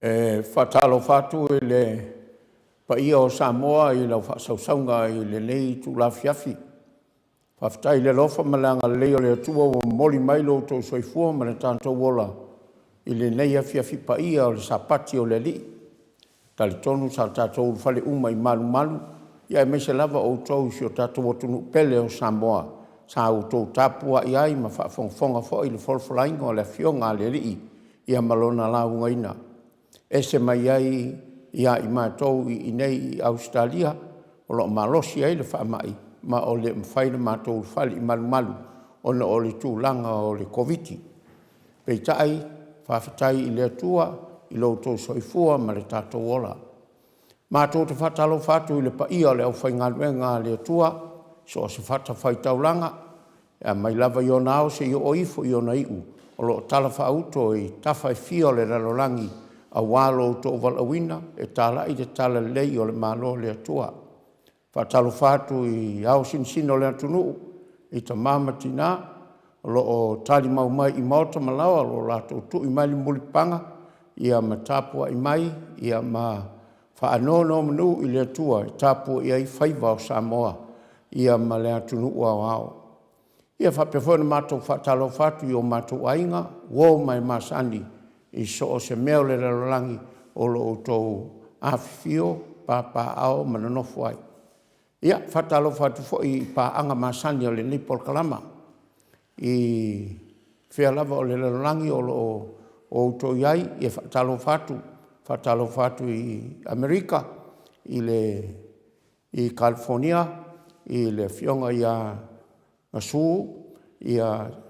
E faatalofa atu i le paia o Samoa i lau faasausauga i lenei itula afiafi. Faafetai i le alofa ma le agalelei o le Atua ua momoli mai lo outou soifua ma lo tatou ola i lenei afiafi paia o le Sapati o le Alii. E talitonu sa tatou ulufale uma i malumalu aemaise lava outou i si o tatou atunuu pele o Samoa sa outou tapuai ai ma faafogafoga foi i le folafolaina o le Afioga a le Alii ma Lona laugaina, e ese mai ai ia i matou i inei i Ausetalia o lo o malosi ai le faamai ma e le o mafai ona matou ulufale i malumalu ona o le tulaga o le Koviti. Peitai, faafetai i le Atua i lo outou soifua ma lo tatou ola. Matou te faatalofa atu i le paia o le aufaigaluega a le Atua i so o se fatafaitaulaga e mai lava i ona ao seia oo ifo i ona iu o lo o talafaauto i tafa e fia o le lalolagi aua lo outou valaauina e talai le Talalelei o le Malo o le Atua. E faatalofa atu i ao sinosino o le atunuu i tama ma tina o lo o talimau mai i maota ma laoa o lo o latou tui mai le mulipapaga ma tapuai mai ma faanonomanu i le Atua e tapuai ai faiva o Samoa ma le atunuu aoao. E faapea foi ona matou faatalofa atu i o matou aiga, uo ma e masani i so o se mea o le lalolagi o lo o outou afifio, papaaao ma nonofo ai. E faatalofa atu foi i paaga masani o lenei polokalama i fea lava o le lalolagi o lo o outou i ai, e faatalofa atu. E faatalofa atu i Amerika i Kalifonia i le Afioga ia Gasu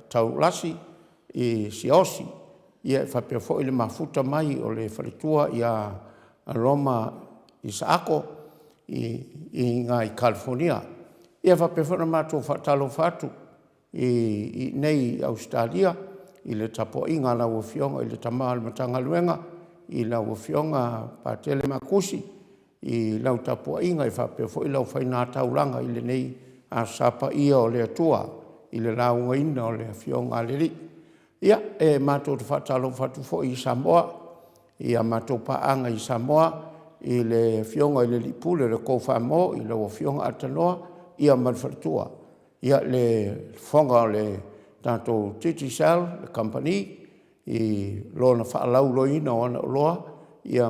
Taurasi Siaosi, e faapea foi le mafuta mai o le faletua ia Roma Isaako i ina i Kalifonia. E faapea foi ona matou faatalofa atu i inei i Ausetalia i le tapuaiga a lau Afioga i le Tama o le Matagaluega i lau Afioga Patele Matusi i lau tapuaiga e faapea foi le aufaiga taulaga i lenei Aso Sa Paia o le Atua i le laugaina o le Afioga a le Alii. E matou te faatalofa atu foi i Samoa i a matou paaga i Samoa i le Afioga i le Alii Pule o le Tou Faamō i lau Afioga Atanōa ma le faletua, le fofoga o le tatou Digicel le Kamupani i lona faalauiloaina o ana oloa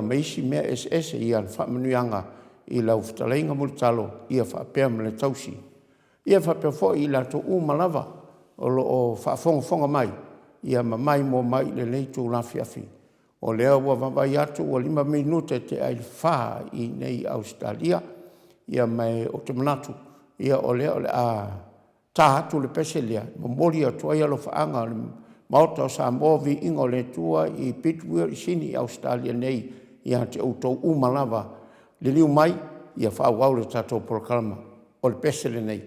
ma isi mea eseese. Ia faamanuiaga i lau fetalaiga Mulitalo faapea ma le tausi. E faapea foi i latou uma lava o lo o faafogafoga mai ma maimoa mai i lenei itula afiafi. O lea ua vaavaai atu ua 5 minute e tea i le 4 i inei i Ausetalia, ma ou te manatu o lea o le a ta atu le pese lea e momoli atu ai alofaaga o le Maota o Samoa, viiga o le Atua i Bigwell i Sini i Ausetalia nei ia te outou uma lava. Liliu mai ia faaauau le tatou polokalama. O le pese lenei.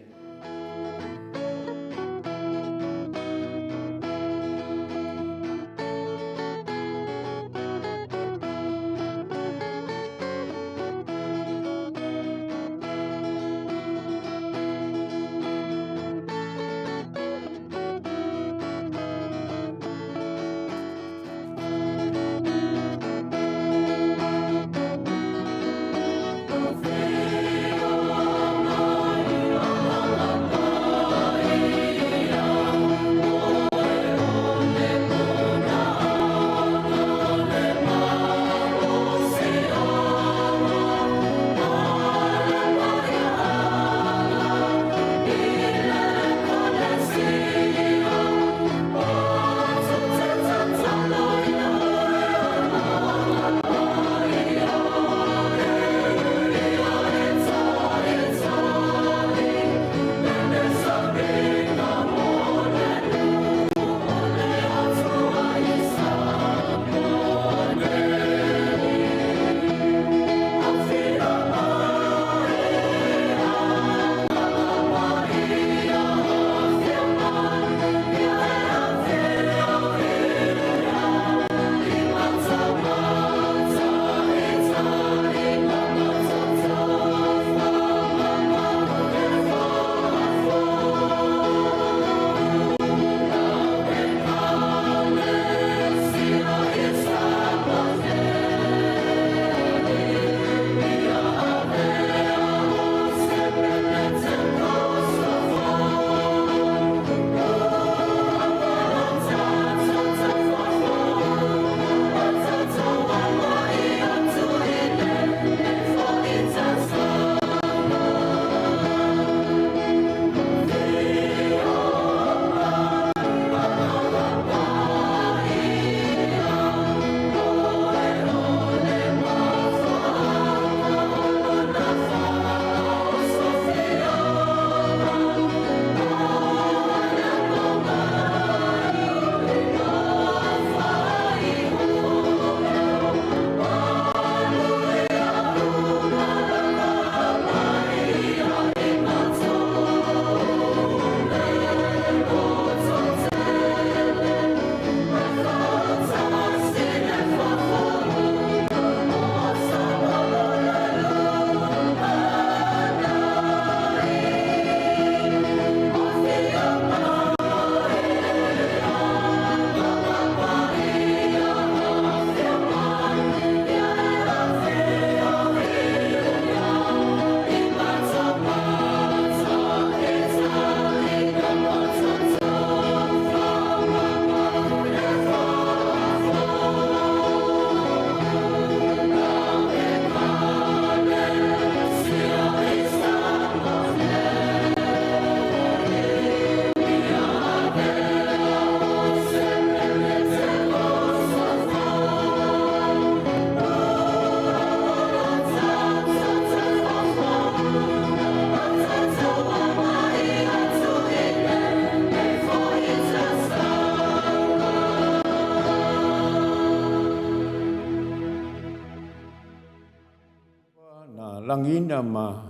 lagiina ma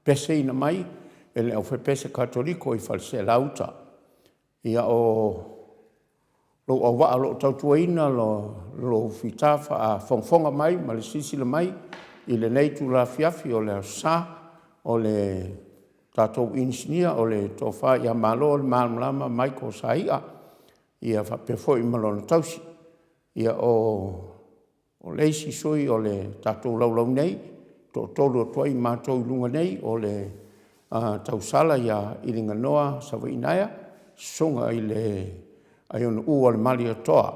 peseina mai e le Aufaipese Katoliko i Faleaseela Uta. Ia, o lou auvaa o lo o tautuaina lou fita faafogafoga mai ma le silasila mai i lenei itula afiafi o le Aso Sa, o le tatou Inisinia o le Tofa ia Malolemalamalama Michael Saia, ia faapea foi ma lona tausi. Ia o le isi sui o le tatou laulau nei, e toatolu atu ai matou i luga nei, o le tausala ia Iliganoa Savaiinaea, le Susuga i le Aiono Malietoa.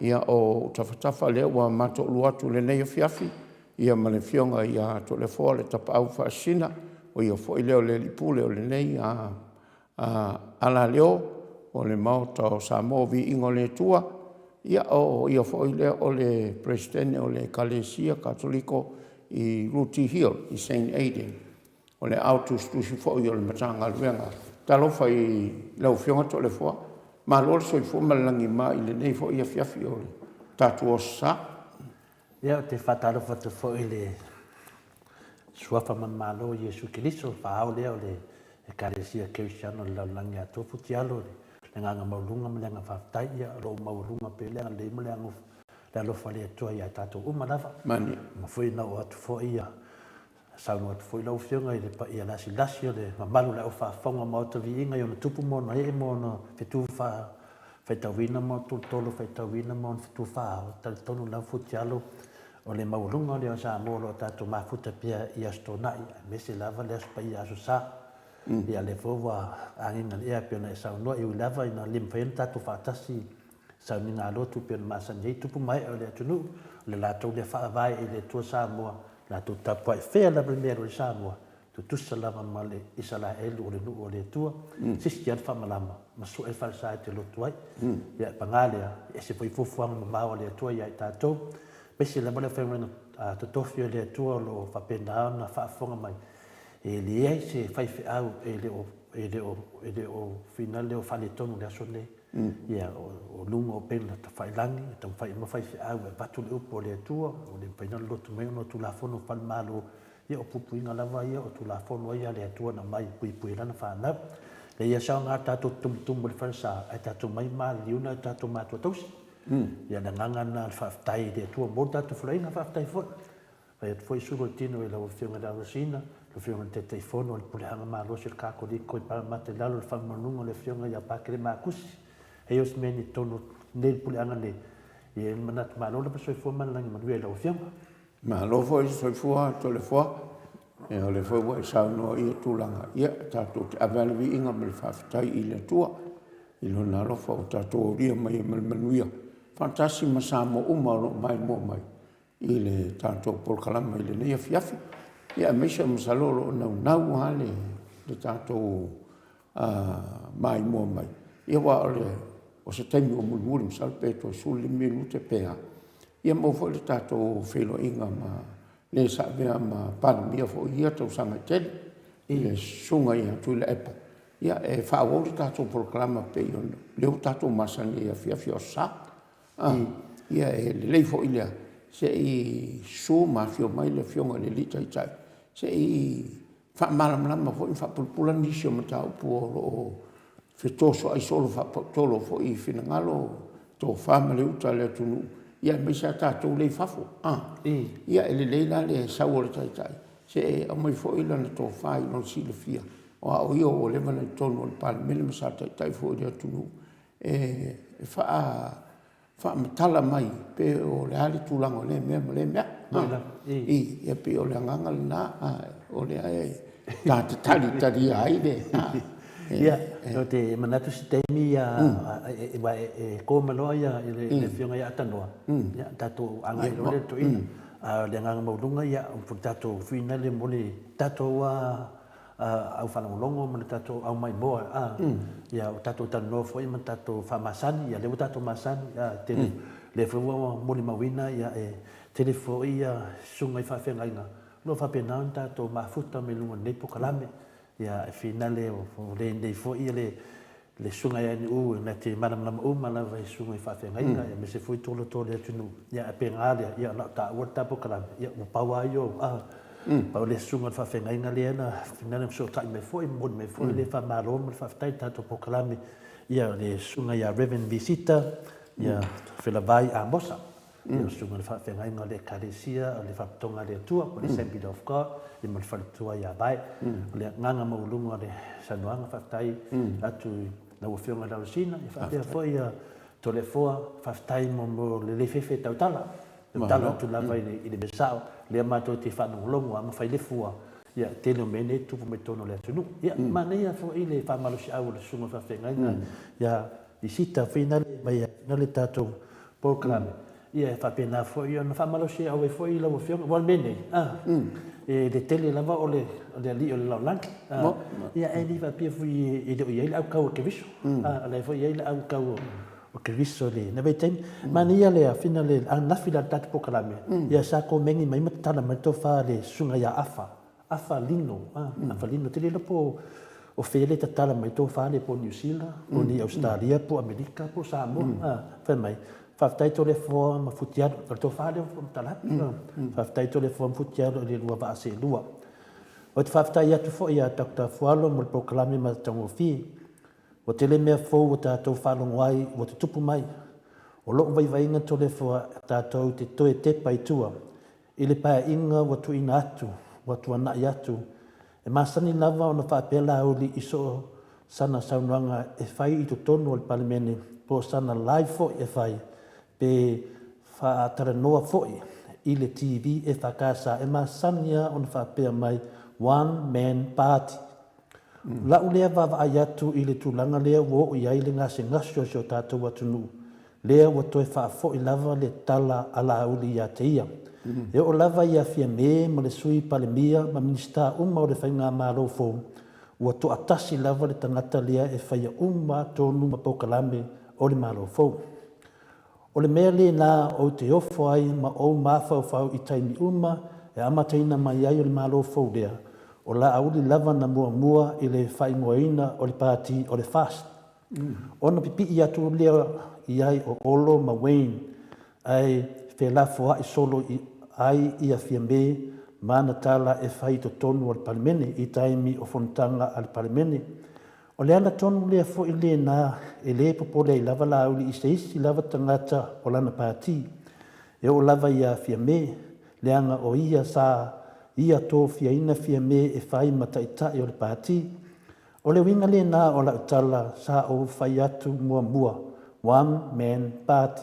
Ia o ou tafatafa o lea ua ma toalua atu i lenei afiafi, ia ma le Afioga ia Toleafoa le Tapaau Faasisina, o ia foi lea o le Alii Pule o lenei alaleo o le Maota o Samoa, viiga o le Atua. Ia o ia foi lea o le Peresetene o le Ekalesia Katoliko i Rooty Hill i Saint Adan. O le Aao Tusitusi foi o le Matagaluega. Talofa i lau Afioga Toleafoa, malo le soifua ma le lagima i lenei foi afiafi o le tatou Aso Sa. Ia, ou te faatalofa atu foi i le Suafa manumalo o Iesu Keriso, le Faa-ao lea o le Ekalesia Kerisiano i le lalolagi atoa, Futialo i le agaga maualuga ma le agaga faafetai, ia o lo o maualuga pea le agalelei ma le alofa o le Atua ia i tatou uma lava. Ma foi na oo atu foi ia saunoa atu foi lau Afioga i le paia lasilasi o le mamalu o le aufaafofoga o Maota Viiga i ona tupu ma ona ee ma ona fetu faitauina ma ona tolotolo faitauina ma ona fetu faa-ao, e talitonu lava Futialo o le maualuga lea o Samoa o lo o tatou mafuta pea i Aso Toonai aemaise lava le Aso Paia Aso Sa. Ia lea foi ua agiga i le ea e pei ona e saunoa, e ui lava ina le mafai ona tatou faatasi i sauniga lotu e pei ona masani ai tupu ma ee o le atunuu, o le latou lea faavae i le Atua Samoa, latou tapuai fea lava le mea e alu ai Samoa, tutusa lava ma le Isaraelu o le nuu o le Atua, sisi lava le faamalama ma sue le falesa e te lotu ai. Ia, paga lea, e ese foi fuafuaga mamao a le Atua ia i tatou, aemaise lava le aufaigaluega totofi a le Atua o lo o faapena ona faafofoga mai, e leai se faifeau e le o, e le o, e le o finale o faaletonu i le aso lenei. Ia, o luga o upega tafailagi, e taumafai uma faifeau e avatu le upu a le Atua, ua le mafai ona lolotu mai ona o Tulafono faale-Malo. Ia o puipuiga lava ia, o Tulafono ia a le Atua na aumai e puipui ai lana fanau. Leai lava se aoga tatou te tumutumu i le falesa, ae tatou omai maliliu nai o tatou matua tausi. Ia o le agaga lena o le faafetai i le Atua mo le tatou folaina, faafetai foi. Fai atu foi sulu o le tino i lau Afioga i le Alosina, lau Afioga i le Taitaifono o le Puleaga Malosi o le Kakoliko i Palamata i lalo o le faamanuga o le Afioga ia Pakele Makusi. Hei o se mea ni totonu nei le puleaga nei, ia e manatu malo lava soifua ma le lagi manuia i lau Afioga. Malo foi le soifua Toleafoa, ia o lea foi ua e saunoa i ia tulaga, ia tatou te ave lava le viiga ma le faafetai i le Atua i Lona alofa ua tatou aulia mai ai ma le manuia faatasi ma Samoa uma o lo o maimoa mai i le tatou polokalame i lenei afiafi. Ia aemaise masalo o lo o naunau lava le tatou maimoa mai, ia aua o le o se taimi ua mulimuli masalo pe toe 15 minute pe a, ia maua foi le tatou feiloaiga ma le sa avea ma Palemia foi i ia tausaga e tele, i le Susuga ia Tuilaepa, ia e faaauau le tatou polokalame pei ona lea ua tatou masani ai i afiafi o Aso Sa. Ia e lelei foi lea, se i susu ma afio mai le Afioga i le Alii Taitai se i faamalamalama foi ma faapulapula nisi o mataupu o lo o fetosoai solo faapautolo foi finagalo, tofa ma le uta a le atunuu, aemaise lava tatou lea e i fafo. Ia e lelei la le sau o le Taitai se i aumai foi lana tofa i lona silafia, aua o ia ua leva ona i totonu o le Palemene ma sa taitai foi i le atunuu e faamatala mai pe o le a le tulaga o lea mea ma lea mea. Ia pei o le agaga lena, o lea e ta te talitalia ai le... Ia, ou te manatu se taimi aua e ko mai loa le Afioga ia Atanoa, ia tatou agai loa lea i le toeaina. A o le agaga maualuga, ia, o le tatou finale mo le tatou au faalogologo ma le tatou au maimoa a ia ua tatou talanoa foi ma tatou faamasani ia lea ua tatou masani a tele lea foi ua molimauina ia e tele foi ia susuga i faafeagaiga o lo o faapena ona tatou mafuta mai luga o lenei polokalame ia e finale o lenei foi ia le le susuga ia NU na te malamalama uma lava i susuga i faafeagaiga aemaise foi tolotolo o le atunuu ia ae pega lea ia na o taua le ta polokalame ia ua pau lava ia o Pau le susuga o le faafeagaiga lea na finagalo fesootai mai foi, momoli mai foi le faamalo ma le faafetai i le tatou polokalame, ia le susuga ia Rev. Visita, ia Felavai Amosa, ia le susuga i le faafeagaiga o le Ekalesia o le Faalapotopotoga a le Atua, po o le Assembly of God, ia ma le faletua ia Vae. O le agaga maualuga o le saunoaga, faafetai atu i lau Afioga i Laloesina, ia faapea foi ia Toleafoa, faafetai mo le le fefe tautala. Tatalo atu lava i le mea sao, lea matou te faalogologo lava ma fai le fua, ia tele o mea nei e tutupu mai totonu o le atunuu. Ia manaia foi le faamalosiau o le susuga i le faafeagaiga ia Visita foi na le mai ai le tatou polokalame, ia e faapena foi ona faamalosiau ai foi lau Afioga. Aua o le mea nei, e le tele lava o le alii o le lalolagi, ia ae le faapea foi e le o i ai le aukau o Keriso, o la e foi e i ai le aukau o O Keriso i lena vaitaimi. Manaia le afina le ananafi la le tatou polokalame, ia sa komeni mai ma tatala mai le tofa a le susuga ia Afa, Afa Lino, Afa Lino. Ou te le iloa po o fea le tatala mai tofa lea po o Niu Sila, po o ni Ausetalia, po o Amerika, po o Samoa. Fai mai, faafetai Toleafoa ma Futialo. O le tofa lea ua tatala atu. Faafetai Toleafoa ma Futialo i le lua vaa seelua. Ou te faafetai atu foi ia Doctor Fualo mo le polokalame matagofie. Ua tele mea fou ua tatou faalogo ai ua tutupu mai. O lou vaivaiga Toleafoa tatou te toe tepa i tua i le paeaiga ua tuuina atu, ua tuanai atu. E masani lava ona faapea Laauli i so o sana saunoaga e fai i totonu o le Palemene po o sana live foi e fai pe faatalanoa foi i le TV EFKS e masani lava ona faapea mai one man party. O lau lea vaavaai atu i le tulaga lea ua oo i ai le gasegase o si o tatou atunuu, lea ua toe faafoi lava le tala a Laauli ia te ia. E oo lava ia Fiame ma le Sui Palemia ma Minisita uma o le Faigamalo fou, ua toatasi lava le tagata lea e faia uma tonu ma polokalame o le Malo fou. O le mea lena ou te ofo ai ma ou mafaufau i taimi uma e amataina mai ai o le Malo fou lea, o Laauli lava na muamua i le faaigoaina o le pati o le FAST. Ona pipii atu lea i ai o Olo ma Wayne, ae felafoai solo ai ia Fiame ma ana tala e fai i totonu o le Palemene i taimi o fonotaga a le Palemene. O le ala tonu lea foi lena e le popole ai lava Laauli i se isi lava tagata o lana pati, e oo lava ia Fiame, leaga o ia sa ia tofiaina Fiame e fai ma taitai o le pati. O le uiga lena o lau tala sa ou fai atu muamua, one man party.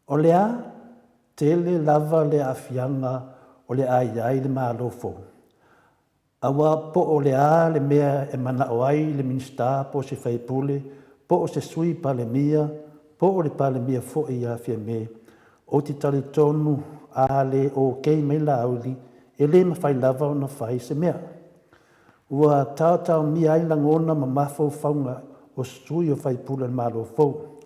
O le a tele lava le aafiaga o le a i ai le Malo fou. Aua po o le a le mea e manao ai le Minisita po o se faipule, po o se Sui Palemia, po o le Palemia foi ia Fiame, ou te talitonu a le okei mai Laauli, e le mafai lava ona fai se mea. Ua taotaomia ai lagona ma mafaufauga o sui o faipule o le Malo fou.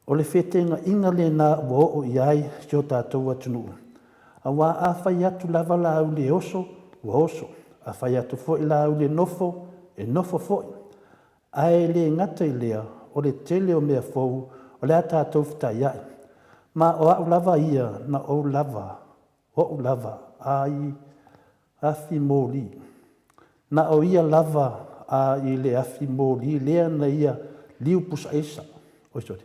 O le feteenaiga lena ua oo i ai si o tatou atunuu. Aua a fai atu lava Laauli e oso, ua oso. A fai atu foi Laauli e nofo, e nofo foi. Ae le gata i lea, o le tele o mea fou o le a tatou fetaiai. Ma o au lava ia na ou lava, oʻu lava a i afi moli. Na o ia lava a i le afi moli lea na ia liu pusaisa. Oi sorry.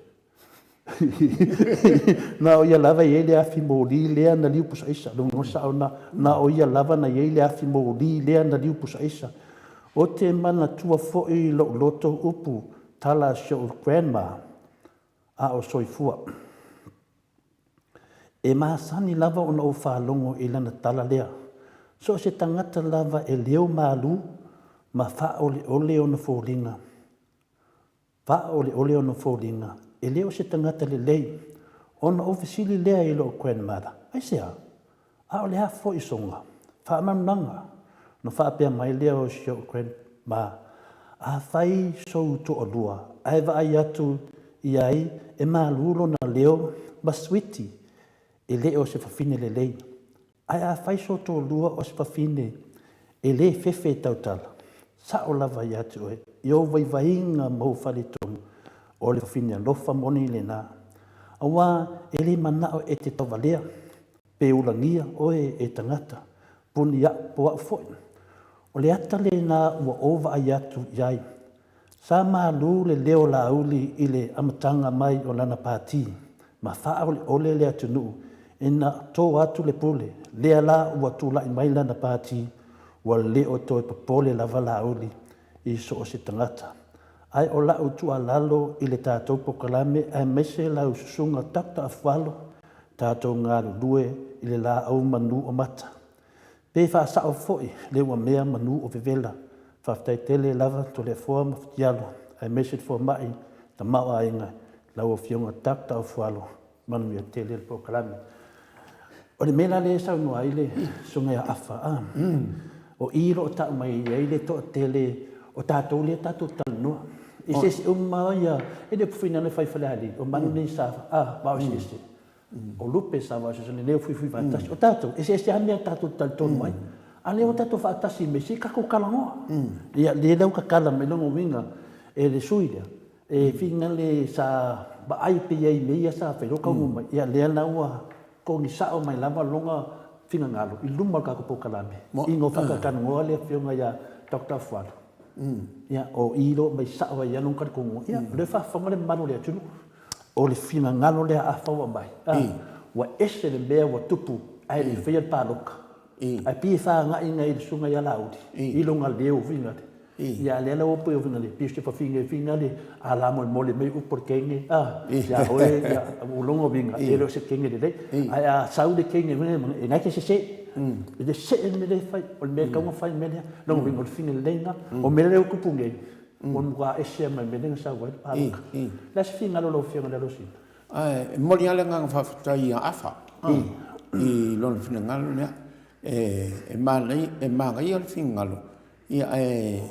Na o ia lava e i ai le afi moli lea na liu pusaisa. Lona uiga sao na, na o ia lava na i ai le afi moli lea na liu pusaisa. Ou te manatua foi lou loto upu tala a si ou grandma a o soifua. E masani lava ona ou faalogo i lana tala lea. So o se tagata lava e leo malu ma faaoleole ona foliga. Faaoleole ona foliga, e le o se tagata lelei. Ona ou fesili lea i lou grandmother, Aisea? A o le a foi soga? Faamanunaga? Ona faapea mai lea o si ou grandma, Afai sou toalua ae vaai atu i ai e malu lona leo ma suiti, e le o se fafine lelei. Ae afai so toalua o se fafine e le fefe e tautala, sao lava ia te oe, i ou vaivaiga ma ou faletonu, o le fafine alofa moni lena. Aua e le manao e te tauvalea, pe ulagia oe e tagata. Puni a'u po a'u foi. O le ata lena ua ou vaai atu i ai. Sa malu le leo o Laauli i le amataga mai o lana pati, ma faaoleole le atunuu ina to atu le pule, lea la ua tulai mai lana pati, ua le o toe popole lava Laauli i so o se tagata. Ae o la'u tuualalo i le tatou polokalame aemaise lau susuga Doctor Afualo, tatou galulue i le laau manu o mata. Pe faasao foi le ua mea manu o vevela. Faafetai tele lava Toleafoa ma Futialo aemaise le fomai tamaoaiga lau afioga Doctor Ofualo manuia tele le polokalame. O le mea la lea e saunoa ai le susuga ia Afa a, o i lo o tau mai ai le toatele o tatou lea tatou te talanoa. I se isi uma ia, e le o pufuina le fai Falealili, o manu nei sa a, vao eseese. O lupe sa vao eseese, lenei o fuifui faatasi. O tatou, e eseese lava mea tatou te talitonu ai. A lea ua tatou faatasi mai, se i tatou talanoa. Ia, lea la ua tatala mai lona uiga e le sui lea, e finagale sa vaai pei ai mea ia sa fai loa taunuu mai, ia lea la ua togi sao mai lava lona finagalo i luma o le tatou polokalame ina ua faatalatalanoa le afioga ia Doctor Afualo. Ia, o i lo mai sao ai lava lona talitonuga. Ia, o lea e faafofoga le mamalu o le atunuu. O le finagalo lea a Afa ua aumai, ua ese le mea ua tupu ae le i faia le palota. Ae pei e faagaina i le susuga ia Laauli i lona leo finagale. Ia a lea la ua pei o finagale, pei o se fafine finagale a la molemole mai upu o le teine a, ia oe, ia o lona uiga e le o se teine lelei. Ae a sau le teine e na te sese. E le see le mea lea e fai, o le mea e tatau ona fai le mea lea. Lona uiga o le fine lelei lena. O mea lea ua tupu nei, ua matua ese lava ma le mea lea na sau ai le palota. O le a se finagalo o lau Afioga i le Alosina? Ae e momoli lava le agaga faafetai ia Afa i lona finagalo lea. E manaia le finagalo, ae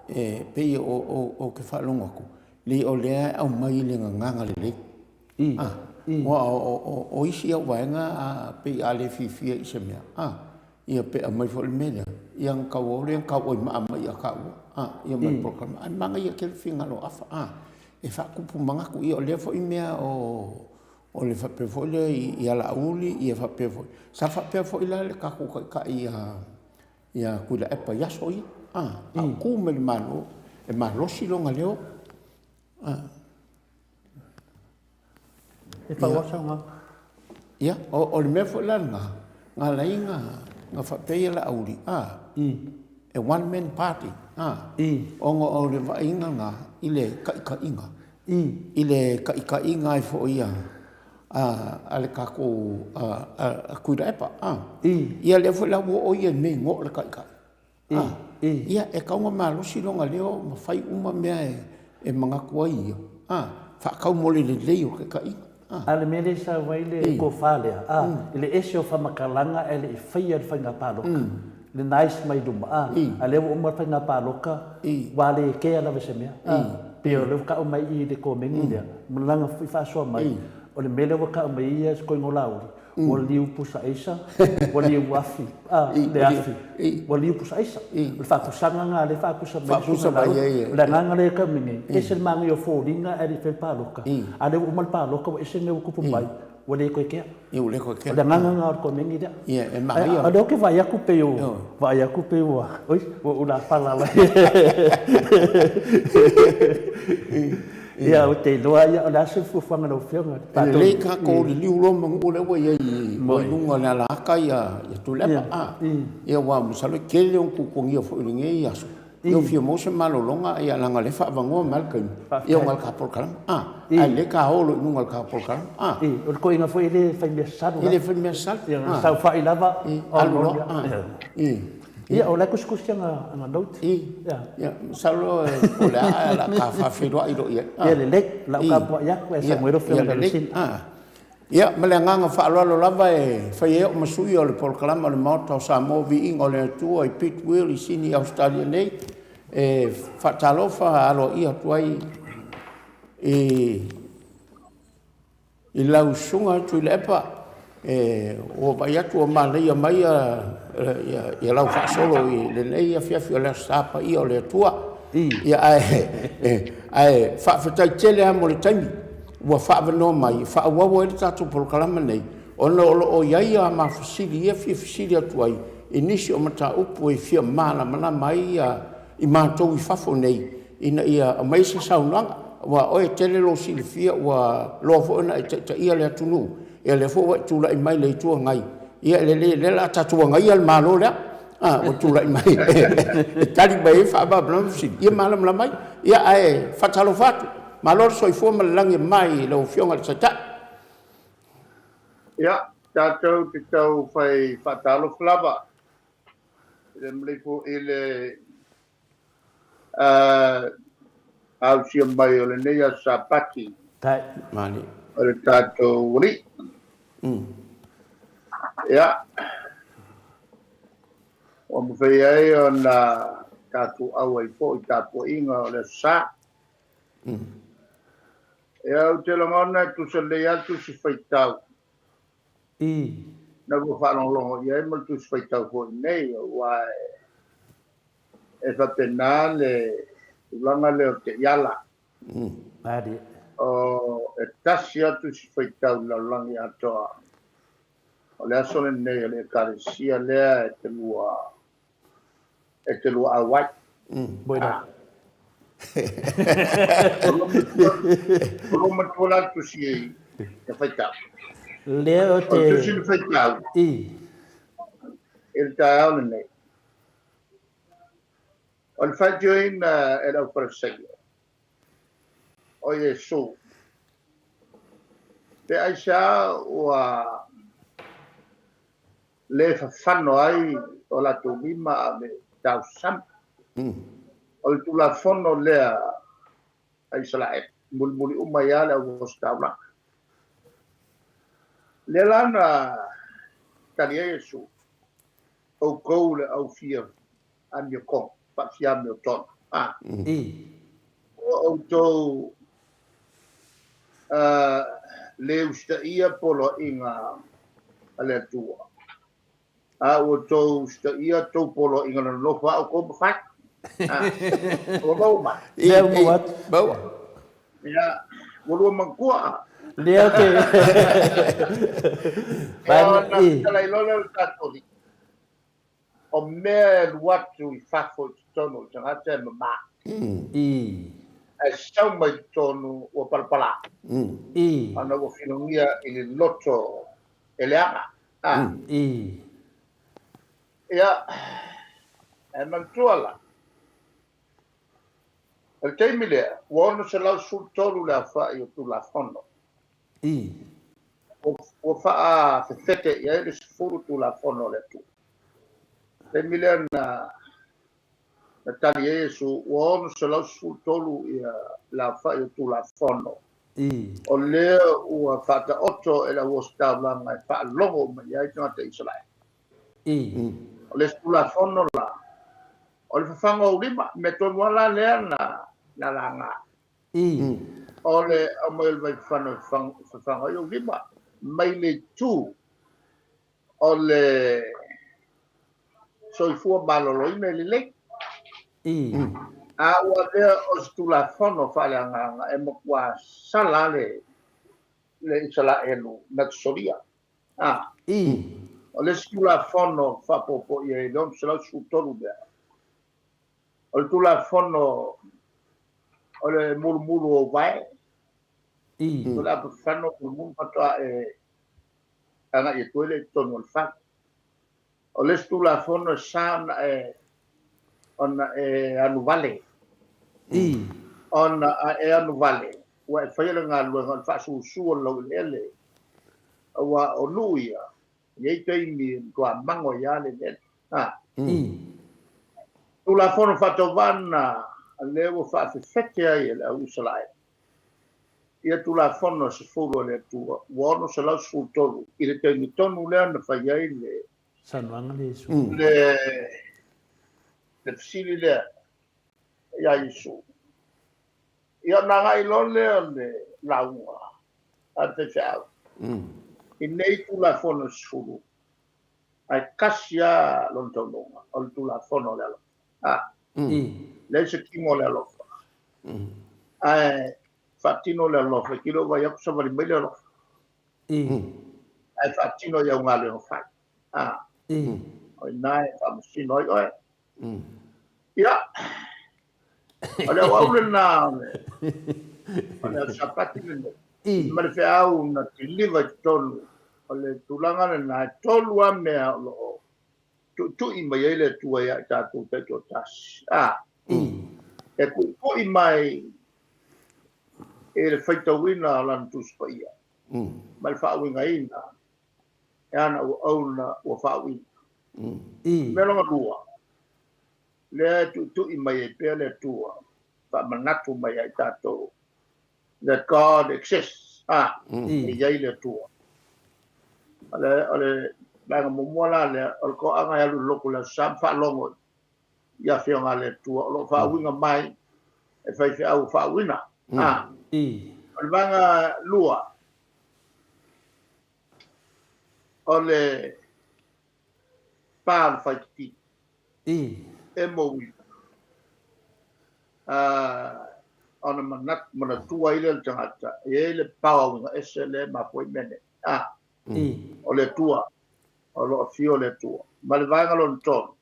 e pei ou te faalogo atu, leai o lea e aumai i le gagana lelei. Aua o isi au vaega pei a le fiafia i se mea, ia pe aumai foi le mea lea, ia ona tau o lea tauaimaa mai ia taua, ia ma le polokalame. Ae manaia tele finagalo o Afa, e faatupu manatu. Ia o lea foi mea o le faapea foi lea ia Laauli ia faapea foi, sa faapea foi la le tatou taitai ia Tuilaepa i aso ia, a o tu mai le Malo, e malosi lona leo. E faaauau saunoaga. Ia, o le mea foi la lena, na ala ai ona faapea ia Laauli, a, e one man party, a, ona o le vaaiga lena i le taitaiga, i le taitaiga ai foi a le tatou, a Tuilaepa, a. Ia lea foi la ua oo ia i mea i goa o le taitai. Ia, e tatau ona malosi lona leo ma fai uma mea e manatu ai ia, faatau mo le lelei o le taitaiga. A o le mea lea e sau ai le tofa lea, i le ese o faamatalaga ae le i faia le faiga palota, le nice mai luma, a o lea ua uma le faiga palota, ua le kea lava i se mea. Pei o lea ua tau mai i i le komeni lea, ma lana foi faasoa mai, o le mea lea ua tau mai ai ia Sokoigo Laauli, Ua liu pusa aisa, ua liu afi, a, le afi, ua liu pusa aisa. O le faapusaga lena lea e faapusa mai ai le susuga i le O le agaga lea e tau mai nei, e ese le manaia o foliga ae le i faia le palota. A o lea ua uma le palota ua ese mea ua tupu mai, ua le toe kea. O le agaga lena o le komeni lea. A o lea ou te vaai atu pei o, vaai atu pei ua, oi, ua ou lapala Ia, ou te iloa, ia, o le a se fuafuaga a lau Afioga? E lelei tatou liliu loa manu lea ua i ai i luga o le alaata ia Tuilaepa. Ia, aua masalo e tele ona tuatuagia foi i lenei aso. Ia, ua fia maua se malologa, ia, leaga o lea e faaavanoa mai lava le taimi, ia, ona o le ta polokalame. Ae lelei ta o loa i luga o le ta polokalame. O le toeaina foi e le fai mea salu. E le fai mea salu. Ia, saofai lava, alu loa. Ia, o la e tusitusi ana note. I. Ia, masalo po o le a ae o le a ta faafeiloai loa i ai. Ia lelei, o le a ou tapuai atu ae sau mai lau Afioga i le Alosina. Ia, ma le agaga faaaloalo lava e fai ai au ma sui o le Polokalame o le Maota o Samoa Viiga o le Atua i Pitt-Will i Sini, Ausetalia nei, e faatalofa aloaia atu ai i I lau susuga Tuilaepa, ua vaai atu ua manaia mai ia lau faasolo i lenei afiafi o le Aso Sa Paia o le Atua. Ia ae faafetai tele lava mo le taimi ua faaavanoa mai e faaauau ai le tatou polokalame lenei, ona o lo o i ai a ma fesili ia e fia fesili atu ai. i nisi o mataupu e fia malamalama ai i matou i fafo nei ina ia aumai se saunoaga, aua o oe e tele lou silafia ua loa foi ona e taitaia le atunuu, ia lea foi ua e tulai mai i le Itu Agai, ia e lelei o lea o le a tatou agaia le Malo lea, a, ua tulai mai e tali mai ai faamalamalama fesili, ia malamalama ai. Ia ae faatalofa atu, malo le soifua ma le lagi e mama i lau Afioga i le Taitai. Ia, tatou te tau fai faatalofa lava i le maleifua i le ausia mai o lenei aso Sapati o le tatou Alii. Ia, ua mafai ai ona tatou auai foi i tapuaiga o le Aso Sa. Ia, ou te lagona e tusa lelei lava le Tusi Faitau na ua faalogologo i ai ma le Tusi Faitau foi nei, aua e faapena le tulaga lea o taiala. O, e tasi lava Tusi Faitau i le lalolagi atoa, o le aso lenei o le Ekalesia lea e te lua e te lua auai. O lou matua la le tusi na faitau. Lea o te... O le tusi na faitau. I. I le taeao lenei. O le faitioina e le aufalesaio o Iesu. Pe aisea ua le fafano ai o latou lima a o le tausami. O le Tulafono lea a Isaraelu, mulimuli uma ai lava le auositaulaga. Lea la na tali ai Iesu, outou le au fia amiotonu, faafia amiotonu. A. Ua outou le usitaia poloaiga a le Atua, a ua outou usitaia tou poloaiga na nonofo lava outou ma fai. Ua maua mai? Lea ua maua atu. Maua. Ia, ua lua manatua. Lea ou te... Ia, ona fetalai loa lea o le tatou Alii, o mea e alu atu i fafo i totonu o le tagata e mama. Ae sau mai totonu ua palapala. Ona ua filogia i le loto e leaga. Ia, e manatua la, o le taimi lea, ua 613 le aofai o Tulafono. Ua faafefete i ai le 10 Tulafono a le Atua. Taimi lea na tali ai Iesu, ua 613 ia le aofai o Tulafono. O lea ua faataoto e le auositaulaga e faalogo uma i ai tagata Isaraelu. O le isi Tulafono la, o le fafaga o ou lima, mea tonu lava la lea na laga. O le aumai o le vaifano e fafaga ai ou lima, mai le itu o le soifua maloloina e lelei. A ua avea o se Tulafono faaleagaga e matua sala le Isaraelu na te solia. O le isi Tulafono faaopoopo i ai i le 613 lea, o le Tulafono o le mulumulu o vae. O le apafano mulumulu faatoa e agai atu ai lea i totonu o le fale. O le isi Tulafono e sa ona e anu vale. Ona a e anu vale, ua e faia le galuega o le faasusu o le laueleele, aua o nuu ia, e i ai taimi e matua mago ai lava le eleele. Tulafono faatauvaa lena lea ua faafefete ai e le au Isaraelu ia Tulafono e 10 a le Atua, ua 613 i le taimi tonu lea na fai ai le saunoaga le Iesu. Le fesili lea ia Iesu. Ia ona agai loa lea o le lauga a le faifeau i nei Tulafono e 10, ae tasi lava lona taunuuga, o le Tulafono o le alofa. Leai se tino o le alofa, ae faatino le alofa, e te le o vaai atu savali mai le alofa, ae faatino i au galuega fai. O i ina e faamasino ai oe. Ia, o le auau lena o le aso Sapati lenei, ma le feau na kiliva i totonu o le tulaga lena, e tolu lava mea o lo o tuitui mai ai le Atua ia i tatou taitoatasi. A, e tuitui mai i le faitauina o Lana Tusi Paia ma le faauigaina e ana auauna ua faauiga. Mea lona lua, lea e tuitui mai ai pea le Atua, faamanatu mai ia i tatou that God exists, a, e i ai le Atua. O le vaega muamua la lea, o le toaga e alu i le lotu i le Aso Sa ma faalogo i afioga a le Atua o lo o faauiga mai e faifeau ua faauiina. A, o le vaega lua, o le pa o le faititi e mouina ona manatua ai lea o le tagata e i ai le power uiga ese lea e mafua ai mea nei. O le Atua, o lo o afio le Atua. Ma le vaega lona tolu,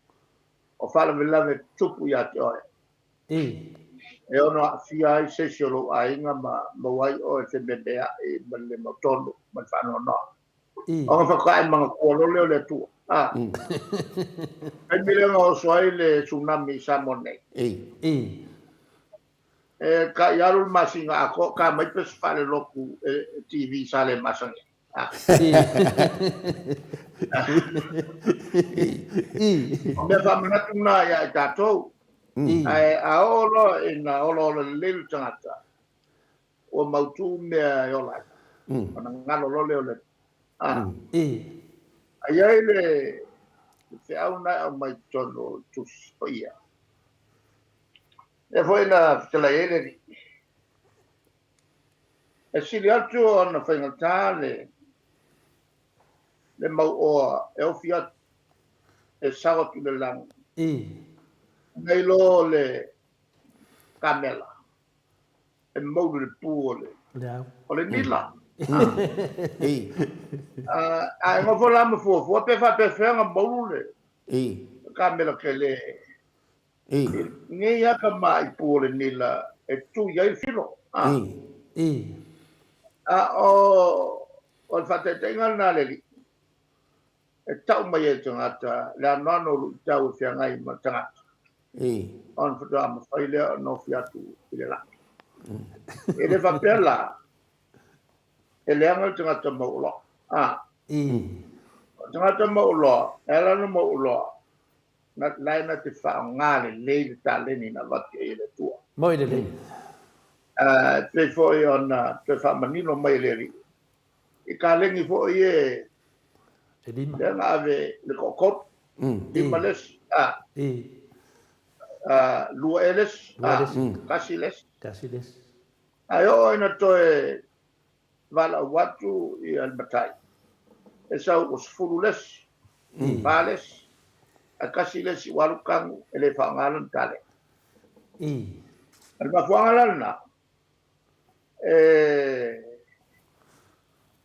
o faalavelave tutupu ia te oe. E ono aafia ai se isi o lou aiga ma maua ai oe fememeai ma le le mautonu ma le faanoanoa. Ona faatoa e manatua loa lea o le Atua. A. Taimi lea na oso ai le tsunami i Samoa nei. E ka i alu le masina atoa, ka mai pe se faalelotu e TV sa le masani. O mea faamanatu na ia i tatou. Ae a oo loa ina olaola lelei le tagata, ua mautu mea e ola ai. Ona galo loa lea o le a. A i ai le feau na e aumai i totonu o le Tusi Paia, lea foi na fetalai ai le Alii, E sili atu ona faigata le le mauoa e ofi atu e sao atu i le lagi nai lo le kamela e moulu i le pu o le o le nila. A e nofo la ma fuafua pe faapefea ona moulu le kamela tele Nei a tama i pu o le nila e tu i ai le filo. A o o le faataitaiga lena a le Alii, e tau mai ai i le tagata le anoano o luitau e feagai ma le tagata, ona faatoa mafai lea ona ofi atu i le lagi. E le faapea la e leaga le tagata mauoloa. O le tagata mauoloa, e ala ona mauoloa, Na la e na te faaaoga lelei le taleni na avatu i ai e le Atua. Moi lelei. E pei foi ona toe faamanino mai e le Alii, i kaleni foi e E lima. Lea na ave le toatolu, lima le isi, a. Lua ea le isi, a. Tasi le isi. Tasi le isi. Ae oo ina toe valaau atu le matai, e sau ua 10 le isi, fa le isi, ae tasi le isi ua alu tanu e le faaaoga lana taleni. O le mafuaaga la lena, e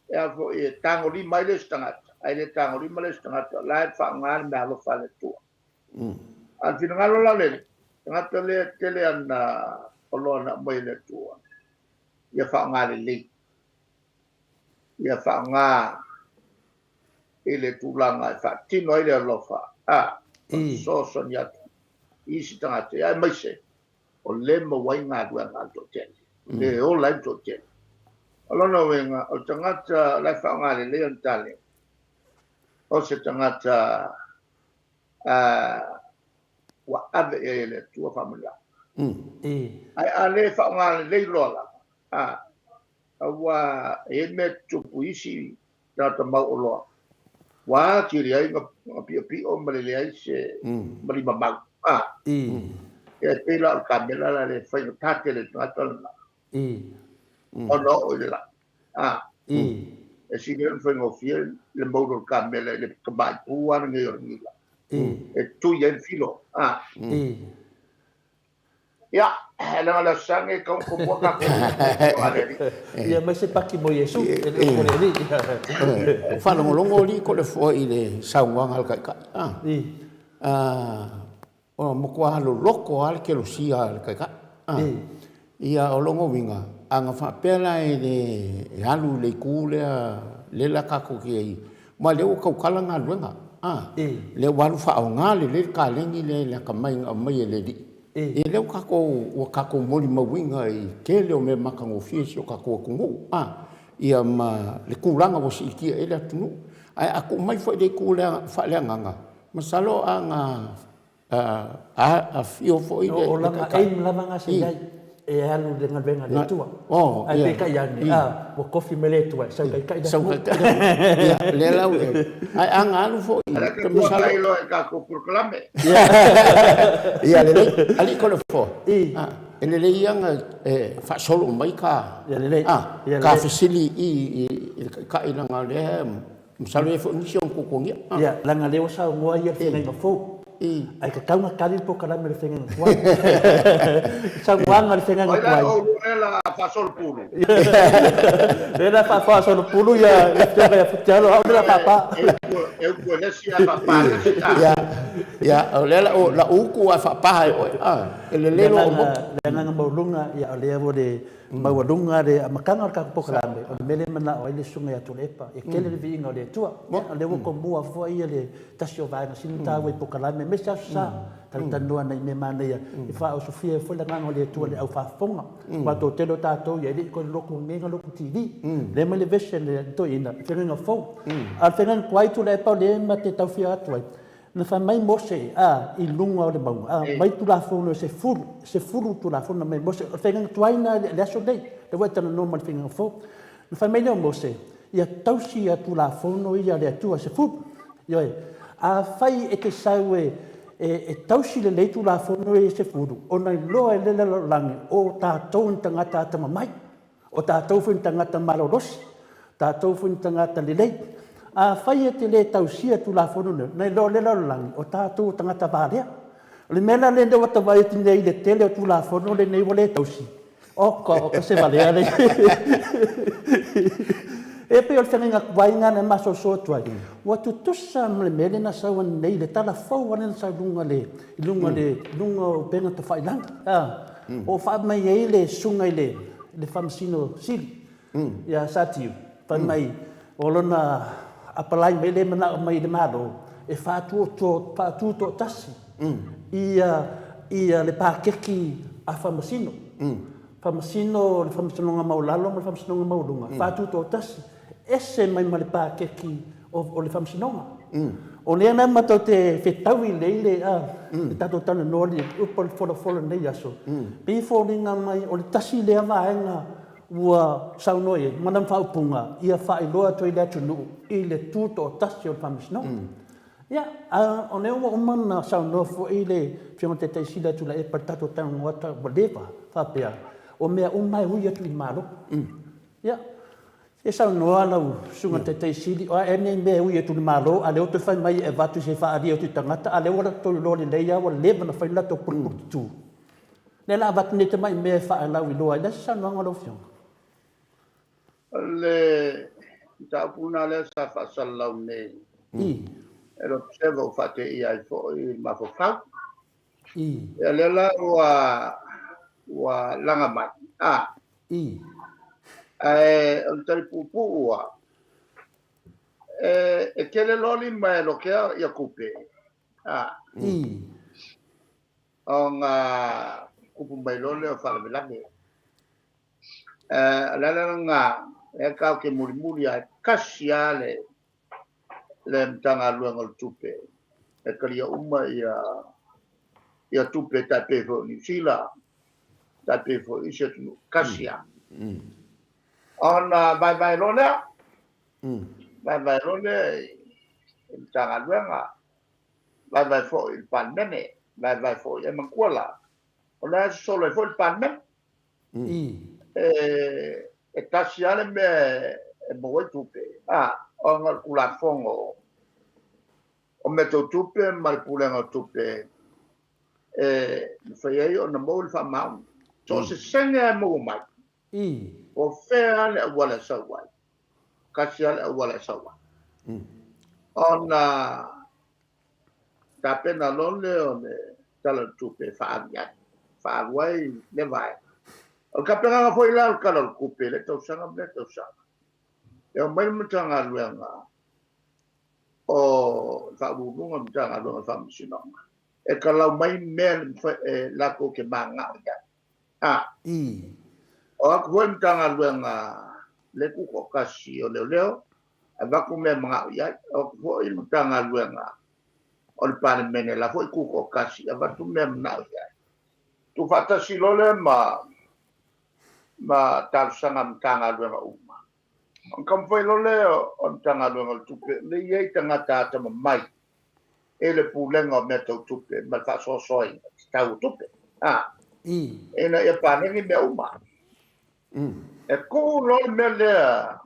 e a foi e tagolima ai le isi tagata, ae le tagolima le isi tagata, o la e faaaoga le meaalofa a le Atua. A o le finagalo la o le Alii, tagata lea e tele ana oloa na aumai e le Atua, ia faaaoga lelei, ia faaaoga i le tulaga e faatino ai le alofa, a, o le fesoasoani atu i isi tagata, aemaise o lea e maua ai galuega a le toatele, lea e ola ai le toatele. O lona uiga, o le tagata la e faaaoga lelei ana taleni, o se tagata ua ave i ai e le Atua faamanuiaga. Ae a le faaaoga lelei loa lava, a, aua e i ai mea e tutupu i isi tagata mauoloa, ua atili ai na piopio ma le leai se ma lima mau. A, ia e pei la o le kamela la le faigata tele i le tagata lena ona oo i le lagi. A, e sili ai ona faigofie le moulu o le kamela i le tamai pu lava lenei o le nila e tui ai le filo. A, Ia, leaga o le Aso Sane e tatau ona tomua tatou a le Alii. Ia mai se paki mo Iesu, e le o mo le Alii. Ua faalogologo alii Toleafoa i le saunoaga a le Taitai. Ua matua loloto lava le kelosia a le Taitai. Ia, o lona uiga, a na faapea la e le alu i le itu lea, lea la tatou te i ai, aua o lea ua tautala galuega, a, lea ua alu faaaoga lelei le taleni lea i le atamai na aumai e le Alii. Ia lea ua tatou, ua tatou molimauina i le tele o mea matagofie i si o tatou atunuu, a, ia ma le tulaga ua siitia i ai le atunuu. Ae a tuu mai foi i le itu lea faaleagaga, masalo a na afio foi le O lana aim lava na sa i ai, e alu i le galuega a le Atua. Ae peitai ane, a, ua tofi mai le Atua e sau taitai le atunuu. Ia, lea la ua i ai. Ae a na alu foi, Ae te masalo loa i tatou polokalame. Ia lelei, alii Toleafoa, e lelei ia ona e faasolo mai ta, ta fesili i i le Taitai leaga o lea Masalo e i ai foi nisi o tuatuagia. Ia, leaga o lea ua saunoa ia i le feagaiga fou. Ae tatau ona tali le polokalame o le feagaiga tuai. Saunoaga o le feagaiga tuai. O ai la oulua lea o le a faasolopulu? Lea o le a faasolopulu le Afioga ia Futialo, o au lea o le a faapa. E utu e le isi ae faapa e le isi. Ia, ia, o lea o le a ou utu ae faapa e oe. E lelei lou motu. Le agaga maualuga, ia o lea ua le maualuga le amataga o le tatou polokalame, o le mea lea e manao ai le Susuga ia Tuilaepa, e tele le viiga o le Atua. O lea ua tomua foi le tasi o vaega sili ona taua i polokalame, aemaise Aso Sa, talatalanoa nai mea manaia e faaosofia ai foi le agaga o le Atua i le au faafofoga. Aua o le toatele o tatou ia e le i toe lotu nei na lotu TV. Lea mai le version a le toeaina, le feagaiga fou. A o le feagaiga tuai Tuilaepa o lea ma te tau fia atu ai, Na fai mai Mose, a, i luga o le mauga, a, aumai Tulafono e sefulu, sefulu Tulafono na aumai e Mose. O le faiga tuai lena i le aso lenei, lea ua e talanoa ma le faiga fou. Na fai mai lea o Mose, ia tausi ia Tulafono ia a le Atua e sefulu. Ioe. Afai e te sau e, e, e tausi lelei Tulafono ia e sefulu, ona iloa ai lea e le lalolagi, o tatou ni tagata atamamai. O tatou foi ni tagata malolosi, o tatou foi ni tagata lelei. Afai e te le tausia Tulafono nei, na iloa lea lalolagi, o tatou o tagata valea. O le mea la lea ua ta vaai atu nei i le tele o Tulafono lenei ua le tausi, oka oka se valea lea. E pei o le feagaiga tuai lena na masoasoa atu ai, ua tutusa ma le mea lea na sau nei, le tala fou lava lea na sau i luga le, i luga le, luga o upega tafailagi. O fai mai ai le susuga i le le Faamasino Sili ia Satiu, fai mai o lona apalai mai lea e manao mai i le Malo e faatutoatasi ia ia le paketi a Faamasino, Faamasino o le Faamasinoga Maualalo ma le Faamasinoga Maualuga, faatutoatasi, ese mai ma le paketi o le Faamasinoga. O lea la matou te fetaui lelei le le tatou talanoa i le upu o le folafola i lenei aso, pei e foliga mai o le tasi lea vaega ua saunoa i ai ma lana faaupuga ia faailoa atu ai le atunuu i le tutoatasi o le Faamasinoga. Ia, a o lea ua uma ona saunoa foi le Afioga i le Taitai Sili ia Tuilaepa i le tatou talanoa ua leva faapea, o mea uma e ui atu i le Malo. Ia, Se saunoa lau Susuga i le Taitai Sili, o a ea nei mea e ui atu i le Malo, a o lea ua toe fai mai e avatu se i faaalia atu i tagata, a o lea ua latou iloa lelei lava ua leva ona fai le latou pulupulu tutu. Lea la avatu nei tamai mea e faalauiloa ai. O le a se saunoaga a lau Afioga? O le mataupu lena lea sa faasalalau nei e le Observer ua faateia ai foi le mafaufau. Ia lea la ua laga mai. Ae o le tali puupuu lava, e tele loa lima e lokea ia tupe, ona tupu mai loa lea o faalavelave. O le ala lena, lea tatou te mulimuli lava, e tasi lava le le Matagaluega o le Tupe e talia uma ia tupe tai pei foi o Niu Sila, tai pei foi o isi atunuu, tasi lava. Ona vaevae loa lea, vaevae loa lea i le Matagaluega, vaevae foi i le Palemene, vaevae foi. E manatua la, o la e sosolo ai foi le Palemene. E tasi lava le mea e maua ai tupe, ona o le Tulafono o mea tau tupe ma le Pulega o Tupe. E mafai ai ona maua le faamaoni. So o se sene lava e maua mai, po o fea lava le auala e sau ai, tasi lava le auala e sau ai. Ona tapena loa lea o le Tala o le Tupe e faaali ai, faaalu ai lea vaega. O le tapenaga foi la o le Tala o le Tupe i lea tausaga ma lea tausaga, e omai le Matagaluega o le Faauluuluga o le Matagaluega o le Faamasinoga e talau mai mea e latou te mananao i ai. A. O atu foi le Matagaluega lea e tutoatasi o Leoleo, avatu mea e manao i ai. O atu foi le Matagaluega o le Palemene, la foi e tutoatasi, avatu mea e manao i ai. Tuufaatasi loa lea ma talosaga a Matagaluega uma. Ona taumafai loa lea o le Matagaluega o le Tupe, lea e i ai tagata atamamai i le pulega o mea tau tupe ma le faasoasoaina tatau o tupe, ina ia paleni mea uma. E tuu loa le mea lea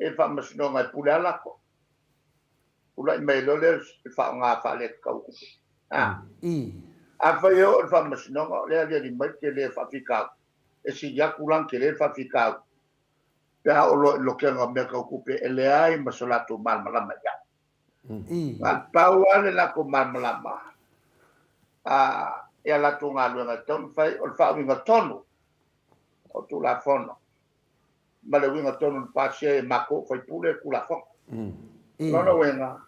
i le Faamasinoga e pule lava latou. Tulai mai loa lea le faaaoga faaletatau o tupe. Afai e oo i le Faamasinoga o lea e aliali mai le tele o faafitauli, e sili atu la ona tele le faafitauli pe a oo loa i le lokega o mea tau tupe e leai ma so latou malamalama i ai. Na o le pau lava le latou malamalama i a latou galuega e tatau ona fai, o le faauiga tonu o Tulafono ma le uiga tonu na pasia ai e matou o sui usufono le Tulafono. O lona uiga,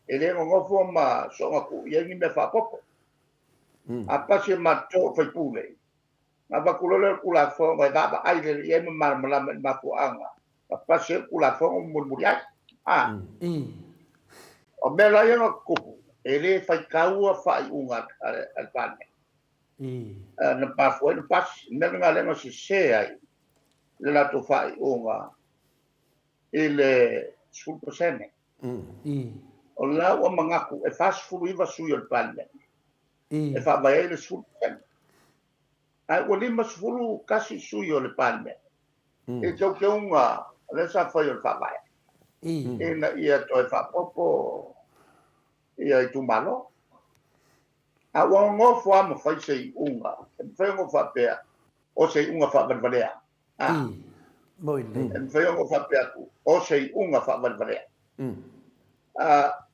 e le nonofo ma soona tuu i ai ni mea faaopoopo. A pasi e matou o sui usufono, ona avatu loa lea o le Tulafono e vaavaai lelei i ai ma malamalama i le mafuaaga na pasi ai le Tulafono ma mulimuli ai. O mea la ia na tutupu, e le faitaua faaiuga a le Palemene. Na mafua ai ona pasi. O le mea lena lea na sese ai le latou faaiuga i le 10%. O la ua manatu e 49 sui o le Palemene e faavae ai le 10%. Ae ua 51 sui o le Palemene i le teuteuga lea sa fai o le Faavae ina ia toe faaopoopo ia itumalo. A ua nonofo lava ma fai se iuga, e mafai ona ou faapea, o se iuga faavalevalea. E mafai ona ou faapea atu, o se iuga faavalevalea.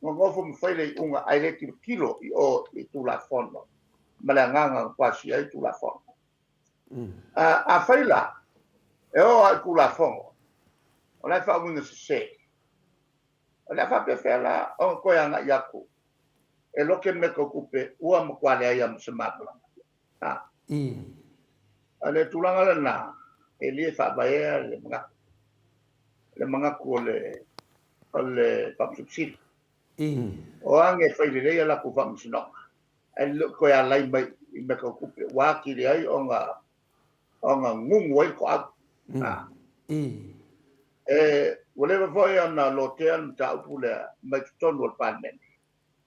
Nonofo ma fai le iuga ae le tilotilo i o i Tulafono ma le agaga na pasia ai Tulafono. Afai la, e oo lava i Tulafono, o la e faauiga sese, O le a faapefea la ona toe agai atu e loke mea tau tupe ua matua leai lava ma se malamalama. O le tulaga lena, e le faavaea le manatu, le manatu o le o le Faamasino Sili. O age e fai lelei a latou faamasinoga, ae le o toe alai mai i mea tau tupe, ua atili ai ona ona gugu ai le toau. E, ua leva foi ona lotea le mataupu lea mai totonu o le Palemene.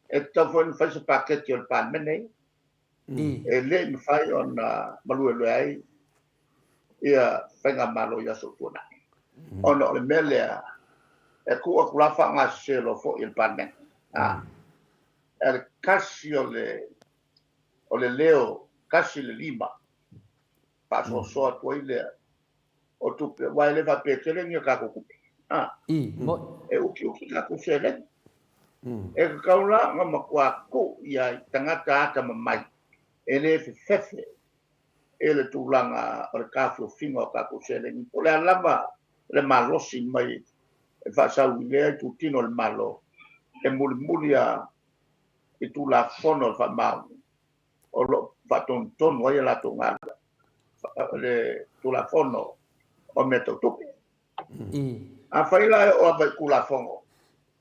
E tatau foi ona fai se paketi o le Palemene e le i mafai ona maluelue ai ia faigamalo i aso ua tuanai. Ona o le mea lea, e tuu atu la faaaogasese loa foi e le Palemene. A le tasi o le o le leo 1 i le 5 faasoasoa atu ai lea o tupe, aua e le faapea e tele ni a tatou tupe. E utiuti tatou seleni. E tatau la ona matua tuu i ai tagata atamamai e le fefefe i le tulaga o le taofiofiga o tatou seleni. Po o le a lava le malosi mai e faasau i lea itutino o le Malo e mulimuli lava i Tulafono o le faamaoni o lo o faatonutonu ai a latou galuega, le Tulafono o mea tau tupe. Afai la e oo lava i Tulafono,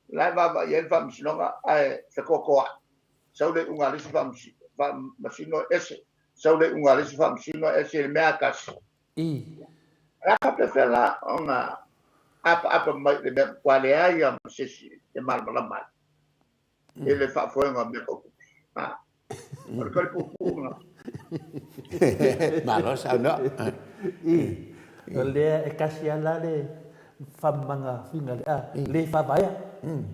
la e vaavaai i ai le Faamasinoga ae fetotoai, sau le iuga a le isi Faamasino e ese, sau le iuga a le isi Faamasino e ese i le mea lava e tasi. O le a faapefea la ona apaapa mai i le mea matua leai lava ma se isi e malamalama ai i le faafoega o mea tau tupe. O le tali puupuu lena. Malo saunoa. O lea e tasi lava la le faamamaga figa le faavaea.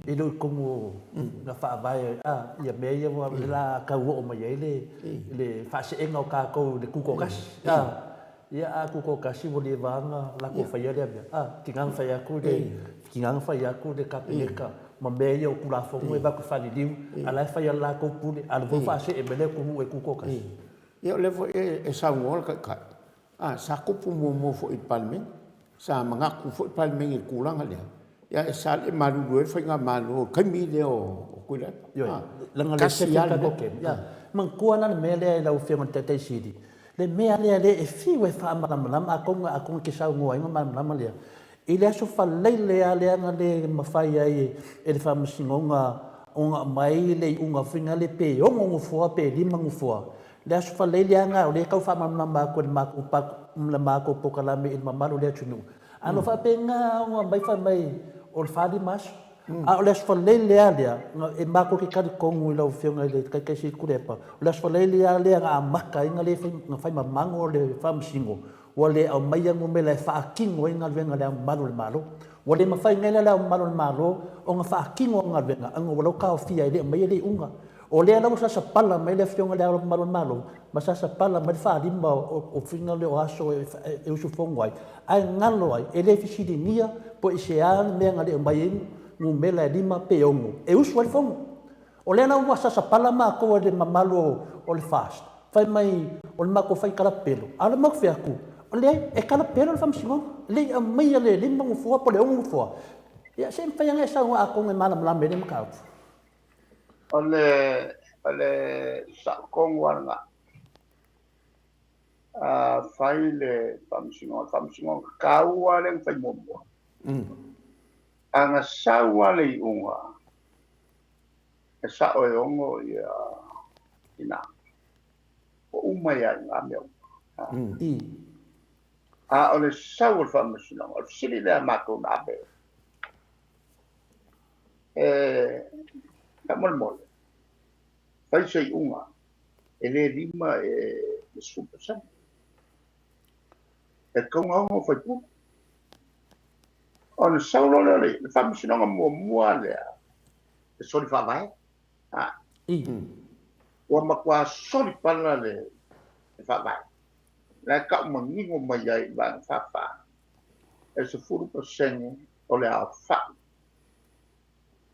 E le o i totonu o ga faavae a ia mea ia ua le la tau oo mai ai le le faaseega o tatou i le tutoatasi a. Ia a tutoatasi ua leva lava ona latou faia lea mea a, tiga na fai atu le tiga na fai atu le Kapeneta ma mea ia o Tulafono e avatu e faaliliu a o la e fai lava le latou pule a o lea foi ua faasee mai le atunuu e tutoatasi. Ia o lea foi e saunoa le Taitai, a, sa tupu muamua foi i le Palemene, sa manatu foi le Palemene i le tulaga lea, ae sa le malulu ai le Faigamalo i le taimi lea o Tuilaepa. Ioe, leaga o le Tasi lava le mea. Ia, manatua la le mea lea i lau Afioga i le Taitai Sili, le mea lea lea e fiu e faamalamalama, atonu atonu e te saunoa ai ona malamalama lea, i le Aso Faraile lava lea na le mafai ai e le Faamasinoga ona aumai le iuga foi lea pe 6 nofoa pe 5 nofoa, Le Aso Faraile lava lena o lea e tau faamalamalama atu e le matou le matou polokalame i le mamalu o le atunuu. A na faapena ona aumai fai mai o le 4 5 aso. A o le Aso Faraile lava lea, e matou te talitonu i lau Afioga i le Taitai Sili Tuilaepa, o le Aso Faraile lava lea na amata ai ona fai mamago le Faamasino, ua le aumaia numera e faatino ai galuega a Le Ao Mamalu o le Malo. Ua le mafai nei la e Le Ao Mamalu o le Malo ona faatino ana galuega ona ua laukaofia e le aumaia le iuga. O lea la ua sasapala mai le Afioga i Le Ao Mamalu o le Malo ma sasapala mai le faalima o faiga lea o aso e usufono ai, ae galo ai, e le fesiligia po o aisea le mea na le aumai ai numera e 5 pe 6 e usu ai le fono. O lea la ua sasapala matou e le mamalu o le FAST, fai mai o le matou fai kalapelo, a o le matou fai atu, leai, e kalapelo le Faamasinoga, e le i aumaia le 5 nofoa po o le 6 nofoa. Ia se i mafai ona e saunoa atonu e malamalama ai lea mataupu. O le o le saotogu lava lena. A fai le faamasinoga, le faamasinoga taua lea na fai muamua. A na sau lava le iuga, e sao e ono ia tina. Ua uma ai lava i ina mea uma. A o le sau o le faamasinoga, o le fesili lea a matou na ave E faamolemole, fai se iuga, e le 5 e le 10%. E tatau ona 6 sui usufono. Ona sau loa lea o le faamasinoga muamua lea, e soli faavae. Ua matua soli pala le faavae. La e tau manino mai ai i le vaega 44, e 10% o le aofai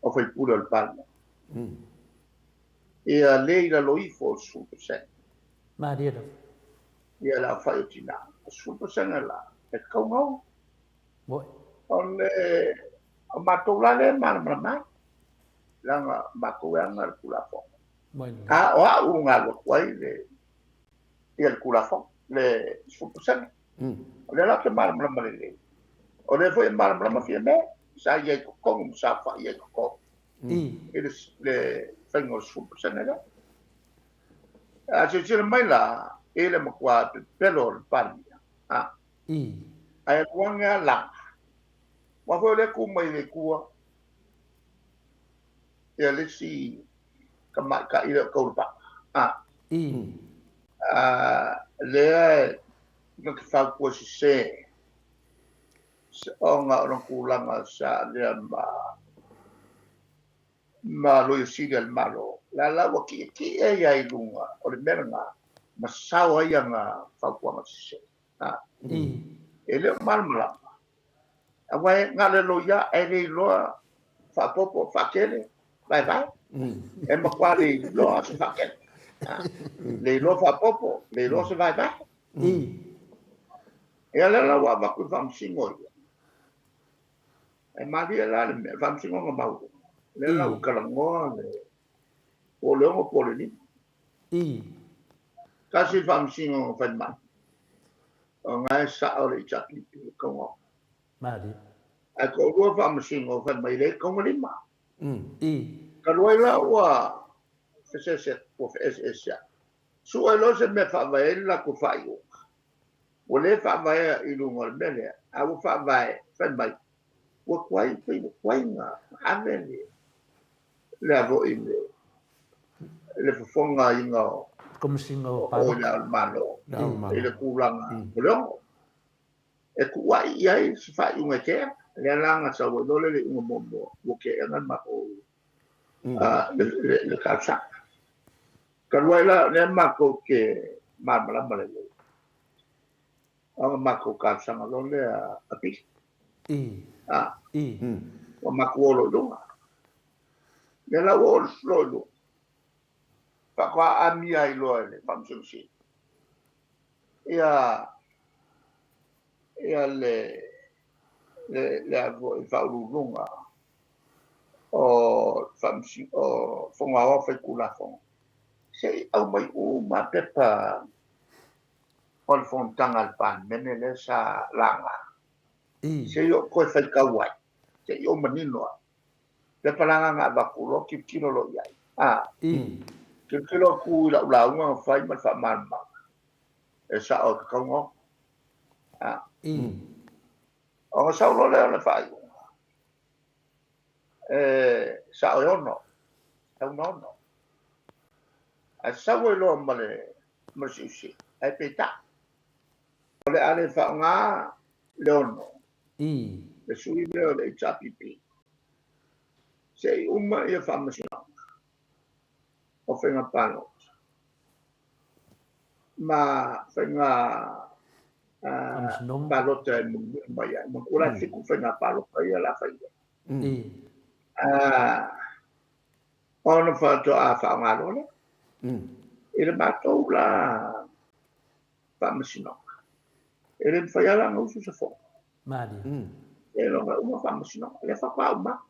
o sui usufono o le Palemene. Ia le i lalo ifo o le 10%. Malie lava. Ia le aofai o tina. O le 10% la, e tatau ona oo. Moi. O le o matou la lea e malamalama ai, leaga o matou e ana le Tulafono. Moi. A o au na alu atu ai le ia le Tulafono, le 10%. O lea la ou te malamalama lelei. O lea foi e malamalama Fiame, sa i ai i totonu ma saofai i ai i totonu i le, le faiga o le 10% lea. A silasila mai la i le matua pepelo o le Palemia, a, ae alu ane lava laga, aua foi o lea e tu mai le Atua ia le isi tamaitai lea o Taulapapa, a, lea na te fautua sese ona o lona tulaga sa avea ma ma Loia Sili a le Malo, la la ua tietie ia i luga o le mea lena ma sao ai ana fautuaga sese. E le o malamalama, aua e na o le loia e le iloa faaopoopo, faatele, vaevae. E matua le iloa se faatele, le iloa faaopoopo, le iloa se vaevae. Ia lea la ua avatu i faamasino ia. E malie la le mea, le faamasinoga maualuga. Lea la ua talanoa le po o le 6 po o le 5. Tasi le faamasinoga fai mai, o lena e sao le HRPP e tatau ona oo. Malie. Ae toalua faamasino fai mai le tatau ona 5. Talu ai la ua feseese, ua feeseeseai. Sue loa se mea e faavae ai le latou faaiuga. Ua le faavaea i luga o le mea lea, a ua faavae, fai mai, ua tuai, pei ua tuai na ave le, le a foi le, le fofogaina o Komesina o o Le Ao o le Malo i le tulaga o le 6. E tuuai i ai se faaiuga e tea. Lea la na sau ai loa le iuga muamua, ua teena le matou le talosaga. Talu ai la, o lea matou te malamalama lelei, ona matou talosaga loa lea apili. Ua matou o loa i luga. Lea la ua oo loa i luga, faatoa amia ai loa e le Faamasino Sili ia ia le le le a foi Faauluuluga o Faamasino o Fono Aoao Faitulafono se i aumai uma pepa o le fonotaga a le Palemene lea sa laga, se i ou toe faitau ai, se i ou manino ai. Pepa la na avatu loa tilotilo loa i ai. Tilotilo atu i lau lauga na fai ma le faamalamalamaga, e sao e tatau ona Ona sau loa lea o le faaiuga, e sao e 6, tatau ona 6. Ae sau ai loa ma le siusiu, ae peitai, o le a le faaaoga le 6, le sui lea o le HRPP, se i uma ia faamasinoga o faiga palota ma faiga palota e mulimuli mai ai. Manatua la e 7 faiga palota ia o le a fai ai. Ona faatoa faaaoga loa lea. I le matou la faamasinoga, e le mafai lava la ona usu se fono. E loga uma faamasinoga, lea faatoa uma.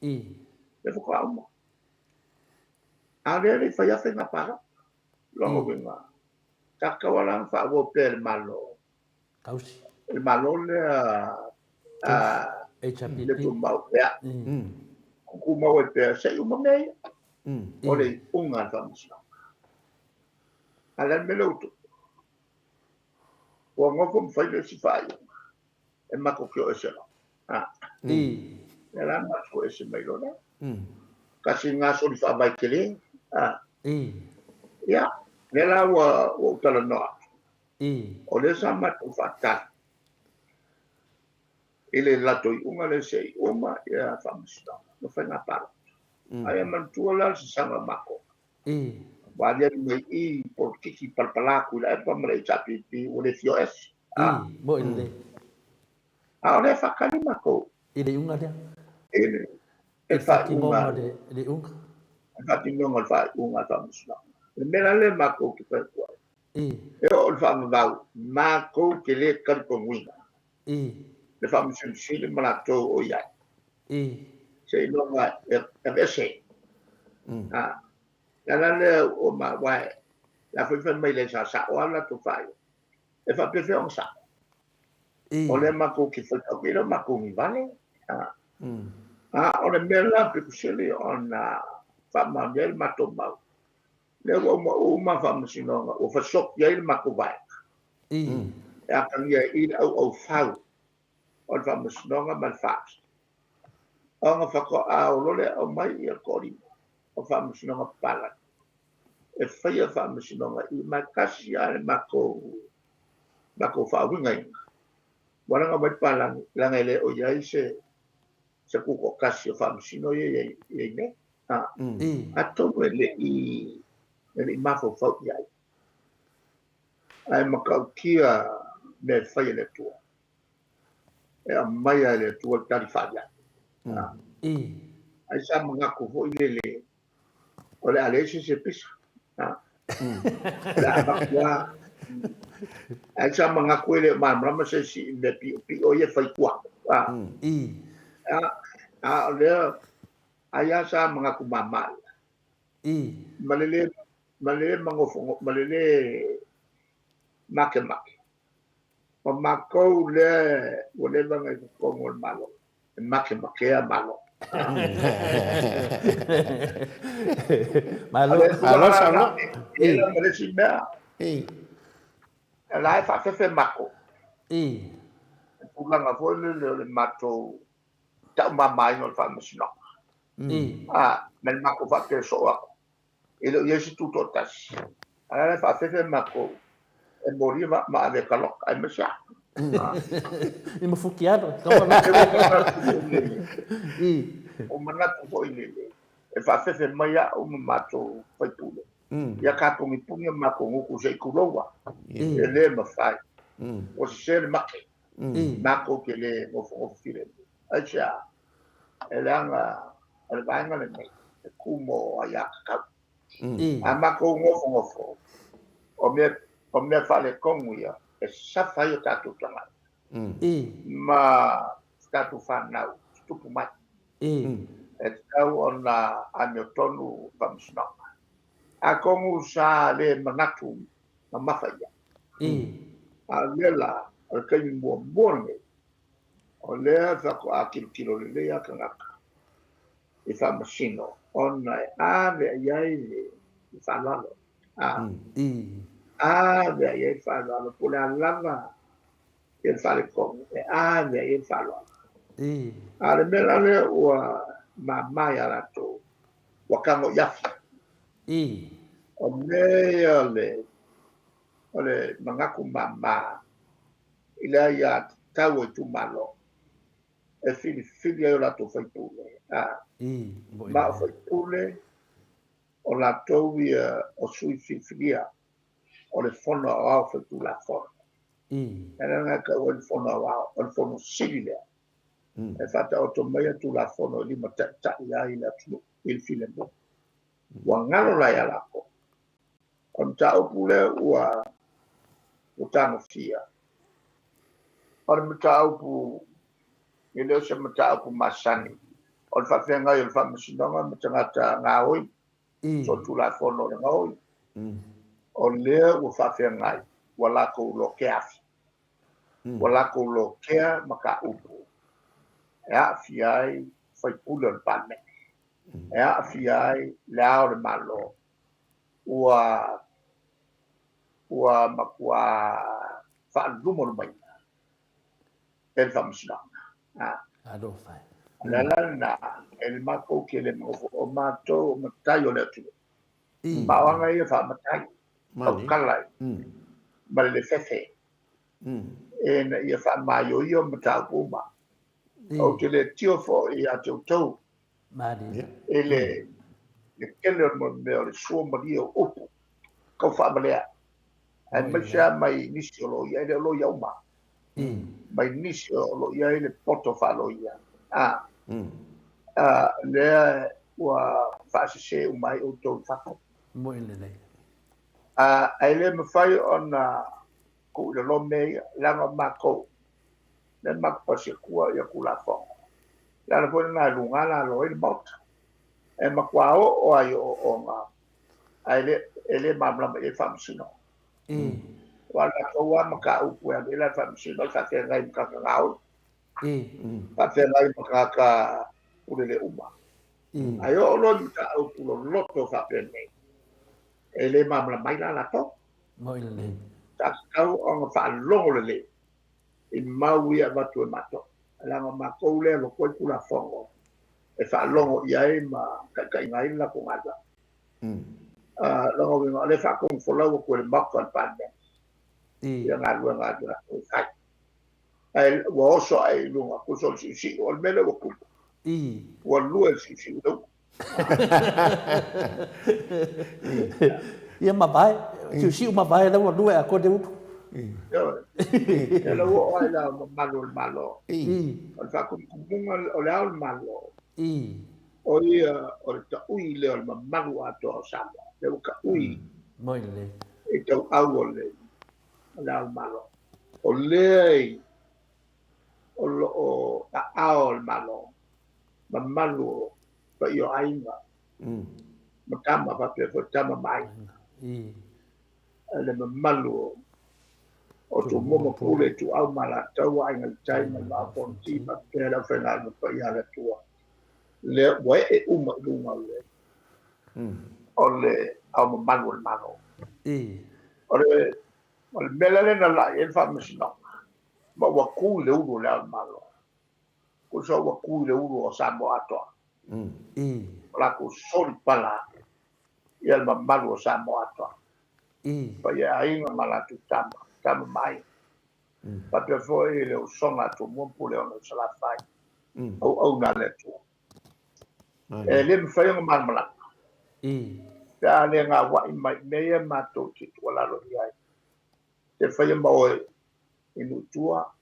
Lea faatoa uma. A o lea e le i faia faiga palota. Lona uiga, sa tatau lava la ona faaauau pea e le Malo. Tausi. Le Malo lea HRPP. Le tumau, ia. Tumau ai pea, se i uma mea ia. O le iuga a le faamasinoga. A o le a le mea lea ua tupu? Ua nofo ma fai le isi faaiuga e matou te o ese loa. Lea la matou o ese mai loa lea. Tasi lena soli faavae tele. Ia, lea la ua ou talanoa atu. O lea sa matou faatali i le latou iuga lea se i uma ia faamasinoga ma faiga palota. Ae manatua la le sasaga o matou. Ua aliali mai i polokiki palapala a Tuilaepa ma le HRPP ua le fia o ese. Mo'i lelei. A o lea e faatali matou. I le iuga lea. I le I le faatinoga o le iuga. Le faatinoga o le faaiuga a le faamasinoga. Le mea la lea matou te fai atu ai. E oo i le faavavau, matou te le talitonuina. Le Faamasino Sili ma latou o i ai. Seiloga e aveese. Le ala lea o ma, aua o le a foi fai mai le sa sao lava le latou faaiuga. E faapefea ona sao? O lea matou te faitau, e le o matou ni vale. A o le mea la pito sili ona faamaonia ai le matou mau, lea ua uma uma faamasinoga, ua fesoki ai le matou vaega. E atagia ai i le auaufau o le faamasinoga ma le FAST. Ona faatoa o loa lea aumai ia toalima o faamasinoga papalagi e faia faamasinoga i ma e tasi lava le matou faauigaina. Ua ala ona aumai papalagi, leaga e le o i ai se tutoatasi o faamasino ia i ai nei. Atonu e le i mafaufau i ai. Ae matautia mea e fai e le Atua. E aumaia e le Atua le tali faaliai. Ai sa manatu foi lele o le a leai se isi e pisa. O le a avatu lava. Ai sa manatu e le o malamalama se isi i mea piopio ia e fai tua. A o lea, ai lava sa manatu mama ia. Ma le le ma le le magofogo ma le le makemake. O matou lea ua leva ona i totonu o le Malo, e makemakea Malo. Malo. Malo saunoa. E ma le isi mea. E la e faafefe matou. E tulaga foi lele o le matou taumamaina o le faamasinoga. Ma le matou faapea soo atu. E le o i ai se tutoatasi. A o la e faafefe matou e molia ma ave e taloka, aemaise a. I ma Futialo. Ua manatu foi lele e faafefe mai au ma matou faipule ia ka pugipugī a makou gutu se i tuloua. E le mafai. Ua sese le make. Makou te le nofonofo filemu. Aisea? E leaga o le vaega lenei e ku mo aiatatau. A matou nofonofo, o mea faaletonu ia e safa ai o tatou tagata ma tatou fanau tutupu mai. E tatau ona amiotonu faamasinoga. Atonu sa le manatu mamafa ia. A o lea la, o le taimi muamua lenei, o lea faatoa tilotilo lelei lava tagata i faamasino ona e ave i ai le faaaloalo. Ave i ai le faaaloalo, po o le a lava le faaletonu, e ave i ai le faaaloalo. A o le mea la lea ua mama ia latou, ua tago i afi. O mea ia o le manatu mama i le aiatatau a itumalo e filifili ai o latou faipule. Ma o faipule o latou ia o sui filifilia o le Fono Aoao Faitulafono. E leaga e tau ai le Fono Aoao, o le Fono Sili lea e faataoto mai Tulafono e limataitai ai le atunuu i le filemu. Ua galo la ia latou. O le mataupu lea ua tagofia, o le mataupu e le o se mataupu masani, o le faafeagai o le faamasinoga ma tagata gaoi, solitulafono o le gaoi. O lea ua faafeagai, ua latou lokea afi. Ua latou lokea mataupu e aafia ai faipule o le Palemene, e aafia ai le Ao o le Malo. Ua matua faalumalumaina e le faamasinoga. Alofa. O le ala lena, e le matou te le nofo, o matou o matai o le atunuu. Ma o aga ia faamatai, tautala ma le lefefe, ina ia faamaioio mataupu uma. Ou te le tio foi ia te outou i le tele o le mea o le sua malie o upu tau faamalea, aemaise lava mai nisi o loia, e le o loia uma, mai nisi o lo o i ai le poto faaloia, lea ua faasese uma ai outou i fafo. Ae le mafai ona tuu i lalo mea ia, leaga o matou, lea matou pasi atua ia Tulafono. O le ala foi lena e luga lalo ai le Maota. E matua oo lava i ooooga, ae le malamalama i ai faamasino. Aua o le latou lava mataupu e alu i ai le faamasino, o le faafeagai ma tagata gaoi, faafeagai ma tagata pulelē uma. Ae oo loa i mataupu loloto faapenei, e le malamalama ai la latou. Sa tatau ona faalogo lelei i mau ia e avatu e matou. Leaga o matou lea e loto ai Tulafono e faalogo i ai ma taitaiga ai le latou galuega. Lona uiga, o lea e faatonufolau atu e le Maota o le Palemene ia galuega a latou e fai. Ae ua oso ae i luga, tusa o le siusiu, o le mea lea ua tupu. Ua lua e le siusiu le upu. Ia mavae, siusiu mavae la ua lua e atoa le ulu. Ia la ua oo ai la mamalu o le Malo. O le faatumutumuga o le Ao o le Malo. O ia o le taui lea o le mamalu atoa o Samoa. Lea ua taui i tauau o le Ao o le Malo. O lea i o lo o aao o le Malo, mamalu o paia o aiga, ma tama faapea foi tama ma aiga. Le mamalu o Tumua ma Pule, Ituau ma Alataua, Aiga i le Tai ma le Vaa o Fonoti, faapea le aufaigaluega paia a le Atua. Lea ua ee uma i luga o le ao mamalu o le Malo. O le mea la lea na lai ai le faamasinoga, ma ua tu i le ulu o le Ao o le Malo. Tusa ua tu i le ulu o Samoa atoa. O latou soli pala ia le mamalu o Samoa atoa. Paia aiga ma latou tama, tama ma aiga. Faapea foi le usoga a Tumua ma Puleono i Salafai, auauna a le Atua. E le mafai ona malamalama pe a le gauai mai i mea ia matou te tuualalo i ai. Te faia ma oe i nuu tua,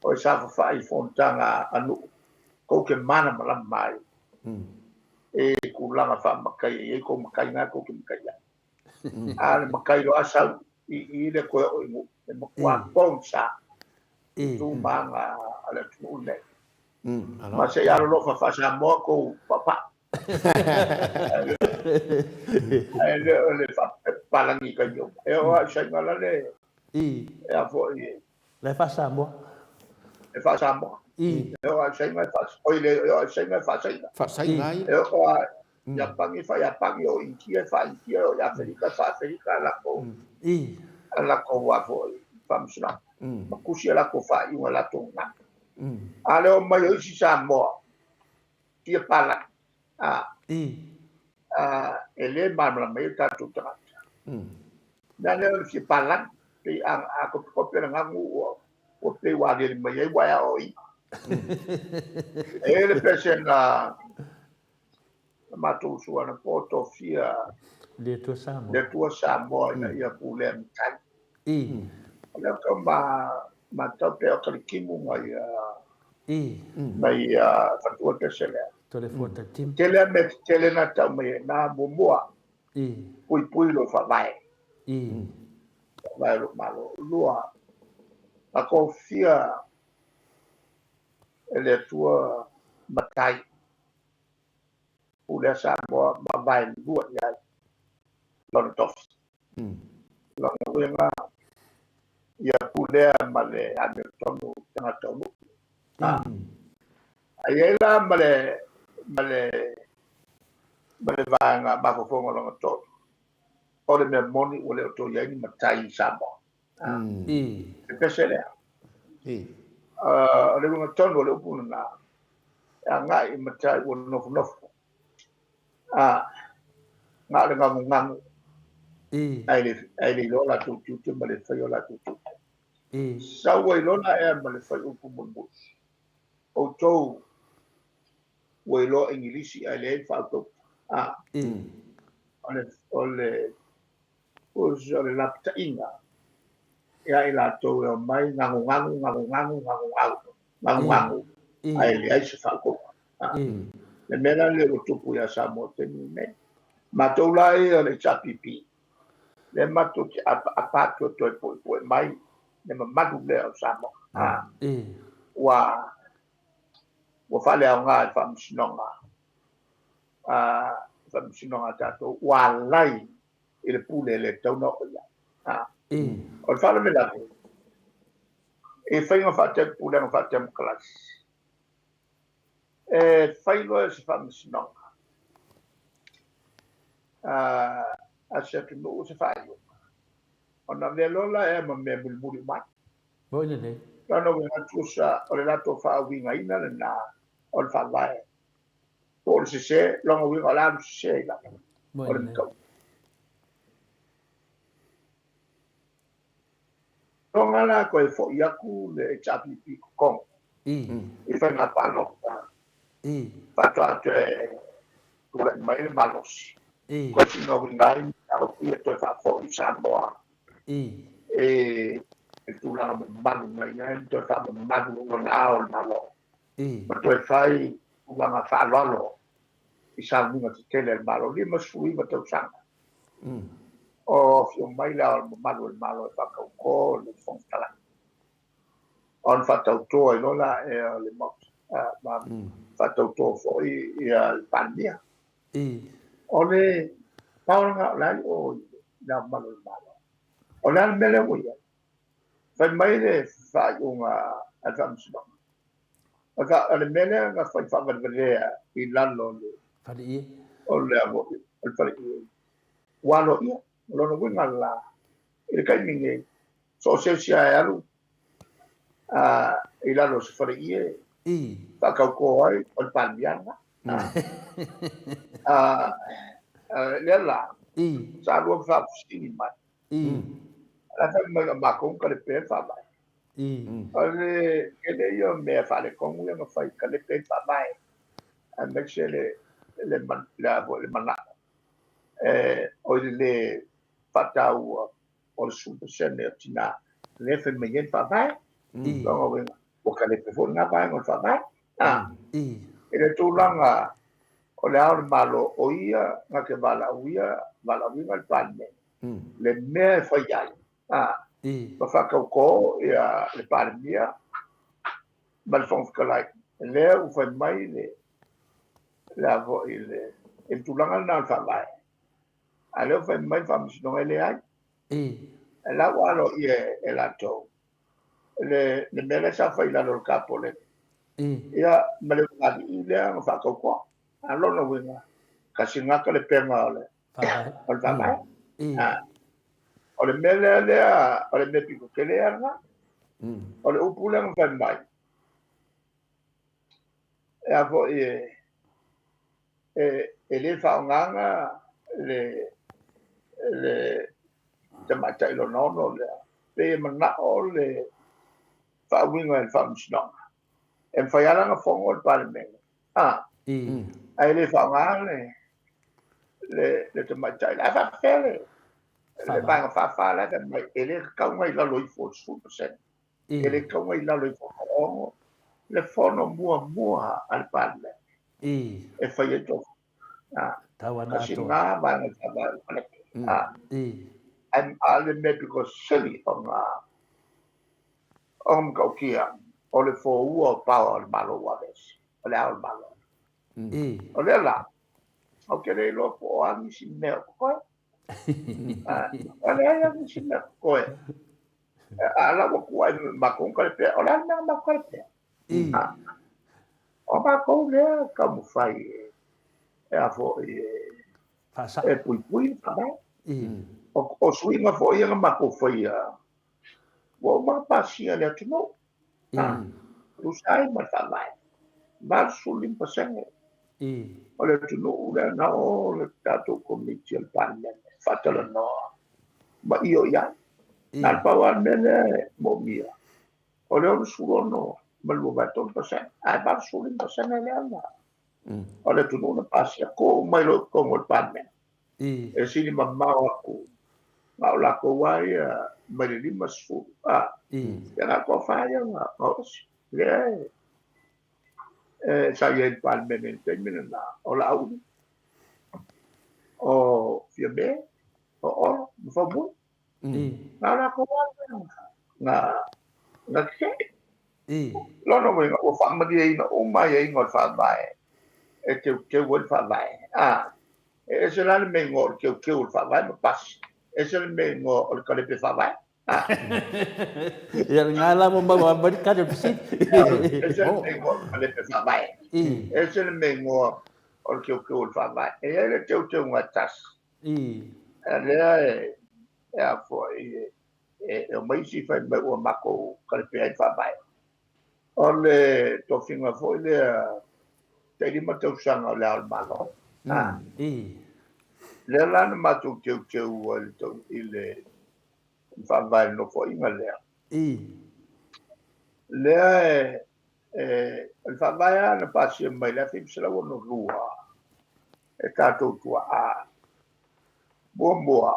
oe saofafai i fonotaga a nuu, kou te malamalama ai i tulaga faamatai e i ai kou matai na kou te matai ai. A o le matai loa sau i i le toe oo i nuu, e matua pogisa i tu ma aga a le atunuu lenei. Ma se i alolofa faa-Samoa kou paupau. Ae le o le faapalagi i taimi uma. E oo lava i Saina la le e a foi. La e faa-Samoa. E faa-Samoa. E oo lava i Saina e faa oi le e oo lava i Saina e faa-Saina. Faa-Saina ai. E oo lava i Iapani e faa-Iapani, e oo i Initia e faa-Initia, e oo i Afelika e faa-Afelika a latou a latou a foi faamasinoga. Ma tusi a latou faaiuga i latou gagana. A le omai o isi Samoa fia palagi, a, e le malamalama ai o tatou tagata. Mea lea o le fia palagi, pei a, a kopikopi le gagu ua, ua pei ua aliali mai ai ua e aoaoina. E i ai le pese na matou usu anapo tofia Le Atua Samoa. Le Atua Samoa ina ia pulea matai. O lea tau ma matau pe o kalikimu mai mai fatua pese lea. Tole fua tatimu. Tele a mea tetele na tau mai ai na muamua. Puipui lou faavae. Faavae o lou Malo. Lua, na tofia e le Atua matai. Pulea Samoa ma vaelua i ai lona tofi. Lona uiga, ia pulea ma le amiotonu tagata o nuu. A i ai la ma le, ma le, ma le vaega mafaufauga lona tolu, o le mea moni ua le o toe i ai ni matai i Samoa. E pese lea. O le uiga tonu o le upu lena, e agai i matai ua nofonofo. Na o le gagugagu, ae le iloa latou tiute ma le faia o latou tiute. Sau ai loa la ea ma le fai upu mulimuli, outou ua iloa Igilisi ae leai le faautauta. O le o le lapataiga ia i latou e omai gagugagu, gagugagu, gagugagu, gagugagu, ae leai se faautautaga. Le mea la lea ua tupu ia Samoa i le taimi lenei. Matou la ia o le HRPP, lea matou te apaapa atu e toe puepue mai le mamalu lea o Samoa. Ua ua faaleaoga e le Faamasinoga, Faamasinoga a tatou, ua alai i le pule e le tatau ona oo i ai. O le faalavelave, i faiga faapulega faatemokarasi, e fai loa e se faamasinoga a se atunuu se faaiuga, ona avea loa la ea ma mea mulimuli uma ai. Moni lelei. Lona uiga tusa o le latou faauigaina lena o le faavae po o le sese, lona uiga o le alu sese i lalo o le mataupu. Loga la toe foi atu le HRPP i totonu i faiga palota, faatoa toe tulai mai le malosi, toe finauina ai mataupu ia toe faafoi i Samoa i le tulaga mamalu na i ai, ma toe faamamalu lona ao o le Malo, ma toe fai tulaga faaaloalo i sauniga tetele a le Malo, 59 tausaga o afio mai le Ao Mamalu o le Malo e faatauto le Fofoga Fetalai, ona faatauto ai loa la ea o le Maota, ma faatauto foi le Palemia. O le paoraga o le a i o i le Ao Mamalu o le Malo. O le a le mea lea ua i ai? Fai mai le faaiuga a le Faamasinoga, o le mea lea na fai faavalevalea i lalo o le faleie, o le o le faleie, ua aloaia. O lona uiga la, i le taimi nei, so o se isi lava e alu i lalo o se faleie faatauto ai, o le Palemia lena. Lea la, sa lua faafesili mai, o le a fai mai o matou na talepea le faavae. O le tele ia o mea faaletonu ia na fai kalepe ai le Faavae, aemaise le le le a foi le manao o i le lē faataua o le 10% o tinā lea e fai mai ai le Faavae. Lona uiga ua kalepe foi lena vaega o le Faavae. I le tulaga o le Ao o le Malo, o ia na te valaauia valaauina le Palemene le mea e fai ai, ma faatautō ia le Palemia ma le Fofoga Fetalai, lea ua fai mai le le a foi le i le tulaga lena o le Faavae, a lea ua fai mai le Faamasinoga e leai. La ua aloaia e latou le mea lea sa fai i lalo o le Kapolele, ia ma le ulugalii lea na faatautoa. A lona uiga, kasi lena talepega o le Faavae. O le mea lea lea, o le mea pito tele lava lena. O le upu lea na fai mai, e a foi e le faaaogaina le tamaitai lona ono lea, pei e manao le faauiga e le Faamasinoga. E mafai lava ona fono le Palemene, ae le faaaoga le tamaitai. Ae faapefea le vaega 44 la e fai mai, e le tatau ona i lalo ifo o le 10%. E le tatau ona i lalo ifo o le 60 le fono muamua a le Palemene e fai ai tofiga. Kasi lena vaega o le Faavae o le Palete. A le mea pito sili ona matautia, o le foua o power o le Malo ua aveese, o le Ao o le Malo. O lea la, ou te le iloa po o a nisi mea o totoe. O leai lava nisi mea o totoe. A la ua tuuai matou na talepea, o le a le mea na matou talepea? O matou lea taumafai e a foi e puipui le Faavae. O suiga foi ia na matou faia, ua uma ona pasia e le atunuu. Tusa ai ma le Faavae, 85% o le atunuu lea na o le tatou Komiti o le Palemene faatalanoa ma io i ai. Na o le pau lava le mea lea e moomia, o le 66 ma le 23%, ae 85% lea na o le atunuu na pasia, tuu mai loa i totonu o le Palemene. E sili mamao atu na o latou lava ia mai le 50, ia na o le toafa ia na o ese. Lea sa i ai i le Palemene i le taimi lena, o Laauli, o Fiame, o Olo, ma Faumui. Na o latou lava na tetee. Lona uiga ua faamalieina uma aiaiga o le Faavae e teuteu ai le Faavae. E ese la le mea igoa o le teuteu o le Faavae ma pasi, ese le mea igoa o le kalepe Faavae. Ia lena la ua maua mai le tali o le fesili. Ese le mea igoa o le kalepe Faavae, ese le mea igoa o le teuteu o le Faavae. E i ai le teuteuga e tasi, lea e a foi e omai isi fai mai ua matou kalepe ai le Faavae. O le tofiga foi lea tai 5 tausaga o le Ao o le Malo. Lea la na matou teuteu ai i le Faavae i le nofoaiga lea. Lea o le Faavae lava na pasia mai i le 1962 e tatou tuaa. Muamua,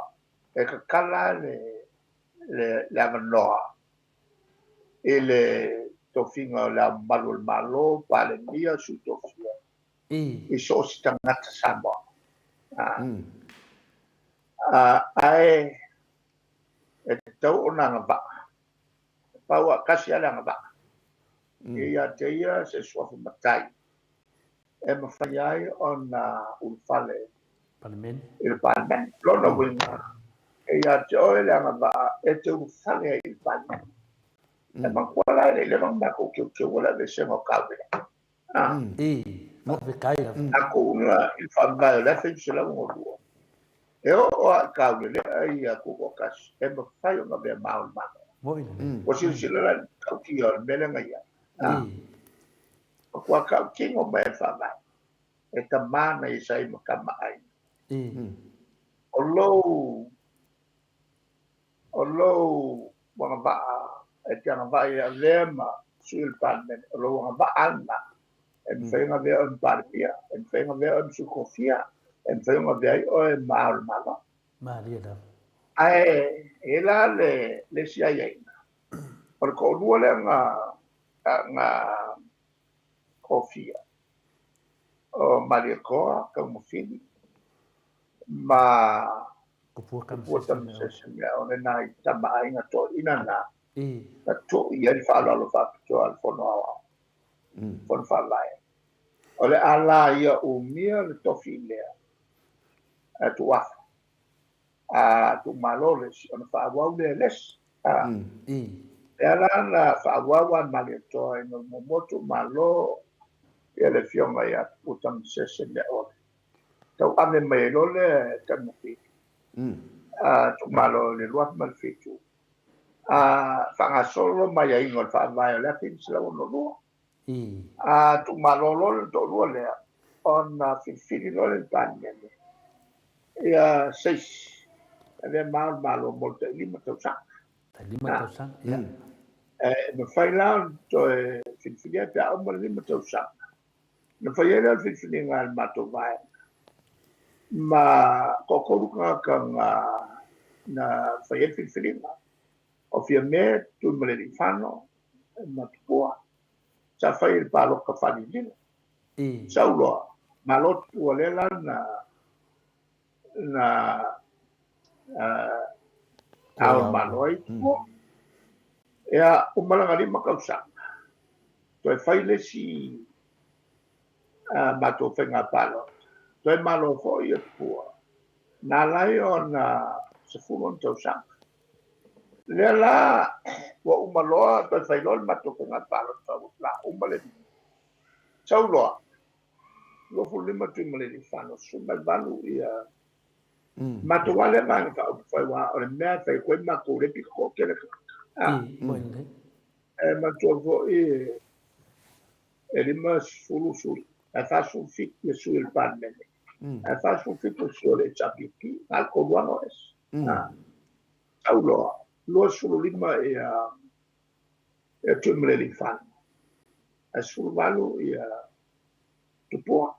e tatala le avanoa i le tofiga o le Ao Mamalu o le Malo, Palemia, Sui Tofia, i so o se tagata Samoa. Ae e tatau ona agavaa, pau a tasi lava le agavaa, e ia te ia se suafa matai e mafai ai ona ulufale i le Palemene. Lona uiga, e ia te oe le agavaa e te ulufale ai i le Palemene. E manatua la e le i leva ona matou teuteu le aveesega o Kaulele. Tatou uga i le Faavae o le 1962, e oo lava i Kaulele ia tutoatasi e mafai ona avea ma Ao o le Malo. Ua silasila la i le matautia o le mea lea na i ai. Matua tautino mai le Faavae, e tama na ia sa i ma tama ai. O lou agavaa E te agavaa e avea ma sui o le Palemene, o lou agavaa lena. E mafai ona avea oe ma Palemia, e mafai ona avea oe ma Sui Kofia, e mafai ona avea ai oe ma Ao o le Malo. Malie lava. Ae e i ai la le isi aiaiga, o le toalua lea na na tofia, o Malietoa Taumafili ma Tupua Tamasese Meaone, nai tama aiga toeaiina na, na tuu i ai le faaaloalo faapitoa a le Fono Aoao, Fono Faavae. O le a la ia umia le tofi lea, ae tuuafa, a tuumalo le isi, ona faaauau lea e le isi. Lea la na faaauau a Malietoa ina ua muamua tuumalo ia le afioga ia Tupua Tamasese Meaone, tauave mai ai loa le Taumafili tuumalo i le 2007, a faagasolo mai aiaiga o le Faavae o le 1962. A tuumalo loa le toalua lea, ona filifili loa lea e le Palemene ia se isi e avea ma Ao o le Malo mo le tai 5 tausaga. Tai 5 tausaga, ia. E mafai la ona toe filifilia pe a uma le 5 tausaga. Na fai ai lea o le filifiliga a le matou vaega ma toatolu tagata na na fai ai le filifiliga. O Fiame Tuimalealiifano ma Tupua sa fai i le palota faalililo. Sau loa, malo Tupua lea la na na Ao o le Malo ai Tupua. Ia, uma lana 5 tausaga, toe fai le isi matou faiga palota, toe malo foi ia Tupua, na ala ai ona 16 tausaga. Lea la ua uma loa, toe fai loa le matou faiga palota, ua uma le sau loa, 25 Tuimalealiifano, 18 ia matou lava lea Vaega Faaupufai, aua o le mea e fai atu ai matou le pito toatele tagata. E manatua foi e 50 sui, ae 47 ia sui o le Palemene, ae 47 sui o le HRPP, na o le tolu lava na o ese. Sau loa, 25 ia Tuimalealiifano, ae 18 ia Tupua.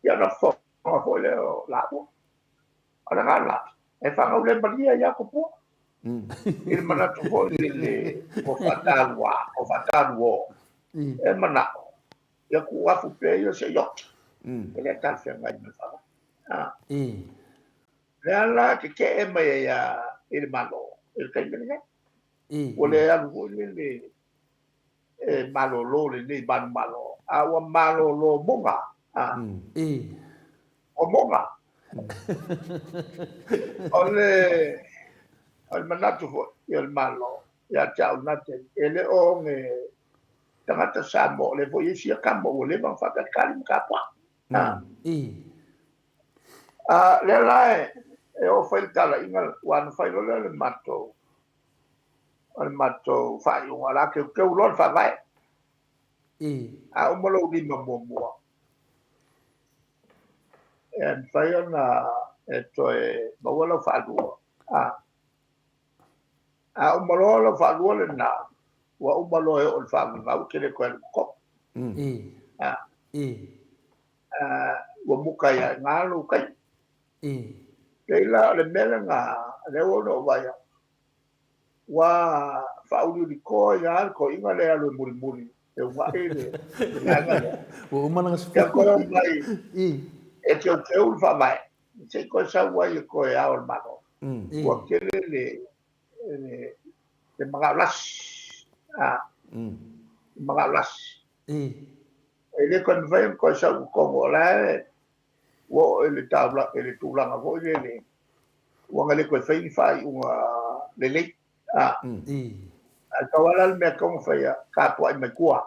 Ia ona fofoga foi lea o laua. O le agaga, e fanau le malie ia Tupua. I le manatu foi lele ua faatalua, ua faataluo, e manao, ia tuu afu pea ia se i oti. E le talafeagai ma le faavae. Lea la tetee mai ai i le Malo i le taimi lenei. Ua le alu foi lele e malolo lenei manumalo, a ua malolo moga. Ua moga. O le o le manatu foi o le Malo ia te au na taimi, e le o ge tagata Samoa, o lea foi e i ai sia kama ua leva ona faatalitali ma tapuai. A lea la e oo fai le talaiga, ua na fai loa lea o le matou o le matou faaiuga, o le a teuteu loa le Faavae. A uma lou lima muamua, e mafai ona e toe maua lau faalua. A uma loa lau faalua lena, ua uma loa e oo i le faavavau, e te le toe alu i totonu. Ua muta ai lava i ina lou taimi. Pei la o le mea lena, lea ua ona ou vaai atu, ua faauliulitoa ai lava le toeaina lea e alu e mulimuli e uunai le vaega lea. Ua uma lana Ia toe omai e teuteu le Faavae, se i toe sau ai e toe Ao o le Malo. Ua tele le le manao lasi. Le manao lasi. E le toe mafai ona toe sau i totonu, o la e ua oo i le taula, i le tulaga foi lele, ua na le toe fai ni faaiuga lelei. Ae pau lava la le mea e tatau ona faia, tapuai mai tua.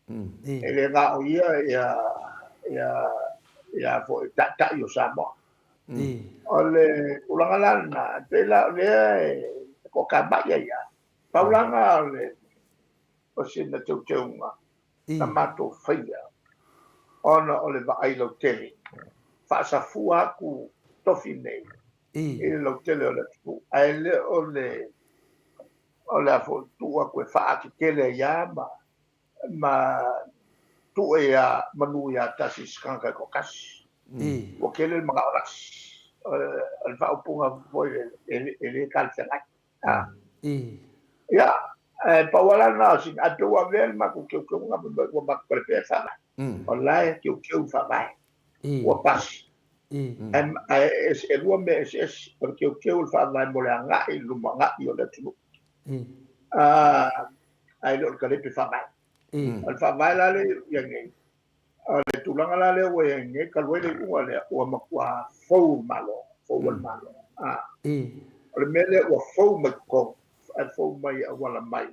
E le na o ia ia ia ia foi taitai o Samoa. O le tulaga la lena, e pei la o lea e toatamai ai lava. Pau la lena o le o sina teuteuga na matou faia ona o le vaai lautele, faasafua atu tofi nei i le lautele o le atunuu, ae le o le O le a foi tuu atu e faatetele ai lava ma ma tuu ai a manu ia tasi i se tagata e toatasi. Ua tele le manao lasi. O le faaupuga foi e le talafeagai. Ia, ae pau lava la lena o sina, ae pei ua avea le matou teuteuga ma ua matou talepea e faavae. O la e teuteu le faavae. Ua pasi. Ae e lua mea eseese, o le teuteu o le faavae mo le agai i le lumanai o le atunuu. Ae le o le talepe faavae. O le faavae la lea ua i ai nei, o le tulaga la lea ua i ai nei, talu ai le iuga lea, ua matua fou le Malo, fou le Malo. O le mea lea ua fou mai totonu, ae fou mai e auala mai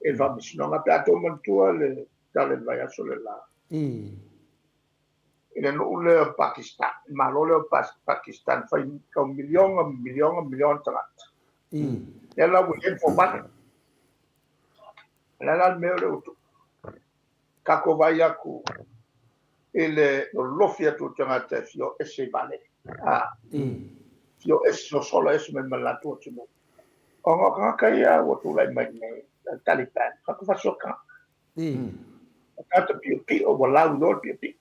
i le Faamasinoga. Pe a outou manatua le tala i le vaiaso le la, i le nuu lea o Pakistan, le Malo lea o Pakistan, fai tau miliona, miliona, miliona tagata. Lea la ua i ai le fomai. O le a la le mea lea ua tupu? Tatou vaai atu i le lolofi atu o tagata e fia o ese i vaalele. Fia o ese, sosola ese mai ma le latou atunuu. Ona o tagata ia ua tulai mai nei, Taliban, tagata fasiota. O tagata piopio, ua lauiloa le piopio.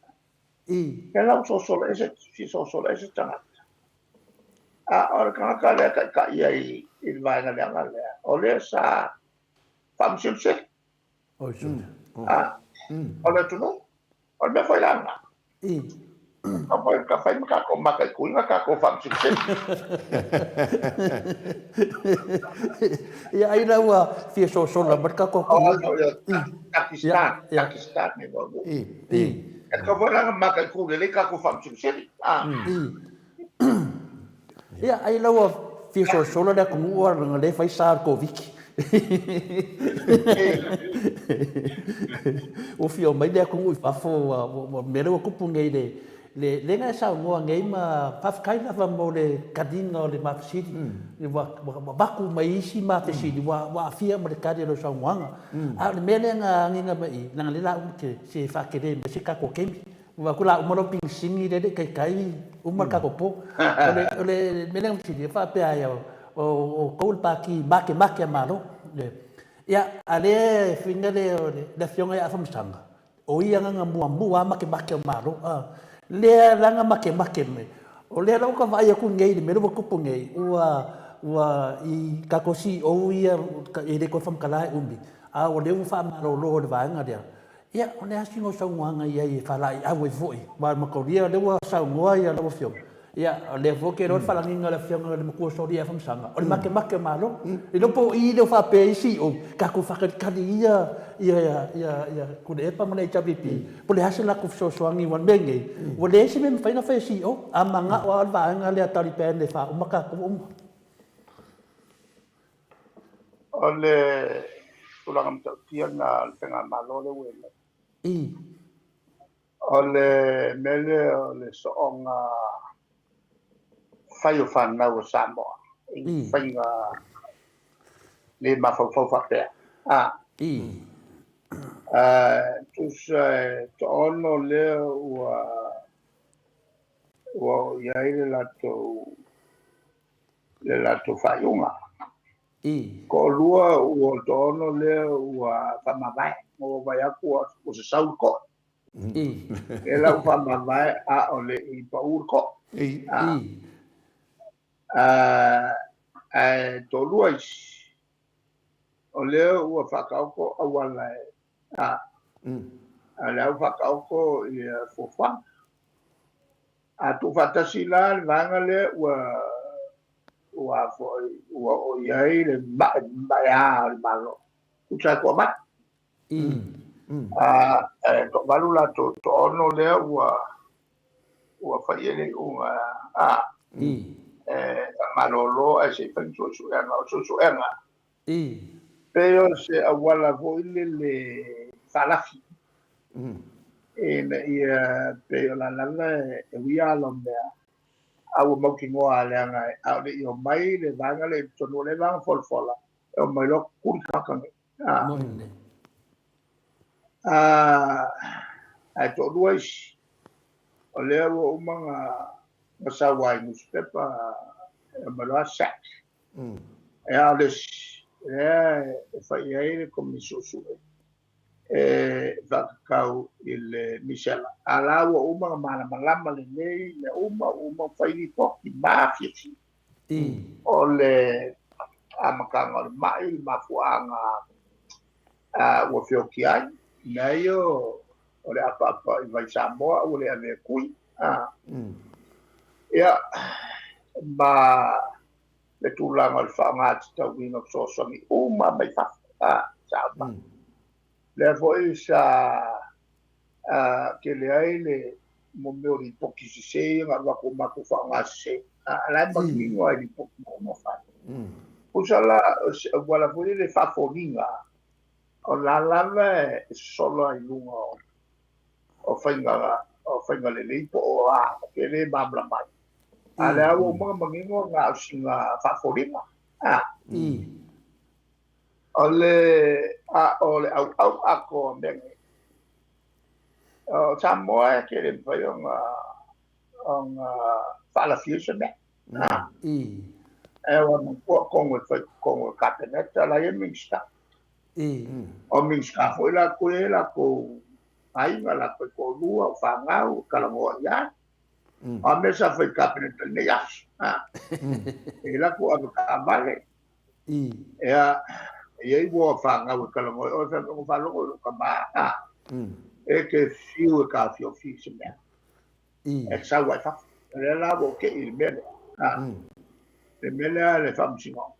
Lea la ua sosola ese, fia sosola ese tagata. A o le tagata lea e taitai ai i le vaega leaga lea, o lea sa faamusemuselu. O le atunuu, o le mea foi la lena. Ka fai ma tatou mataituina tatou faamusemuselu. Ia, ai la ua fia sosola mai le tatou atunuu. Pakistan, Pakistan e muamua. E tatau foi la ona mataitu lelei tatou faamusemuselu. Ia, ai la ua fia sosola le atunuu a leaga lea e fai sa o le Koviti. Ua fia omai le atunuu i fafo, ua mea lea ua tupu nei le lea na e saunoa nei ma faafetai lava mo le taliga o le ma fesili. Ua avatu mai isi ma fesili ua aafia ma le tali o lau saunoaga. A o le mea lea na agiga mai i, leaga lea la uma se faatele mai se tatou taimi. Ua vaai atu la uma lou pigisigi lea e le i taitai uma le tatou po. O le mea lea na fesili ai faapea ai o outou le Pati makemake a Malo. Ia, a lea e feina le Afioga ia Afamasaga, o ia na na muamua lava makemake o Malo. Lea la na makemake mai, o lea la ua ta vaai atu nei i le mea lea ua tupu nei, ua ua i tatou CEO ia e le toe faamatala e umi, a o lea ua faamalolo e le vaega lea. Ia, o le a sina o saunoaga i ai e faalaeiau ai foi, aua o le mataulia o lea ua saunoa lau Afioga, ia, o lea foi ou te iloa le faalagiga o le Afioga i le Matua Soli ia Afamasaga, o le makemake o Malo. E le o po o i lea o faapea ai CEO, tatou faatalitali ia ia Tuilaepa ma le HRPP, po o le a se latou fesoasoani aua o le mea lenei, ua leai se mea e mafai ona fai e CEO, a manao lava le vaega lea a Taliban e faauma tatou ua uma. O le tulaga matautia lena o le faigamalo lea ua i ai nei. O le mea lea o le soonga fai o fanau a Samoa i faiga le mafaufau faapea. Tusa e toaono lea ua oo i ai le latou le latou faaiuga. Toalua ua toaono lea ua faamavae. Ua vaavaai atu ua sasau le toa. Lea la ua faamavae a o le i pau le toa. Ae toalua isi, o lea ua faataoto auala e, a o lea ua faataoto ia fuafuaga. A tuufaatasi la le vaega lea ua ua foi ua oo i ai le maemaea o le Malo, tusa e toavalu. E toavalu latou, toaono lea ua ua fai i ai le iuga a e faamalolo ae se i fai ni suesuega. O suesuega pei o se auala foi lele faalafi ina ia pei o la lava e uia ala o mea a ua mautinoa leaga a o le i omai le vaega lea i totonu o le vaega folafola e omai loa kuli tagata nei. Ae toalua isi o lea ua uma na sau ai i nusipepa e omai loa sack. E a o le isi. lea e fai ai le Komisi Suesue e faatatau i le misela. A la ua uma ona malamalama lelei mea uma, ua uma ona fai lipoti mafiafia o le amataga o le mai, le mafuaaga ua feoti ai, mea ia o le apaapa i vai Samoa ua le avea tui. Ia, ma le tulaga o le faaaoga tatauina o fesoasoani uma mai fafo. Sa uma. Lea foi sa tele ai le mea o lipoti sese ia na avatu matou faaaoga sese. A la e manino ai lipoti uma fai. Tusa la, auala foi le faafoliga, o la lava e sosolo ai luga o faiga lelei po o a, ke le malamalama ai. A lea ua uma ona manino na o sina faafoliga. O le o le auau atoa mea nei. O Samoa e tele mafai ona faalafia se mea. E ua matua tonu e fai totonu o le Kapeneta la e i ai Minisita. O Minisita foi latou e i ai latou aiga, latou toalua, o fanau, e talanoa i ai. O a mea sa fai i le Kapeneta i lenei aso. E i latou avetaavale. Ia, e i ai uo a fanau e talanoa i oe, fai mai, ua faalogo i lou tama, e te fiu e taofiofi i se mea. E sau ai fafo. O lea la ua ou tei i le mea lea. Le mea lea le faamasinoga.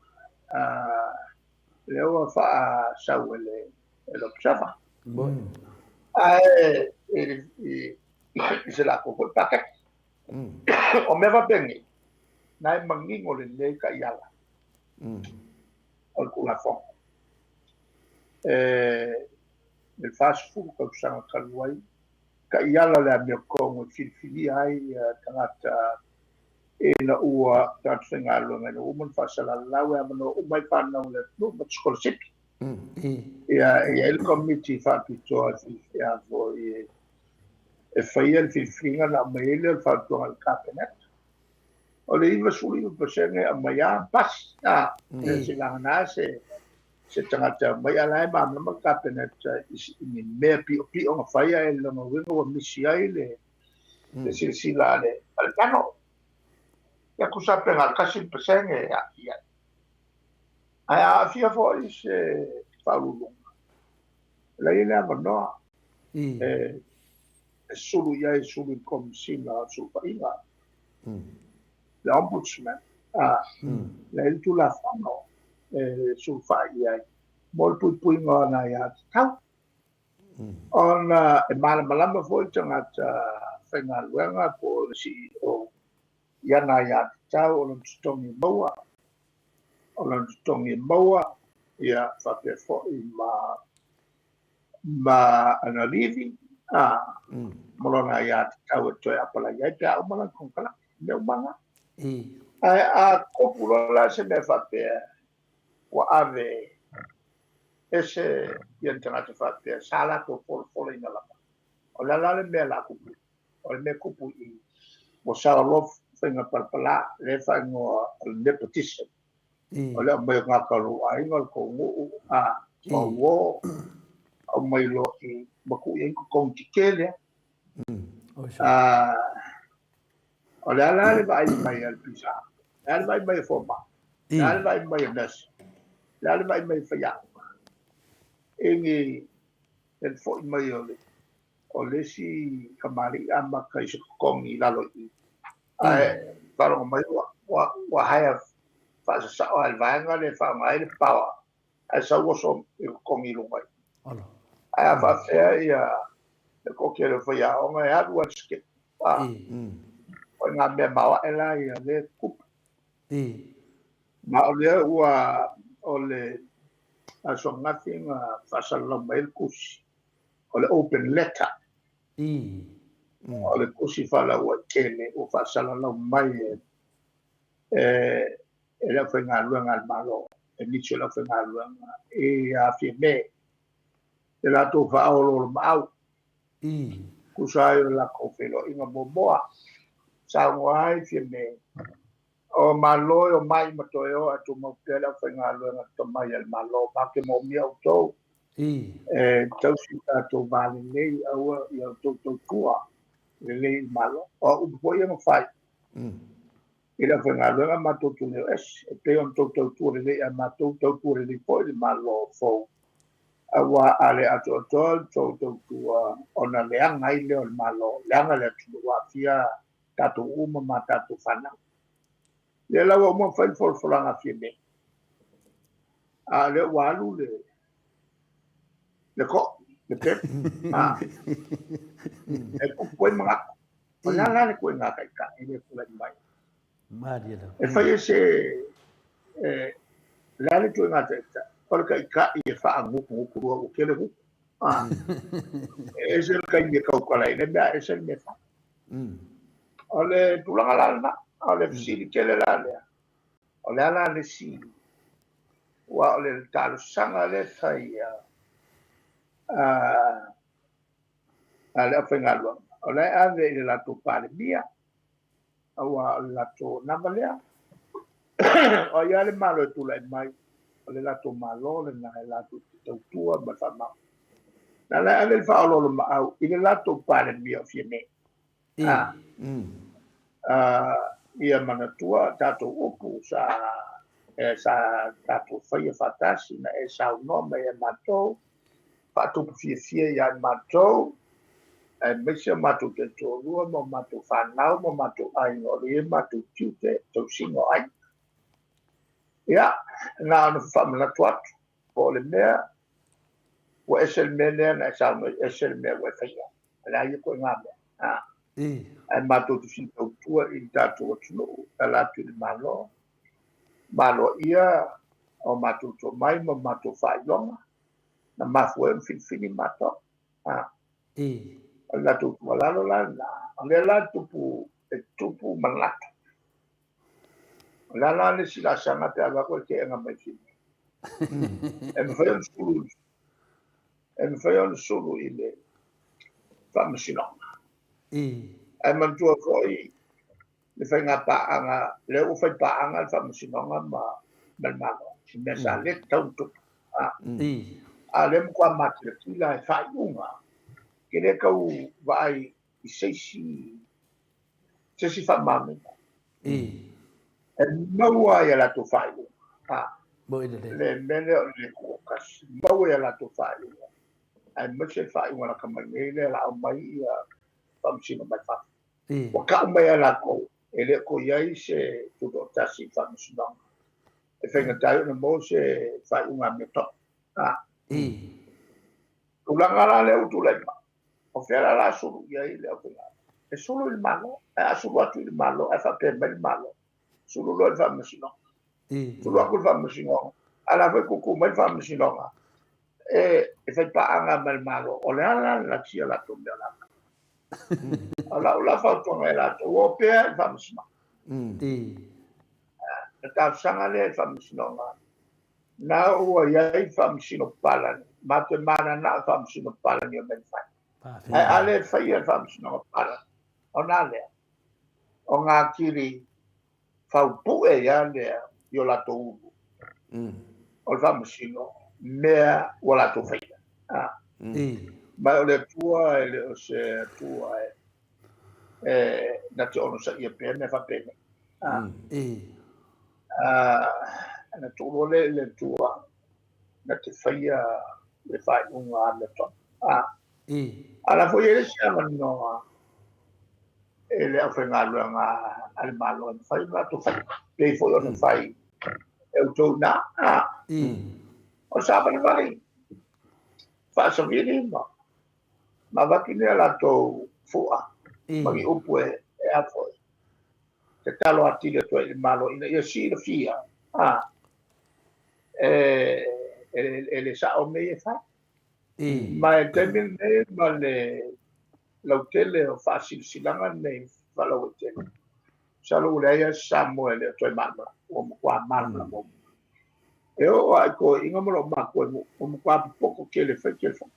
Lea ua faasau e le Observer. Ae i se latou foi paketi. O mea faapenei, na e manino lelei taiala o le Tulafono. E le 40 tausaga talu ai, taiala le amiotonu e filifilia ai tagata ina ua tagata faigaluega ina ua uma ona faasalalau e avanoa uma ai fanau a le atunuu ma sikolasipi. Ia, e i ai le komiti faapitoa e faia le filifiliga na aumai ai lea o le fautuaga a le Kapeneta. O le 99% e aumai lava pasi. Se vagana se tagata e aumai, a la e malamalama le Kapeneta i ni mea piopio na faia e lona uiga ua misi ai le silasila a le panel. Ia tusa pe na o le 1% e aafia ai. Ae a aafia foi se faauluuluga, la e i ai le avanoa e sulu i ai, sulu i le Komesina o Sulufaiga, le Ombudsman, la e i ai le Tulafono e sulufai i ai mo le puipuiga o ana aiatatau. Ona e malamalama foi le tagata faigaluega po o le CEO i ana aiatatau, o lona totogi e maua, o lona totogi e maua, ia faapea foi ma ana livi, ma lona aiatatau e toe apalai ai pe a uma lana konekarate, mea uma na. Ae a tupu loa la se mea faapea, ua ave ese ia ni tagata faapea, sa latou folafolaina lava. O le a la le mea la tupu? O le mea tupu i ua saoloa faiga palapala, le faaigoa o le nepotism. O le aumai o tagata o lou aiga, o le tou nuu, o uo, aumai loa i ma tuu i ai ni totogi tetele. O le a la le vaai mai a le PSA, le a le vaai mai a fomai, le a le vaai mai a nurse, le a le vaai mai a faiaoga, i ni le foi mai o le isi kamali'i amata i se totogi i lalo i i. Ae faalogo mai ua hire faasasao lava i le vaega lea e faaaoga ai le power, ae sau oso i totogi i luga i. Ae a faapea ia le toatele o faiaoga e alu lava i le skip. O ngā mea maoae la ia le tupu. Ma o lea ua o le aso ananafi na faasalalau mai ai le tusi, o le open letter. O le tusi faalauaitele ua faasalalau mai e le aufaigaluega a le Malo, e nisi o le aufaigaluega i ia Fiame, le latou faaoloolomaau. Tusa ai o le latou feiloaiga muamua, saunoa ai Fiame, O Malo e omai ma toe o ae tumau pea le aufaigaluega tomai a le Malo. Matou te moomia outou e tausi i tatou va lelei, aua ia outou tautua lelei i le Malo. O au upu foi ia na fai i le aufaigaluega matou te le o ese, e pei ona outou tautua lelei ia matou, tautua lelei foi i le Malo fou, aua a le atoatoa le tou tautua ona leaga ai lea o le Malo, leaga le atunuu, aafia tatou uma ma tatou fanau. Lea la ua uma ona fai le folafolaga a Fiame, a o lea ua alu le le ko le pep a e pupu ai manatu. O le a la le ituaiga taitai lea e tulai mai? Malie lava. E fai e se e le a le ituaiga taitai? O le taitai e faagutugutu ua tele gutu. A e ese le taimi e tautala ai le mea, ese le mea e fai. O le tulaga la lena, o le fesili tele la lea, o le a la le isi, aua o le talosaga lea e fai a le aufaigaluega, o la e ave i le latou Palemia, aua o le latou anava lea. O ai lava le Malo e tulai mai, o le latou Malo lena e latou te tautua ma le faamau. Na la e ave le faaoloolomaau i le latou Palemia o Fiame. Ia manatua tatou upu sa sa tatou faia faatasi, na e saunoa mai ia matou, faatupu fiafia ia matou, aemaise o matou taitoalua ma o matou fanau ma o matou aiga, o lea e i ai matou tiute, tausiga o aiga. Ia, na ona faamanatu atu, po o le mea ua ese le mea lea na e saunoa ai, ese le mea ua e faia. O le a ia ituaiga mea? Ae matou te fia tautua i le tatou atunuu, e ala atu i le Malo, Malo ia o matou tomai ma matou faailoga, na mafua ai ona filifili matou. O le latou tuualalo la lena, o lea la tupu, e tupu manatu. O le a la le isi laasaga pe a avatu e keega mai Fiji? E mafai ona sulu, e mafai ona sulu i le faamasinoga. Ae manatua foi le faiga paaga, lea ua fai paaga le faamasinoga ma le Malo, i mea sa le tatau ona tupu. A o lea e matua matilatila e faaiuga, ke le tau vaai i se isi se isi faamaoniga. E maua ai a latou faaiuga. Le mea lea o le toatasi, maua ai a latou faaiuga, aemaise le faaiuga lata mai nei lea o le a aumai ia faamasino mai fafo. Ua tau mai e latou, e le o toe i ai se tutoatasi i le faamasinoga. E faigata ai ona maua se faaiuga amiotonu. Tulaga la lea ua tulai mai, o fea la o le a sulu i ai le aufaigaluega? E sulu i le Malo, ae a sulu atu i le Malo ae faapea mai le Malo, sulu loa i le faamasinoga. Sulu atu i le faamasinoga, a o la foi e tutu mai le faamasinoga, e fai paaga ma le Malo. O le a la le natia o latou mea o le a fai? O lau la fautuaga ia latou, o pea i le faamasinoga. Le talosaga lea i le faamasinoga, na ua i ai faamasino palagi, matou te mananao i faamasino palagi o mea na fai. Ae a le faia le faamasinoga palagi, ona a lea, ona atili faupue ai lava lea i o latou ulu o le faamasino mea ua latou faia. Ma o le Atua e le o se Atua e na te onosaia pea mea faapenei. Na tuu loa lea i le Atua na te faia le faaiuga amiotonu. A la foi e i ai le isi avanoa e le aufaigaluega a le Malo e mafai ona latou faia, pei foi ona fai e outou i ina. O le savalivali faasavili ma avatu ni a latou fua ma ni upu e a foi, tatalo atili atu ai i le Malo ina ia silafia e le sao mea ia e fai. Ma e le taimi lenei ma le lautele o faasilasilaga nei faalauaitele, masalo ua leai lava se Samoa e le o toe malamalama, ua matua malamalama uma. E oo lava i toeaiina ma loomatua i nuu, ua matua popoto tele e fai telefoni.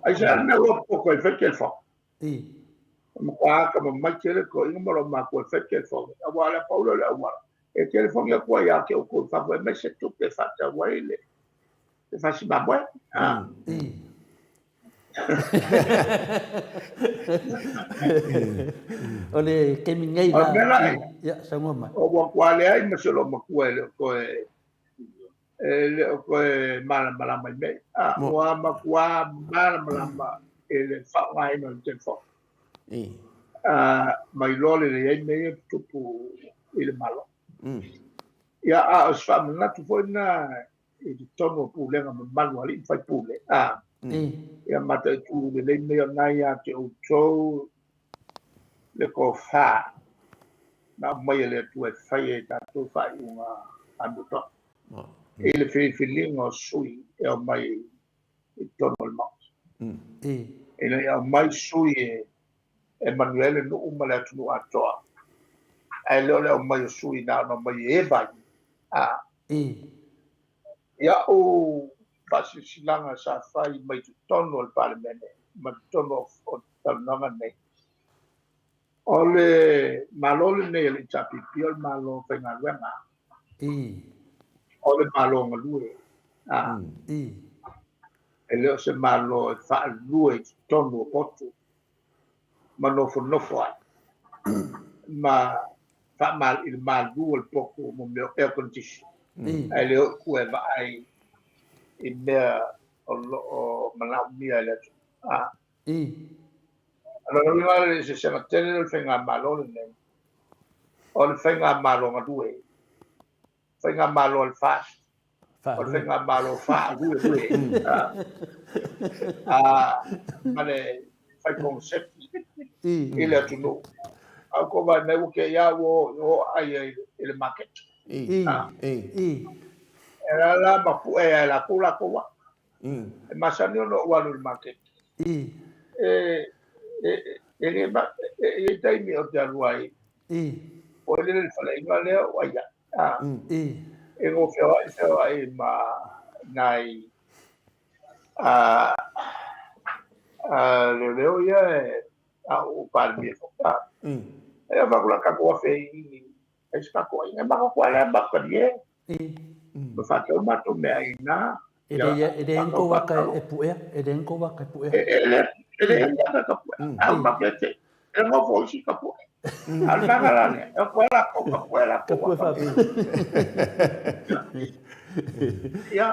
Aisea le mea ua popoto ai e fai telefoni? Matua akamamai tele toeaina ma lou matua e fai telefoni, aua o le a pau lea o le auala e telefoni atu ai ia te outou i fafo e aumai se tupe e faatau ai le fasi mamoe. O le taimi nei la, ia, saunoa mai. Ua matua leai ma se loomatua e le o toe e le o toe malamalama i mea ia. Ua matua malamalama i le faaaogaina o le telefoni. Ma iloa lelei ai mea ia e tutupu i le Malo. Ia, a o se faamanatu foi lena i totonu o pulega mamalu a alii ma faipule, ia mataitu lelei mea o lena ia te outou le tofa na aumai e le Atua e fai ai tatou faaiuga amiotonu i le filifiliga o sui e aumai i totonu o le Maota. Ina ia aumai sui e manuia ai le nuu ma le atunuu atoa, ae le o le aumai o sui na ona aumai e eva ai. Ia'u faasilasilaga sa fai mai totonu o le Palemene ma totonu o talanoaga nei, o le Malo lenei a le HRPP o le Malo faigaluega, o le Malo galue, e le o se Malo e faalue i totonu o potu ma nofonofo ai ma i le malu o le potu mo mea o air condition, ae le o i tua e vaai i mea o lo o manaomia e le atunuu. O lona uiga o le eseesega tele lea o le faigamalo lenei, o le faigamalo galue, faigamalo a le FAST, o le faigamalo faaluelue ma le fai koneseti i le atunuu. A ua vaai mai ua te i lava ua o ai i le maketi. E la ma pue ai latou latou aa. E masani ona ou alu i le maketi. E e i ai taimi ou te alu ai, o le le faleaiga lea o ai ai. E go feoai feoai ma nai leoleo ia e a o Palemia foi. E a fa kula ka ko fe i ai se kako ai ma ko ala ma ka die. Ma fa tau ma to me ai na. E le enko waka e puea, e le enko waka e puea. E le enko waka ka puea. Au ma ke te. E ngo fo isi ka puea. Al manga la ne. E ko la ko ka puea la ko. Ka puea fa. Ia.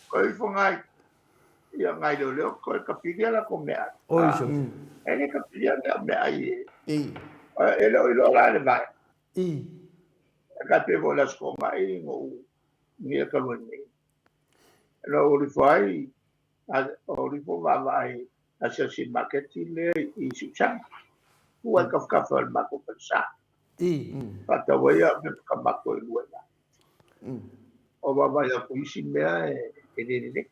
Ko i fo ngai. Ia ngai leo leo ko ka pilia la ko mea. Oi so. E le ka pilia mea mea ai. E le o ilo la le vai. Ka pe vo la sko mai ngo ni ka lo ni. No o li fai o li fo va vai a se si maketi le i Siusaga. Ua ka ka fa ma ko sa. Pa ta wai a me ka ma ko lua. O va vai a ko isi mea e le le.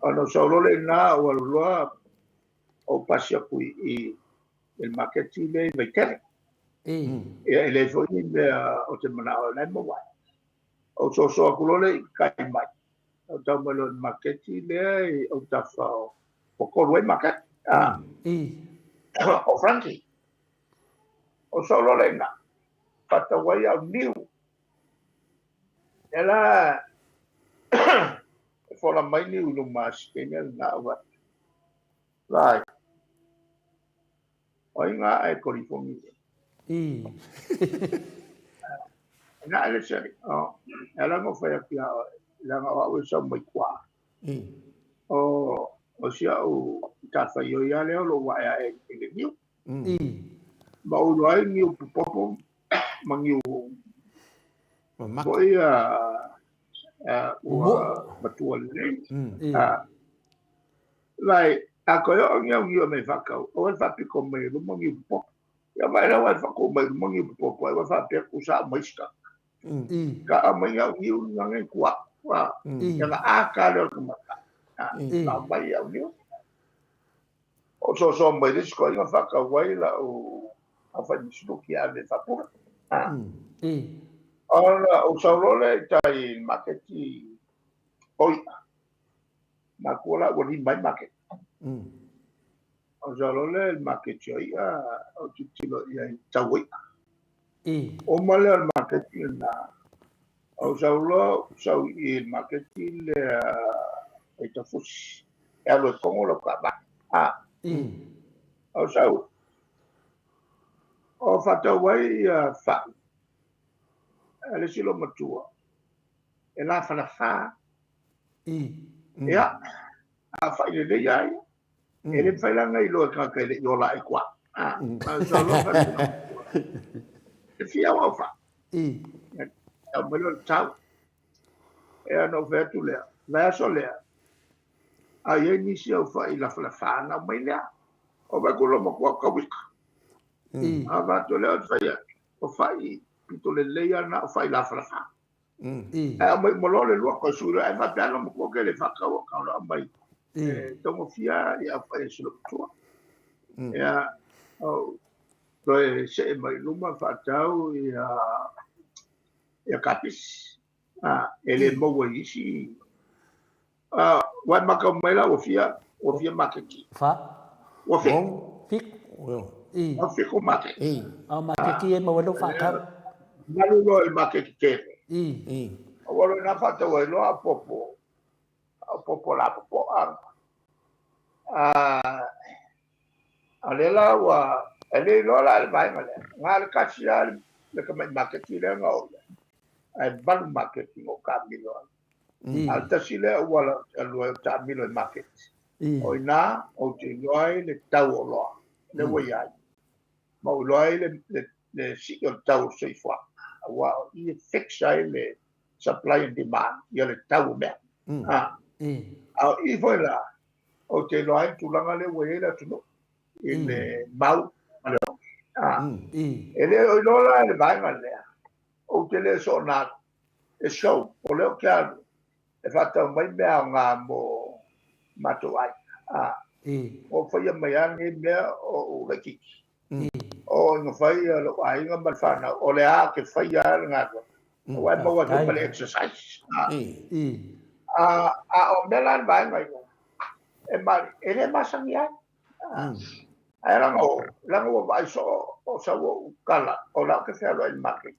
Ona ou sau loa lea i ina ou alu loa ou pasi atu i le maketi lea i Vaitele. Ia e leai foi ni mea o te manao e la e maua ai. Ou soso atu loa lea i kai mai. Ou tau mai loa i le maketi lea i autafa o tolu ai maketi. O Frankie. Ou sau loa lea i ina. Faatau ai au niu. Ia la e fola mai niu i luma a si teine lena ou vaai. Vai. O ai ngā e korifongi. Na ele se o ala ngo fai atu ia oe leaga o au e sau mai kua. O o si au matafaioi lava lea o lou aeae i le niu. Ma ou iloa ai niu popopo ma niu foi ua matua lelei. Vai, a koe o ngi au ngi mai whakau, o e whapiko mai luma ngi popo. Ia vai la wai whakau mai luma ngi popo, e wai whapea ku sa mai sika. Ka a mai au ngi nga ngai kua. Ia nga a ka leo ka mata. Ka mai au ngi. O so so mai le siko inga whakau wai la o a whai misiluki a me whapura. Ona o saurole i tai maketi oi. Makua la ua lima ai maketi. O sau loa lea i le maketi o i'a, ou tilotilo i ai i le tau o i'a. Uma lea o le maketi lena, ou sau loa ou sau i le maketi lea i Tafusi, e alu e Kogo lau taavale. Ou sau, o faatau ai fai a le isi loomatua, e lafalafa. Ia, a fai lelei lava ia. E le mafai la ona iloa e tagata e le i ola ai tua. E fia au fai. Tau mai loa le tau. Ia ona ou fai atu lea, vaiaso lea, a i ai nisi au fai lafalafa ona aumai lea. O vaai atu loomatua tauika. A vaai atu lea ou te fai atu, o fai pito lelei lava na o fai lafalafa. Ae aumai uma loa le lua toe sui loa, ae faapea loomatua ke le faatau tau loa aumai. E taugofie ia au fai a si loomatua. Ia, ou toe see mai luma faatau ia ia kapisi. E le maua i isi. Ua e matau mai la ua fia, ua fia maketi. Fa. Ua fitu. Fitu. Ua fitu maketi. A o maketi e maua ai lou faatau. Malu loa i maketi tele. Ua loa ina faatau ai loa a popo, a popo lapopoa. A lea la ua, e le iloa la le vaega lea. Na o le tasi lava le tamai maketi lea na oo i ai. Ae valu maketi na ou taamilo ai. A o le tasi lea auala ou te alu ai ou taamilo i maketi. O i ina ou te iloa ai le tau o oloa lea ua i ai. Ma ou iloa ai le sii o le tau o le soifuaga. Aua o i e fix ai le supply and demand, ia le tau o mea. A o i foi la, ou te iloa ai le tulaga lea ua i ai le atunuu i le mau ma le ogi. E le o iloa la e le vaega lea, ou te le soona alu e show, o lea ou te alu e faatau mai mea aoga mo matou aiga. Ua ou faia mai lava lenei mea o ou laitiiti. O ina fai lou aiga ma le fanau, o lea ou te faia lava le galuega. Aua e maua ai foi ma le exercise. A o mea la le vaega ia, e mali, e le masani ai. Ae leaga o, leaga ua vaai soo o sau ou tala, o la ou te fealuai i le market.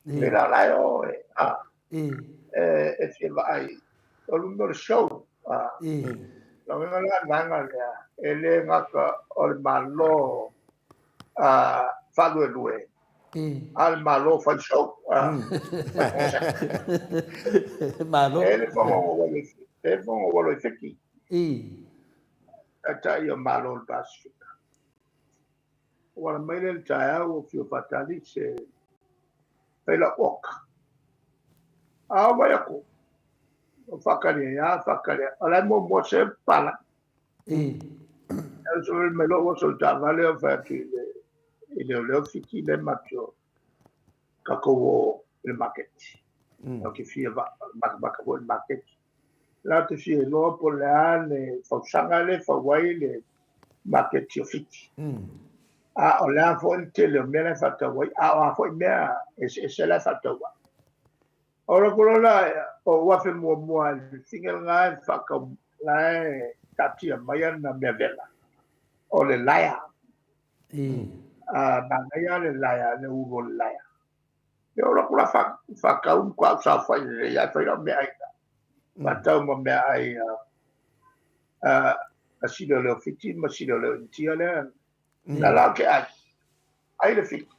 Pei la la e o e, e fia vaai, o le mea o le show. Lona uiga la le vaega lea, e le gata o le Malo faaluelue, a o le Malo fai show. Malo. E le fono i Fiti. Taitai o Malo o le Pasefika. Ua ala mai lea i le taeao ua fia faatali se fai lau oka. A o vai atu, o faatali ai lava, faatali ai. O la e muamua se pala. E uso mai loa ua sau taavale o fai atu i le i leoleo Fiti le matou tatou o i le maketi. Ou te fia matamata foi i le maketi. La ou te fia iloa po o le a le fausaga lea e fau ai le maketi o Fiti. A o le a foi le tele o mea la e faatau ai, a o a foi mea eseese la e faatau ai. O le kula la, o uafe muamua i le figa lena e faatau, la e taatia mai ana mea vela, o le laea. A manaia le laea, le ulu o le laea. Ia o lou la faatau matua ou saofai lelei lava e fai lau meaai i ina. Faatau ma meaai a si leoleo Fiti ma si leoleo Initia lea. Na la ou te ai, ai le Fiti.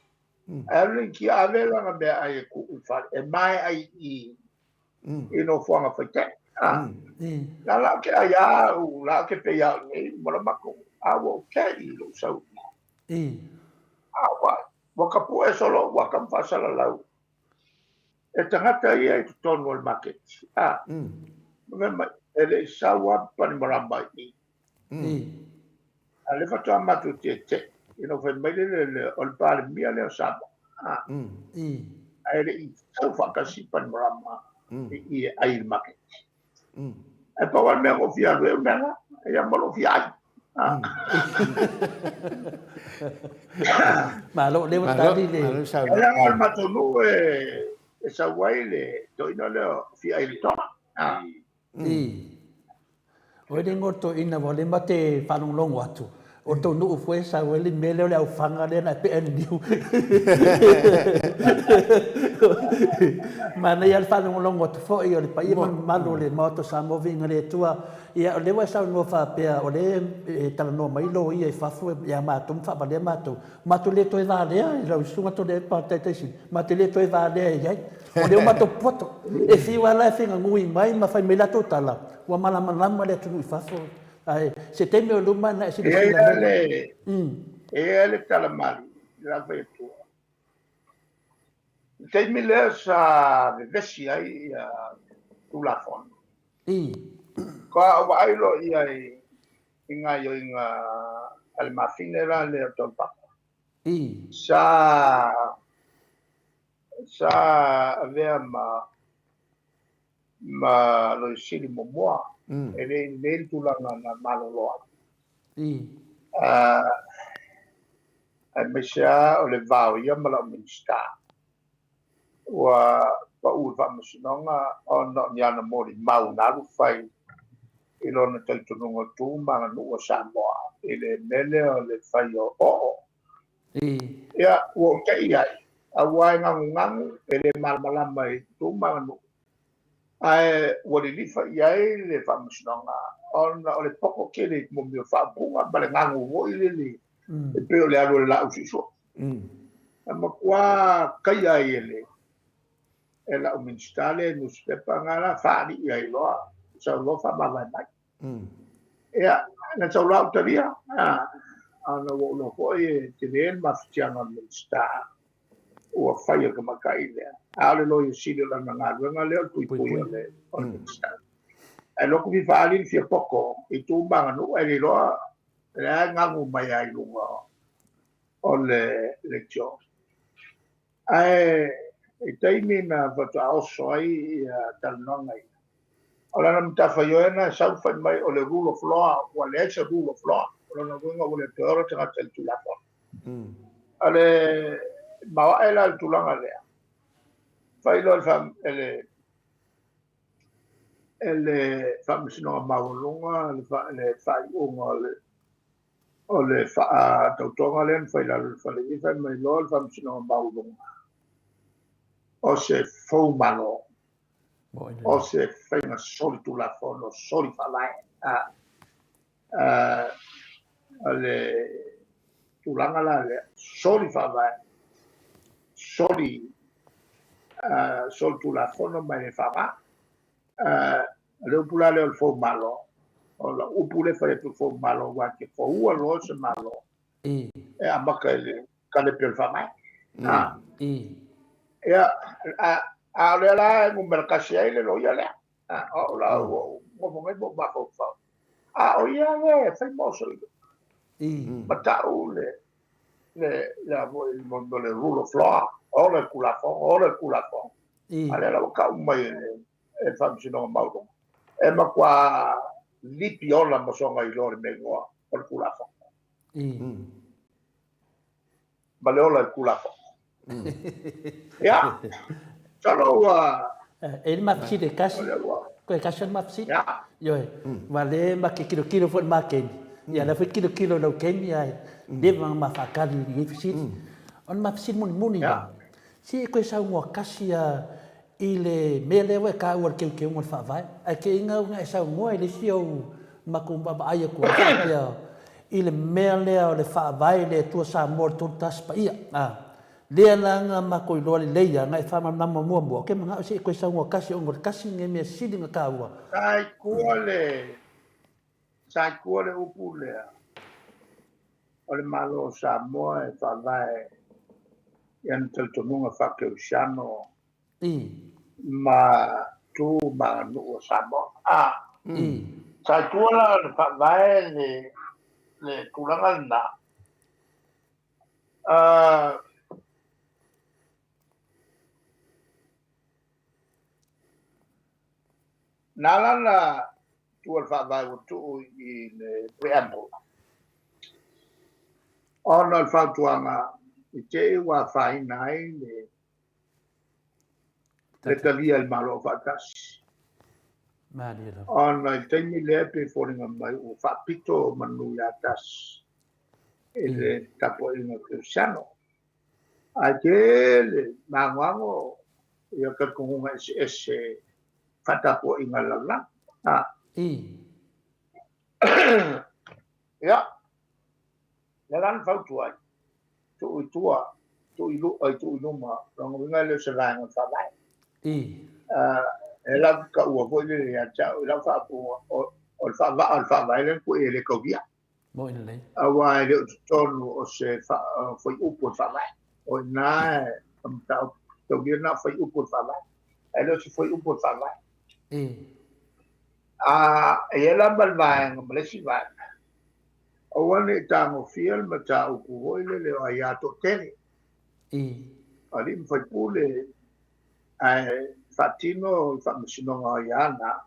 Ae alu le Initia ave lana meaai e tuu i le fale, e mae ai i i nofoaga faitae. Na la ou te ai lava au, la ou te pei lava au nei, uma loa matou, a ua ou te i lou sau i. A ua Ua tapue solo ua ka faasalalau e tagata ia i totonu o le maketi. A, fai mai, e le i sau lava Panimarama i i. A o lea faatoa matou tietie, ina ua fai mai le leoleo, o le Palemia lea o Samoa. A, ae le i sau faatasi Panimarama i i e ai i le maketi. Ae pau lava le mea na ou fia alu ai o le mea lena, ia ma lou fia ai. Malo, lea ua tali le... Leaga o le matou nuu e sau ai le toeaina lea o fia ai le toga. Oi le igoa o le toeaina, aua o lea ma te faalogologo atu. O le tou nuu foi e sau ai le mea lea o le aufaga lea na e pea i le niu. Manaia le faalogologo atu foi o le paia ma le mamalu o le Maota o Samoa, viiga i le Atua. Ia o lea ua e saunoa faapea o lea e talanoa mai loia i fafo ia matou ma faavalea matou. Matou le toe valea i lau Susuga Tuilaepa Taitaisini, matou le toe valea i ai. O lea ua matou popoto. E fiu lava la e fegagui mai ma fai mai latou tala, ua malamalama le atunuu i fafo. Ae se taimi o luma na e silasila mai. E i ai le tala mali i la fai atua. I le taimi lea sa vevesi ai ia Tulafono. Ka ou vaai loa i ai i gaoioiga a le mafine la lea o Taulapapa. Sa sa avea ma ma Loia Sili muamua. E le i lelei le tulaga na malolo ai. Aemaise lava o le va o ia ma lau Minisita. Ua pau i le Faamasinoga ona o ni ana molimau na alu fai i lona talitonuga o tu ma aganuu a Samoa i le mea lea o le fai o oo. Ia, ua ou te i ai, aua e gagugagu, e le malamalama i tu ma aganuu, ae ua lilifa i ai le Faamasinoga ona o le poto tele i mea o faaupuga ma le gagu foi lele e pei o le alu a le laau suisua. Na matua taia ai e le e lau Minisita lea i nusipepa na la faalii ai loa, sau loa faamavae mai. Ia, na sau loa ou talia, ona ua ou iloa foi e tele le mafatiaga o le Minisita ua fai e le tamaitai lea. A o le Loia Sili o lana galuega lea o le puipui o le Minisita. Ae lotu fia faaali le fia poto i tu ma aganuu ae le iloa lea e gagu mai lava i luga o le leitio. Ae i taimi na faatoa oso ai ia talanoaga ia, o lana matafaioi na e sau fai mai o le rule of law, ua leai se rule of law. O lona uiga ua le toe ola tagata i le Tulafono. O le maoae la le tulaga lea, fai loa e le e le Faamasinoga Maualuga le faaiuga o le faatautoga lea na fai i lalo o le fale, fai mai loa le Faamasinoga Maualuga, o se fou malo, o se faiga soli tulafono, soli faavae. O le tulaga la lea, soli faavae, soli tulafono ma e le faaaoga. O le upu la lea o le fou malo, o lau upu lea e fai atu fou malo, aua e te foua loa se malo, e amata i le kalepe o le faavae. Ia, a o lea la e numera tasi ai le loia lea. O au la ua ou nofo nei ma ou mafaufau. A o ia lea e fai ma oso i ma tau le le le le rule of law, o le Tulafono, o le Tulafono. A lea la ua tau mai e le Faamasinoga Maualuga, e matua lipi ola ma soga iloa le mea igoa o le Tulafono. Ma le ola i le Tulafono. Ia, masalo ua... E i ai le mafesili e tasi, toe tasi lava le mafesili. Ioe, aua o lea ma te tilotilo foi i le ma taimi, ia o lea foi e tilotilo i lau taimi ae leva ona ma faatali i lenei fesili. O le ma fesili mulimuli lava, se i e toe saunoa tasi lava i le mea lea ua e taua i le teuteuga o le Faavae, ae te i ina e saunoa i le isi ou matou vaavaai atu ai faapea i le mea lea o le Faavae i le Atua Samoa o le 31 Paia. A, lea la na matou iloa lelei lava, na e faamalamalama muamua, ou te manao se i toe saunoa tasi ona o le tasi lenei mea sili ona taua. Sa i tua le, sa i tua le upu lea o le Malo o Samoa e faavae i ana talitonuga faa-kerisiano ma tu ma aganuu a Samoa. A, sa i tua la le faavae le tulaga lena. Na ala ona tuu le faavae ua tuu i le preamble, ona o le fautuaga i te i ua afaina ai le talia e le Malo Aufaatasi. Ona i le taimi lea e pei e foliga mai ua faapito manu ia tasi. i le tapuaiga kerisiano. Ae tele magoago ia talitonuga eseese faatapuaiga a le lalolagi. Ia, lea la na fautua ai, tuu i tua, tuu i tuu i luma, lona uiga e le o se vaega o le Faavae. E lau taua foi lele ia te au i lau faaupuga, o le faavaa o le Faavae lea na tuu i ai e le taulia. Moni lelei. Aua e le o totonu o se fuaiupu o le Faavae. O i ina e mataupu taulia na o fuaiupu o le Faavae. Ae le o se fuaiupu o le Faavae. E i ai la ma le vaega ma le isi vaega, aua ne i tagofia le mataupu foi lele o aia toatele. Alii ma faipule ae faatino le faamasinoga o aia na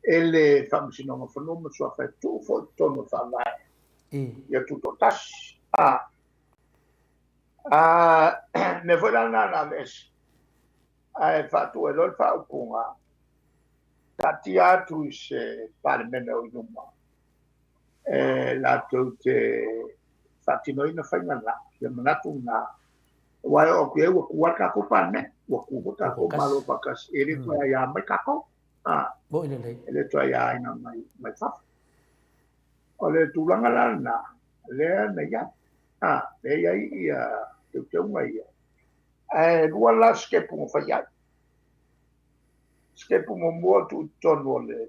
e le Faamasinoga o Fanua ma Suafa e tuu foi i totonu o le Faavae ia tutoatasi. Mea foi la lena na aveese ae faatuu ai loa le faaupuga taatia atu i se Palemene o i luma e latou te faatinoina faiga na, ia manatu na. Aua e oo atu i ai ua tu lava le tatou Palemene, ua tu foi tatou Malo faatasi, e le toe aia mai tatou. Moni lelei. E le toe aiaina mai fafo. O le tulaga la lena, lea na i ai. Lea e i ai ia teuteuga ia. Ae lua la sitepu na fai ai. Sitepu muamua tuu i totonu o le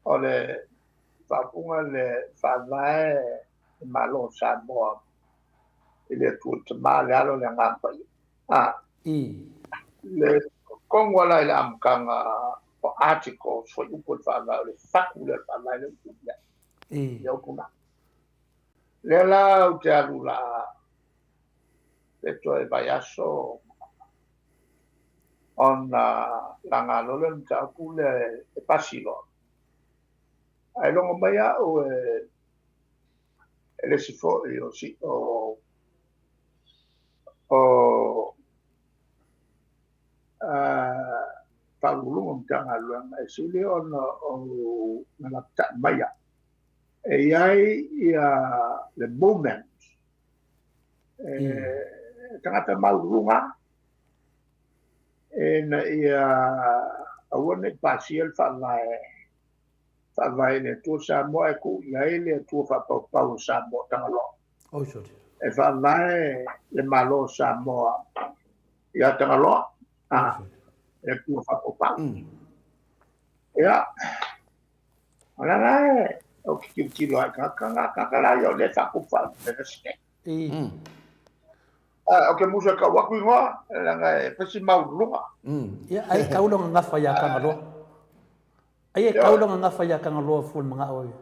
o le faaupuga le Faavae le Malo o Samoa i le Atua le Tama, le Alo, le Agaga Paia. Le tonu lava la i le amataga o articles, fuaiupu o le Faavae, o le fatu lea o le Faavae lea ua tuu i ai. Ia upu na. Lea la ou te alu la le toe vaiaso ona laga loa lea o le mataupu lea e pasi loa. Ae logo mai au e le isi foi o si o o Faauluuluga o Matagaluega e sili ona ou lapatai mai au. E i ai ia le movement e tagata maualuluga ina ia aua ne i pasia le Faavae Faavae i le Atua Samoa ae tuu i ai le Atua faapaupau o Samoa Tagaloa. Oi sole. E faavae le Malo o Samoa ia Tagaloa, le Atua faapaupau. Ia, o la la e ou te tilotilo ai tagata na, tagata la ia o lea e faatupu faa-universite. Ou te musu e tau atu igoa, leaga e fai si maualuluga. Ia, ai e tau lona gafa ia Tagaloa. Ai e tau lona gafa ia Tagaloa fua le manao ia.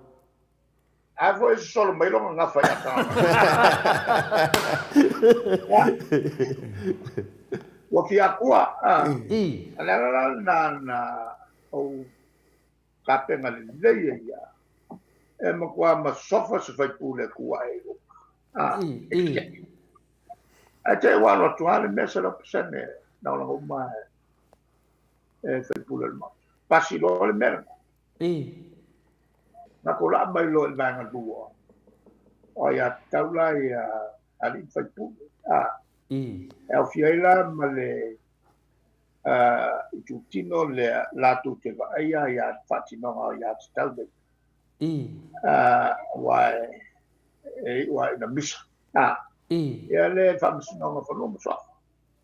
A foi e sosolo mai lona gafa ia Tagaloa. Ua fia akua. A le ala la lena na ou tapena lelei ai ia. E matua masofa se faipule e tu ae i luga. Ae te i ua alu atu lava le mea 100% lagolago uma e faipule o le Maota. Pasi loa le mea lena. Na tolaa mai loa i le vaega lua, o aiatatau la ia alii ma faipule. E aofia ai la ma le itutino lea latou te vaaia ia faatinoga o aiatatau nei. Aua e iu lava ina misa. Ia le Faamasinoga o Fanua ma Suafa.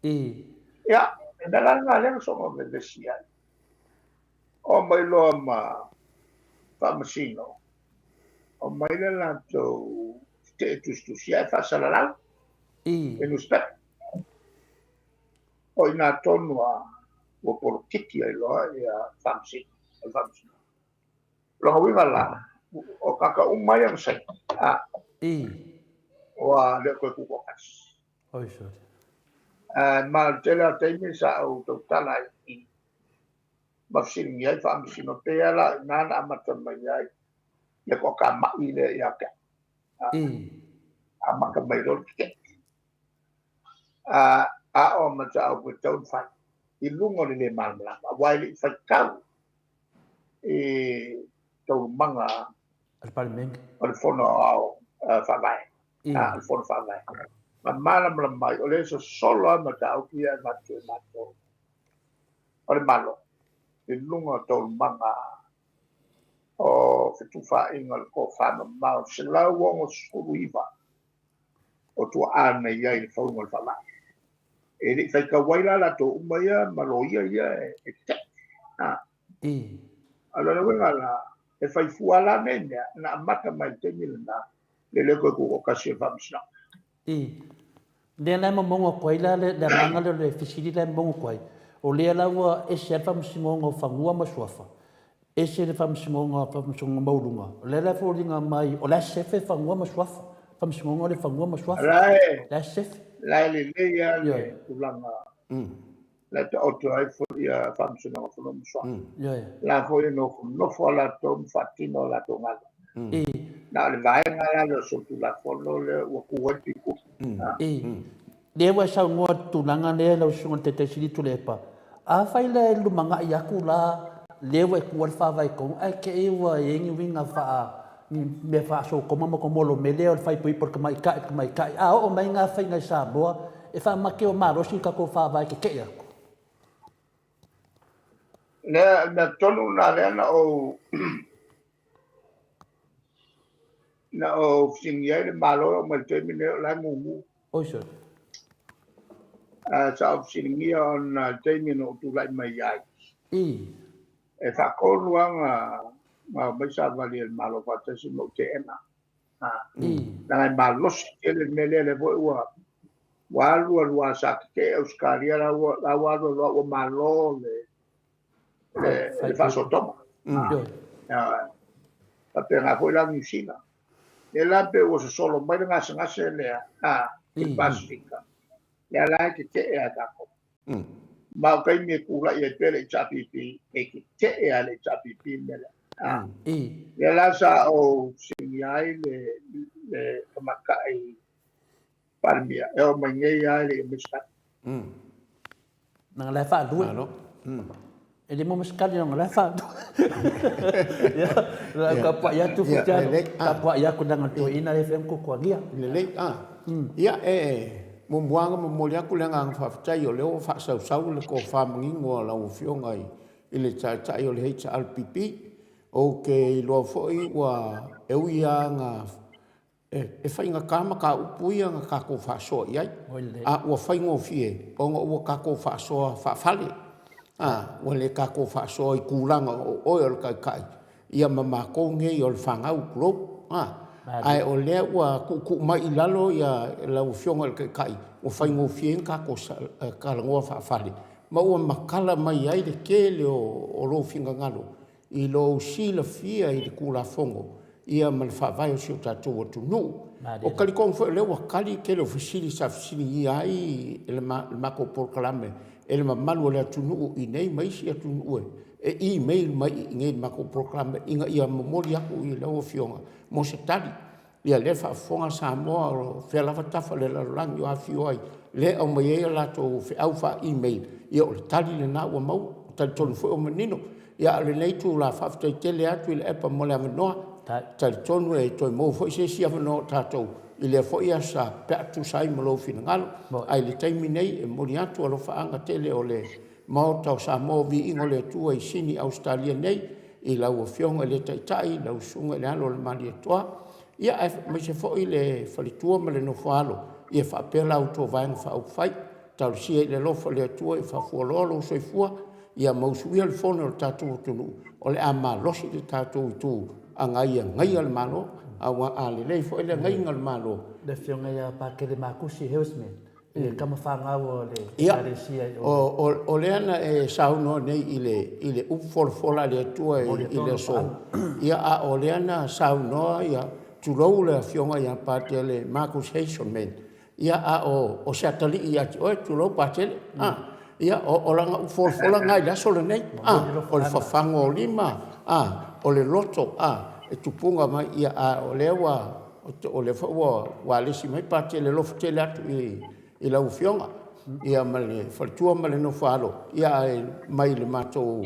Ia, e mea la lena lea na soona vevesi ai. O mai loa ma Faamasino, omai le latou tetee tusitusi ae faasalalau i newspaper. O i ina tonu lava ua polokiki ai loa ia Faamasino, o le Faamasino. Lona uiga la, o tagata uma ia na saini, ua le o toe tutoatasi. Oi sole. Ma o le tele lava o taimi sa ou tautala ai i ma fesiligia ai Faamasino, pei lava la o i ina na amata mai ai le toatamai lea ia te au. Amata mai loa le tetee. A o mataupu e tatau ona fai i luga o le le malamalama, aua e le i faitau i taualumaga A le Palemene. O le Fono Aoao Faavae. A, o le Fono Faavae. Ma malamalama ai, o lea e sosolo lava mataupu ia e avatu e matou o le Malo i luga o taualumaga o fetufaaiga o le tofamamao 169 o tuaa na i ai i le fauga o le Faavae. E le i faitau ai la latou uma ia ma loia ia e tetee. A o lona uiga la, e fai fua la nei mea na amata mai i le taimi lena, le le toe tutoatasi o le Faamasinoga. I. Lea la e momono atu ai la le agaga lea o le fesili la e momono atu ai, o lea la ua ese ai le Faamasinoga o Fanua ma Suafa, ese le Faamasinoga, Faamasinoga Maualuga, o lea la e foliga mai o la e sefe Fanua ma Suafa, Faamasinoga o le Fanua ma Suafa. La e, la e sefe. La e lelei lava le tulaga la e taoto ai foi ia Faamasinoga o Fanua ma Suafa. La foi e nofonofo a latou ma faatino a latou galuega. Na o le vaega la lea o solitulafono lea ua tu ai le pipuli. Lea ua e saunoa i le tulaga lea lau Susuga i le Taitai Sili Tuilaepa, afai la e lumanai atu la lea ua e tuua le faavae tonu ae te i ua i ai ni uiga faa ni mea faasotoma ma tomolomele o le faaipoipo i le tamaitai i le tamaitai, a oo mai na faiga i Samoa e faamate o malosi le tatou faavae tetee atu. Lea, le mea tonu lena lea na ou na ou fesiligia ai le Malo e oo mai i le taimi lenei o la e mumu. Oi sole. Sa ou fesiligia ona i le taimi na ou tulai mai ai. I. E faatolu lava na omai savali a le Malo faatasi ma ou teena. Leaga e malosi tele le mea lea, lea foi ua ua alu alu lava sa tetee Ausetalia, la ua la ua alu alu lava ua malo le le le faasootoma. Faapena foi la Niu Sila. Lea la pei ua sosolo mai le gasegase lea i le Pasefika, lea la e tetee lava e tatou. Ma o taimi e tulai ai pea le HRPP, e tetee lava le HRPP le mea lea. Lea la sa ou fesiligia ai le le tamaitai Palemia, e oo mai nei lava e le i aumai se tali. Leaga la e faalue. Malo. E le maua se tali leaga la e faalue. Ia, la e tapuai atu Fuaitialo, tapuai atu leaga o le toeaina lea e fai ona tuatuagia. Lelei, a. Ia, e muamua lava ona momoli atu le agaga faafetai o lea ua faasausau le tofa manino a lau Afioga i le Taitai o le HRPP. Ou te iloa foi ua, e ui lava na E faigata mataupu ia na tatou faasoa i ai, a ua faigofie ona ua tatou faasoa faafale, a, ua le tatou faasoa i tulaga o oe o le taitai, ia ma matou nei o le fanau, tulou, a. Ae o lea ua tuutuu mai i lalo ia lau Afioga i le Taitai, ua faigofie ai ona tatou talanoa faafale, ma ua matala mai ai le tele o lou finagalo i lou silafia i le Tulafono ia ma le Faavae o si o tatou atunuu. O talitonu foi o lea ua tali le tele o fesili sa fesiligia ai le matou polokalame e le mamalu o le atunuu i inei ma isi atunuu e email mai i inei i le matou polokalame ina ia momoli atu i lau Afioga mo se tali. Ia lea e faafofoga Samoa o fea lava tafa o le lalolagi o afifio ai, lea e aumai ai a latou feau faa-email, ia o le tali lena ua maua. E talitonu foi ua manino. Ia a o lenei itula, faafetai tele atu i le Epa mo le avanoa. E talitonu e toe maua foi se isi avanoa o tatou i lea foi aso pe a tusa ai ma lou finagalo. Ae i le taimi nei, e momoli atu alofaaga tele o le Maota o Samoa, Viiga o le Atua i Sini, Ausetalia nei, i lau Afioga i le Taitai, lau Susuga i le Alo o le Malietoa, ia aemaise foi le faletua ma le nofoaalo, ia faapea la outou Vaega Faaupufai. Talosia i le alofa o le Atua ia faafualoa lou soifua, ia mausuia le fono a le tatou atunuu, o le a malosi le tatou Itu Agai e agaia le Malo, aua a lelei foi le agaiga o le Malo, Le Afioga ia Pakele Makusi Heusman, le tama fanau o le Ekalesia i o. O lea na e saunoa nei i le i le upu folafola a le Atua i le aso, ia a o lea na saunoa ia, tulou le Afioga ia Patele Marcus Hazelman, ia a o se atalii ia te oe, tulou Patele, a, ia o lana upu folafola lena i le aso lenei, a, o le fafaga o lima, a, o le loto, a, e tupuga mai, ia a o lea ua O lea foi ua alesi mai Patele, alofa tele atu i lau Afioga ia ma le faletua ma le nofo-a-alo, ia ae mai le matou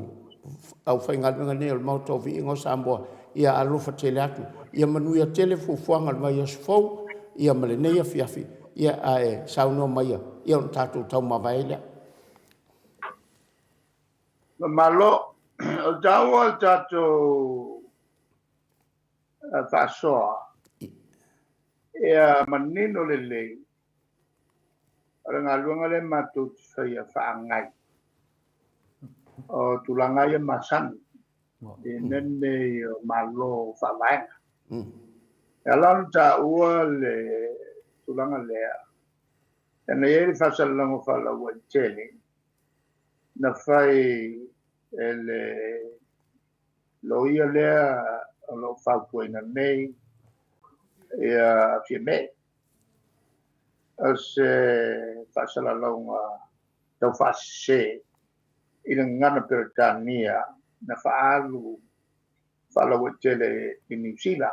aufaigaluega nei o le Maota o Viiga o Samoa, ia alofa tele atu. Ia manuia tele fuafuaga o le vaiaso fou, ia ma lenei afiafi, ia ae saunoa maia, ia ona tatou taumavae ai lea. Malo, o le taua o le tatou faasoa, ia manino lelei, o le galuega lea matou te faia faagai, o tulaga ia masani, i mea nei o Malo faavaega. E ala ona taua le tulaga lea, na i ai le faasalalauga faalauaitele na fai e le loia lea o lo o fautuaina nei ia Fiame. O se faasalalauga taufaasese i le gagana Peretania na faaalu faalauaitele i Niu Sila.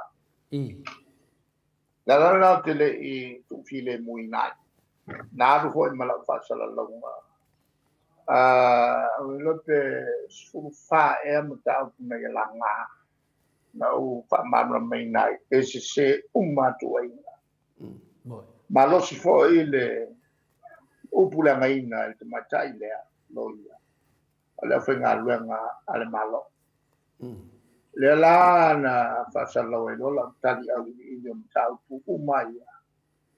Le ala lena ou te le i tuufilemuina ai. Na alu foi ma lau faasalalauga. Ua iloa pe 14 ea mataupu na ia laga na ou faamalamalamaina ai e sese uma atu aiga. Malosi foi le upu leagaina e le tamaitai lea loia o le aufaigaluega a le Malo. Lea la na faasalalau ai loa lau tali auiliili o mataupu uma ia.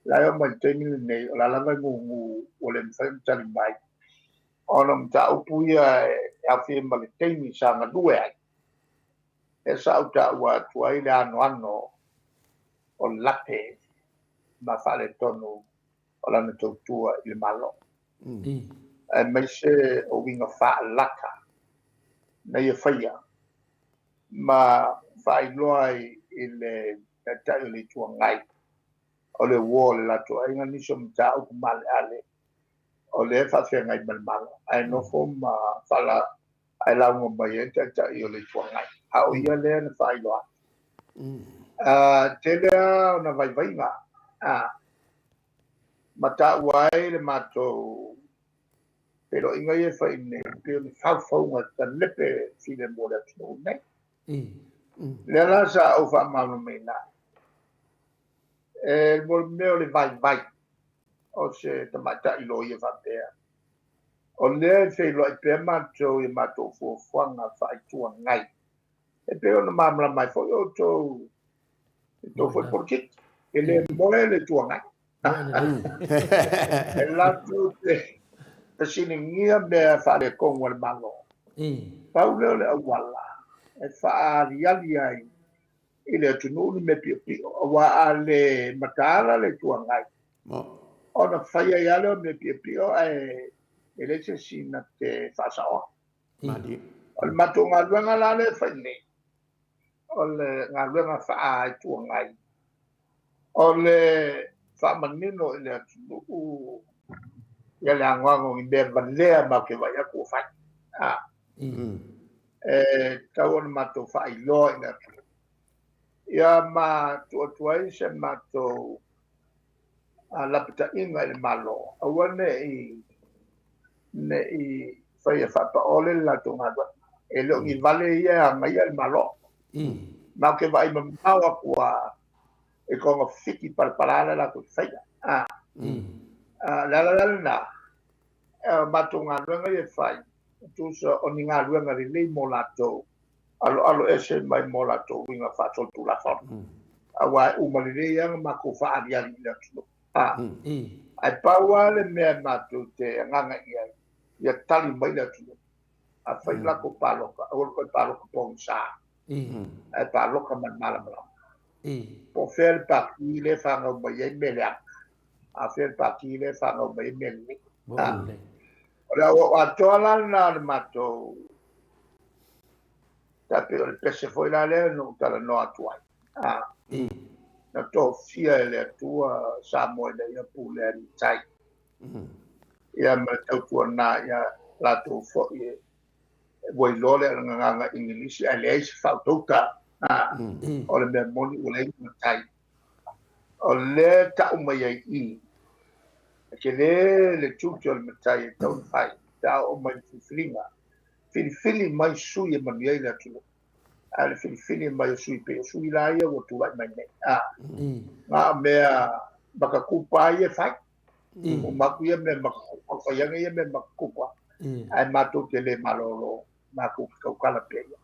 La e oo mai le taimi lenei, o la lava e gugu ua le mafai ona tali mai, ona o mataupu ia e aofia ma le taimi sa galue ai. E sa ou taua atu ai le anoano o lape ma faaletonu o lana tautua i le Malo, aemaise o uiga faalata na ia faia ma faailoa ai i le Taitai o le Itu Agai o le uo o le latou aiga nisi o mataupu maaleale o lea e faafeagai ma le Malo, ae nofo ma faala ae lauga mai ai le Taitai o le Itu Agai, a o ia lea na faailoa atu. Tele lava ona vaivaiga ma taua ai le matou feiloaiga ia e fai nei, pei o ni faufauga talepe filemu o le atunuu nei. Lea la sa ou faamalamalamaina ai. E mo le mea o le vaivai o se tamaitai loia faapea, o lea e feiloai pea matou i matou fuafuaga faa-Itu Agai, e pei ona malamalama ai foi outou i tou foi polokiki. E le moe le Itu Agai. E latou te fesiligia mea faaletonu a le Malo. Pau lea o le auala e faaaliali ai i le atunuu ni mea piopio, aua a le mataala le Itu Agai, ona fai ai lava lea o mea piopio ae e leai se isi na te faasaoa. O le matou galuega la lea e fai nei, o le galuega faa-Itu Agai, o le faamanino i le atunuu ia le anoano o ni mea valea matou te vaai atu ua fai. E tatau ona matou faailoa i le atunuu. Ia ma tuu atu ai se matou lapataiga i le Malo, aua ne i faia faapaole le latou galuega. E le o ni vale ia e agaia le Malo. Matou te vaai mamao atu lava i togafiti palapala la latou te faia. Le ala la lena, o matou galuega ia e fai, tusa o ni galuega lelei mo latou, aloalo ese mai mo latou uiga faasolitulafono. Aua e uma lelei lava ona matou faaaliali i le atunuu. Ae pau lava le mea matou te agaga i ai, ia tali mai le atunuu. A fai le latou palota, aua le toe palota pogisa, ae palota ma le malamalama. Po o fea le pati lea e fanau mai ai mea leaga, a fea le pati lea e fanau mai ai mea lelei. O le atoa la lena o le matou, tai pei o le pese foi la lea na ou talanoa atu ai. Na tofia e le Atua Samoa ina ia pulea e le matai. Ia ma le tautuana ia latou foi ua iloa le gagana Igilisi ae leai se faautauta. O le mea moni ua leai ni matai. O lea e tau mai ai i, e tele le tiute o le matai e tatau ona fai, pe a oo mai i le filifiliga. Filifili mai sui e manuia ai le atunuu. Ae o le filifili mai o sui pei o sui la ia ua tulai mai nei, a, na o mea makakupa lava ia e fai. Uma atu ia mea makakupa, fai ane ia mea makakupa, ae matou te le malolo, matou te tautala pea ia.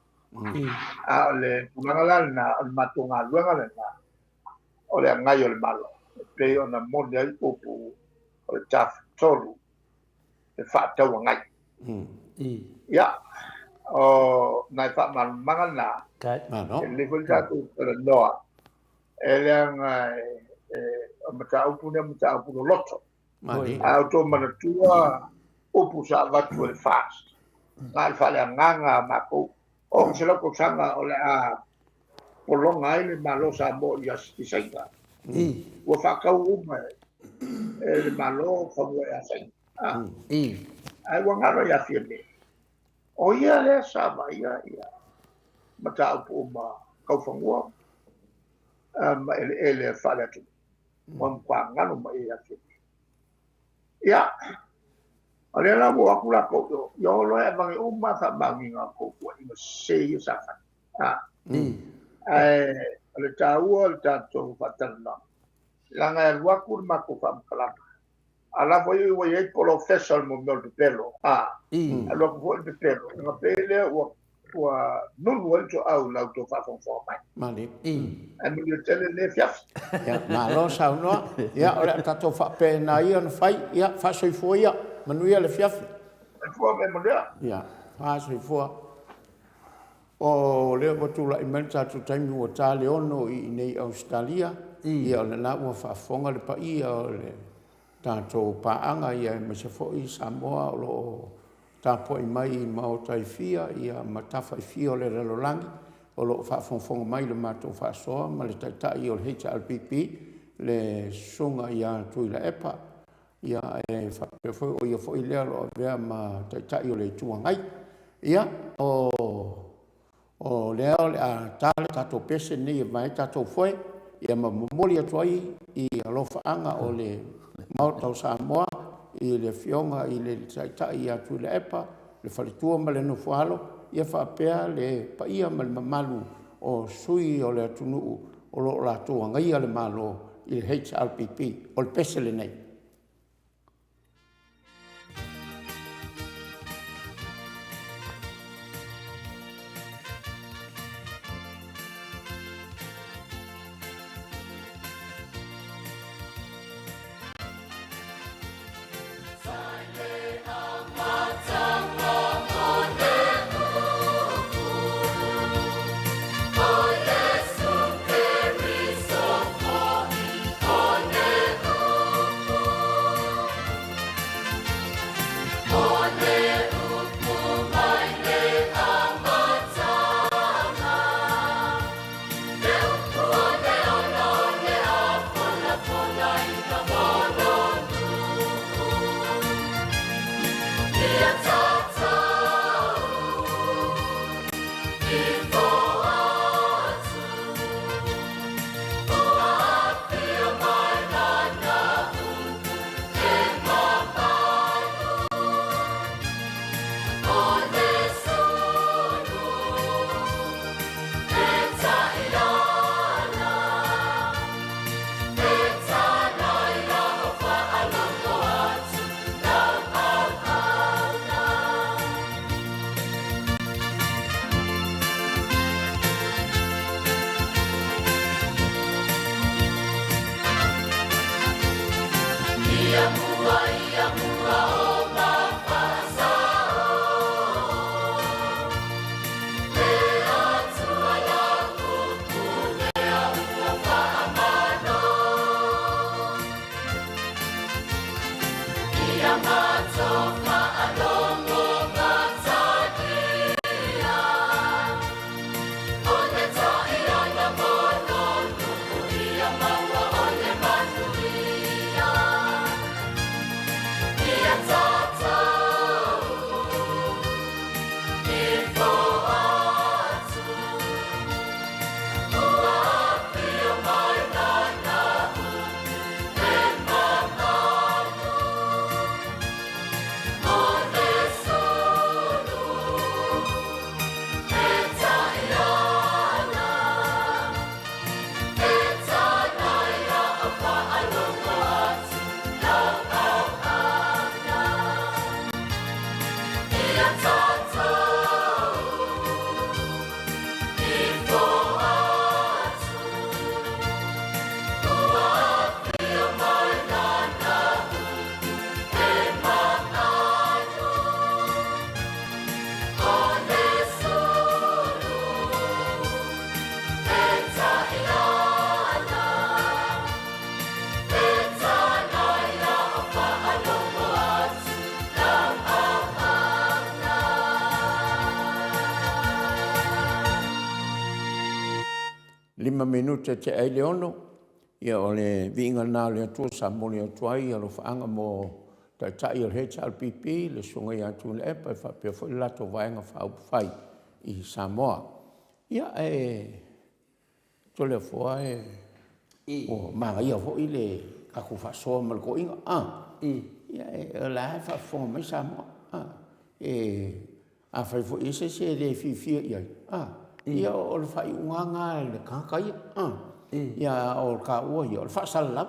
A o le tulaga la lena, o le matou galuega lena, o le agai o le Malo, e pei ona moni ai upu o le Tafatolu, le faatauagai. Ia, o nai faamalamalamaga na, e lelei foi le tatou talanoa, e leaga o mataupu nei o mataupu loloto. A outou manatua upu sa avatu e le FAST, na o le faaleagaga a matou, 600 tausaga o le a pologa ai le Malo o Samoa i Saina. Ua faatau uma e le Malo fanua ia Saina. Ae ua galo ia Fiame. O ia lea sa vaaia ia mataupu uma tau fanua ma eleele faale-atunuu. Ua matua galo mai ia Fiame. Ia, o lea la ua o atu latou i o, ia o loa e aveane uma lava faamaoniga o tou tuuaiga sese ia sa fai. Ae o le taua o le tatou faatalanoaga, leaga e alu atu le matou faamatalaga, a la foi ua i ai polofesa o le mea o le pepelo, alu atu foi le pepelo, ona pei lea ua ua nunu ai le toau i la outou faafogafoga mai. Malie. Ae manuia tele lenei afiafi. Ia, malo saunoa. Ia, o le a tatou faapena ia ona fai. Ia, faasoifua ia. Manuia le afiafi. Soifua ma ia manuia. Ia, faasoifua. O lea ua tulai mai le tatou taimi ua ta le 6 i inei i Ausetalia. Ia, o lena ua faafofoga le paia o le tatou paaga, ia aemaise foi Samoa o lo o tapuai mai i maota e fia, ia ma tafa e fia o le lalolagi, o lo o faafogafoga mai i le matou faasoa ma le Taitai o le HRPP, le Susuga ia Tuilaepa. Ia e faapea foi o ia foi lea o lo o avea ma Taitai o le Itu Agai. Ia, o O lea o le a ta le tatou pese lenei e vae ai tatou foe, ia ma momoli atu ai i alofaaga o le Maota o Samoa i le Afioga i le Taitai ia Tuilaepa, le faletua ma le nofoaalo, ia faapea le paia ma le mamalu o sui o le atunuu o lo o latou agaia le Malo i le HRPP. O le pese lenei. 5 minute e tea ai le 6, ia o le viiga lena o le Atua sa momoli atu ai alofaaga mo Taitai o le HRPP, le Susuga ia Tuilaepa faapea foi le latou Vaega Faaupufai i Samoa. Ia ae Toleafoa ua manaia foi le tatou faasoa ma le toeaina, a? Ia o la e faafofoga mai Samoa. Afai foi e i ai se isi e le fiafia i ai, ia o le faaiuga lava lena a le tagata ia, a o taua ia o le faasalalau,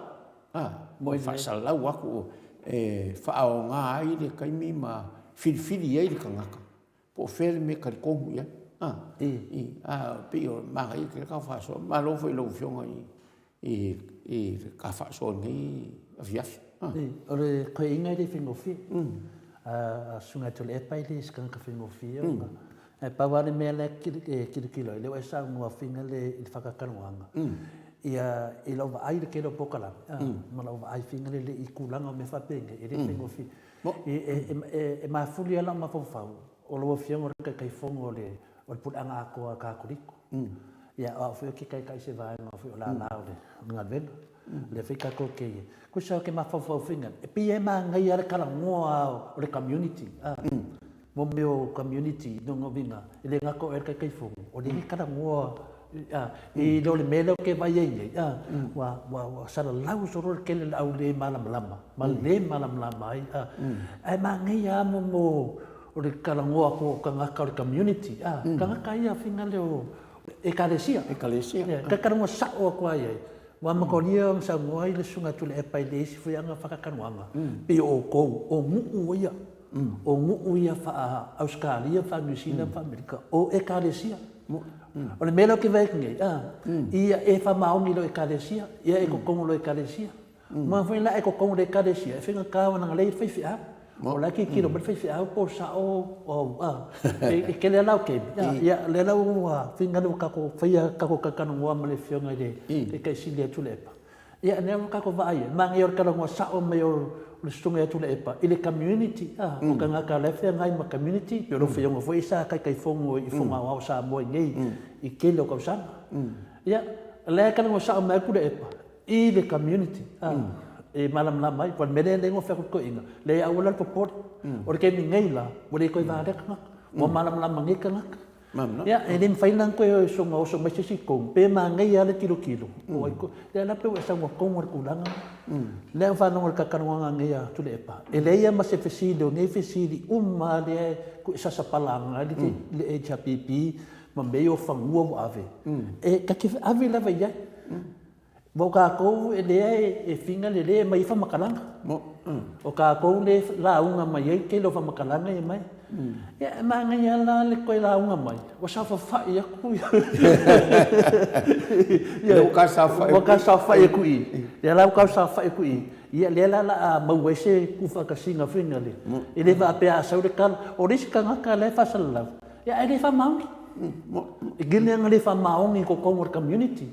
o le faasalalau atu e faaaoga ai le taimi ma filifili ai le tagata po o fea le mea e talitonu i ai. Ae pei e manaia tele le ta faasoa. Malo foi i lau Afioga i le ta faasoa i lenei afiafi. O le toeaina e le faigofie. A Susuga ia Tuilaepa e le o se tagata faigofie ona. Ae pau lava le mea la e tilotilo ai, lea ua e saunoa foi lea i le faatalatalanoaga, ia i lau vaai i le tele o polokalame ma lau vaai foi lele i tulaga o mea faapenei, e le faigofie. E mafuli lava lou mafaufau, o lau Afioga o le Taitaifono o le Puleaga Atoa a Katoliko. Ia, o au foi ou te taitai i se vaega foi o lala o le galuega. O lea foi tatou te... Tusa ou te mafaufau foi lea, e pei e manaia lava le talanoa o le community, mo mea o community, lona uiga, e le gata o oe o le Taitaifono, o lea e talanoa i lo le mea lea ou te vaai ai nei, ua salalau solo le tele o le au le malamalama ma le le malamalama ai. Ae manaia lava mo o le talanoa atu o tagata o le community, tagata ia faiga lea o Ekalesia. Ekalesia. Ia, talanoa sao atu lava i ai. Ua amatalia ona saunoa ai le Susuga Tuilaepa i le isi foi ana faatatalanoaga, pei o outou, o nuu ia, o nuu ia faa-Ausetalia, faa-Niu Sila ma faa-Amerika, o Ekalesia. O le mea lea ou te vaai atu nei, ia e faamaoni i lau Ekalesia, ia e totogi i lau Ekalesia. Ma foi la e totogi i le Ekalesia, e faigata ona leai le faifeau. O la e tilotilo mai le faifeau po o sao a. E tele lava la o taimi, ia lea la ua faiga lea ua tatou faia tatou talatalanoa ma le Afioga i le Taitai Sili ia Tuilaepa. Ia lea ua tatou vaai ai, manaia o le talanoa sao mai o le Susuga ia Tuilaepa i le community, o tagata o la e feagai ma community, pei o lou afioga foi sa Taitaifono i Fono Aoao a Samoa i inei i le tele o tausaga. Ia, o la e talanoa sao mai lava Tuilaepa i le community, e malamalama ai. Aua o le mea lea e fai atu i toeaiina, leai aua la le popole. O le taimi nei la, ua le toe valea tagata, ua malamalama nei tagata. Ia, e le mafai la ona toe soona oso mai se isi i totonu, pe manaia lava le tilotilo, po o ai toe. Lea la pei ua e saunoa tonu lava i le tulaga lea. Lea ua faalogo i le talatalanoaga nei a Tuilaepa, e leai lava ma se fesili, o nei fesili uma lava lea e sasapalaga ai le HRPP ma mea ia o fanua ua ave, e ta te ave lava i ai. Aua o tatou lea e figa le lea e aumai ai faamatalaga. O tatou lea e lauga mai ai le tele o faamatalaga ia e aumai. Ia e manaia lava la le toe lauga mai, ua saofafai atu ia, ua ta saofai atu i i, lea la ua tau saofai atu i i, ia lea la o le a maua ai se tuufaatasiga foi lea, e le faapea a sau le tala, o le isi tagata la e faasalalau, ia ae le faamaoni. E tele lava ina le faamaoni i totonu o le community.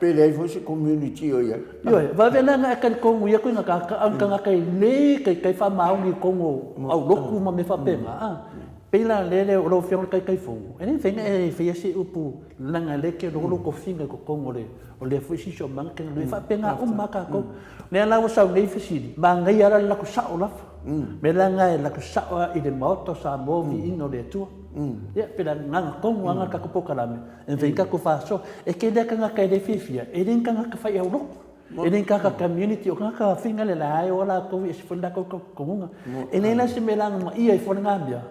Pe leai foi se community o i ai. Ioe, vave la ona e talitonu i ia tagata, a o ni tagata e le taitai faamaoni i totonu o aulotu ma mea faapena, a. Pei la lea o lau Afioga i le Taitaifono, e le mafai ona e faia se upu leaga o lea e te iloa lou tofiga i totonu o lea foi siosiomaga e te galue ai. E faapena uma lava tatou. O lea la ua sau nei fesili, manaia lava le alu atu sao lava. O le mea la lena e alu atu sao lava i le Maota o Samoa, viiga o le Atua. Ia, pei o le agaga tonu lava lena o le tatou polokalame, E mafai ona tatou faasoa. E tele lava tagata e le fiafia, e le ni tagata faiauloko, e le ni tagata community, o tagata faiga lea la e o latou e ese foi le latou talitonuga. E leai la se mea e lagamaia ai fua lena mea,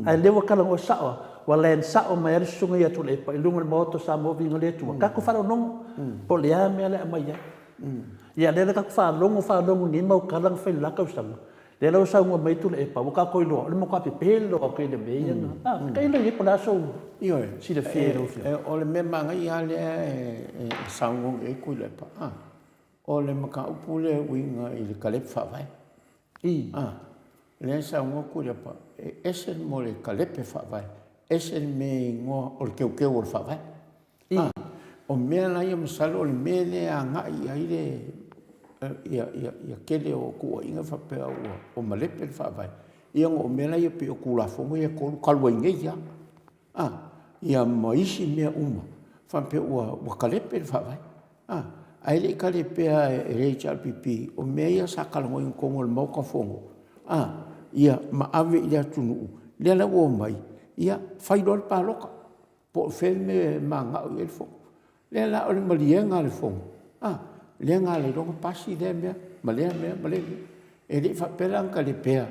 ae o lea ua talanoa sao lava, ua land sao mai lava le susuga ia Tuilaepa i luga o le Maota o Samoa Viiga i le Atua, tatou faalogologo po o le a mea le a aumai ai. Ia lea la tatou faalogo faalogo i nei mau tala na fai i le la tausaga, Lea la ua saunoa mai Tuilaepa, ua tatou iloa, o le matua pepelo atu i le mea ia na... Ah, tailo i ai po o le a sou silafia i lau Afioga. O le mea manaia lava lea e saunoa i ai Tuilaepa, o le mataupu lea e uiga i le kalepe faavae. Lea e saunoa Tuilaepa, e ese mo le kalepe faavae, ese le mea e igoa o le teuteu o le faavae. A, o mea la ia masalo o le mea lea e agai i ai le ia tele o tuuaiga faapea ua malepe le faavae, ia ona o mea la ia pei o Tulafono ia e 3 talu ai nei lava. A, Ia ma isi mea uma faapea ua ua kalepe le Faavae. A, ae le i kalepea e le HRPP, o mea ia sa talanoaina i totonu o le Maota Fono, a, ia ma ave i le atunuu, lea la ua omai, ia fai loa le palota, po o fea le mea e mananao i ai le Fono. O lea la o le maliega a le Fono, a, lea na ala ai loa ona pasi lea mea ma lea mea ma lea mea. E le i faapea la na talepea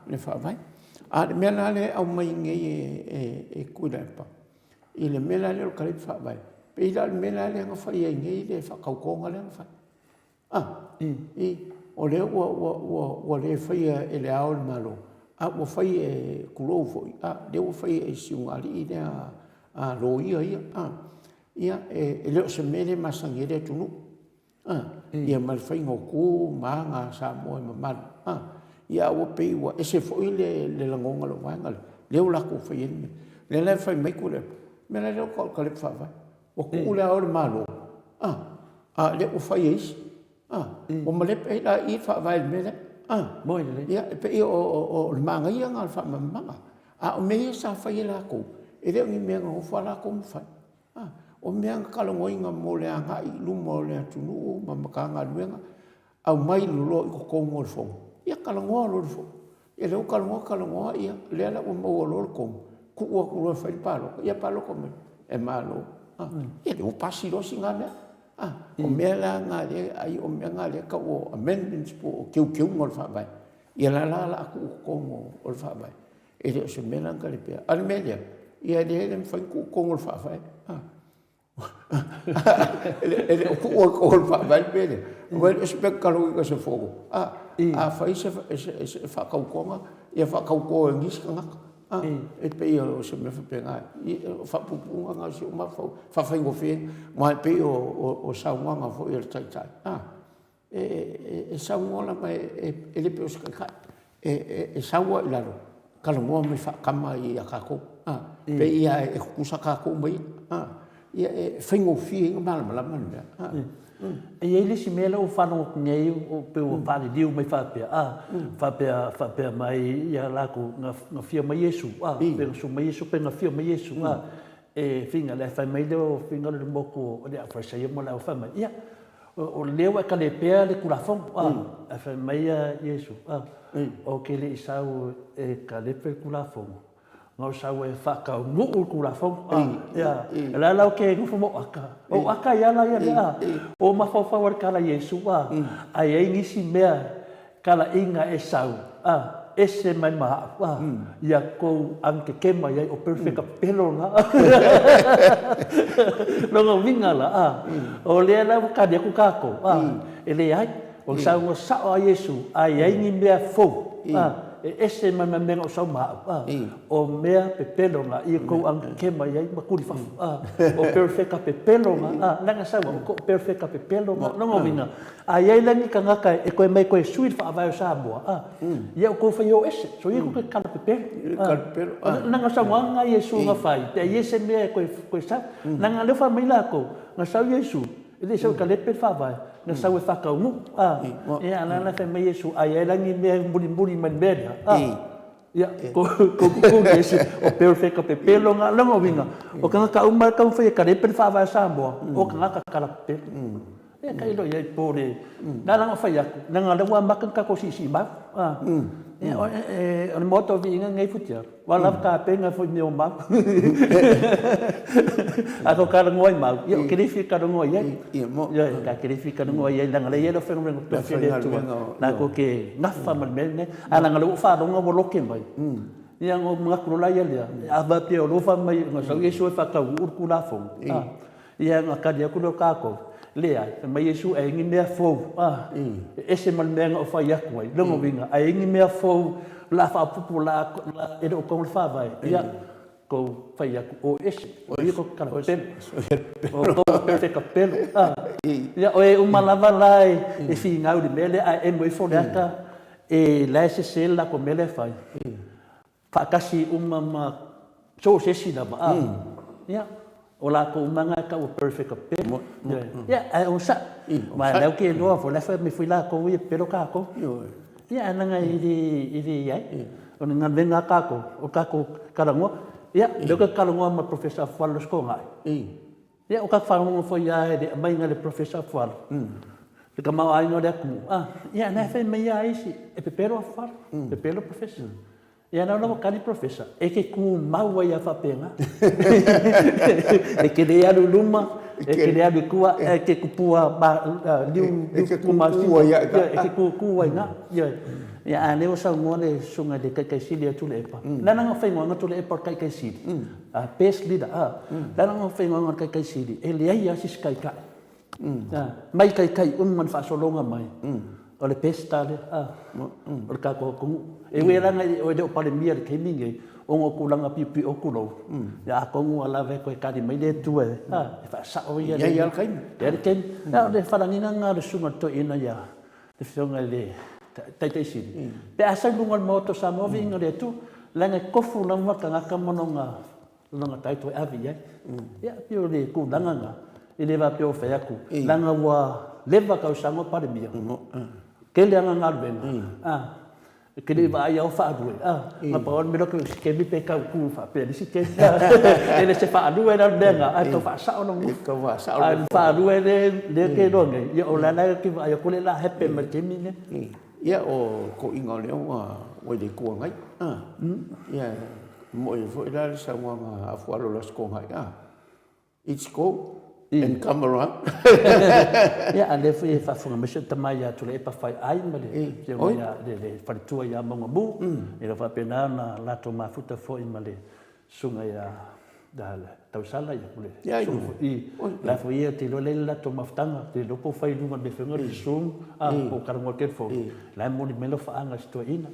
le Faavae. A o le mea la lea e aumai nei e Tuilaepa i le mea la lea o le talepe Faavae, e pei la o le mea la lea na fai ai nei le faatautoga lea na fai. O lea ua le faia e Le Ao o le Malo, a ua fai e, tulou foi, a lea ua fai e si ulugalii lea a loia ia, a. Ia, e le o se mea lea e masani ai le atunuu, ia ma le faiga o tu ma aga a Samoa e mamalu, a ae ua pei ua ese foi le lagona o lau vaega lea, lea ua latou faia ai le mea. Lea la e fai mai Tuilaepa, o le mea la lea ua tau o le talepe faavae, ua tuu Le Ao o le Malo, a, a o lea ua fai e isi, a, ua malepe ai la i i le Faavae i le mea lea, a. Ia, e pei o le manaia lena o le faamalamalamaga. A o mea ia sa fai e latou, e le o ni mea na nonofo lava latou ma fai, a. O mea na talanoaina mo le agai i luma o le atunuu ma Matagaluega, aumai loa i totonu o le Fono, ia talanoa loa e le Fono. Ia lea ua talanoa talanoa, ia lea la ua maua loa le tonu, tuu atu loa e fai le palota, ia palota mai, e malo. Ia lea ua pasi loa si na mea. O mea la na lea, ai o mea na lea e tau o amendments po o teuteuga o le Faavae, ia la la o le a tuu i totonu o le Faavae. E le o se mea la na talepea. A o le mea lea, ia e le mafai ona tuu i totonu o le Faavae. E le o tuua i totonu o le Faavae le mea lea, aua e le o se mea na talanoaina e se Fono. A fai se faatautoga, ia faatauto e nisi tagata. E pei o se mea faapena, o faapuupuuga na o si ou mafaufau e faafaigofie ai. Aua e pei o saunoaga foi a le Taitai, e saunoa lava e le pei o se taitai, e sau lava i lalo, talanoa mai faatama ia tatou, a, pei lava e tutusa tatou ma ia, a. Ia e faigofie ai ona malamalama le mea. E i ai le isi mea lea ua ou faalogo atu nei pei ua faaliliu mai faapea, a, faapea, faapea mai ia latou, na afio mai Iesu, a, pe na susu mai Iesu pe na afio mai Iesu, a, e finagalo, ae fai mai lea o finagalo i le motu o le Aufaisaia ma le au, fai mai, ia, O lea ua e talepea le Tulafono, ae fai mai a Iesu, Ou te le i sau e talepe le Tulafono, na ou sau e faataunuu le Tulafono. O la la ou te nofo ma ou aka, o ou aka ai lava la ia, ua ou mafaufau lava i le tala a Iesu, a i ai nisi mea Talaiga e sau, a, ese mai ma a'u, a, ia kou agetetema i ai o perfect pelo la. Lona uiga la, a, o lea la ua tali atu tatou, a, e leai, o le saunoa sa'o a Iesu, a i ai ni mea fou, a, e ese mai ma mea na ou sau ma a'u, a, o mea pepelo na ia kou agetetema i ai ma kuli fafo, a, o perfect pepelo na, a, leaga sau a, o koʻu perfect pepelo na. Lona uiga, A i ai la ni tagata e toe mai toe sui le Faavae o Samoa, a, ia outou fai o ese, soia kou toe kala pepelo. Kala pepelo, a. Leaga o saunoaga na a Iesu na fai, pe a i ai se mea e toe, toe sau. Leaga o lea ua fai mai lakou, na sau Iesu, e le i sau e kalepe le Faavae, na sau e faataunuu, a. Ia a o la la fai mai Iesu, a i ai la ni mea e mulimuli mai i le mea lea, a, ia, kou kukuli ese, o perfect pepelo na. O lona uiga, o tagata uma e taumafai e kalepe le Faavae o Samoa, o tagata kala pepelo. Ia tailo i ai po o le... Na ala ona fai atu, leaga o lea ua amata ona tatou siisii mau. Ia, o le Maota o Viiga lenei Futialo, ua lava tapena foi i mea o mau. A tou talanoa i mau, ia ou te le fia talanoa i ai. Ioe, ta te le fia talanoa i ai leaga o lea e i ai le aufaigaluega totofi a le Atua latou te nafa ma le mea lenei. Ae leaga o lea ua ou faalogo ua loke mai, ia ona ou manatu loa lea, a faapea o lea ua fai mai na sau Iesu e faataunuu le Tulafono, Ia, ona tali atu lea o tatou, Leai, fai mai Iesu, e ai ni mea fou, a, e ese ma le mea na ou fai atu ai. Lona uiga, a i ai ni mea fou o le a faaopoopo o le a, e le o tau le Faavae, ia, tou fai atu, o ese, o ia tou te talapelo, o tou te tapelo, a. Ia, o e uma lava la e finau i le mea lea, ae emo ifo le ata, e la e sese le latou mea lea e fai. Faatasi uma ma so o se isi lava, a, ia, o latou uma na e tau o perfect pelo. Ia, ae onosai. Ma o lea ou te iloa foi, o la e fai mai foi latou ia, pepelo tatou. Ia, ae leaga e le i ai. O le galuega a tatou, o le tatou talanoa. Ia, lea ou te talanoa ma le Professor Afualo i le Aso Toonai. Ia, o tatou faalogo foi lava i le aumaiga e le Professor Afualo le tamaoaiga o le atunuu, a, ia na e fai mai lava isi, e pepelo Afualo, pepelo Professor. Ia na ua tali Professor, e te tumau ai lava faapena. E te le alu i luma, e te le alu i tua, ae te tupua liu E te tutu ai lava i ina. E te tutu ai i ina. Ioe. Ia, a o lea ua saunoa le Susuga i le Taitai Sili ia Tuilaepa, o le a lana faaigoaina Tuilaepa o le Taitai Sili? Best leader, a. O le a lana faaigoaina o le Taitai Sili? E leai lava se isi Taitai, mai Taitai uma i le faasologa mai, o le best lava lea, o le tatou atunuu. E ui lava leaga e le o Palemia i le taimi lenei, ona o tulaga piopio tulou, ia atonu ua lava e toe tali mai le Atua e faasao ia. E i ai lava le taimi. E i ai le taimi. Ia o le falagiga lena a le Susuga i le Toeaina ia le Afioga i le Taitai Sili, pe a sau i luga o le Maota o Samoa, viiga o le Atua, leaga e tofu lava le tagata ma lona title e ave i ai. Ia, e pei o le tulaga lena, e le faapea ua fai atu, leaga ua leva tausaga o Palemia, tele ana galuega, E te le i vaai lava o faalue, a, na pau lava le mea lea ou te taimi pe tau tu faapea i le isi taimi. E le se faalue la le mea lena, ae tau faasao lou nofo. Tau faasao lou nofo. A o le faalue lea e te iloa nei, ia o la e te vaai atu o lea o le a happen mai le taimi lenei. Ia, o toeaiina o lea ua i le Itu Agai, a, ia, e moni foi la le saunoaga a Afualo i le Aso Toonai, a. It's go and come around. Ia, a o lea foi e faafofoga mai si ou tama ia Tuilaepa Faiai ma le afioga ia le faletua ia Maugamu, e le o faapena ona latou mafuta foi ma le susuga ia Tausala ia po o le susuga foi i la foi ia ou te iloa la e i ai le latou mafutaga, ou te le iloa po o fai i luga o le mea foi lea o le Zoom po o talanoa i le telefoni, la e momoli mai alofaaga i si toeaina.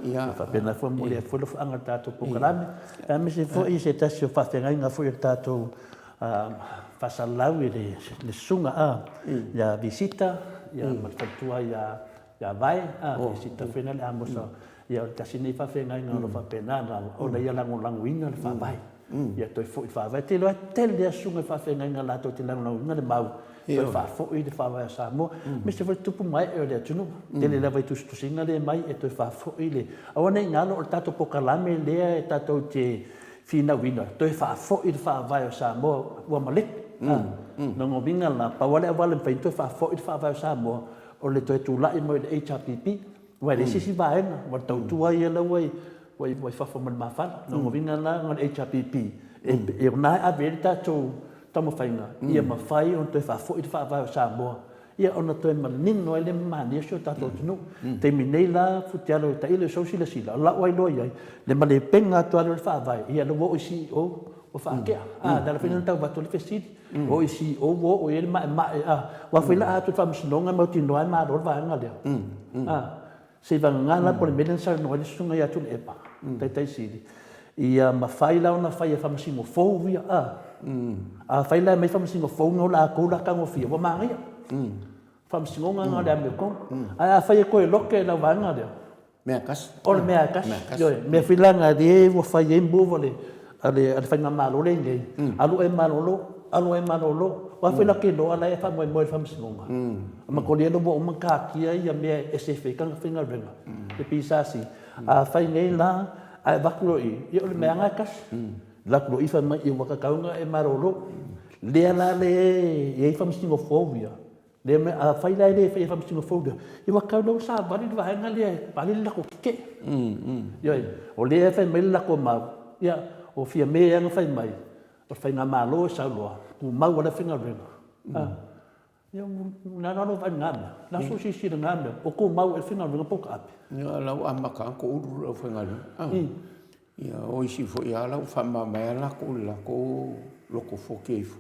E faapena foi momoli atu foi alofaaga i le tatou polokalame. Aemaise foi se tasi o faafeagaiga foi o le tatou faasalalau i le susuga ia Visita ma le faletua ia Vae, Visita foi lea Amosa, ia o le tasi lenei faafeagaiga o lo o faapena ona ia lagolagoina le faavae, ia toe foi i le faavae. Ou te iloa e tele lava susuga i faafeagaiga latou te lagolagoina le mau toe faafoi le Faavae o Samoa, aemaise foi le tupu ma ee o le atunuu. Tele lava i tusitusiga lea e aumai e toe faafoi le... Aua ne i galo o le tatou polokalame lea e tatou te finauina, toe faafoi le Faavae o Samoa ua malepe. Lona uiga la, pau lava le auala e mafai ona toe faafoi le Faavae o Samoa, o le toe tulai mai o le HRPP, aua e leai se isi vaega, aua o le tautua ia la ua i fafo ma le mafala. Lona uiga la o le HRPP, e o ina e ave i ai le tatou taumafaiga ia mafai ona toe faafoi le Faavae o Samoa, ia ona toe manino ai lea ma manaia si o tatou atunuu. I le taimi nei la, Futialo e tailo i sou silasila, o lau lava iloa i ai, le malepega atu lava lea o le Faavae, ia lea ua oo i CEO ua faatea. A, o le ala foi lea na tau avatu ai le fesili, ua oo i CEO ua oo i ai le maemae, a, aua foi la a atu i le Faamasinoga e mautinoa lava e malo le vaega lea. A. Seivagana la po o le mea lea na saunoa ai le Susuga ia Tuilaepa, Taitai Sili, ia mafai la ona fai e Faamasino fou ia, a. Afai la e aumai Faamasino fou na o latou la tagofia, ua manaia. Faamasinoga na o le amiotonu. Ae afai e toe lote lau vaega lea, Mea tasi. O le mea tasi. Ioe, mea foi la na lea ua fai ai move a le faigamalo lea i inei, alu oe malolo, alu oe malolo. Aua foi la te iloa la e faamoemoe i le Faamasinoga. Mataulia ua uma ona taatia ia mea e ese ai tagata faigaluega, le PSC. Afai nei la ae avatu loa i i, ia o le mea lava lena e tasi. Alu atu loa i i fai mai ua tatau ona e malolo. Lea la e i ai Faamasino fou ia, lea mea, afai la e le faia Faamasino fou lea, ia ua tatau loa ona savali le vaega lea e pale le latou tetee. Ioe, o lea e fai mai le latou mau, ia, o Fiame ea na fai mai, o le faigamalo e sau loa, tumau lava le aufaigaluega. Ia, o le a la lou vaai i lena mea? O le a sou silasila i lena mea? Ua tumau ea le faigaluega po o taape? Ia, o la ua amata lava ona toulu le aufaigaluega. Ia, o isi foi lava la ua faamavae lava latou i le latou loto foke ifo.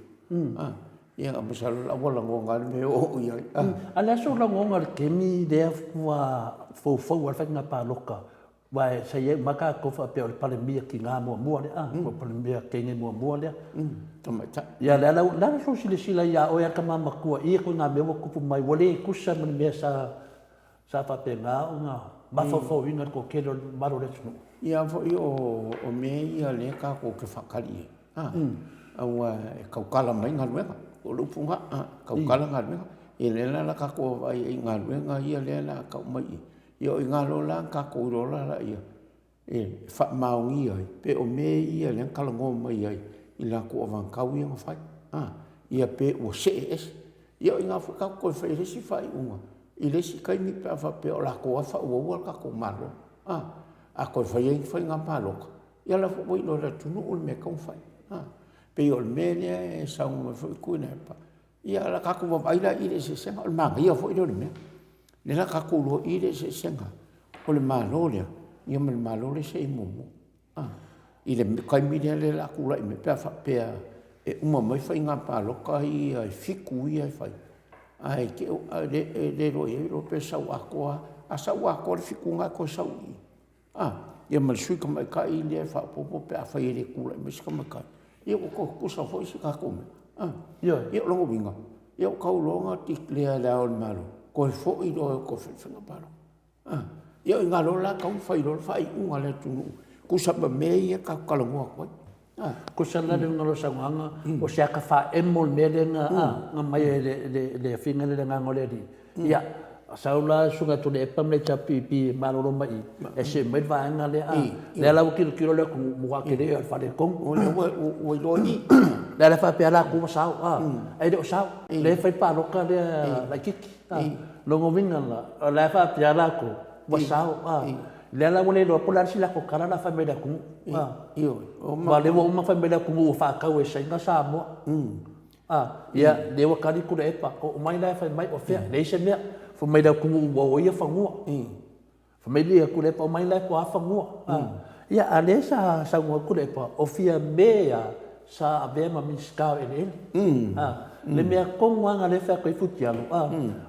Ia, masalo o la ua lagona lava le mea e oo i ai. A o le a sou lagona i le taimi lea ua foufou ai le faiga palota Aua sa i ai uma tatou faapea o le Palemia tina muamua lea, po o le Palemia teine muamua lea. Tamaitai. Ia, le a la sou silasila ia oe a le tama matua i ituaiga mea ua tupu mai, ua le tusa ma le mea sa faapena ona mafaufauina e le toatele o le mamalu o le atunuu. Ia foi o mea ia lea tatou te faatali i ai, aua e tautala mai galuega, o le upu lena, tautala galuega. Ia lea la o le a tatou vaavaai ai i galuega ia lea o le a tau mai i i. Ia o i ina loa la na tatou iloa loa laia. E faamaonia ai pe o mea ia lea na talanoa mai ai i latou avantau ia na fai, a, ia pe ua see ese. Ia o i ina foi tatou toe fai ai le isi faaiuga i le isi taimi pe a faapea o latou lava e faaauaua le tatou Malo. A, a toe fai ai ni faiga palota, ia o la foi ua iloa e le atunuu le mea e tatau ona fai. A, pei o le mea lea e saunoa mai foi Tuilaepa, ia o le a tatou vaavaai la i i le eseesega, o le manaia foi lea o le mea. O lea o le a tatou iloa i i le eseesega o le Malo lea ia ma le Malo lea sa i ai muamua. A, i le taimi lea o le a tulai mai pe a faapea e uma mai faiga palota ia e fitu ia e fai, ae te i e le iloa i ai pe sau atoa lava. A sau atoa le fitu lena e toe sau i i, a, ia ma le sui tamaitai lea e faaopoopo pe afai e le tulai mai se tamaitai, ia ua toe tutusa foi se tatou mea. A, ioe, ia o lona uiga, ia ua tatau loa ona declare e Le Ao o le Malo, toe foi loa e o toe fai le faiga palota. A, ia o i ina loa la e tatau ona fai loa le faaiuga a le atunuu, tusa ma mea ia tatou te talanoa atu ai. A. Tusa la le uiga o lau saunoaga, o se ata faaemo le mea lea na aumai e le Afioga lea i le Agaga o le Alii, ia, sau la le Susuga ia Tuilaepa ma le HRPP e malolo mai i i, e see mai le vaega lea, a. Lea la ua tilotilo le atunuu, ua matua tele lava o le faaletonu. O lea ua iloa i i. Lea la e faapea latou ua sao, a, ae le o sao. Lea e fai le palota lea laitiiti. Lona uiga la, o la e faapea latou, ua sao, a. Lea la ua le iloa po o le a le isi latou tala o le a fai mai i le atunuu, a. Aua o lea ua uma ona fai mai le atunuu ua faatau e Saina Samoa. A, ia, lea ua tali Tuilaepa, oo mai la e fai mai o fea, leai se mea. Fai mai le atunuu ua o ia fanua. Fai mai le Tuilaepa, omai la e toa fanua. Ia, a o lea sa saunoa Tuilaepa, o Fiame lava sa avea ma Minisita o Eleele. Le mea tonu lava lena lea e fai atu ai Futialo,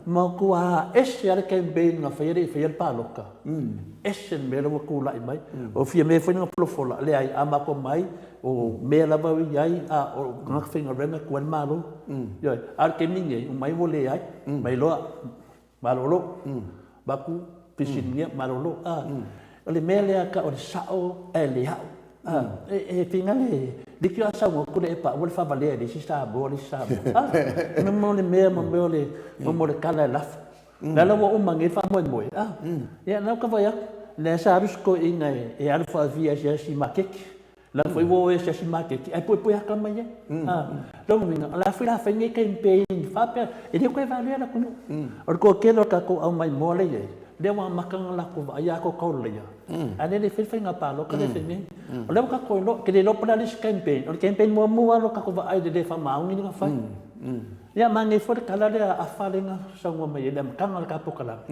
matua ese lava le campaign na fai a le i faia le palota, ese le mea la ua tulai mai. O Fiame foi na folafola, leai, a matou omai, o mea lava e i ai, a o tagata faigaluega e tua i ai le Malo. Ioe. A o le taimi lenei, omai ua leai, omai loa malolo, avatu fesiligia malolo. O le mea lea tau o le sao ae le ao. E finagalo liki a saunoa Tuilaepa aua le faavalea e le isi Samoa le isi Samoa. Mo le mea mo le mo le tala e lafo. O lea la ua uma nei le faamoemoe. Ia lena ua ta vaai atu, lea sa alu si toeaina e alu faavia i se asi maketi. La foi ua o e asiasi maketi ae puepue ata mai ai. Lona uiga, o le a foi la fai nei campaign faapea, e le toe valea le atunuu. O le toatele o tatou au maimoa lea e i ai, lea ua amata ona latou vaaia a tatou lea, ae lea e le i faia le faiga palota lea e fai nei. O lea ua tatou iloa, ou te le iloa po o le a le isi campaign, o le campaign muamua lava lea ua tatou vaai i le le faamaoni lea na fai. Ia manaia foi le tala lea a Afa lea na saunoa mai ai i le amataga o le ta polokalame,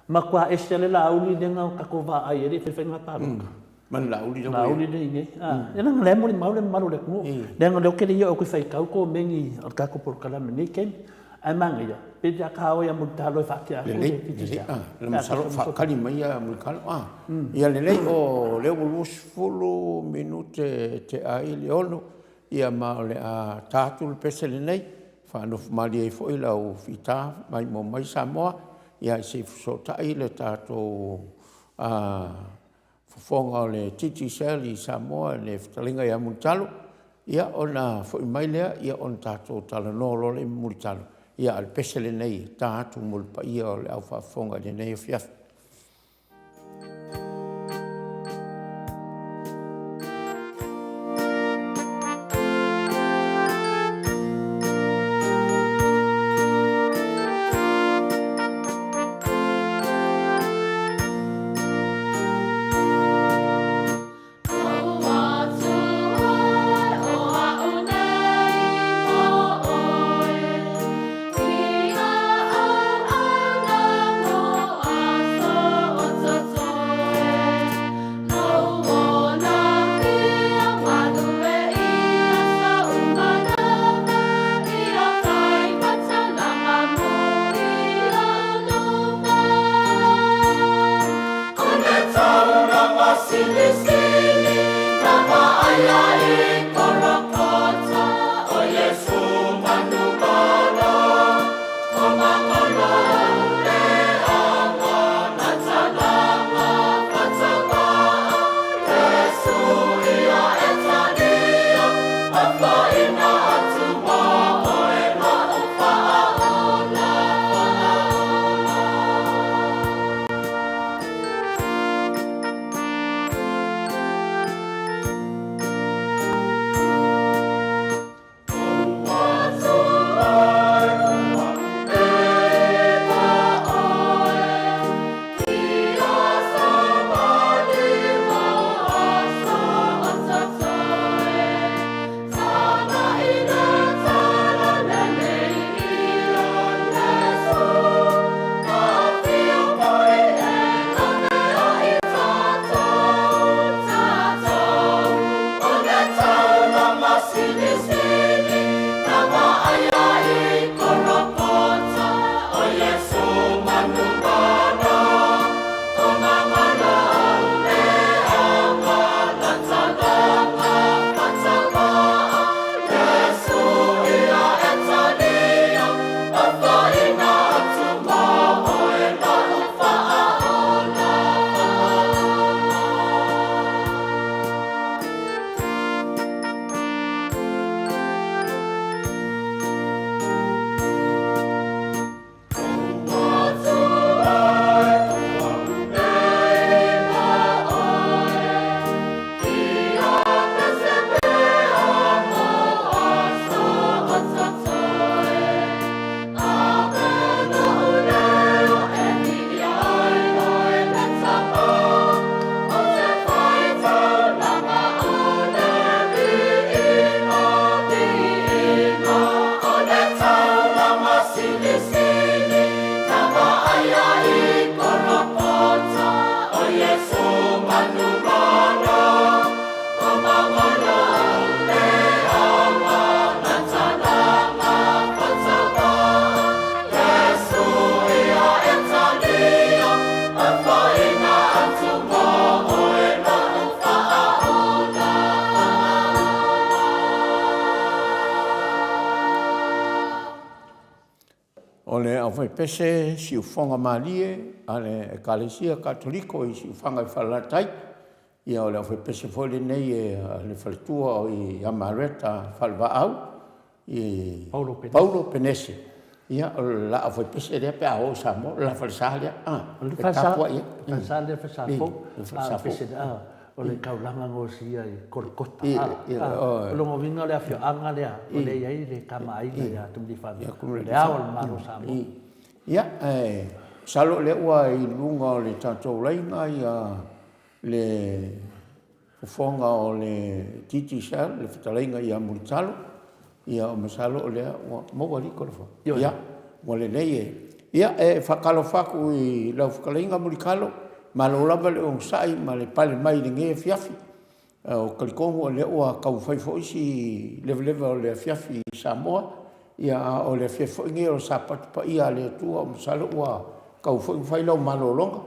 matua ese lava le Laauli lea na tatou vaai ai e le i faia le faiga palota. Ma le Laauli lea ua i ai. Laauli lea e i ai nei. Ia leaga o lea e molimau le mamalu o le atunuu. Leaga o lea ou te le i oo atu e faitau komeni o le tatou polokalame i lenei taimi. Ae manaia, pe te a o ia Mulitalo e faatea atu le Digicel. Lelei, masalo o faatali mai ia Mulitalo. Ia lelei, o lea ua 20 minute tea ai le 6, ia ma o le a ta atu le pese lenei, faanofo malie ai foi lau fita maimoa mai Samoa, ia se i fesootai le tatou fofoga o le Digicel i Samoa i le fetalaiga ia Mulitalo, ia ona foi mai lea ona tatou talanoa loa lea ma Mulitalo, ia a o le pese lenei e ta atu mo le paia o le au faafofoga i lenei afiafi. aufaipese Siufoga Malie a le Ekalesia Katoliko i Siufaga i Falelatai. Ia o le aufaipese foi lenei a le faletua ia Mareta Falevaau i Paulo Penese. Ia o le la aufaipese lea pe a o i Samoa, o le la falesa lea, O le falesa, falesa lea, falesa fou, a o pese lea, o le taulaga gaosia i Kolokota. O lona uiga o le afioaga lea o lea e i ai le Tama a Aiga ia Tumilifano, o le Ao o le Malo o Samoa. Ia, ae masalo o lea ua i luga o le tatou laina ia le fofoga o le Digicel, le fetalaiga ia Mulitalo, ia masalo o lea ua maua alii telefoni. Ia, ua lelei e. Ia, e faatalofa atu i lau fetalaiga Mulitalo, malo lava le onosai ma le pale mai i lenei afiafi. Ou te talitonu o lea ua tau fai foi si levaleva o le afiafi i Samoa, ia a o le afiafi foi lenei o le Sapatu paia a le Atua, masalo ua tatau foi ona fai lau malologa,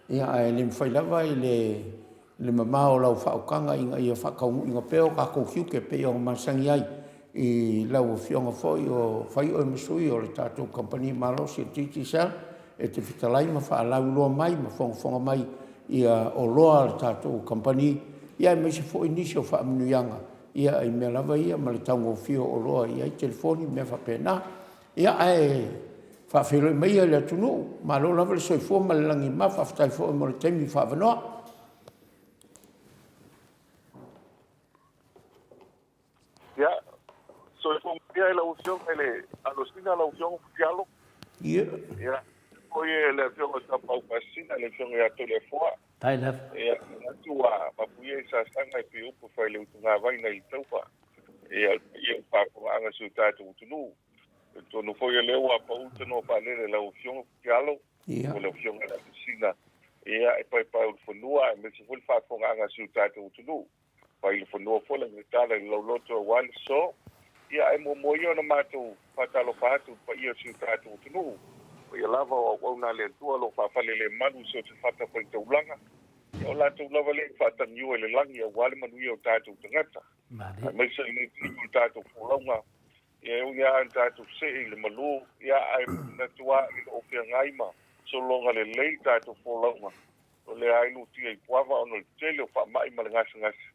ia ae le mafai lava i le mamao o lau faautaga ina ia faataunuuina pea o tatou tiute e pei ona masani ai i lau Afioga foi o fai oe ma sui o le tatou kamupani malosi o le Digicel e te fetalai ma faalauiloa mai ma fogafoga mai oloa a le tatou kamupani, aemaise foi nisi o faamanuiaga i mea lava ia ma le taugofie o oloa e i ai telefoni ma mea faapena. Ia ae faafeiloai maia i le atunuu, malo lava le soifua ma le lagi e mama, faafetai foi mo le taimi faaavanoa. Ia, soifua maia i lau Afioga i le Alosina, lau Afioga Futialo. Ia. Ia, foi e le Afioga i Tapaau Faasisina, le Afioga ia Toleafoa. Tai lava. Ia, manatu ua mapuia i sasaga e pei upu fai le utugavai nai le taufa. Ia, ia o faafofogaaga a si o tatou atunuu. Talitonu foi o lea ua pau le tanoa faalele i lau Afioga Futialo, Ia. o le Afioga i le Alosina, ia, e paepae o le fanua aemaise foi le faafofogaaga a si o tatou atunuu. Fai le fanua foi le tala i le lauloto aua le so. Ia, ae muamua ia ona matou faatalofa atu i le paia o si o tatou atunuu, paia lava o auauna a le Atua o lo o faafalelemalu i so o se fatafaitaulaga. Ia, o latou lava lea e faatagiua i le lagi aua le manuia o tatou tagata, aemaise lenei taimi o le tatou folauga. Ia, e ui lava ina tatou see i le malu, ia, ae manatu lava e le o feagai ma sologa lelei le tatou folauga. O lea ai lutia i Puava ona o le tele o faamai ma le gasegase.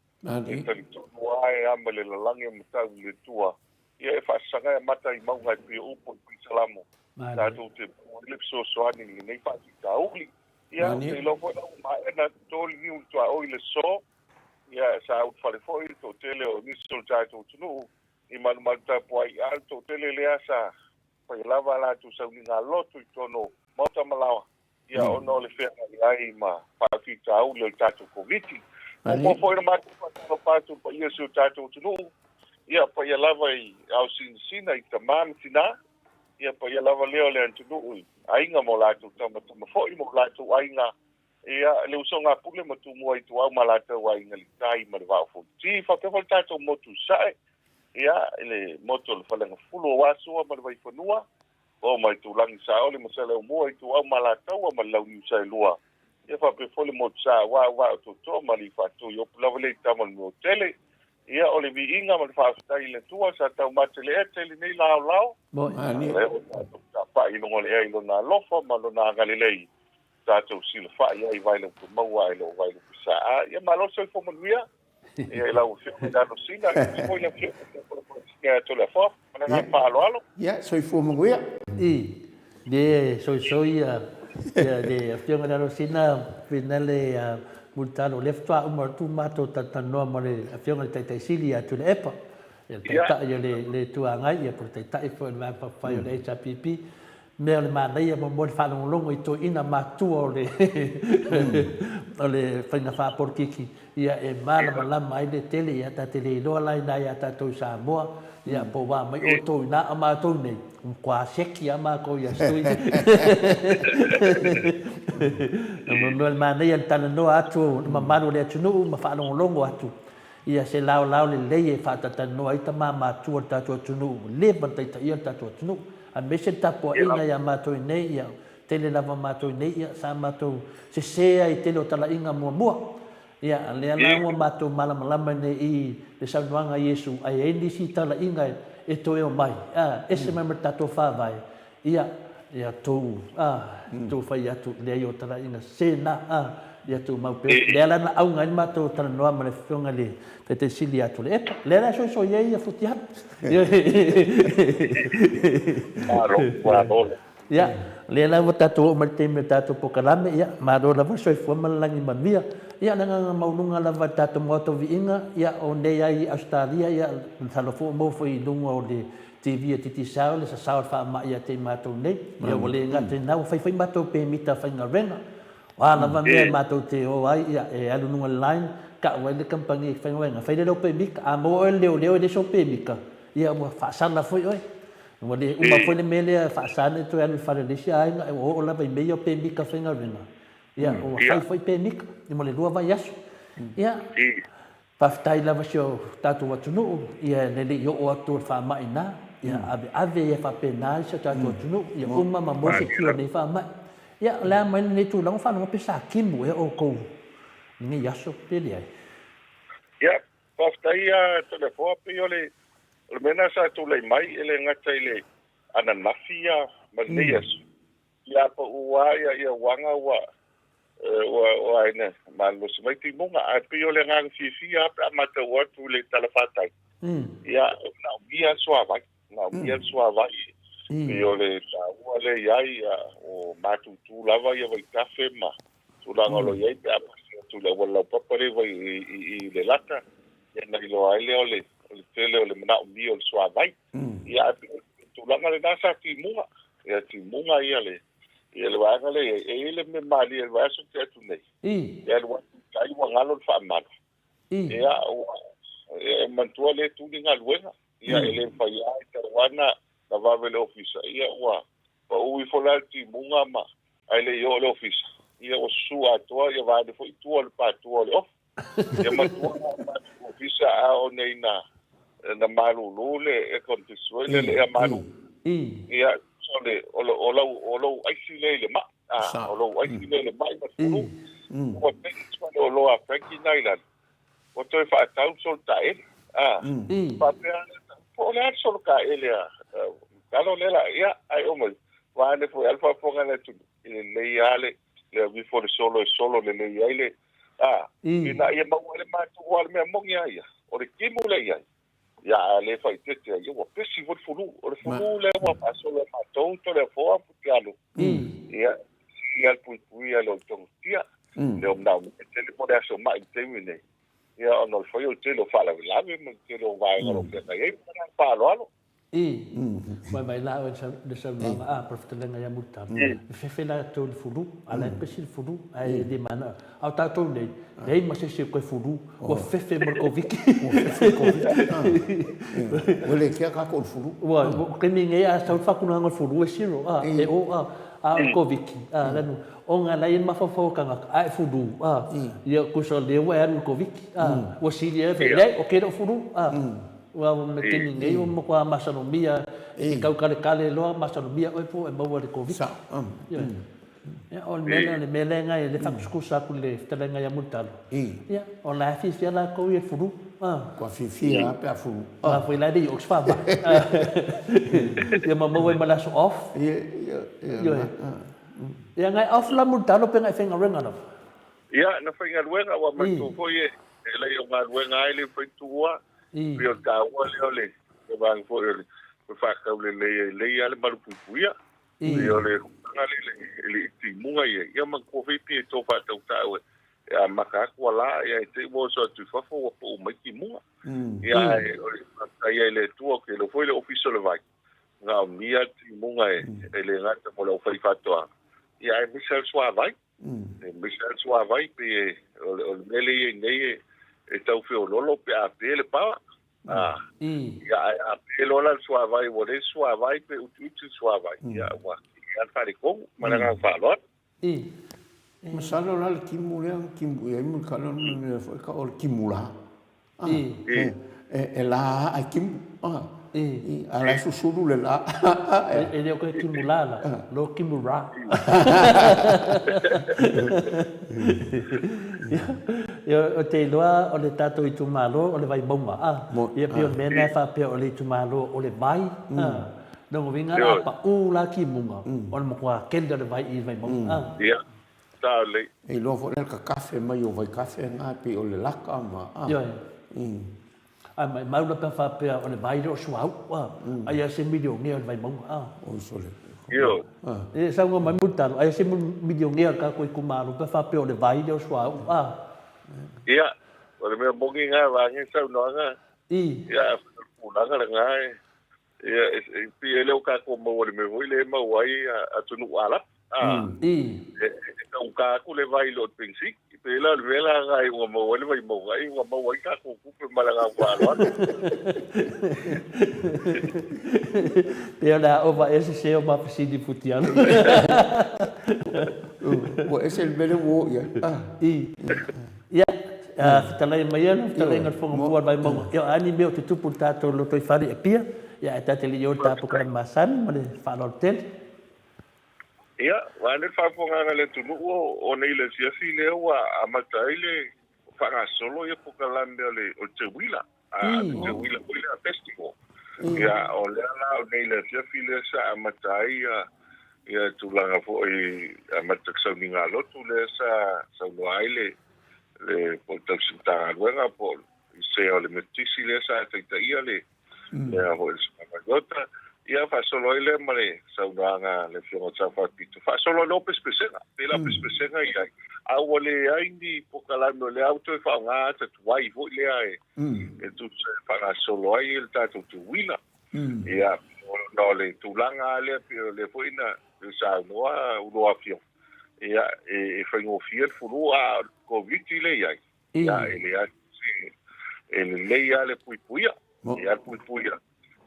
E talitonu lava e ama i le lalagi o matau i le Atua. Ia e faasasaga e amata i mauga e pei o upu i Paisalamo. Tatou te maua ai le fesoasoani i lenei faafitauli. Ia, ou te iloa foi la ua maea ona toto le niu i le tuaoi i le aso. Ia, sa ulufale foi le toatele o nisi o le tatou atunuu i malumalu tapuai, a o le toatele lea sa fai lava a latou sauniga loto i totonu o maota ma laoa. Ia, ona o le feagai ai ma faafitauli o le tatou Koviti. Muamua foi ona matou faatalofa atu i le paia o si o tatou atunuu, ia, paia lava i ao sinasina, i tama ma tina, ia, paia lava lea o le atunuu i aiga ma o latou tamatama foi ma o latou aiga, ia, le usoga a Pule ma Tumua Ituau ma latou aiga i le tai ma le Vaa o Fonoti. Faapea foi le tatou motu i Sasae, ia, i le motu o le Faleagafulu aua Sua ma le Vaifanua, Oo mai Tulagi Saole ma Saleaaumua Ituau ma Alataua ma le Launiu Saelua, ia faapea foi le Motu Sa aua o Vaa o Tootoo ma Alii Faatui Opu lava lea i tama o le Nuatele. Ia o le viiga ma le faafetai i le Atua sa taumate le ete i lenei laolao. Moni. Lea ua tatou tapai i luga o le ea i Lona alofa ma Lona agalelei, tatou silafai ai i Vailaupe maua ae le o Vailaupe saa. Ia malo le soifua manuia. Ia i lau Afioga i le Alosina, aemaise foi le Afioga i le Poloketi ia Toleafoa. Ma le agaga faaaloalo. Ia, soifua manuia. I le soisoi ia le Afioga i le Alosina Finale ia Mulitalo, o lea faatoa uma atu matou talatalanoa ma le Afioga i le Taitai Sili ia Tuilaepa, ia le Taitai o le Itu Agai, ia po o le Taitai foi o le Vaega Faaupufai o le HRPP. Mea o le manaia mo le faalogologo i toeaiina matua o le o le faiga faapolokiki, ia e malamalama ai le tele, ia ta te le iloa la ina ia tatou i Samoa, ia po ua mai outou ina, a o matou nei, ua matua seki lava matou i Aso Tui. O le manaia o le talanoa atu o le mamalu o le atunuu ma faalogologo atu Ia se laolao lelei e faatatalanoa ai tama matua o le tatou atunuu ua leva ona taitaia le tatou atunuu aemaise le tapuaiga ia matou i nei ia tele lava matou i nei ia sa matou sese ai i tele o talaiga muamua ia a lea la ua matou malamalama nei i le saunoaga a Iesu ae i ai nisi talaiga e toe omai a ese mai ma le tatou faavae ia. Ia tou, a, tou fai atu, leai o talaiga se na, a, ia tou mau pea. Lea la na auga ai le matou talanoa ma le Afioga i le Taitai Sili ia Tuilaepa. Lea la e soisoi ai ia Futialu. Malo, malo le. Ia, lea la ua tatou oo mai i le taimi o le tatou polokalame, ia, malo lava le soifua ma le lagi manuia. Ia, o le agaga maualuga lava i le tatou Maota o Viiga, ia, o nei ai i Ausetalia, ia, masalo foi ua maua foi i luga o le TV a Digicel le sasao o le faamai ia te i matou nei. Ia ua le gata i lena, ua fai foi matou pemita faigaluega. O a lava mea matou te o ai, ia e alu i luga o le line, tau ai le kamupani faigaluega, fai lea o lau pemita. A maua oe e le leoleo e leai sou pemita, ia ua faasala foi oe. Ua le uma foi le mea lea e faasa ona e toe alu i le fale o le isi aiga, ua oo lava i mea ia o pemita faigaluega. Ia ua fai foi pemita mo le 2 vaiaso. Ia, Faafetai lava si o tatou atunuu, ia le le i oo atu o le faamai na, ia aveave ia faapena si o tatou atunuu, ia uma ma maua se cure o lenei faamai. Ia o le a mai lenei tulaga faalogo pe sa timu ea outou i lenei aso pe leai? Ia, faafetai ia Toleafoa, pei o le mea lena sa tulai mai, e le gata i le ananafi ia ma lenei aso, Ia pau a ia ia uaga ua ua ua ina malolosi mai timuga ae pei o le agaga fiafia lava pe a matau atu i le talafatai ia e manaomia le suavai, manaomia le suavai pei o le taua lea i ai ia o matutu lava ia vaitafe ma tulaga o lo o i ai pe a pasi atu i le auala laupapa lea i i le lata ia ona iloa ai lea o le o le tele o le manaomia o le suavai. Ia, ae pei o le tulaga lena sa timuga. Ia, timuga ia le, ia le vaega lea i ai. E i ai le mea malie i le vaiaso na tea atu nei. E alu atu i tai ua galo le faamalu. Ia, ua, e manatua lea e tuli galuega. Ia, e le mafai lava, e tatau lava ona vave i le ofisa. Ia, ua pau ifo la le timuga ma, ae le i oo i le ofisa, ia ua susu atoa, ia vaeane foi tua o le patua o le ofa. Ia matua le ofisa a o nei na na malulu le air condition foi lele ea malulu. Ia o le o lo o lau o lou aisi lea i le mai. Ah, o lou aisi lea i le mai ma le fulu. Ua tei le oloa a Frankie na i lalo. Ua toe faatau le solo taele. Ah, faapea po o le a le solo taele a talo lea la ia ai o mai. Vaeane foi a le faafofoga a le atunuu e lelei lava le le aveifo o le solo e solo lelei ai le A, ina ia maua ai le matou a le mea moni a ia, o le timu lea i ai, ia a le faaeteete ai, ia ua pesi foi le fulu. O le fulu lea ua faasolo e matou Toleafoa ma Putialu, ia, ia le puipuia e le o togatia, le o manaomia tele mo le aso mai i le taimi nei, ia ona o le faia o le tele o faalavelave ma le tele o vaega o lo o feagai ai ma le faaaloalo. I, vaivai la oe i le saunoaga a Profitelega ia Mulitalo, e fefe latou i le fulu, a la e pesi le fulu, ae le manao. A o tatou nei, leai ma se isi e toe fulu, ua fefe ma le Koviti. Ua fefe le Koviti. Ua le kea tatou i le fulu. Ua, o le taimi nei a sau le faatulaga o le fulu e zero, a, e o, a, a o le Koviti, a, lanu, ona la e i ai le mafaufau o tagata, a e fulu, a, ia, tusa o lea ua e alu i le Koviti, a, ua sili ai, leai, ou te le o fulu, a. Ua ma le taimi nei ua matua masalomia e tau kaletale loa masalomia oe po e maua i le Koviti. Ia o le mea lea, o le mea lea na e le faakusikusa atu i le fetalaiga ia Mulitalo. Ia o la e fiafia latou ia i le fulu. Kua fiafia lava pe a fulu. Aua foi la e le i oo i se faamai. Ia ma maua ai ma le aso off. Ia, ia, ia. Ia na e off la Mulitalo pe na e faigaluega lava? Ia, na faigaluega, ua manatua foi e leai o galuega ai le fai tuua, pei o le taua lea o le vaega foi o le faataulelei ai lei lava le malupuipuia. Pei o le tulaga lea i le timuga ia, ia manatua foi pei e to faatautau e amata atu ua la, ia e te i ua oso atu i fafo ua pau mai timuga. Ia ae o le faafetai ai i le Atua, ou te iloa foi le Ofisa o le Vai, gaomia le timuga e le gata mo le aufaifaatoaga, ia aemaise lava le suavai. E maise lava le suavai, pei o le mea lea e i ai nei e tau feoloolo pe a pe le paoa. Ia, ae a pe loa la le suavai, ua leai se suavai pe utiuti le suavai, ia ua tele lava le faaletonu. Ma le agaga faaaloalo. Masalo la le timu lea na timu i ai Mulitalo le mea foi tau o le timu la. E la ae timu. A la e susulu le la. E le o koe timu la la, lo timu ra. Ia, o te iloa o le tatou itumalo o le Vaimauga, a? Ia pei o le mea lena e faapea o le itumalo o le vai, a? Lona uiga a paʻū la timuga, o le matua tele o le vai i Vaimauga, a. Ia, sao lelei. E iloa foi lea le kakafe mai o vaikafe na e pei o le laka ma, a. Ioe. Ae maimau la pe a faapea o le vai lea o suauu, a. Ai a se milionea o le Vaimauga, a. Oi sole. Ioe. E saunoa mai Mulitalo, ai a se milionea o le tatou itumalo pe a faapea o le vai lea o suauu, a. Ia, o le mea moni na vaeane saunoaga. I. Ia, a fai o le tulaga lena e. Ia, e pei e le o tatou maua i le mea foi lea e maua ai atunuu Arapi. I. E taugata atu le vai i lo le penisini. E pei la o le mea la lena e ua maua ai le Vaimauga, ua maua ai tatou tupe ma le agaga faaaloalo. Pei o le a ova ea sese o ma fesili Futialo. Ua ese le mea lea ua oo i ai. I. Ia, fetalai mai ia lau fetalaiga i le Fofoga Mua o le Vaimauga. Ia, o a ni mea o tutupu i le tatou lotoifale i Apia, ia ae ta te le i o i le ta polokalame masani ma le faaaloalo tele. Ia, vaeane le faafofogaaga a le atunuu o nei le afiafi lea ua amata ai le faagasolo ia polokalame o le Teuila, le Teuila foi lea Festival. Ia, o lea la o nei le afiafi lea sa amata ai ia tulaga foi amata le sauniga lotu lea sa saunoa ai le le po o le tausi Matagaluega po o le sea o le Metotisi lea sa taitaia le lea foi le Suafa Leota. Ia faasolo ai lea ma le saunoaga a le Afioga ia Saofaapito. Faasolo ai loa pesepesega, pei la o pesepesega i ai, a ua leai ni polokalame o lea ua toe faaaoga ata tuai foi lea e tusa e faagasolo ai le tatou teuila. Ia, ona o le tulaga lava lea pei o lea foi na saunoa Ulo Afioga, ia, e faigofie le fulu, a o le Koviti lea e i ai, ia, e leai se, e lelei lava le puipuia, lelei lava le puipuia.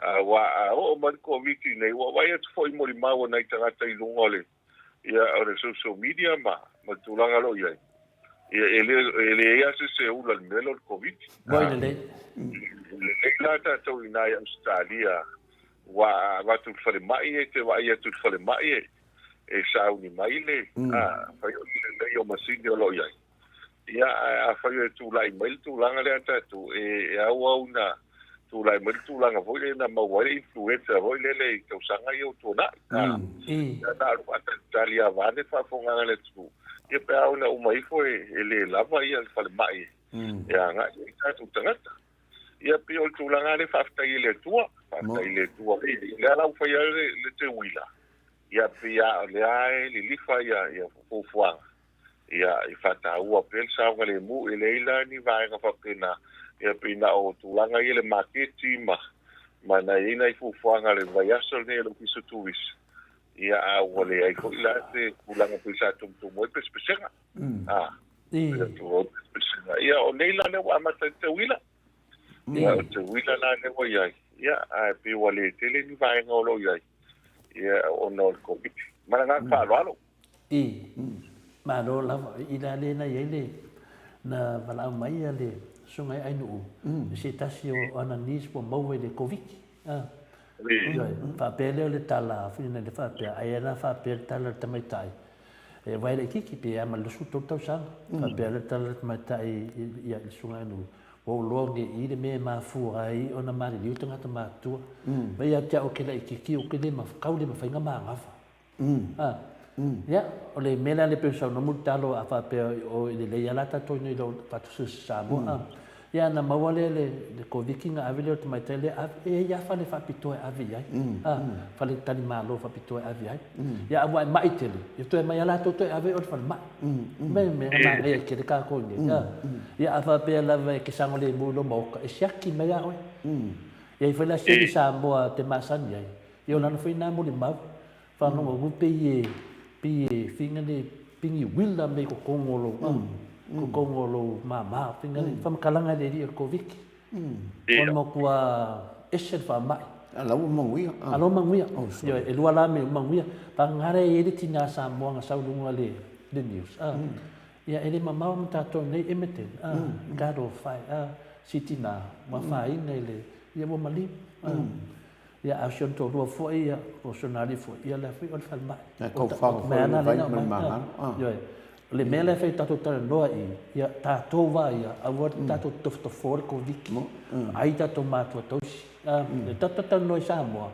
Aua a oo mai le Koviti nei, ua vaai atu foi i molimau a nai tagata i luga o le, ia, o le social media ma ma le tulaga o lo o i ai, ia, e le, e leai lava se isi e ula i le mea lea o le Koviti. Ua lelei. E lelei la tatou i ina i Ausetalia, aua a avatu i le falemai, e te vaai atu i le falemai e, e sauni mai le, a fai o le lelei o masini o lo o i ai. Ia, ae afai e tulai mai le tulaga lea tatou, e auau ina tulai mai le tulaga foi lea na maua ai le influenza foi lele i tausaga ia ua tuanai. Ia, na alu faatalitali lava vaeane le faafofogaaga a le atunuu, ia pe a oo ina uma ifo e le lava le falemai e agai i ai tatou tagata. Ia, pei o le tulaga lava lea, faafetai i le Atua, faafetai i le Atua, lea la ua fai ai le teuila, ia pei lava o lea e lilifa ia fuafuaga. Ia, e faataua pea le saogalemu, e leai la ni vaega faapena, ia pei na o tulaga ia i le maketi ma ma na i ai nai fuafuaga o le vaiaso lenei a le Ofisa o Turisi, ia a ua leai foi la se tulaga pei sa tumutumu ai pesepesega. A, pesepesega. Ia, o nei la lea ua amata ai le teuila. Ia, o le teuila la lea ua i ai, ia, ae pei ua le tele ni vaega o lo o i ai, ia, ona o le Koviti. Ma le agaga faaaloalo. I. Malo lava. I la lea na i ai le, na valaau mai a le Susuga i Ainuu, i se tasi o ana niece ua maua i le Koviti. A. Ioe. Faapea lea o le tala foi lena le faapea, ai ana faapea le tala a le tamaitai, e wae laitiiti pe a ma le 23 tausaga. Faapea le tala a le tamaitai i le Susuga i Ainuu, ua ou loa nei i le mea e mafua ai ona maliliu tagata matutua. Mai ia te au ou te laitiiti ou te le kau le mafai ona manava. A, ia, o le mea lea le pei ona saunoa Mulitalo a faapea o e lelei lava la tatou ina i lou faatusa i Samoa. A, ia ona maua lea le le Koviti ona ave lea o le tamaitai lea ave, e i ai lava fale faapitoa e ave i ai. A, fale talimalo faapitoa e ave i ai. Ia a ua e mai tele, ia toe aumai lava latou toe ave i o i le falemai. Me mea na manaia tele tatou i inei. A, ia a faapea lava e te saogalemu i lou maota, e siaki mai lava oe. E i ai foi la se Samoa te masani ai, Ia o lana foi na molimau, whanonga wu pei e, pei e whinga ne pingi wila me ko kongo lou a, ko kongo lou māmā, whinga ne whamakalanga le ria ko viki. Ona mo kua ese le whamai. A lau manguia. A lau manguia. Ia e lua la me manguia. Pangare e le tina Samoa nga saulunga le, le news. Ia e le mamao ma tātou nei e meten. God o whai, si tina, wa whainga i le, ia ua maliu. Ia, a o si ona toalua foi, ia, po o si ona alii foi, ia, lea foi o le falemai. E tau fao foi le vai ma le magalo. Ioe. O le mea lea e fai tatou talanoa i, ia, tatou lava ia, aua le tatou tofotofoa le Koviti, ai tatou matua tausi. Le tatou talanoa i Samoa,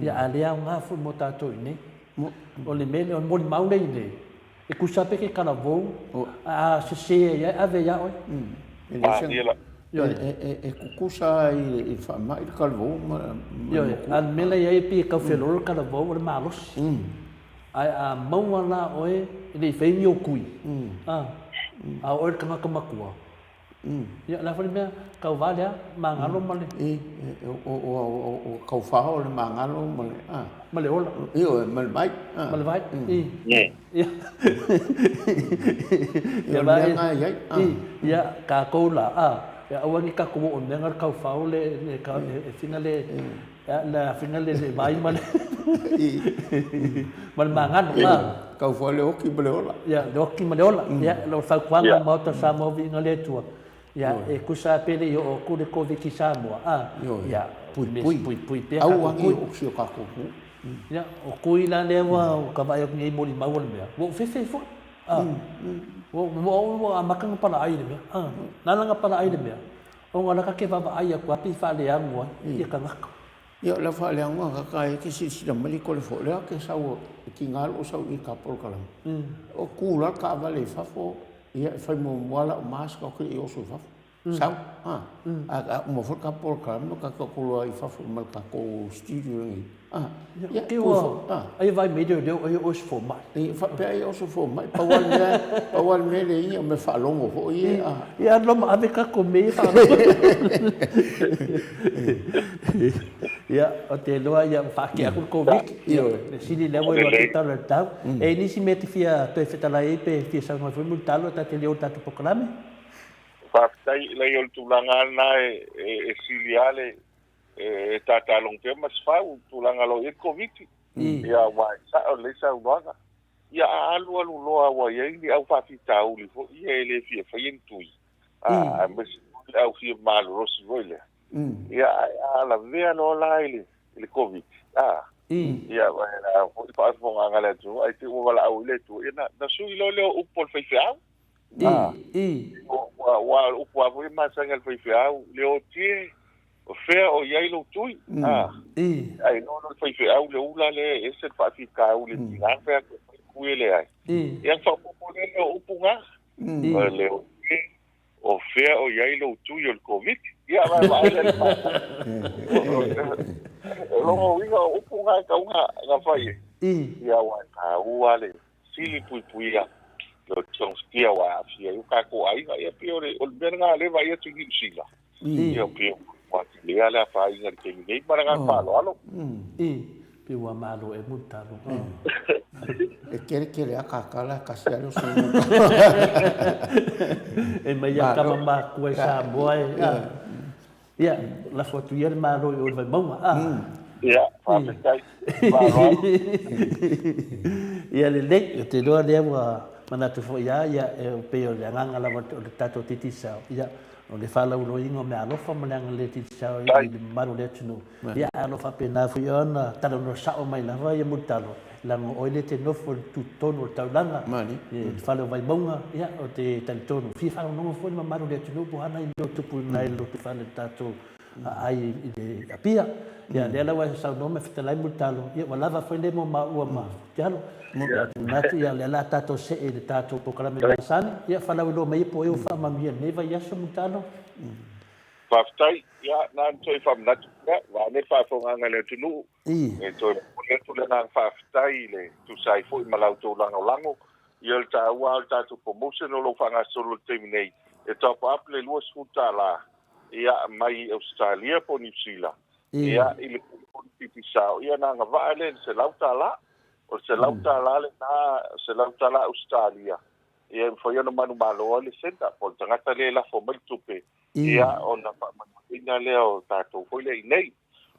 Ia, a le aoga foi mo tatou i inei. O le mea lea, o le molimau lea i inei, e tusa pe ke talavou, a sese ai lava e ave ia oe. E leai se E tutusa i le faamai le talavou ma le matua. A o le mea la e i ai e pei e tau feoloolo le talavou o le malosi. Ae a maua la oe e le i faia ni ou kui, a o oe le tagata matua, ia o le a foi le mea, tauva lea, magalo ma le. O taufa o le magalo ma le. Ma le ola. Ioe, ma le vai. Ma le vai, i. Ia, o le mea lena e i ai. Ia, tatou la, a, ia aua ne i tatou oo i le mea lena o le taufao le, e fina le, le fina le vai ma le, ma le magalo, a. Taufao le oti ma le ola. Ia, le oti ma le ola. Ia, o le fautuaga a le Maota o Samoa, viiga le Atua, ia, e tusa lava pe le i oo atu le Koviti i Samoa, a, ia, puipui, puipui pea tatou kui. Aua ne i oo i si o tatou atunuu. Ia, o kui la lea ua ta vaai atu nei i molimau o le mea, ua ou fefe foi. A, ua ua amata ona palaai i le mea. A, na ala ona palaai i le mea, ona o la ta te vaavaai atu lava pei faaleagu ai ia tagata. Ia, o le faaleagu a kaka e te silasila mai le tole foi lea ke sau e tiga lou sau i ka polokalame. O ku la le taavale i fafo, ia e fai muamua lau mask ou te le i oso i fafo. Sau, a, a uma foi le tatou polokalame ua tatou atu loa i fafo ma le tatou studio lenei. A, ia, tu foi, a. Ai vaai mai leoleo ai o oe se fomai. E faapea ai o se fomai, pau lava le mea, pau lava le mea lea ia o mea faalogo foi ia, a. Ia alu loa ma ave tatou mea ia faalogo. Ia, ou te iloa ia ua faatea atu le Koviti. Ia, mea sili lea ua iloa atu le tala o le tau. E i ai nisi mea e te fia toe fetalai ai pe fia saunoa ai foi Mulitalo ta te le o i le tatou polokalame? Faafetai, leai o le tulaga lava lena e sili lava le e tatalogo pea ma se fau i tulaga o lo o i ai le Koviti. Ia aua e sao lelei saunoaga. Ia a alualu loa ua i ai ni au faafitauli foi ia e le fia faia ni tui, aemaise foi le au fia malolosi foi lea. Ia ae a lavea loa la i le Koviti, ia o le a foi le faafofogaaga a le atunuu ae te i ua valaau ai le Atua, ia na sui loa lea o upu a le faifeau. Aua o le upu lava foi e masani a le faifeau, Leotie, o fea o i ai lou tui? Ae iloa loa le faifeau le ula lea e ese le faafitauli e tiga ona fai atu e fai tui e leai. Ia ona faaopoopo lea lea o upu na, o Leotie, o fea o i ai lou tui o le Koviti? Ia vaevae lea i le O lona uiga o upu na e tatau ona fai ai. Ia aua e taua le sili puipuia le togafitiga ua aafia ai o tatou aiga. Ia pei o le mea lena lea e vaai atu i Niu Sila, ia pei ua telea le afaina i le taimi nei ma le agaga faaaloalo. Pei ua malo e Mulitalo. E tele tele a ta tala e tasi a le oso. E mai ia tama matua i Samoa e. Ia, lafo atu ia le Malo i o i le Vaimauga, a. Ia, faafetai. Faaaloalo. Ia lelei, ou te iloa lea ua manatu foi lava, ia, e pei o le agaga lava o le tatou Digicel, ia, o le faalauiloaina o meaalofa ma le agalelei o Digicel i le mamalu o le atunuu. Ia, ae o lo o faapena foi ona talanoa sao mai lava ia Mulitalo, leaga o oe lea e te nofo i le tutotonu o le taulaga, i le fale o Vaimauga, ia, ou te talitonu, fia faalogologo foi le mamalu o le atunuu po o a nai mea o tupu i nai lotoifale o le tatou aai i le Apia. Ia, lea la ua e saunoa ma e fetalai Mulitalo, ia, ua lava foi lea mo maua ma Futialo. Ia, ou te manatu, ia, o lea o le a tatou see i le tatou polokalame masani. Ia, faalauiloa mai po o ai ua faamanuia i lenei vaiaso Mulitalo. Faafetai. Ia, na ona toe faamanatu pea, vaeane le faafofogaaga a le atunuu, e toe momoli atu le agaga faafetai i le tusa ai foi ma la outou lagolago. Ia, o le taua lava o le tatou promotion o lo o faagasolo i le taimi nei, e top up le $20, ia, mai Ausetalia po o Niu Sila, ia, i le telefoni pipisao, ia ona agavaa lea i le $100. O le $100 lena, $100 Ausetalia, Ia e mafai ona manumalo ai le sender po o le tagata lea e lafo mai le tupe, ia ona faamanuiaina lea o tatou foi lea i inei.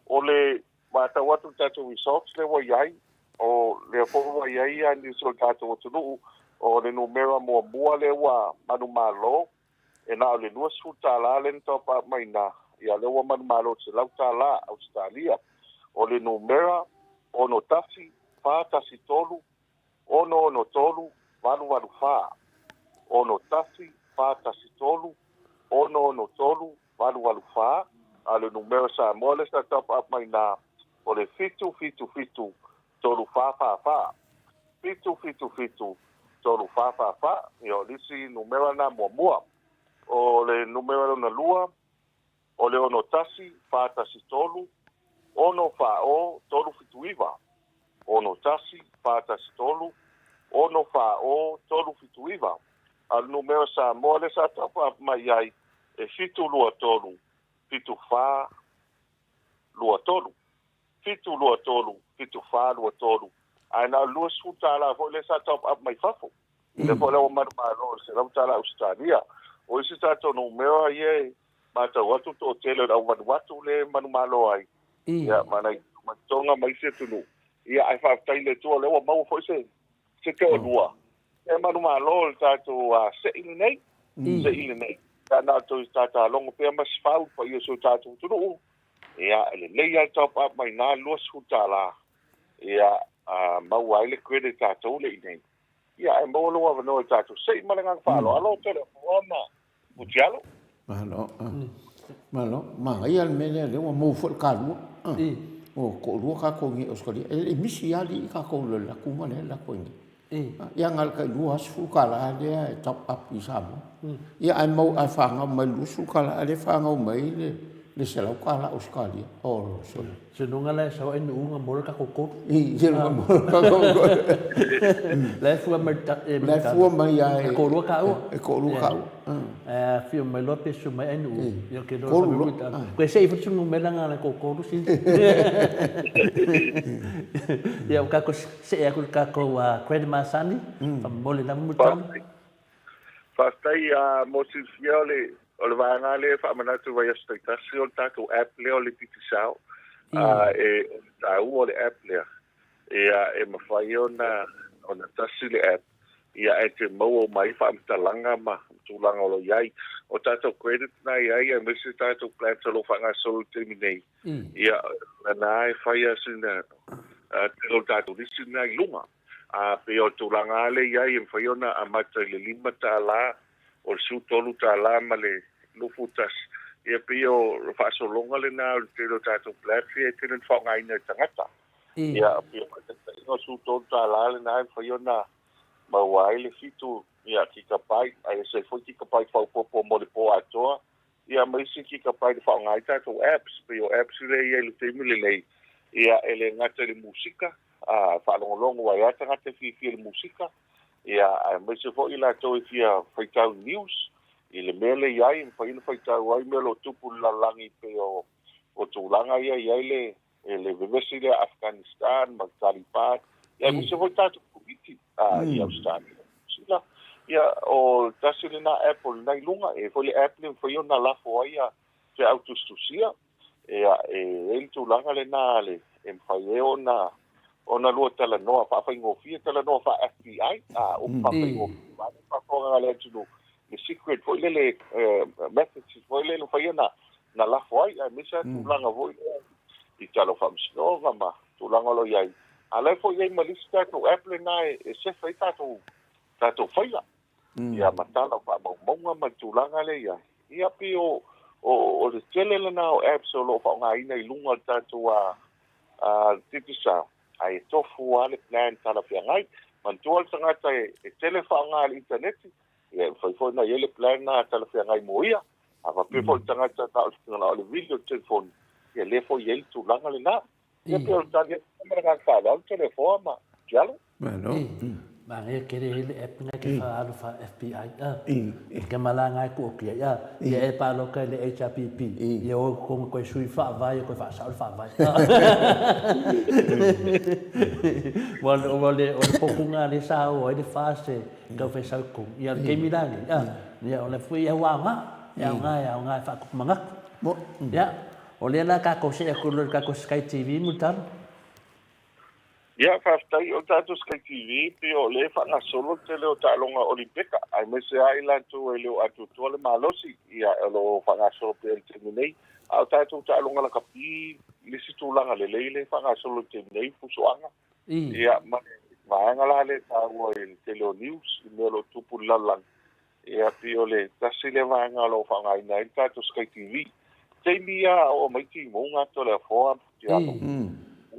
O le matau atu i le tatou results lea ua i ai, o lea foi ua i ai nisi o le tatou atunuu, o le numera muamua lea ua manumalo, e na o le $20 lea na top up mai ina, ia lea ua manumalo i le $100 Ausetalia. O le numera 61 413 663 884, 61 413 663 884, a o le numera Samoa lea sa top up mai ina, O le 777 3444. 777 3444. Ia, o le isi numera lena muamua. O le numera lona lua, o le 61 413 640 379. 61 413 640 379. A o le numera Samoa lea sa top up mai ai, e 723 74 23. 723 74 23. Ae na o le $20 foi lea sa top up mai fafo. Lea foi la ua manumalo i le $100 Ausetalia. O isi tatou numera ia e matau atu toatele o le au Vanuatu lea e manumalo ai. Ia, ma nai Tonga ma isi atunuu. Ia, ae faafetai i le Atua o lea ua maua foi se se toalua e manumalo i le tatou se'i lenei. Se'i lenei. Ia, na o toe tatalogo pea ma Masefau i le paia o si o tatou atunuu. Ia, e lelei lava le top up mai ina le $20, ia, maua ai le credit tatou le i nei. Ia, ae maua lou avanoa i tatou se'i ma le agaga faaaloalo o Toleafoa ma Mutialo. Malo, malo. Manaia le mea lea, lea ua maua foi le kalua. Ua toalua tatou i Ausetalia. E le i misi lava alii tatou i le alu atu ma le alu atu ai nei. Ia na o le tai $20 lea e top up i Samoa. Ia ae mau ae fanau mai le $20 lea e fanau mai le $100 Ausetalia. Oh, sorry. Senoga la e sau ai nuuga mo le tatou tolu. I, senoga mo le tatou tolu. La e fua mai e La e fua mai a e toalua taua. E toalua taua. Ae afio mai loa pe susu mai ai nuu. Ia ke loa sa mai ta. Koe se i futu numera nga le toatolu si. Ia o kako se e aku kako credit masani. Famole lava mutau. Faafetai mo silafia o le o le vaega lea e faamanatu i vaiaso taitasi o le tatou app lea o le Digicel. E o le taua o le app lea ia e mafai ona ona tasi le app ia ae te maua uma ai faamatalaga ma tulaga o lo o i ai. O tatou credit na i ai aemaise tatou plans o lo o faagasolo i le taimi nei, ia lena e fai lava sina tele o le tatou lisi lena i luga. A pei o le tulaga lava lea i ai e mafai ona amata i le $5, o le $13 ma le 21, ia pei o le faasologa lena o le tele o tatou plans ia e tele ona faaaogaina e tagata. Ia, pei o le faataitaiga o le $13 lena e mafai ona maua ai le 7 ia kikapai, ae ese ai foi kikapai faaopoopo mo le po atoa, ia ma isi kikapai e faaaoga ai tatou apps. Pei o apps lea e i ai i le taimi lenei, ia e le gata i le musika, a faalogologo ai lava tagata e fiafia i le musika, ia aemaise foi i latou e fia faitau news i le mea lea e i ai, e mafai ona faitau ai mea o lo o tupu i le lalolagi pei o tulaga ia e i ai le e le vevesi lea Afghanistan ma le Taliban, ia aemaise foi tatou Komiti i Ausetalia. Sila, ia o tasi lena app o lena i luga, e foi le app le mafai ona lafo ai ia feau tusitusia, ia e i ai le tulaga lena le e mafai ai ona ona lua talanoa faafaigofie, talanoa faa-FBI, a upu faafaigofie vaeane le faafofoga a le atunuu, le secret foi lele methods foi lele mafai ona na lafo ai, aemaise lava tulaga foi lea i tala o faamasinoga ma tulaga o lo o i ai. A o la e foi i ai ma le isi tatou app lena e sefe ai tatou tatou faila, ia ma tala o faamaumauga ma le tulaga lea i ai. Ia pei o o le tele lena o apps o lo o faaaogaina i luga o le tatou Digicel, ae tofu lava le plan talafeagai. Manatua le tagata e tele faaaoga i le initaneti, ia e mafai foi ona i ai le plan lena talafeagai mo ia. A faapea foi le tagata na o le vili o le telefoni, ia lea foi e i ai le tulaga lena. Ia pei o le tali atu lena ma le agaga faaaloalo Toleafoa ma Tialo. Malo. Manaia tele ai le app lena ke faaalu fa FBI a. Ke malaga ai ku okia a. Ia e paloka i le HRPP. Ia o totonu koe sui faavae koe faasao le faavae. Ua o le o le potuga lea sa o ai le FAST e tau fai sau i totonu. Ia o le taimi la lenei a. Ia o lea foi e aoga, e aoga, e aoga e faatupu manatu. Ia, o lea la tatou see atu loa i le tatou Sky TV Mulitalo. Ia, faafetai. O le tatou Sky TV, pei o lea e faagasolo le tele o taaloga Olimpeka, aemaise lava i latou e le o atoatoa le malosi, ia, o lo o faagasolo pea i le taimi nei. A o tatou taaloga lakapi, le isi tulaga lelei lea e faagasolo i le taimi nei, fusoaga, ia, ma le vaega la lea e taua i le tele o news, i mea o lo o tupu i le lalolagi, ia, pei o le tasi lea vaega o lo o faaaogaina ai le tatou Sky TV. Taimi lava a oo mai timuga, Toleafoa ma Futialo,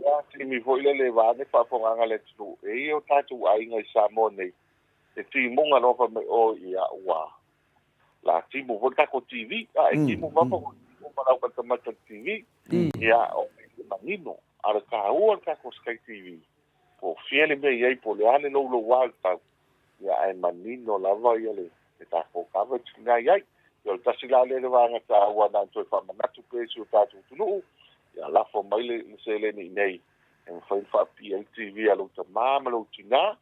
lea taimi foi lele vaeane faafofogaaga a le atunuu, e i ai o tatou aiga i Samoa nei, e timuga loa fai mai, oh ia ua la timu foi le tatou TV, a e timu fafo ua timu ma lau matamata i le TV. Ia, o le manino, a o le taua o le tatou Sky TV, po o fea le mea e i ai, po o le a le louloua o le tau, ia ae manino lava ia le tatou coverage lena e i ai. Ia o le tasi la lea o le vaega taua na ona toe faamanatu pea i si o tatou atunuu, ia lafo mai le seleni i inei e mafai ona faapipii ai le TV a lou tama ma lou tinā.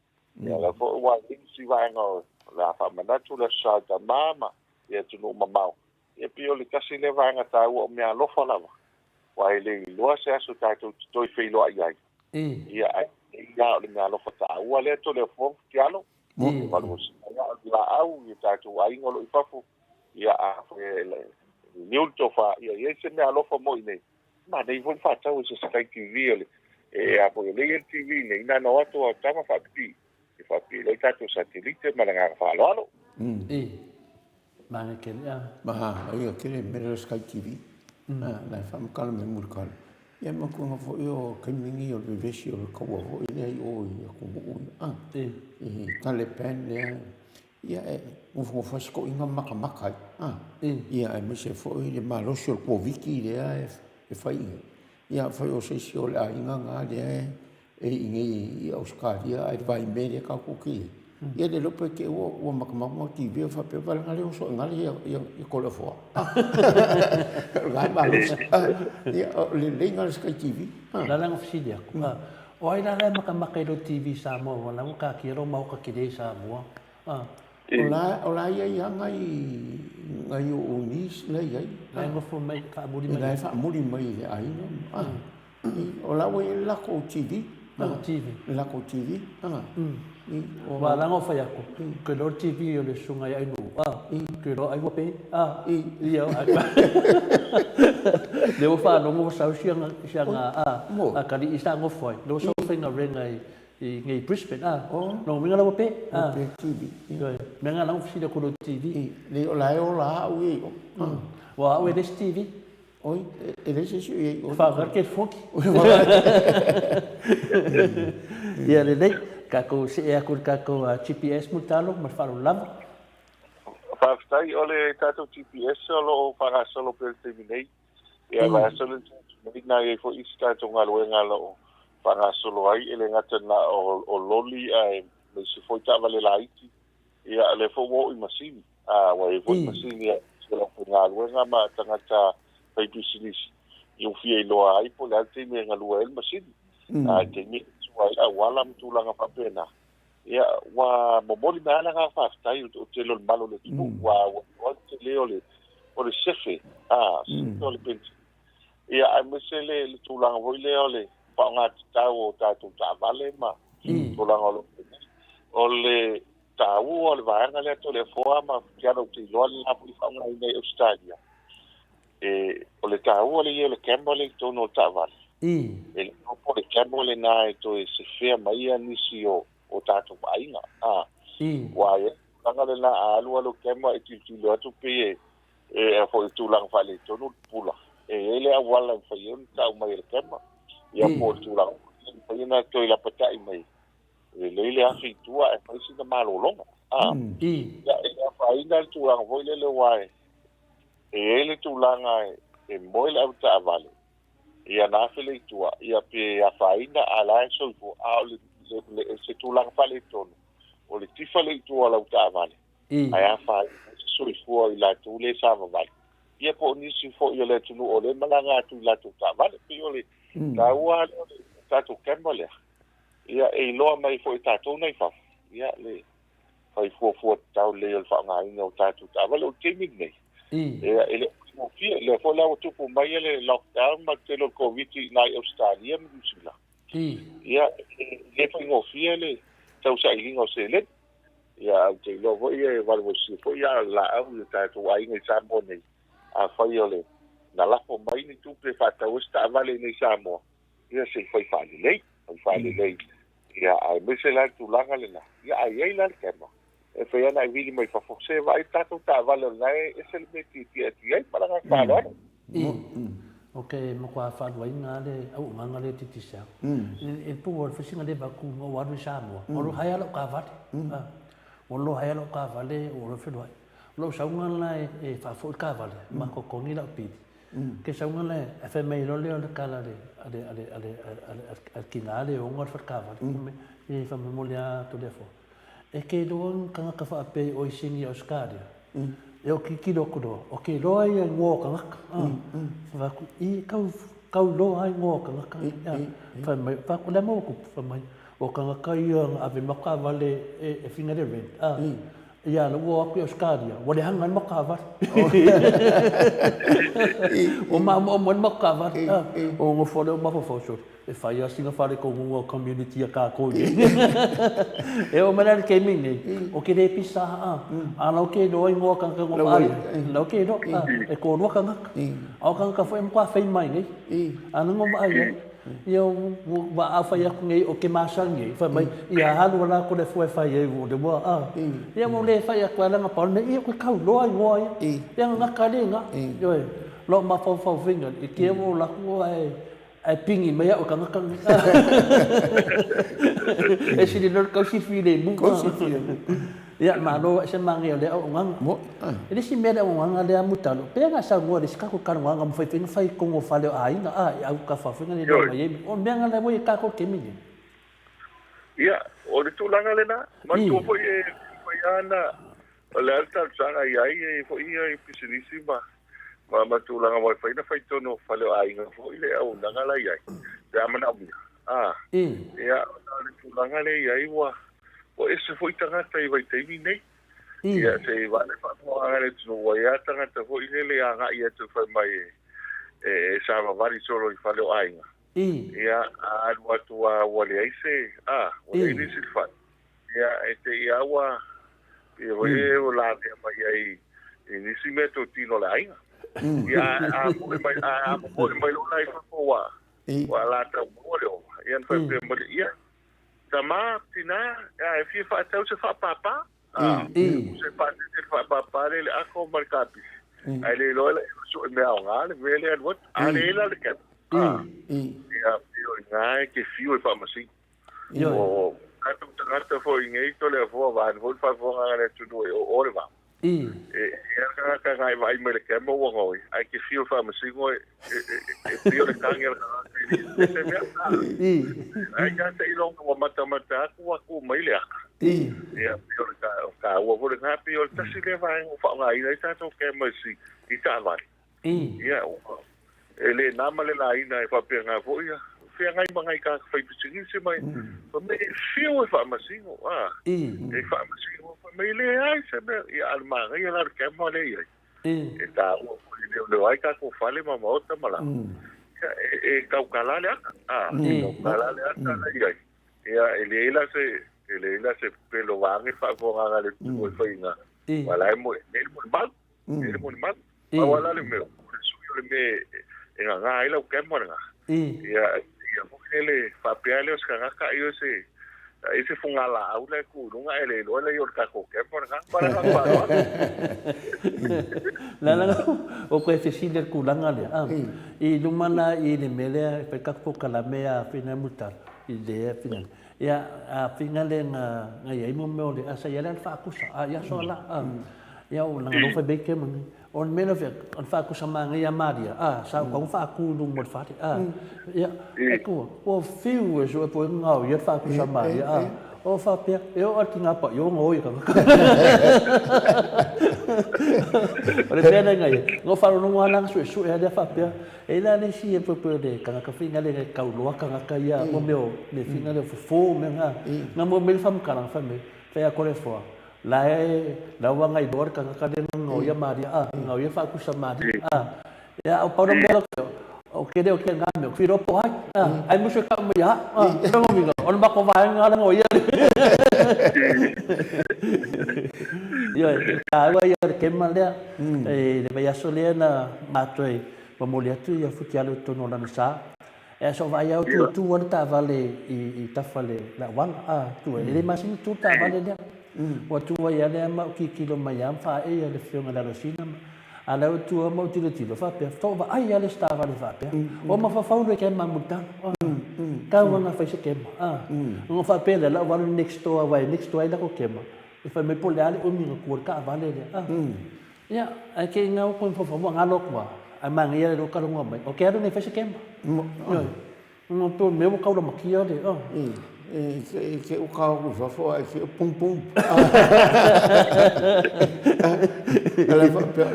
Ia o lea foi ua i ai nisi vaega o le a faamanatu le Aso Sa i tama ma i atunuu mamao. Ia pei o le tasi lea vaega taua o meaalofa lava, aua e le iloa se aso tatou te toe feiloai ai. Ia, ae ia o le meaalofa taua lea Toleafoa Futialo. Valuvalusia ai o le laau i o tatou aiga o lo o i fafo. Ia, afai e liliu le tofa, ia i ai se meaalofa mo i inei. Manaia foi le faatau e se Sky TV o le e a foi o lea e i ai le TV nei, na ona o atu lava o tama faapipii, e faapipii ai tatou satelite ma le agaga faaaloalo. Manaia tele a. Manaia tele mea lea Sky TV. La e faamatala mai Mulitalo. Ia ma tulaga foi o taimi nei o le vevesi o le taua foi lea i o i atunuu ia. I Taliban lea. Ia e nofonofo ai si toeaina ma matamata ai. Ia aemaise foi le malosi o le Koviti lea e fai i ai. Ia afai o se isi o le aiga na lea e i inei i Ausetalia ae le vaimea lea tatou te i ai, ia le iloa pe te i ua matamata ma TV o faapea vaega lea oso i gale ia Toleafoa. O lena e malosi. Ia o le lelei lena o le Sky TV. O le a la na fesili atu, o ai la la e matamata i lou TV Samoa aua la ua taatia lou maota tele i Samoa? O la e i ai lava nai ou niece la e i ai. La e nofo mai, faamuli mai. La e faamuli mai i le aiga. O la ua i ai le latou TV. Latou TV. Le latou TV. Aua la na ou fai atu, ou te iloa le TV o le susuga ia Ainuu, ou te iloa ai ua pe, ia lea ua faalogo ua sau si ana atalii sa nofo ai, lea ua sau faigaluega i i nei Brisbane, a, lona uiga la ua pe, a. Ua pe TV. Ioe, mea na la ua fesili atu i lou TV. Leai, o la e ola au ia i o. Ua au e le isi TV. Oi, e leai se isi o i ai i o. Faaaoga le telefoni. Ia lelei, tatou see atu i le tatou GPS Mulitalo ma le faaaloalo lava. Faafetai, o le tatou GPS o lo o faagasolo pea i le taimi nei. Ia, vaiaso lea na tea atu nei, na i ai foi isi tatou galuega o lo o faagasolo ai, e le gata na o loli ae aemaise foi taavale laiti. Ia, o lea foi ua oo i masini. A, ua i ai foi masini a le aufaigaluega ma tagata faipisinisi i ua fia iloa ai po o le a le taimi e galue ai le masini. A, le taimi e tua ai le auala ma tulaga faapena. Ia, ua momoli mai lava le agaga faafetai o le tele o le malu o le atunuu, ua iloa le tele o le o le sefe, a, sefe o le penisini. Ia, aemaise le le tulaga foi lea o le faaaoga tatau o tatou taavale ma tulaga o lo o i ai nei. O le taua o le vaega lea Toleafoa ma Keanu ou te iloa le la foi faaaogaina i Ausetalia, e, o le taua lea i ai o le camera lea i totonu o le taavale. E le iloa po o le camera lena e toe sefea mai ia nisi o, o tatou aiga. A, aua e i ai le tulaga lena a alu lava lau camera e tilotilo atu pei e, e a foi tulaga faaletonu le pula. E i ai le auala e mafai ai ona tau mai e le camera. Ia po o le tulaga foi e mafai ona toe lapatai mai lelei le afi i tua ae fai sina malologa. A, ia, e afaina le tulaga foi lele aua e, e i ai le tulaga e moe le avetaavale, ia na afe lea i tua, ia pe afaina a la e soifua, a o le, le, le, se tulaga faaletonu, o le tifa lea i tua o lau taavale, ae afaina ai se soifua o i latou lea e savavali, ia po o nisi foi o le atunuu o lea e malaga atu i latou taavale. Pei o le taua lea o le tatou camera lea, ia e iloa mai foi e tatou nai fafo, ia le fai fuafua tatau lelei o le faaaogaina o tatou taavale. O le taimi lenei, ia, e le o faigofie. Lea foi la ua tupu mai le lockdown ma le tele o le Koviti i ina i Ausetalia ma Niu Sila. Ia, e le faigofie le tausailiga o seleni. Ia, ae ou te iloa foi e valuvalusia foi aa o le laau i o tatou aiga i Samoa nei, afai o le na lafo mai ni tupe e faatau ai se taavale i inei i Samoa, ia se i fai faalelei, fai faalelei. Ia, aemaise la le tulaga lena, ia a i ai la le camera, e fai ana e vili mai fafo, se vaai le tatou taavale o lena e ese le mea e tietie atu i ai. Ma le agaga faaaloalo. O ke matua faaluaina lava le auaunaga lea Digicel. I le pau o le fai sina leva atu na ou alu i Samoa, ua loa haea lau taavale. Ua loa haea lau taavale ua loa feloai. O lou sauga la e faafoi le taavale ma totogi lau pili. Ke sauga la ae fai mai loa lea o le tala a le a le a le a le tina lea e ona le faletaavale, fai mai, e fai mai mo le a Toleafoa. E te iloa ni tagata faapea i oe sini i Ausetalia? E o tilotilo atu loa, o te iloa ia igoa o tagata. Fai atu, i, tau, tau iloa lava igoa o tagata. Fai mai, fai atu, o le a mea ua tupu? Fai mai, o tagata ia na ave mai taavale e fina le rent. Ia, la ua o atu i Ausetalia, ua leaga ai le matou taavale. Ua maomaomo ai le matou taavale. Ona nofo lea o mafaufau, sole, E fai lava sina faletonuga o community a tatou i E oo mai la i le taimi lenei, ou te le pisa a, a o la ou te iloa igoa o tagata na vaai ai, o la ou te iloa, e toalua tagata. A o tagata foi e matua fei mai nei, a o la na vaai ai. Ia ua a fai atu nei ou te masani ai, fai mai, ia alu a la Toleafoa e fai ai ua ua a. Ia ua le fai atu ai leaga pau le mea, ia ou te tau iloa igoa ia. Ia na gata lena, ioe, lou mafaufau faiga, i te ua ou alu atu ae Ae pigi mai au e tagata nei. E sili loa le tausi filemu. Ia, malo e se manaia o lea auaunaga. E le isi mea le auaunaga lea Mutalo, pei ona e saunoa i le isi tatou talanoaga ma faifaiga fai i totonu o fale o aiga, a, i autafa foi na lelei mai ai. O le mea lena ua i ai tatou i le taimi lenei. Ia, o le tulaga lena. Manatua foi e mafai lava ona O le a le talosaga i ai e foi ia i pisinisi ma ma ma tulaga aua e fai na fai tonu o fale o aiga foi le auaunaga la i ai pe a manaomia. A, ia ona o le tulaga lea i ai ua ua ese foi tagata i vaitaimi nei. Ia se i vaai le faafofogaaga a le atunuu ua i ai lava tagata foi lele e agai atu e fai mai e e savavali solo i fale o aiga. Ia a alu atu lava ua leai se, a, ua leai nisi i le fale. Ia, e te i a ua, ia foi e ua lavea mai ai i nisi mea totino o le aiga. Ia, a, a moe mai, a, a moe mai loa la i fafo ua, ua la tau maua le ova. Ia, na faapea mai lea, ia, tama, tina, a e fia faatau se faapapa? A, se faatete le faapapa lea i le ako ma le kapisi. Ae le iloa la e sue mea aoga le mea lea alu atu. A le la le kema. A, ia, pei o i ina e te fiu e faamasino. Ioe. O tatou tagata foi nei Toleafoa vaeane foi le faafofoga a le atunuu e oo le vao. I. E i ai le tagata na e vaai mai le kema ua gaoi, ae te fiu e faamasino e, e, e, e pei o le tagi a le tagata i le se mea. I. Ae ia te iloga ua matamata atu ua tu mai le aka. I. Ia, pei o le ta, o taua foi lena, pei o le tasi lea vaega ua faaaogaina ai tatou kema i si, i taavale. Ia, e le na ma le laina e faapena foi ia feagai ma nai tagata faipisinisi mai, fai mai e fiu e faamasino, a, e faamasino, fai mai e leai se mea, ia a o le manaia la o le camera lea e i ai, e taua foi e leoleo ai tatou fale ma maota ma laga, ia, e tautala le ata, a, e tautala le ata la e i ai, ia, e leai la se, e leai la se pelo vaeane le faafofogaaga a le atunuu e fai i ina, aua la e moe, e le molimau. E le molimau. Pau lava la le mea, o le sui o le mea e gaga ai lau camera lena. Ia, ia foi lele faapea lea o se tagata ai o se ai se fugalaau la e tu i luga ae le iloa lea o le tatou camera lena. Ma le agaga faaaloalo. Leaga o koe fesili i le tulaga lea, i luma la i le mea lea e fai tatou polokalame a Fina Mutala i le Fina Ia, a fina le na na iai mo mea o le a sa iai la le faakusa a ia aso la a ia o langa lofa bei ke mani o le mea la fia o le faakusa manaia ia Maria a sa o kau faaku i luma o le fale a ia e kua ua fiu e sue po e ngao ia le faakusa Maria a o faapea e oo atu i ngā paʻi o ngoi ka o le mea lea ngai no whalonongo ana nga suesue a lea faapea E i la le isi e poepoe o le tagata fina le e kau loa tagata ia mo mea o me fina le o fofo mea nga nga mo me le whamukara wha me whai a kore foa la e la ua ngai loa le tagata le nga ngau ia Maria a ngau ia whaakusa Maria a ia o paura mea la o ke reo ke nga mea whiro po ai a ai musu e kau mai a a rongo minga o le mako vaenga la ngau ia ia e tāua ia le kema lea e le vaiaso lea na mātou Momoli atu ia Futialo i totonu o lana sa. E aso vaai au tu tu ana taavale i tafa le auala a tu ai. E le masani tu taavale lea. Ua tu ai lea ma o kikilo mai a ma faaee ia le afioga i le Alosina. A lea ua tua ma ou tilotilo faapea, faatoa vaai lava le isi taavale faapea. Ua mafaufau le kema mulitalo. Tau lava ina fai se kema. Ona ou faapea lea, o le a ou alu i le next door aua e next door ai lako kema, e fai mai po o le a le umi ona tu ai le taavale lea. Ia, ae te i ina ua toe mafaufau, ua galo atu lava, ae manaia lea ua talanoa mai, ou te alu nei e fai se kema. Ioe. Ona pei o le mea ua tau lamatia le, a. E te ua tau atu i fafo ae te pum pum.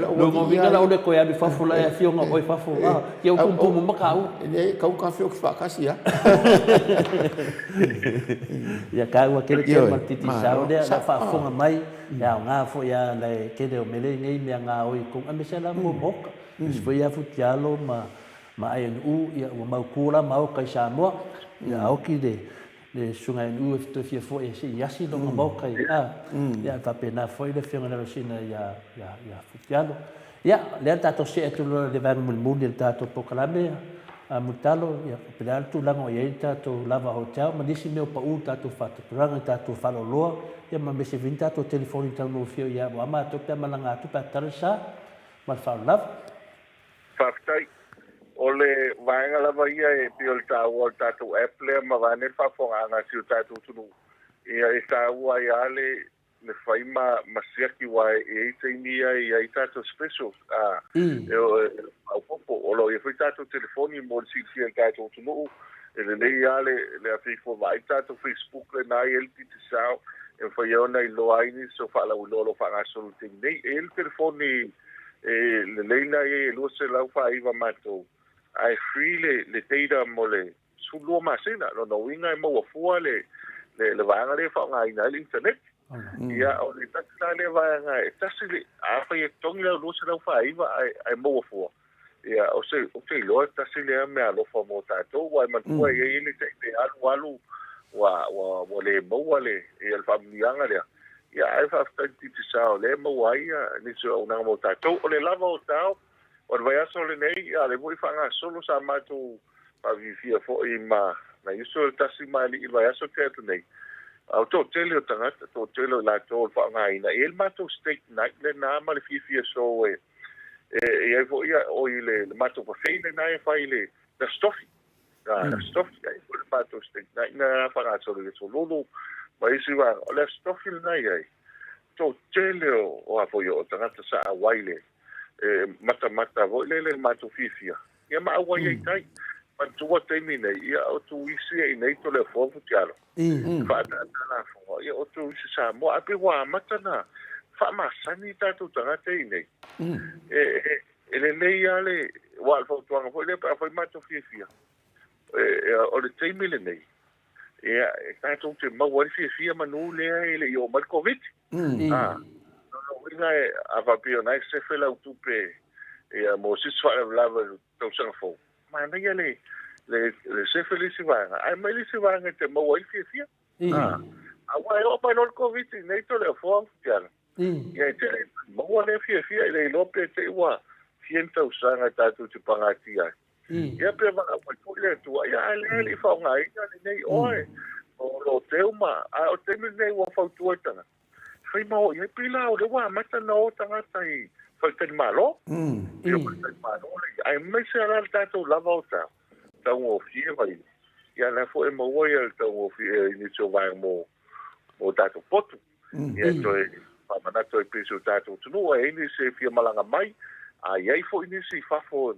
Lona uiga la o le toe alu i fafo la e afio na oe i fafo, a, te ua pum pum uma tāua. E le, tau ta feoki faatasi a. Ia tāua tele tele ma le Digicel lea, la faafofoga mai, e aoga foi a le tele o mele nei mea gaoi i totonu, aemaise lava mo maota. Aemaise foi ia Futialo ma ma ANU, ia ua mautu la maota i Samoa, ia a oti le le Susuga ANU e toe fia foi se i asi lona maota i a, ia e faapena foi le Afioga i le Alosina ia ia ia Futialo. Ia, lea le tatou see atu loa i le vaega mulimuli o le tatou polokalame, a Mulitalo, ia pe le a le tulaga o i ai le tatou Lava Hotel ma nisi mea o pau i le tatou faatupulaga i tatou faleoloa, ia ma aemaise foi ni tatou telefoni taugofie o i ai aua matou pe a malaga atu pe a tatala le sa. Ma le faaaloalo lava. Faafetai. O le vaega lava ia e pei o le taua o le tatou app lea ma vaeane le faafofogaaga a si o tatou atunuu, ia e taua ai lava le le fai ma ma siaki aua e i ai taimi ia e i ai tatou specials a e faaopoopo. O lo o i ai foi tatou telefoni mo le silafia e le tatou atunuu, e lelei lava le le afe ifo e vaai le tatou Facebook lena e i ai le Digicel e mafai ai ona iloa ai nisi o faalauiloa o lo o faagasolo i le taimi nei. E i ai le telefoni e lelei na i ai e 249 matou ae free le le data mo le 12 masina. Lona uiga e maua fua le le le vaega lea e faaaogaina ai le internet. Ia, o le tasi la lea vaega e tasi le, afai e totogi lau 249 ae ae maua fua, ia o se ou te iloa e tasi lea mea alofa mo tatou, aua e manatua e i ai le taimi e alu alu ua ua ua le maua le ia le faamanuiaga lea. Ia ae faafetai i le Digicel o lea e maua ai nisi o auaunaga mo tatou. O le lava o tao O le vaiaso lenei, a o lea foi faagasolo sa matou faafiafia foi ma nai uso e tasi ma alii i le vaiaso tea atu nei. A o toatele o tagata, toatele o i latou o le faaaogaina. E i ai le matou steak night lena ma le fiafia show e i ai foi oi le matou buffet lena e fai i le Aso Tofi. Aso Tofi, e i ai foi le matou steak night lena faagasolo i le Aso Lulu ma isi vaega. O le Aso Tofi lena e i ai, toatele o a foi o tagata sa auai le e matamata foi lele i le matou fiafia, ia ma auai ai tai. Manatua taimi nei, ia o turisi e inei Toleafoa Futialo, faataata lafoga, ia o turisi Samoa, ae pei ua amata na faamasani tatou tagata i inei. E lelei lava le, aua o le fautuaga foi lea pe afai matou fiafia, o le taimi lenei, ia, e tatou te maua ai le fiafia manu lea e le i oo mai le Koviti. A, lona uiga e, a faapea o na e sefe lau tupe ia mo se isi faalavelave i le tausaga fou, manaia le, le, le sefe le isi vaega, ae aumai le isi vaega e te maua ai le fiafia. A, aua e oo mai loa le Koviti nei Toleafoa Futiala, ia e te le maua lea fiafia i le iloa pe te i ua fia ni tausaga e tatou te pagatia ai. Ia pe valaau mai foi le Atua, ia ae lea e le i faaaogaina lenei oe o lo teu ma, ae o le taimi lenei ua fautua i tagata, fai ma o i ai. Pei la o lea ua amata ona o tagata i faletalimalo, i o faletalimalo le ia, aemaise lava la le tatou lava o tau, taugofie mai, ia la foi e maua ia le taugofie i nisi o vaega mo, mo tatou potu. Ia e toe faamanatu ai pei si o tatou atunuu, e i ai nisi e fia malaga mai, a i ai foi nisi i fafo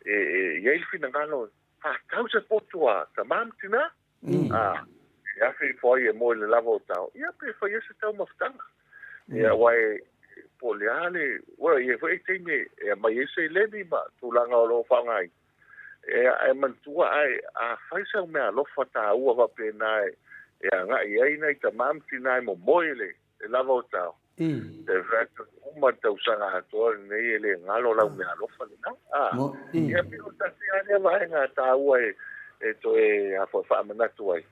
e i ai le finagalo e faatau se potu a tama ma tina, a, e afe ifo ai e moe i le lava o tao, ia pe fai ai se taumafataga. Ia, aua e, po o le a le, ua i ai foi taimi e aumai ai seleni ma tulaga o lo o faaaogaina. E, ae manatua, ae a fai sau meaalofa taua faapena e agai ai nai tama ma tina e momoe le lava o tao, E fai atu, uma le tausaga atoa lenei e le galo lau meaalofa lena. A, ia pei o le tasi lava lea vaega taua e toe a foi faamanatu ai,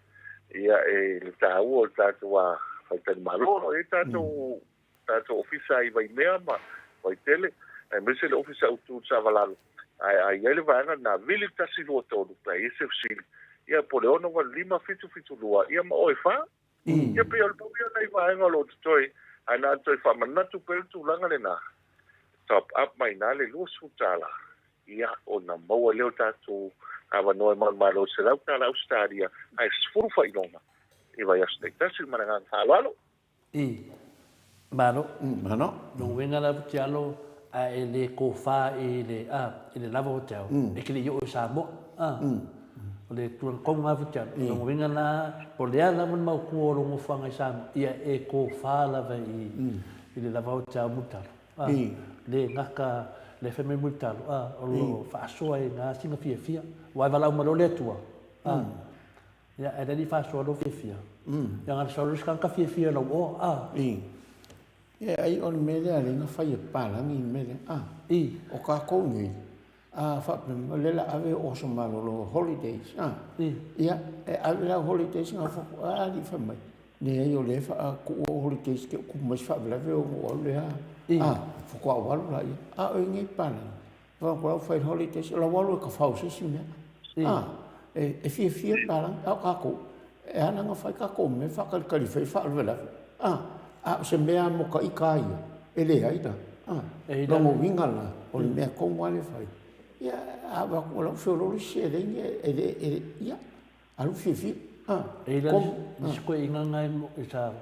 ia e le taua o le tatou a faletalimalo. O lo o i ai tatou tatou ofisa i Vaimea ma Vaitele, aemaise le ofisa autu i Savalalo. Ae a i ai le vaega lena, vili le 123 pe a i ai se fesili, ia po o le 685 772, ia ma oe fa. Ia pei o le pau ia o nai vaega o lo o totoe, ae na ona toe faamanatu pea le tulaga lena. Top up mai ina le $20, ia, ona maua lea o tatou avanoa e manumalo i $100 Ausetalia ae 10 faailoga i vaiaso taitasi. Ma le agaga faaaloalo. I. Malo. Malo. Lona uiga la Tialo, a e le tofa i le, a, i le lava o te ao, e te le i oo i Samoa, a. O le tulaga tonu lava Tialo. Lona uiga la, po o le a lava le mautu o lou nofoaga i Samoa, ia e tofa lava i, i le lava o te ao Mulitalo, a. Le gata le fai mai Mulitalo, a, o lo o faasoa i na sina fiafia, aua e valaau mai loa le Atua, a. Ia, ae le i faasoa lou fiafia. Ia, na sau loa se tagata fiafia i lau oa, a. I. Ia, ai o le mea lea lea na fai e papalagi le mea lea, a. I. O kākou nei, a faapea mai, o lea la ave oso malolo holidays, a. I. Ia, e ave la holidays na fo, a alii fai mai, leai o lea e faatuua ou holidays ke uku mai se faalavelave ona ou alu lea, a, faatoa ou alu laia. A o i nei papalagi, Fai atu au fai holidays, o lau alu e kafau se isi mea. Ah, e fiafia le palagi, a o kākou, e ala ona fai kākou mea faatalitali fai faalavelave. Ah, a o se mea mo ka ika ia, e leai la. Ah, lona uiga la, o le mea tonu lava lea e fai, ia, a avatu o lau feoloolo isi seleni, e le, e, ia, Alu fiafia. Ah, E i la nisi koeaiga na e sa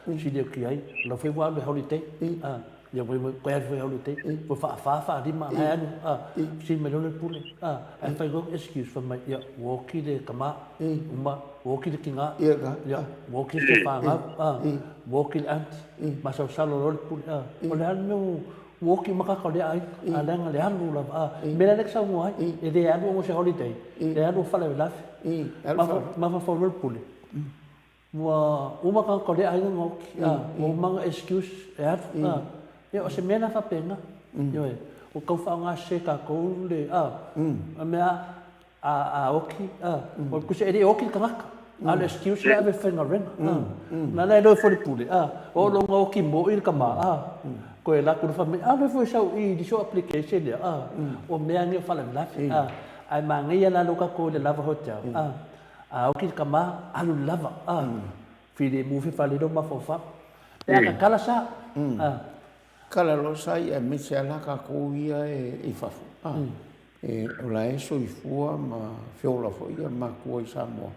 sili atu i ai, o lau foi ua alu e holiday, ah, ia foi toe alu foi e holiday, ua faafa, faalima, la e alu, ah, sili mai loa le pule, ah, ae fai loa excuse, fai mai, ia, ua oti le tama, uma, ua oti le tina, ia, ua oti le fanau, ah, ua oti le aunty, masalosalo loa le pule, ah, o le a le mea ua Ua oti uma kaka o lea aiga, a leaga le alu lava, a mea la lea e te saunoa ai, e le alu ona o se holiday, e alu o faalavelave. Mafaufau loa le pule, ua uma tagata o lea aiga ona oti, a, ua uma ona excuse e alu, a. Ia o se mea la faapena, ioe, ua tau faaaoga sese tatou le, a, o le mea A a oti, a, o le tusa e le oti le tagata, a o le excuse lea e ave e faigaluega, a. Na ala e loe foi le pule, a, o lona oti moi le tama, a, toe alu atu loa fai mai, a loe foi sau i i so application lea, a, o mea nei o faalavelave, a. Ae manaia la lea ua tatou i le lava hotel, a, a oti le tama, alu i le lava, a, filemu fale lea o mafaufau. Pe a tatala sa, a. Kala loa sa ia aemaise a la kakou ia e i fafo a e o la e soifua ma feola foi ia matua i Samoa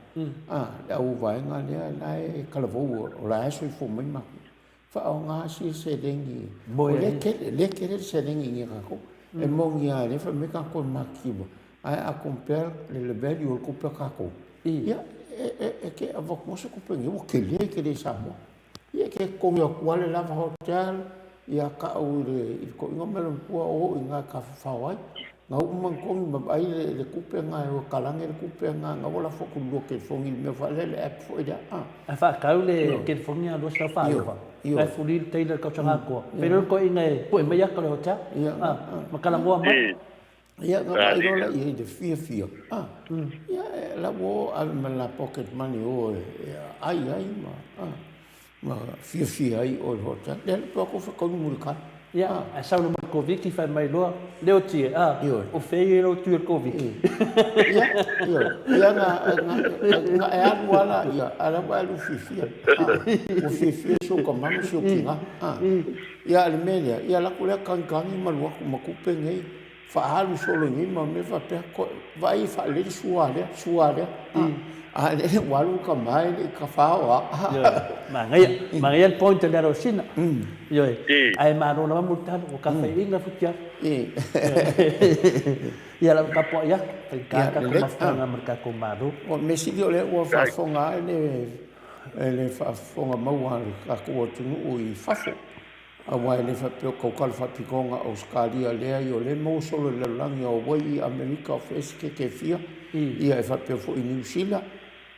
a le au vaega lea la e kalavou o la e soifua mai matua faaaoga sia seleni o lea tele lea tele le seleni i kakou e moni a lea fai mai kakou e matitiva ae a compare le value o le tupe a kakou ia e te avatua se tupe nei ua tele tele i Samoa. Ia ke totogi atu lava le lava hotel, ia kau i le i le toʻiga ma le matua o i na e tafafao ai. Na uma na togi ma vaai le le tupe na e kalage le tupe na na ua lafo atu i le lua telefoni i le mea foi lea le app foi lea a. Ae faatau le telefoni a 204 la e fuli le tailor i le tausaga atoa. Fai loa le toeaina e pue mai ata o le hotel a ma talanoa mai. Ia na vaai loa la i ai i le fiafia a ia la ua o ave ma le la pocket money o e ai ai ma a ma fiafia ai oe i le hotel. Lea la atu fetaui mulikai. Ia, ae sau loa ma le Koviti fai mai loa, Leotie, a, o fea ia lou tui o le Koviti? Ia, ioe, ia na, na, na e alu lava la, ia, a o la ua e alu fiafia, a, ua fiafia si ou tama ma si ou tina, a. Ia, a o le mea lea, ia alu atu lea kagikagi ma alu atu ma tupe nei, faaalu solo i nei mau mea faapea, vaai e faalelei le sua lea, sua lea. A lele ua alu le tama e le i tafao lava. Manaia, manaia le point lea Rosina. Ioe, ae malo lava Mulitalo, ua kafaiina Futiafu. Ia lau tapuai atu, faigata tatou mafutaga ma le tatou Malo. O le mea sili o lea ua faafofoga lava le faafofoga maua a le tatou atunuu i fafo. Aua e le faapea o tautala faapitoa na Ausetalia leai o lea e maua solo i le lalolagi o Hawaii, Amerika, o fea esetete e fia, ia e faapea foi i Niu Sila,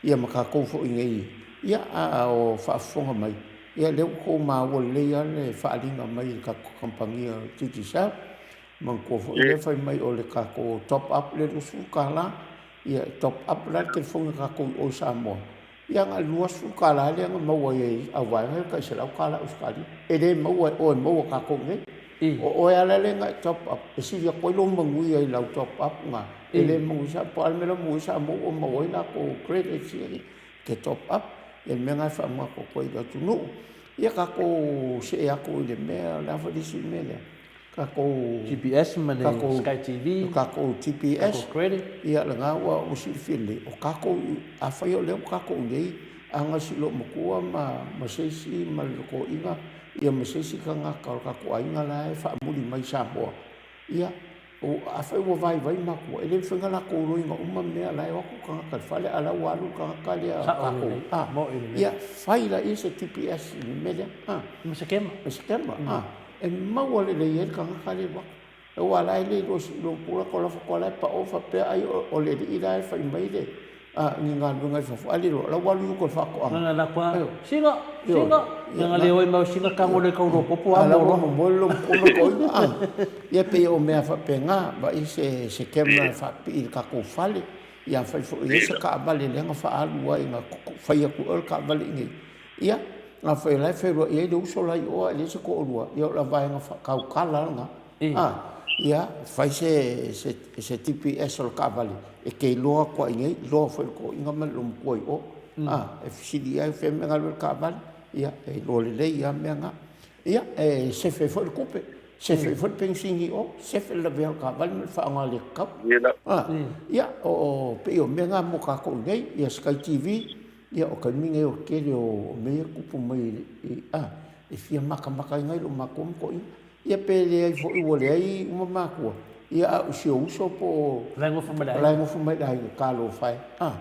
ia ma tatou foi nei, ia a o faafofoga mai, ia lea ua tou maua lelei lava le faaaliga mai e le tatou kamupani o Digicel. Manatua foi lea fai mai o le tatou top up le $20, ia e top up la le telefoni a tatou i o i Samoa, Ia na o le $20 lea na maua ai e au vaega le tai $100 Ausetalia. E le maua e oe, e maua e tatou nei. O oe lava la lea na e top up, e sili atu ai lou manuia i lau top up na, e le manuia sa, po o a le mea la e maua ai Samoa ua maua ai latou credits ia e te top up. Ia le mea lena e faamanatu atu ai i le atunuu. Ia tatou see atu i le mea, o le a foi le isi mea lea? Tatou GPS ma le Sky TV, tatou GPS, tatou credit. Ia lena ua ua silafia lelei, o tatou, afai o lea ua tatou i inei, a na o si loomatua ma ma se isi ma le toeaina ia ma se isi tagata o le tatou aiga la e faamuli mai i Samoa, ia, o, afai ua vaivai matua, e le mafai ona latou iloaina uma mea la e o atu tagata i le fale, a o la ua alu le tagata lea o Sao tatou, lelei, a, mo'i lelei. ia, fai laia se GPS i le mea lea, a. Ma se kema. Ma se kema, a. E maua lelei ai le tagata lea i le uafu. Aua la e le iloa i lou pula ko la faatoa la e pao faapea ai o le alii la e fai mai le ni galuega i fafo ae le iloa la ua alu i uka i le faatoaga. Nana la kua sina sina nana le oi mau sina tango le kau popo a mo lo mo lo ko ma ko a ia pe o mea faapena vaai se se kema faapipii i le tatou fale ia fai foi i ai se taavale lea na faaalu ai na fai atu e le taavale i inei. Ia, afai o la e feiloai ai le uso la i o ae leai se toalua, ia o la vaega faatautala lena. A, ia, fai se, se, se GPS o le taavale e te iloa atu lava i inei, iloa foi e le toeaina ma le loomatua i o. A, e fesili i ai o fea le mea e alu ai le taavale, ia, e iloa lelei lava mea na. Ia, e sefe ai foi le tupe, sefe ai foi le penisini i o, sefe le lavea o le taavale ma le faaaoga le tatau. A, ia, o, pei o mea na mo tatou i inei, ia Sky TV, Ia, o taimi nei o le tele o mea ia tupu mai i, a, e fia matamata ai nai lo matou ma toeaiina. Ia pe leai foi ua leai uma matua, ia a o si ou uso po o La e nofo mai le aiga. La e nofo mai le aiga, talofa e, a,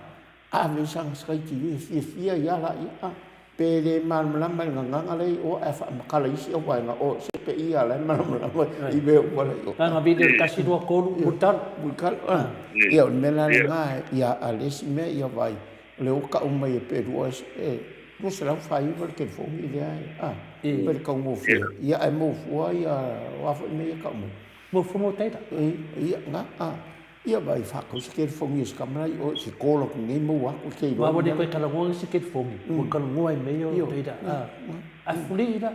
ave i sana Sky TV e fiafia ai lava laia, a. Pe le malamalama i le gagana la e i o ae faamatala i isi auvaega, o se peia la e malamalama i mea uma la i o. Lana video 1, 2, 3, mulitalo. Mulitalo, a. Ia, o le mea la lena, ia, a le isi mea ia vaai, O lea ua tau mai e pe 249 le telefoni lea a pe le taugofie ia ae maua fua ia o a foi mea ia tau mai. Maua fua mo data. Ia na a ia vaai faatau se telefoni a si tama la i o e te call atu nei maua atu e te iloa. Aua ua le toe talanoa isi telefoni ua talanoa i mea ia o data a ae fuli la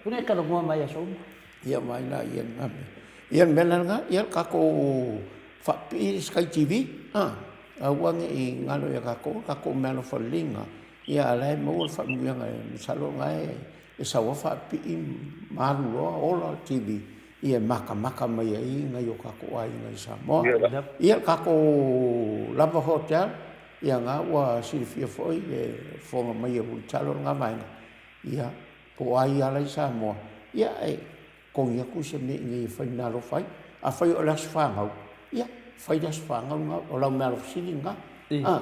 ua le talanoa mai aso uma. Ia vaai la ia lena mea. Ia le mea la lena ia le tatou faapipii le Sky TV a. Aua ne i galo ia tatou, tatou meaalofa lelei na, ia a o la e maua le faamanuiaga e masalo o na e sau lava faapipii ma alu loa ola le TV ia e matamata mai ai nai o tatou aiga i Samoa. Ia le tatou Lava Hotel, ia na ua silafia foi le fofoga mai e Mulitalo lena vaega, ia po o ai lava la i Samoa, ia e Togi atu se mea i inei e fai meaalofa ai. Afai o le aso fanau, ia, fai le aso fanau lena, o lau meaalofa sili lena. A,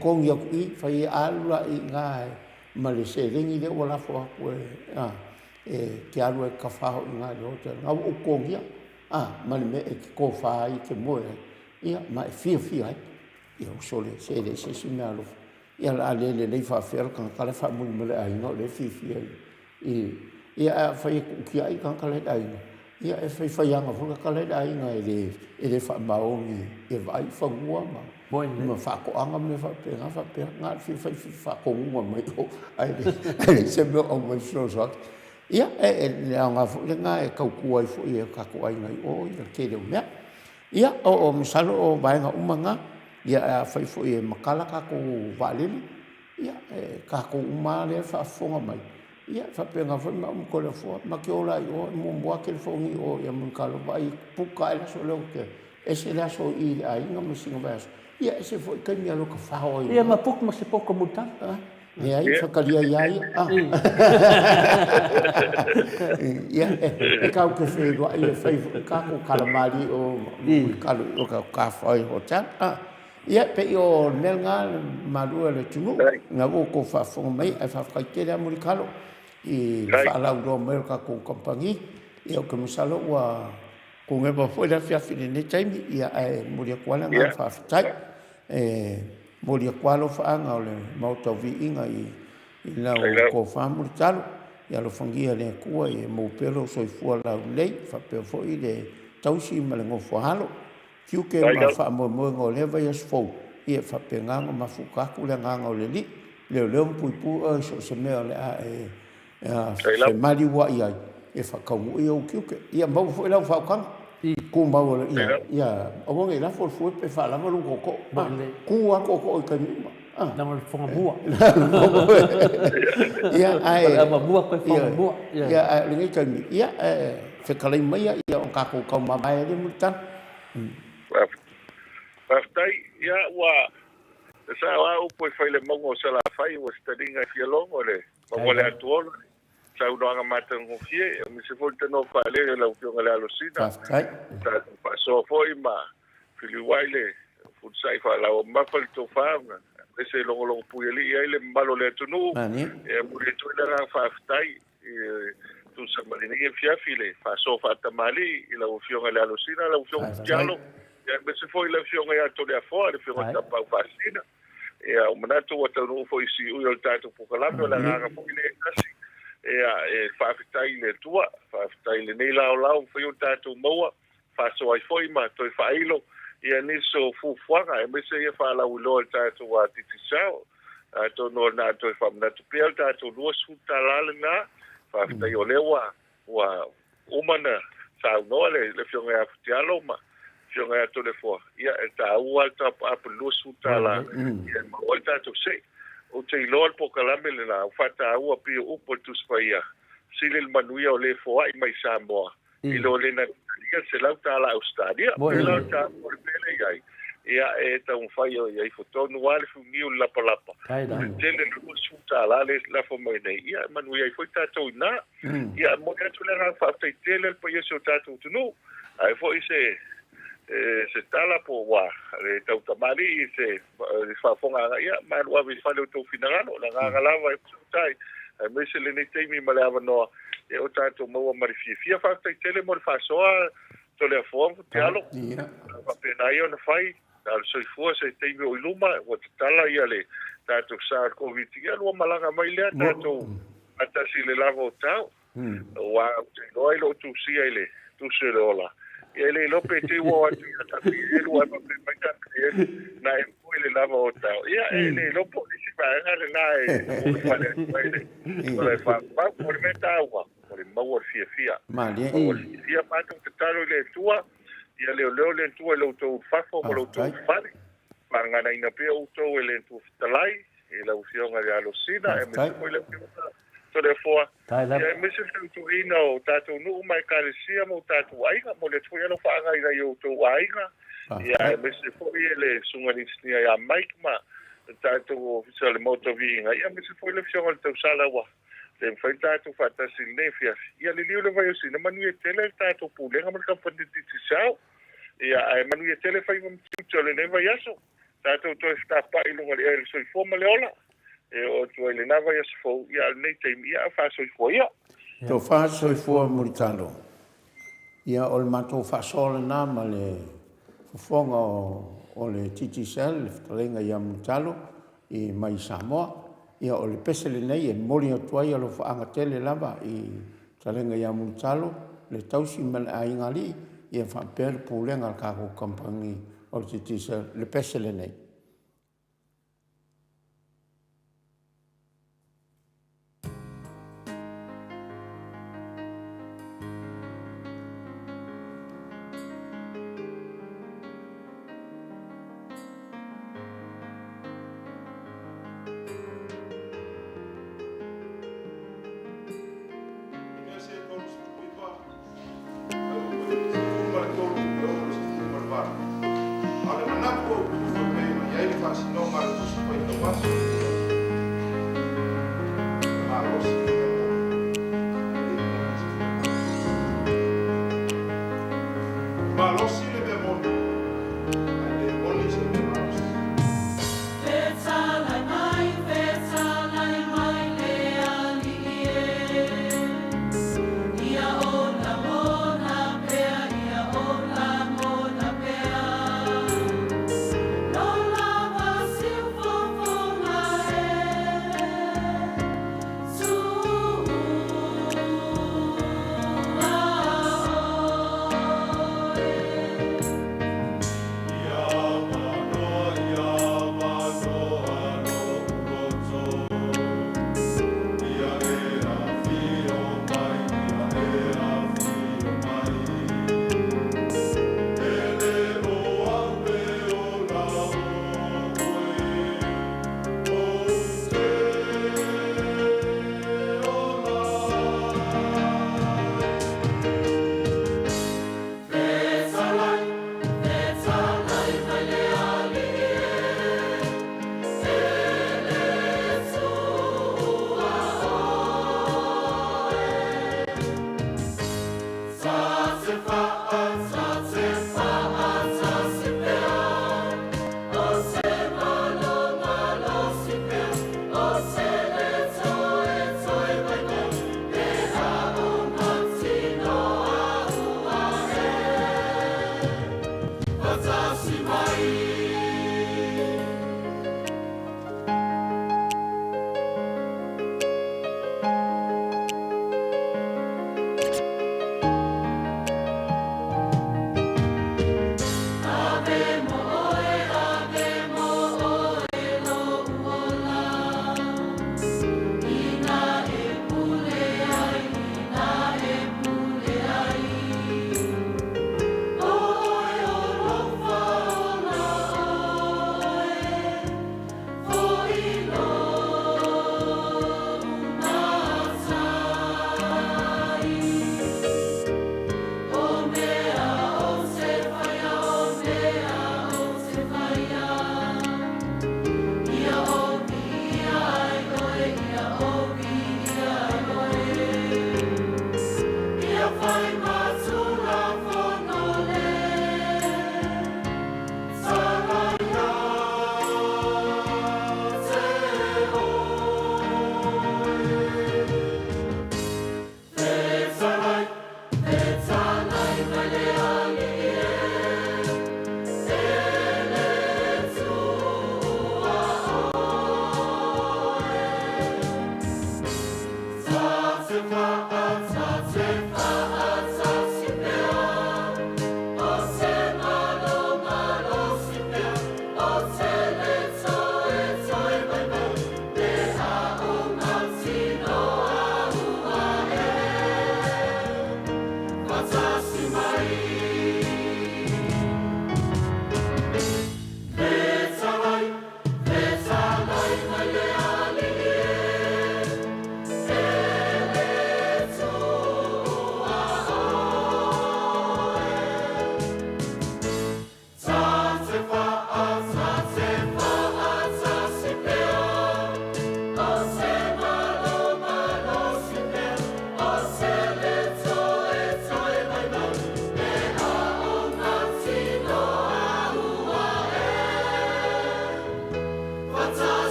togi atu i, fai ai, alu la i ina ma le seleni lea ua lafo atu e, a, e te alu ai e tafaho i ina i le hotel. Lena ua ou togia, a, ma le mea e te tofa ai, e te moe ai, ia, ma e fiafia ai. Ia, uso le, se e leai se isi meaalofa. Ia, o le a le lelei faapefea le tagata la e faamuli mai le aiga o lea e fiafia i, I, ia ae afai e tuutiai le tagata la i le aiga, ia e faifaiaga foi le tagata la i le aiga e le, e le faamaoni e vaai i fanua ma, ma faatoaga ma mea faapena, faapea, na o le fia fai faatonuga mai o, ae le, ae leai se mea o aumai fesoasoani. Ia, e, e le aoga foi lena e tautua ai foi e o tatou aiga i o ia le tele o mea. Ia, o, o masalo o vaega uma na, ia ae afai foi e matala tatou vaalele, Ia, e tatou uma lava lea e faafofoga mai, ia, e faapena foi ma au ma Toleafoa, ma te ola i o, e muamua lava telefoni i o ia Mulitalo, vaai, puka ae le aso lea ou te, ese le aso i i le aiga ma sina vaiaso, ia, ese foi taimi e alu e tafao ai. Ia, ma puka ma se poto Mulitalo. A, leai, faitalia ia ia, a. Ia, e tatou te feiloai e fai foi tatou tala malie i o ma Mulitalo i o tatou Tafai Hotel, a. Ia, pei o le mea lena le malu e le atunuu, lena ua outou faafofoga mai, ae faafetai tele lava Mulitalo i le faalauiloa mai o le tatou kamupani. Ia, ou te masalo ua kogeva foi le afiafi i lenei taimi, ia, ae momoli atu lava le agaga faafetai. E momoli atu lava alofaaga o le Maota o Viiga i lau tofa Mulitalo. Ia alofagia e le Atua ia maua pea lou soifua laulelei, faapea foi le tausi ma le nofo a alo. Tiute ma faamoemoega o lea vaiaso fou, ia e faapena ona mafuta atu le agaga o le Alii, leoleo ma puipui oe i so o se mea o le a e femaliua'i ai, e faataunuu ou tiute. Ia maua foi lau faautaga, tumau ia, ia aua ne i lafo le fue pe faalava lou tootoo, tu lava tootoo i taimi uma. Leaga o le fogamua. Ia, ae... O le avamua toe fogamua. Ia, ae o lenei taimi, ia, fetalai maia, ia, o tatou taumamae ai lea Mulitalo. Faafetai. Ia, ua sao lava upu e fai i le mauga o Salafai, ua se taliga e fia logo le mauga o le Atuola, saunoaga matagofie, aemaise foi le tanoa faalele o lau Afioga i le Alosina. Faafetai. Tatou faasoa foi ma filiuai le futusai faalaumamafa le tofa, aemaise e logologo puialii ai le mamalu o le atunuu. E momoli atu ai le agaga faafetai i tusa ma lenei afiafi le faasoa faatamalii i lau Afioga i le Alosina, lau Afioga Putialo, aemaise foi le Afioga ia Toleafoa, le Afioga i Tapaau Faasisina. Ia, ua manatu ua taunuu foi i siui o le tatou polokalame, o le agaga foi lea e tasi, ia, e faafetai i le Atua, faafetai i lenei laolao ua mafai ona tatou maua, faasoa ai foi ma toe faailo ia nisi o fuafuaga, aemaise ia faalauiloa i le tatou Digicel. Atonu o lena toe faamanatu pea le tatou $20 lena. Faafetai o lea ua ua uma na saunoa le Afioga ia Futialo ma Afioga ia Toleafoa, ia e taua lava le top up i le $20 ia e maua ai le tatou sei. Ou te iloa le polokalame lena ua faataua pei o upu a le Tusi Paia, sili le manuia o le foai mai Samoa i lo le na talia le $100 Ausetalia. Pei la o le taua o le mea lea i ai, ia e taumafai ia ifo tonu lava le funiu i le lapalapa, o le tele le $20 lea e lafo mai nei, ia e manuia ai foi tatou i ina. Ia e momoli atu le agaga faafetai tele i le paia o si o tatou atunuu, ae foi se se tala po ua le tautamalii i se faafofogaaga, ia malu ave i fale o outou finagalo. O le agaga lava e fesootai, aemaise lenei taimi ma le avanoa e o tatou maua ma le fiafia. Faafetai tele mo le faasoa Toleafoa ma Futialo. Faapena ia ona fai, na o le soifua se taimi o i luma, ua tatala ia le tatou sa o le Koviti, ia lua malaga mai lea tatou faatasi i le lava o tau. Aua ou te iloa i lou tusia i le tusi o le ola, ia e le iloa pe te i ua o atu ia Tapielu ae faapea mai Tapielu, na e moe i le lava o tau. Ia e le iloa po o le isi vaega lena e fale atu ai le ola e faamau. O le mea taua, o le maua o le fiafia. Maua le fiafia, matou tatalo i le Atua, ia leoleo le Atua i lo outou ulufafo ma lo outou ulufale, faaganaina pea outou e le Atua fetalai, i lau Afioga i le Alosina, aemaise foi le Afioga Toleafoa, ia aemaise le tautuaina o tatou nuu ma Ekalesia ma o tatou aiga. Momoli atu foi alofaaga i nai o outou aiga, ia aemaise foi le Susuga i le Inisinia ia Mike ma le tatou Ofisa o le Maota o Viiga, ia aemaise foi le Afioga i le Tausala ua le mafai ona tatou faatasi i lenei afiafi. Ia liliu le vai o Sina, manuia tele le tatou Pulega ma le Kamupani Digicel, ia ae manuia tele faiva ma tiute o lenei vaiaso. Tatou toe fetapa'i i luga o le ea i le soifua ma le ola, e oo atu ai i lena vaiaso fou, ia a o lenei taimi, ia a faasoifua ia. Tofa soifua Mulitalo. Ia o le matou faasoa lena ma le fofoga o le Digicel, le fetalaiga ia Mulitalo i mai Samoa. Ia o le pese lenei e momoli atu ai alofaaga tele lava i fetalaiga ia Mulitalo, le tausi ma le aiga alii, ia faapea le pulega a le tatou kamupani o le Digicel, le pese lenei.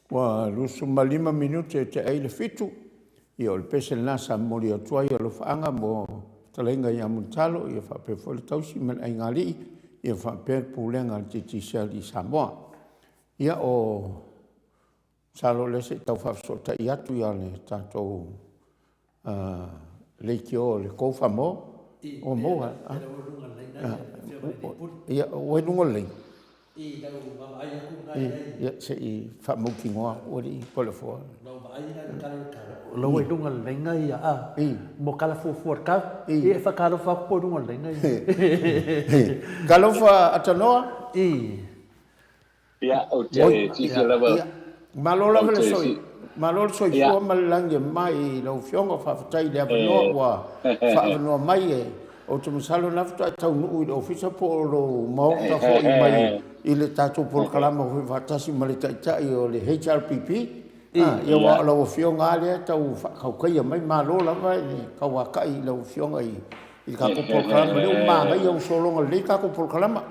Ua 25 minute e tea ai le 7, ia o le pese lena sa momoli atu ai alofaaga mo fetalaiga ia Mulitalo, ia faapea foi le tausi ma le aigaalii, ia faapea le pulega a le Digicel i Samoa. Ia o masalo o lea se i tau faafesootai atu le tatou leitio le Call Famoa ua maua. Ia ua i luga o le laina. Ia se i faamautinoa atu alii Toleafoa. O la ua i luga o le laina ia a mo tala fuafua o le tau. Ia e faatalofa atu po i luga o le laina ia. Talofa Atanoa. Ia, ou te fiafia lava. Malo lava le soi, malo le soifua ma le lagi e mama i lau Afioga. Faafetai i le avanoa ua faaavanoa mai e. Ou te masalo o lena faatoa e taunuu i le ofisa po o lou maota foi mai i le tatou polokalama foi faatasi ma le Taitai o le HRPP. Ia, aua o lau Afioga lava lea e tau faatautaia mai. Malo lava i le tauatai i lau Afioga i le tatou polokalama. O lea ua manaia ua sologa lelei le tatou polokalama.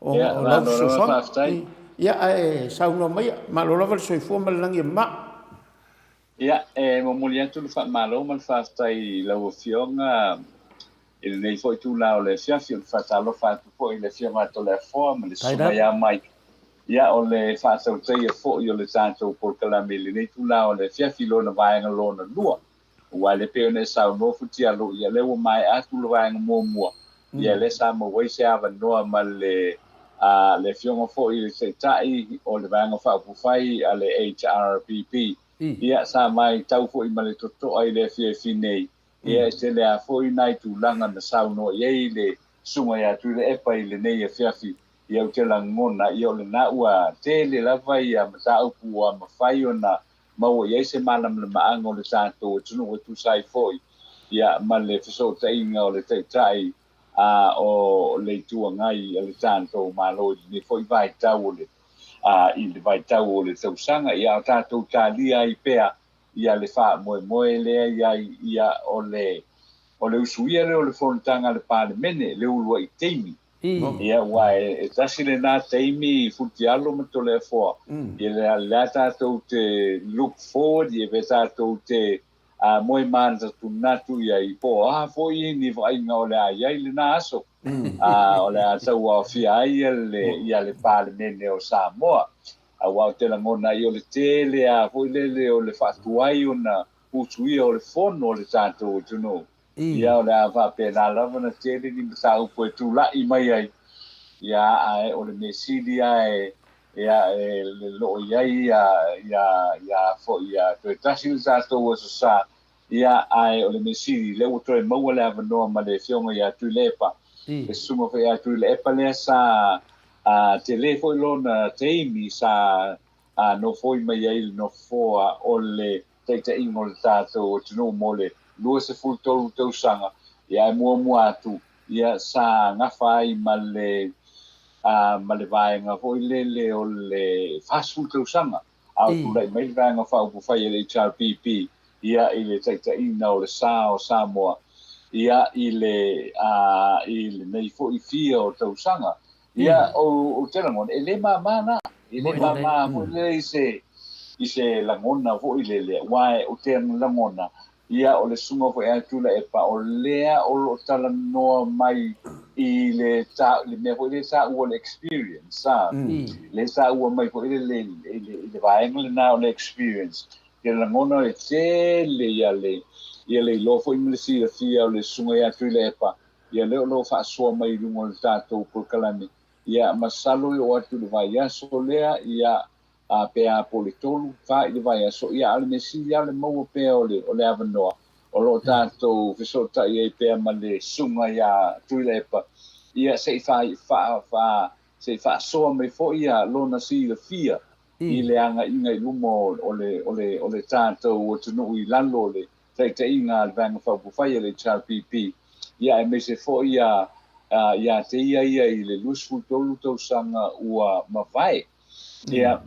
Ona o lau fesoasoani. Ia, ae saunoa maia. Malo lava le soifua ma le lagi e mama. Ia, e momoli atu le faamalo ma le faafetai i lau Afioga i lenei foi itula o le afiafi. Ou te faatalofa atu foi i le Afioga a Toleafoa ma le Susuga ia Mike. Ia, o le faatautaia foi o le tatou polokalame i lenei itula o le afiafi i lona vaega lona lua. Aua le pei ona e saunoa Futialo, ia lea ua maea atu le vaega muamua, ia lea sa maua ai se avanoa ma le le afioga foi i le Taitai o le Vaega Faaupufai a le HRPP. Ia sa matau foi ma le totoa i le afiafi nei, ia e tele lava foi nai tulaga na saunoa i ai le Susuga ia Tuilaepa i lenei afiafi. Ia ou te lagona, ia o lena ua tele lava ia mataupu ua mafai ona maua i ai se malamalamaaga o le tatou atunuu e tusa ai foi ia ma le fesootaiga o le Taitai a o le Itu Agai a le tatou Malo i lenei foi vaitau o le a i le vaitau o le tausaga ia o tatou talia ai pea ia le faamoemoe lea i ai ia o le o le usuia lea o le fonotaga a le Palemene le uluai taimi. Ia, aua e tasi lena taimi Futialo ma Toleafoa, ia lea tatou te look forward, ia pe tatou te moe manatunatu i ai, po o a foi ni vaaiga o le a i ai lena aso, o le a tauaofia ai ia le Palemene o Samoa. Aua ou te lagona ai o le tele lava foi lele o le faatuai ona usuia o le fono a le tatou atunuu. Ia, o le a faapena lava ona tele ni mataupu e tulai mai ai, ia, ae o le mea sili lava e, ia, e loo i ai ia, ia, ia foi, ia, toe tasi le tatou Aso Sa, ia, ae o le mea sili, lea ua toe maua le avanoa ma le Afioga ia Tuilaepa, le Susuga foi ia Tuilaepa lea sa, a, tele foi lona taimi sa, a, nofoi mai ai i le nofoa o le taitaiga o le tatou atunuu mo le 23 tausaga, ia ae muamua atu, ia sa gafa ai ma le ma le vaega foi lele o le 40 tausaga, a o tulai mai le Vaega Faaupufai a le HRPP, ia i le taitaiga o le sa o Samoa, ia i le i lenei foi fia o tausaga. Ia, ou te lagona, e le māmā na, e le māmā foi lele i se, i se lagona foi lele, aua ou te lagona, ia, o le susuga foi ia Tuilaepa, o lea o lo o talanoa mai i le, ta, le mea foi lea e taua o le experience, a, lea e taua mai foi lele i le, i le vaega lena o le experience, te lagona e tele ia le, ia le iloa foi ma le silafia o le susuga ia Tuilaepa, Ia lea o lo o faasoa mai i luga o le tatou polokalame. Ia, masalo e oo atu i le vaiaso lea, ia, a, pe a po o le tolu, fa i le vaiaso, ia, a o le mea sili lava o le maua pea o le, o le avanoa o lo o tatou fesootai ai pea ma le Susuga ia Tuilaepa, ia, se i faa, faa, faa, se i faasoa mai foi ia lona silafia i le agaiga i luma o, o le, o le, o le tatou atunuu i lalo o le taitaiga a le Vaega Faaupufai a le HRPP, ia aemaise foi ia ia te ia ia i le 23 tausaga ua mavae. Ia,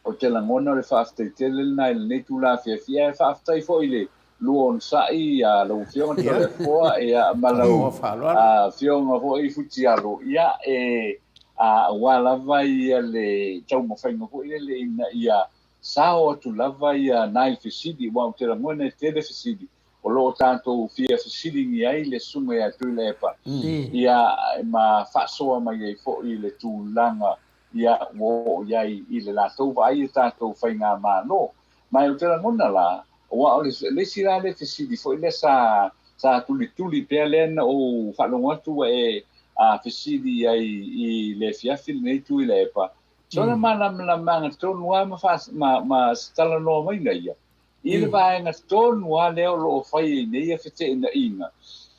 ou te lagona o le faafetai tele lena i lenei itula afiafi, ae faafetai foi i le lua onosai a lau Afioga Toleafoa, ia, ma lau Afioga foi Futialo, ia, e, aua lava ia le taumafaiga foi lele ina ia sao atu lava ia nai fesili, aua ou te lagona e tele fesili o lo o tatou fia fesiligi ai le Susuga ia Tuilaepa, ia ma faasoa mai ai foi le tulaga ia ua oo i ai i le latou vaai i tatou faigamalo. Ma ou te lagona la, aua o le isi la lea fesili foi lea sa sa tulituli pea lea na ou faalogo atu ua e fesili i ai i le afiafi lenei Tuilaepa, sona malamalamaga tonu lava ma, ma se talanoa maiga ia i le vaega tonu lava lea o lo o fai ai nei ia feteenaiga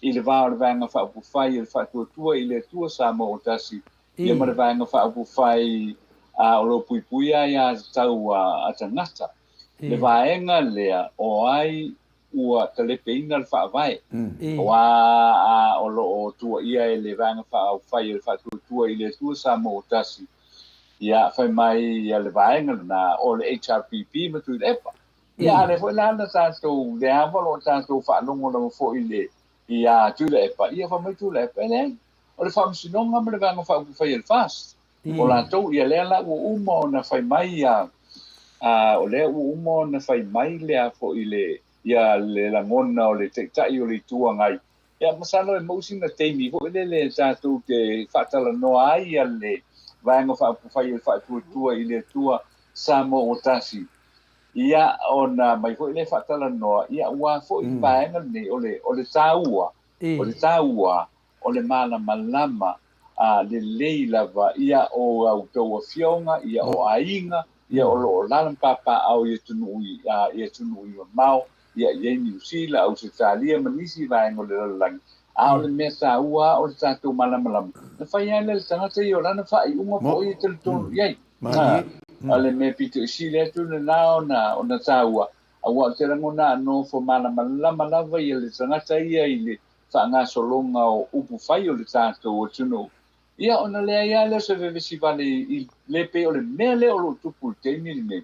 i le va o le Vaega Faaupufai o le Faatuatua i le Atua Samoa ua Tasi ia ma le Vaega Faaupufai o lo o puipuia aiatatau a tagata. Le vaega lea o ai ua talepeina le Faavae, aua o lo o tuuaia e le Vaega Faaupufai o le Faatuatua i le Atua Samoa ua Tasi, ia fai mai ia le vaega lena o le HRPP ma Tuilaepa. Ia a lea foi la na tatou, lea lava o lo o tatou faalogo lava foi i le ia Tuilaepa, ia fai mai Tuilaepa, e leai, o le Faamasinoga ma le Vaega Faaupufai a le FAST, o latou, ia lea la ua uma ona fai mai ia, o lea ua uma ona fai mai lea foi le, ia le lagona o le Taitai o le Itu Agai. Ia, masalo e maua sina taimi foi lele tatou te faatalanoa ai ia le Vaega Faaupufai o le Faatuatua i le Atua Samoa ua Tasi. Ia, ona mai foi lea faatalanoa, ia, aua foi le vaega lenei, o le, o le taua, o le taua o le malamalama a lelei lava ia o a outou afioga, ia o aiga, ia o lo o alaala ma papaaao i atunuu i, i atunuu i mamao, ia i ai Niu Sila, Ausetalia ma nisi vaega o le lalolagi, a o le mea taua lava o le tatou malamalama, na fai lava lea e le tagata ia o lana faaiuga po o ia e talitonu i ai. A o le mea pito i sili atu lena ona, ona taua, aua ou te lagona a nofo malamalama lava ia le tagata ia i le faagasologa o upu fai o le tatou atunuu, ia ona leai lava lea o se vevesi vale i le pei o le mea lea o lo o tupu i le taimi lenei.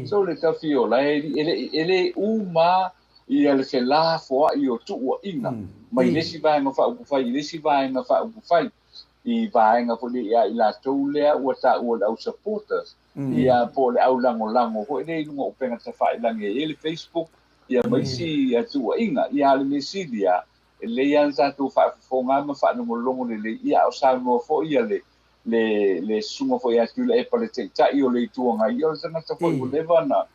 So le Tafiola, e le uma ia le felafoai o tuuaiga mai le isi vaega faaupufai i le isi vaega faaupufai, i vaega foi lea ia i latou lea ua taua le au supporters, ia po o le au lagolago foi lea i luga o upega tafailagi e i ai le Facebook ia ma isi tuuaiga. Ia a o le mea sili lava, e lelei lava le tatou faafofoga ma faalogologo lelei, ia a o saunoa foi ia le le le susuga foi ia Tuilaepa le Taitai o le Itu Agai, ia o le tagata foi ua leva ona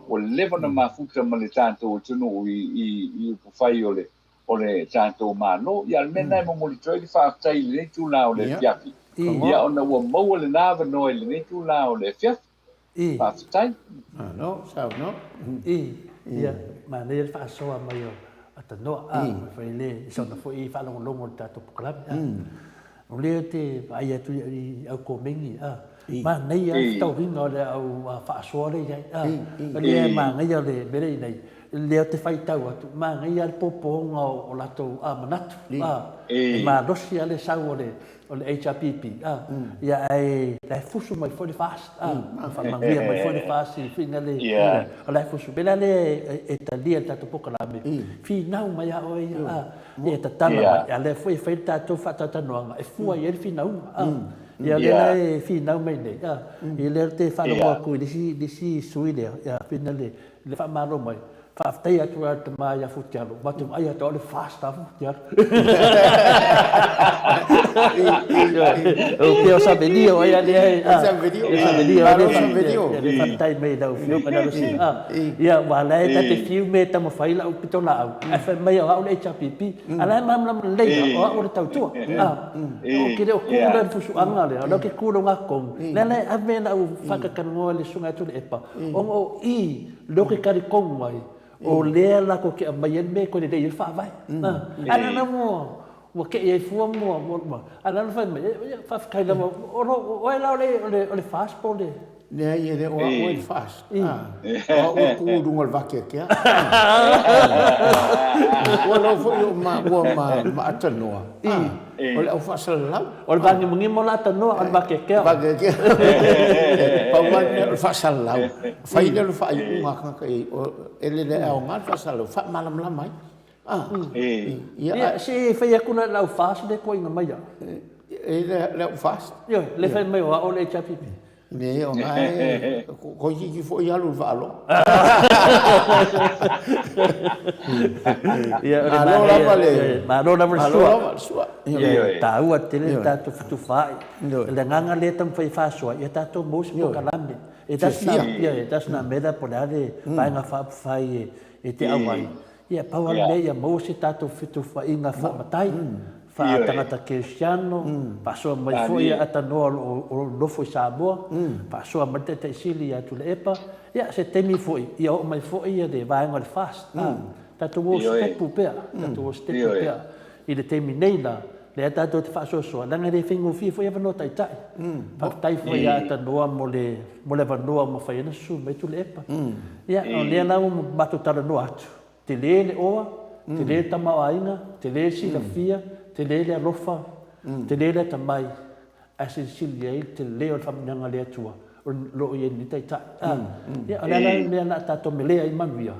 ua leva ona mafuta ma le tatou atunuu i i i upufai o le o le tatou Malo. Ia o le mea lena e momoli atu ai le faafetai i lenei itula o le afiafi, ia ona ua maua lena avanoa i lenei itula o le afiafi. Faafetai. Malo saunoa. Ia, manaia le faasoa mai o Tanoa, a, fai le sona foi faalogologo i le tatou polokalame, a. O lea te vaai atu i au komeni, a, manaia le fetaoviga o le au faasoa lea i ai, a. O lea e manaia le mea lea i nei, lea ou te faitau atu, manaia le popooga o latou manatu, a, e malosi lava le sau o le o le HRPP, a, ia ae la e fusu mai foi le FAST, a, faamanuia mai foi le FAST i fina le, o la e fusu. Mea la lea e talia le tatou polokalame, finau mai a oe ia, a, ia tatala mai, a lea foi e fai le tatou faatalatalanoaga e fua i ai le finauga, a. Ia lea la e finau mai nei, a, ia lea ou te faalogo atu i le isi sui lea, ia fina le faamalo mai, Faafetai atu la le tama ia Futialo, matou vaai atu o le fast a Futialo. O ke o Savelio ai ale ai. Savelio. Savelio ale Savelio. Le faafetai mai lau afioga na Lusi. Ia wa la e tate fiu me taumafai lau pitolaau. Ae fai mai o au le HRPP. A la e malamalama lelei o au o le tautua. O ke le o ku la le fusuaga lea, o lea ke ku lo ngā komu. Lea la e ave lau whakakanoa le susuga atu le epa. Ona o i Leo ke kalikonu ai, o lea lakou ke aumai ai le mea e koe lelei ai le faavae. Ae lana ua ua keʻi ai fua ma ua ae lana fai mai, ia faafetai lava, o lo oe la o le o le o le FAST po o le Leai, e le o au e le FAST. O au e tu i luga o le vakeakea. Ua lou foi o maua ma Atanoa. O le au faasalalau. O le vagimogimo la Atanoa, o le vakeakea. Vakeakea. Pau lava le mea o le faasalalau. Fai lea o le faaiuga a tagata i ai, e lele aoga le faasalalau, faamalamalama ai. Ia, se i fai atu la i lau FAST lea e tuuaina mai au. E le au FAST? Ioe, lea e fai mai o au le HRPP. Leai, o na e, toeitiiti foi alu i le vaaloa. Ia, o le Malo lava le, Malo lava le malo sua. lava le sua. Ia, taua tele le tatou fetufaai. Ioe. O le agaga lea e taumafai e faasoa, ia tatou maua se polokalame. E tasi na, Fiafia. ia, e tasi na mea lea po o le a le vaega faaupufai e te auai. Ia, pau lava le mea ia maua se tatou fetufaaiga faamatai, faatagata kerisiano, faasoa mai foi ia Atanoa o lo o nofo i Samoa, faasoa mai le Taitai Sili ia Tuilaepa. Ia, se taimi foi, ia oo mai foi ia le vaega o le FAST, a, tatou o sitepu pea, tatou o sitepu pea i le taimi nei la, lea tatou te faasoasoa, leaga e le faigofie foi avanoa taitai. Faafetai foi ia Atanoa mo le mo le avanoa ua mafai ai ona susu mai Tuilaepa. Ia, o lea la ua matou talanoa atu, tele le oa, tele le tamaoaiga, tele le silafia, tele le alofa, tele le atamai, ae silisili i ai le tele o le faamanuiaga a le Atua o lo o i ai lenei taitai. A, ia, o le a la le mea o le a tatou melea ai manuia?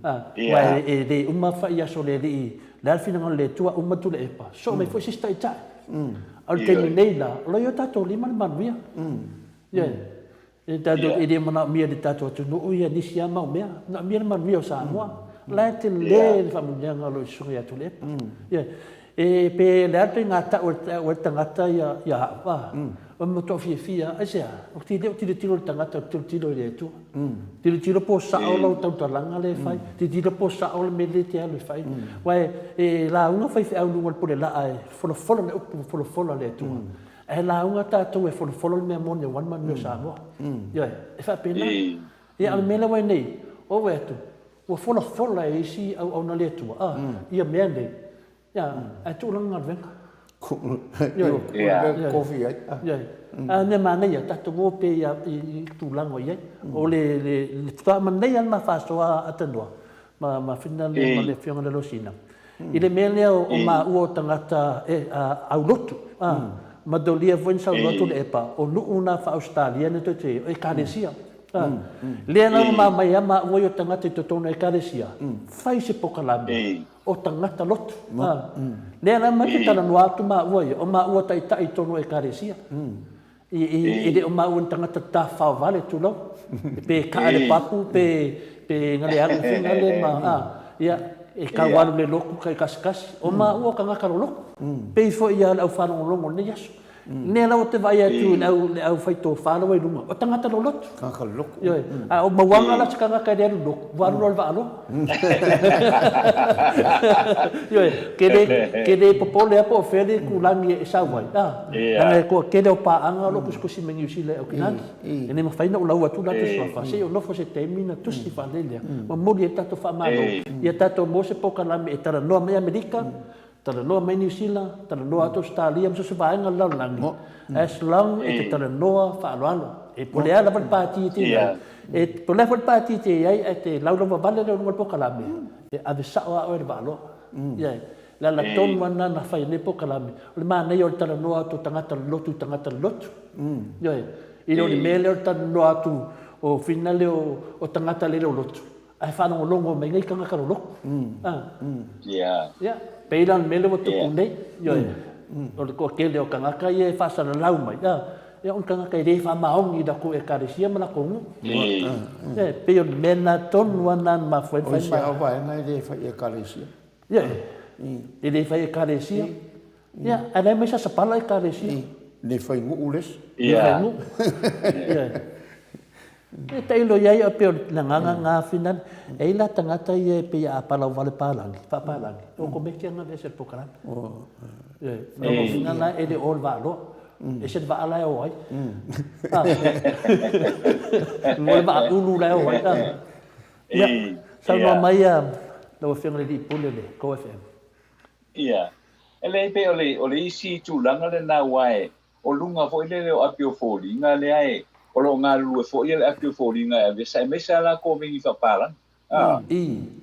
A, aua e le uma fai aso o le Alii, o le a le finagalo o le Atua, uma Tuilaepa, sosoo mai foi se isi taitai. A o le taimi nei la, o lo o i o tatou lima le manuia. Ioe. E tatou e le manaomia e le tatou atunuu ia nisi lava mau mea. Manaomia le manuia o Samoa. O la e tele le faamanuiaga o lo o i susuga ia Tuilaepa. Ioe. E pe le a le ituaiga tau e tau ai le tagata ia ia au, a, o le matua fiafia lava. Aisea? Ou te le o tilotilo i le tagata, ou te tilotilo i le Atua. Tilotilo po o sao lau tautalaga lea e fai, tilotilo po o sao le mea lea e te alu e fai. Aua e lauga faifeau i luga o le pule laa e folafola le upu folafola a le Atua. Ae lauga tatou e folafolo le mea moni aua le manuia o Samoa. Ioe, e faapena. Ia, a o le mea lea ua i ai nei, ou vaai atu, ua folafola e isi auauna a le Atua, a, ia mea nei, ia, ae tuu lana galuega. Ioe. Kofi ai. Ioe. A o le mea manaia, tatou o pea i tulaga o i ai. O le, le, le faatoa manaia lava le ma faasoa a Tanoa, ma, ma Fina ma le Afioga i le Alosina, I le mea lea o maua o tagata aulotu, ma dolia foi na saunoa Tuilaepa, o nuu na faa-Ausetalia na toe tei, o Ekalesia. Lea lava ma aumai ai maua ia o tagata i totonu o Ekalesia, fai se pokalame o tagata lotu. Lea la ma te talanoa atu maua ia, o maua taitai i totonu o Ekalesia. E le o maua ni tagata tafafao vale, tulou, pe kaa i le papu pe pe na le alu foi na le ma a ia e tau alu le lotu kai kasikasi. O maua o tagata loloto, pei foi ia le au faalogologo o lenei aso. Lea la ua te vaai atu i le au le au fai tofa la ua i luga, o tagata loloto. Tagata loloto. Ioe. A o mauaga la se tagata e le alu i lotu, ua alu loa i le vaaloa. Ioe, ke le, ke le popole lava po o fea le itulagi e sau ai, a, leaga e toatele o paaga o lo o tusitusi mai Niu Sila e Aukilani. E le mafai ona ou lau atu la latou suafa, se i ou nofo se taimi ona tusi faalelei lea, momoli ai le tatou faamalo, ia tatou maua se polokalame e talanoa mai Amerika, Talanoa mai Niu Sila, talanoa atu Ausetalia ma so o se vaega o le lalolagi, as long e te talanoa faaaloalo. E po o le a lava le pati e te i ai, e po o le a foi le pati e te i ai ae te laulauavale lea i luga o le polokalame, e ave sao lava oe i le vaaloa. Ioe. O le ala tonu lava lena na fai ai nei polokalame, o le manaia o le talanoa atu o tagata lolotu i tagata lolotu. Ioe. I le o le mea lea o le talanoa atu o finale o tagata le lolotu, Ae faalogologo mai nei tagata loloto. Ia, pei la o le mea lea ua tupu nei, ioe, o le toatele o tagata ia e faasalalau mai, ia o ni tagata e le faamaoni i latou Ekalesia ma latou nuu. Ia, pei o le mea lena tonu lava lena na mafua ai ona fai ma. O isi lava vaega e le fai Ekalesia. Ia, e le fai Ekalesia. Ia, ae la e mai sasapala Ekalesia. Le fai nuu le isi. Le fai nuu. Ia. E tailo i ai e pei o le agaga lena finale. E i ai la tagata ia e pei a palauvale palagi, faapalagi, e okomeki lava ona aveese le polokalame. Ioe, o lona uiga la e le o le vaaloa. E ese le vaa la e o ai. Mo le vaa ulu la e o ai. Ia, saunoa mai lau Afioga i le Alii Pule o le Go FM. Ia, e leai pei o le, o le isi tulaga lena aua e, o luga foi lele o api o foliga lea e, o lo o galulue foi le api o foliga e aveese, aemaise lava lakou migi faapalagi. A,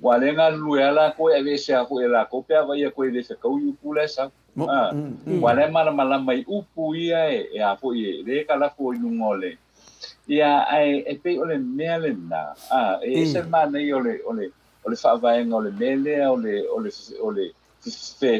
aua lea e galulue lava lakou e aveese lava foi e lakou pe a vaai atu e le fetaui upu la e sau. A, aua lea e malamalama i upu ia e, e a foi e, lea e kalafo i luga o le, ia, ae e pei o le mea lena, a, e ese le manaia o le, o le, o le faavaega o le mea lea o le, o le, o le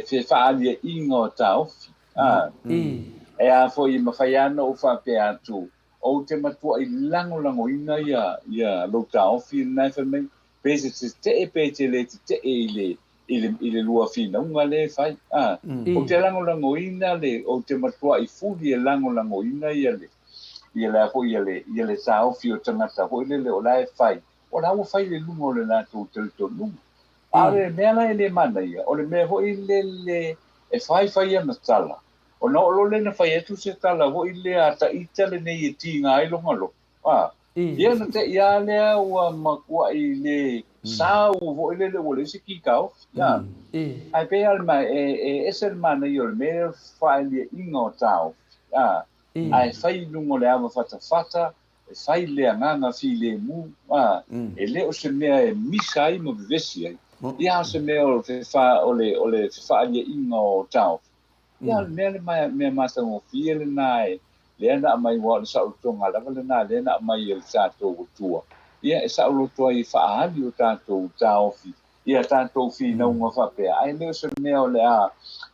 fefaaliaiga o taofi. A, e a foi, e mafai lava ona ou faapea atu, Ou te matuaʻi lagolagoina ia ia lou taofi lena e fai mai, pe e te teteʻe pe e te le teteʻe i le i le i le lua finauga lea e fai. A, ou te lagolagoina le, ou te matuaʻi fuli e lagolagoina ia le ia le a foi ia le ia le taofi o tagata foi lele o la e fai, o la ua fai i le luga o le latou talitonuga. A o le mea la e le manaia, o le mea foi lele e fai fai ana tala, Ona oo loa lea na fai atu se tala foi lea a Taita lenei e tiga ai lona loto, a, ia na te i lava lea ua matuai le sau foi lele ua leai se ki taofi, a. Ae pei lava o le ma, e, e ese le manaia o le mea lea o le fefaaliaiga o taofi, a, ae fai i luga o le ava fatafata, e fai le agaga filemu, a, e le o se mea e misa ai ma vevesi ai, ia a o se mea o le, o le, o le fefaaliaiga o taofi. Ia, o le mea le mea matagofie lena e, lea na aumai, aua o le saolotoga lava lena lea na aumai e le tatou Atua, ia e saoloto ai e faaali o tatou taofi i a tatou finauga faapea, ae le o se mea o le a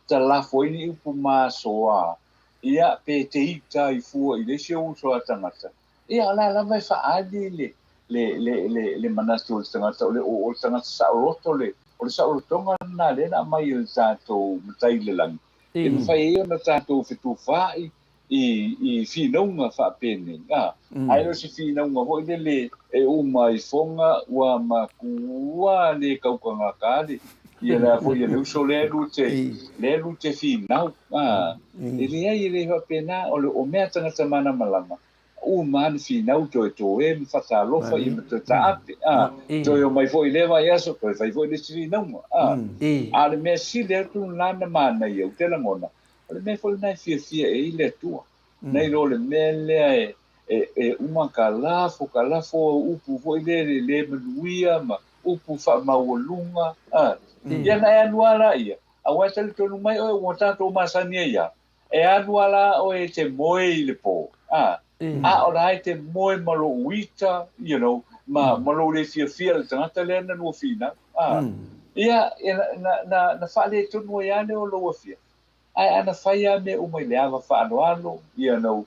talafo ai ni upu masoa, ia, pe te ita ai fua i le isi ou uso a tagata. Ia, o la lava e faaali le, le, le, le, le manatu o le tagata, o le, o le tagata saoloto, le, o le saolotoga lena lea na aumai e le tatou Matai i le lagi, e mafai ai ona tatou fetufaai i, i finauga faapenei, a, ae le o se finauga foi lele e uma ai foga ua matua le kaukagata le, ia le a foi ia le uso lea e lua te, lea e lua te finau, a, e leai e le faapena, o le, o mea a tagata malamalama, Uma lava finau toe toe ma fatalofa ia ma toe taape, a, toe omai foi i lea vaiaso toe fai foi le isi finauga, a. A o le mea sili atu lena na manaia ou te lagona, o le mea foi lena e fiafia i ai le Atua, nai lo le mea lea e, e, e uma ka lafo, ka lafo upu foi lea e le manuia ma upu faamaualuga, a. Ia na e alu lava laia, aua e talitonu mai oe ua tatou masani ai lava, E alu a la oe e te moe i le po, a, a o la e te moe ma lou ita, you know, ma, ma lou le fiafia i le tagata lea na lua finau, a. Ia, na, na, na, na faaletonu ai lava lea o lou afiafi. Ae ana fai lava mea uma i le ava faaaloalo, you know,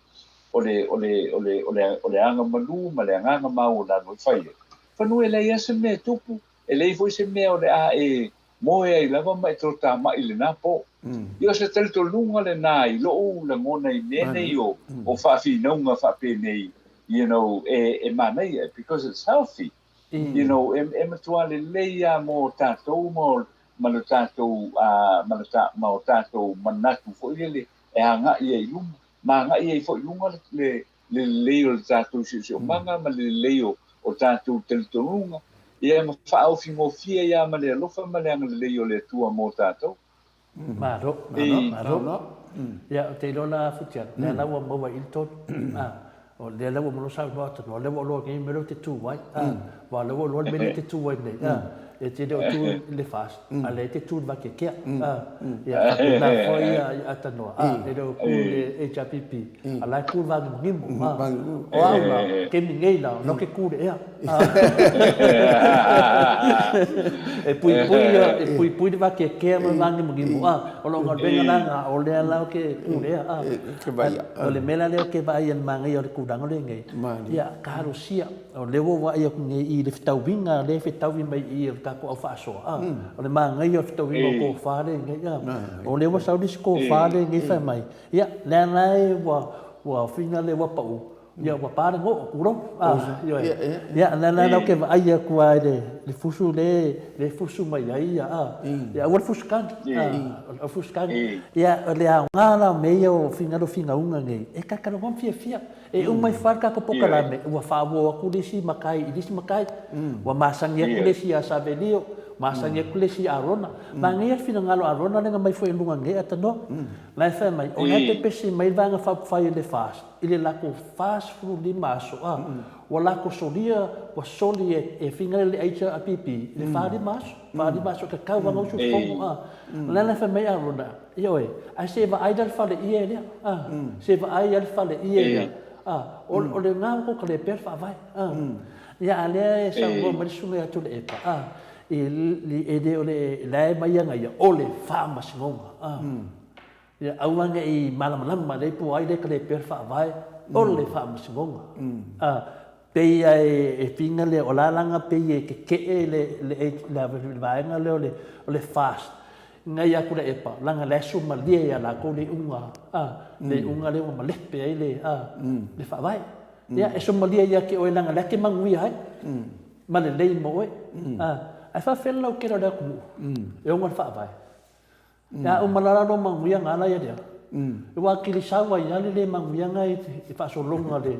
o le, o le, o le, o le, o le agamanu ma le agaga maualalo e fai ai. Whanua e leai lava se mea e tupu, e leai foi se mea o le a e moe ai lava ma e totamai i lena po. Ia o se talitonuga lena i lou lagona i mea nei o, o faafinauga faapenei, you know, e, e manaia, because it's healthy. You know, e, e matua lelei lava mo tatou ma, ma le tatou, uh, ma le ta, ma o tatou manatu foi lele e agai ai i luma, ma agai ai foi i luga le, le, le lelei o le tatou siosiomaga ma le lelei o, o tatou talitonuga, ia ma faaofigofie ai lava ma le alofa ma le agalelei o le Atua mo tatou. Malo, malo, malo. Ia, ou te iloa la Futialo, lea la ua maua i i le tonu. A, o lea la ua maua saunoa atu, o lea ua iloa nei le mea lea ou te tu ai. A, aua o lea ua iloa le mea lea e te tu ai nei. A, e te le o tu i le FAST, a lea e te tu i le Vakeakea. A, ia, faapena foi ia Atanoa. A, e le o tu i le HRPP, A la e tu le vāgimogimo. O au la, kemi nei la, o la ke tu le ea. E puipui, e puipui le vakeakea ma le vāgimogimo. A, o lou galuega la na, o lea la o ke tu le ea. A, o le mea la lea ou te vaai ai i le manaia o le tulaga lenei, ia, talosia, o lea ua ou vaai atu nei i le fetauiga lea e fetaui mai i i e le tatou au faasoa, a, o le manaia o le fetauiga o tofa lenei, a, o lea ua sau le isi tofa lenei fai mai, Ia, lea la e ua, ua whina le ua pau, ia ua pa le ngoo, tulou. Ah, ioe. Ia, lea la ou te vaai atu lava i le, le fusu le, le fusu mai ai ia, ah. Ia, aua le fusu kani, ah, o le fusu kani. Ia, o le aoga la o mea ia o finagalo finauga nei, e katakata fiafia. E uma ifo lava le tatou pokalame, ua faauo atu le isi matai i le isi matai. Ua masani atu le isi ia Savelio, masani atu le isi ia Arona. Manaia le finagalo o Arona lea na aumai foi i luga nei Atanoa. La e fai mai, o la e pepesi mai le Vaega Faaupufai o le FAST i le latou 45 aso, a, ua latou solia, ua soli e, e finagalo le HRPP i le 45 aso, 45 aso e tatau lava ona usufono, a. O la e fai mai Arona, Ioe, ae se vaai la le fale ie lea, a, se vaai a le fale ie lea, a, o, o lena ua outou talepea le Faavae, a. Ia, a lea e saunoa mai le Susuga ia Tuilaepa, a, e, e le o le, la e aumai ana ia, o le Faamasinoga, a. Ia, aua ne i malamalama lelei po o ai lea e talepea le Faavae. O le faamasinoga. A, pei a e figa lea, o la laga pei e keke'e le, le, le, le vaega lea o le, o le fast, ngai a Tuilaepa, laga la e sumalie ia latou le iuga, a, le iuga lea ua malepe ai le, a, le faavae. Ia, e sumalie ia te oe laga la e te manuia ai, ma lelei mo oe. A, ae faafefea le lautele o le atunuu e ona le faavae? Ia a uma la lou manuia na ala ia lea. Ua atili sau ai lava le le manuia na i faasologa le.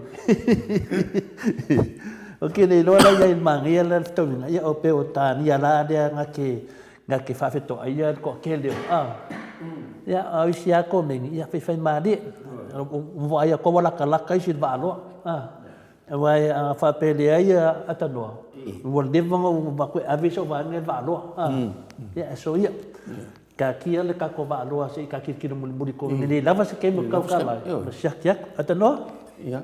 Ou te le iloa la iai i le manaia la le fetauiga, ia o pei o tania la lea na te na te faafetoaia le toatele o a. Ia a o isi lava komeni, ia faifai malie. Ua vaai atu ua latalata isi i le vaaloa a. Aua a faapea e leai a tanoa, ua leva ona ou avatu e ave sau vaega i le vaaloa. Ia, e soia. Taatia le tatou vaaloa se i ta tilotilo mulimuli ko e le lava se taimi o tau tala ai, ona siaki atu. A tanoa? Ia.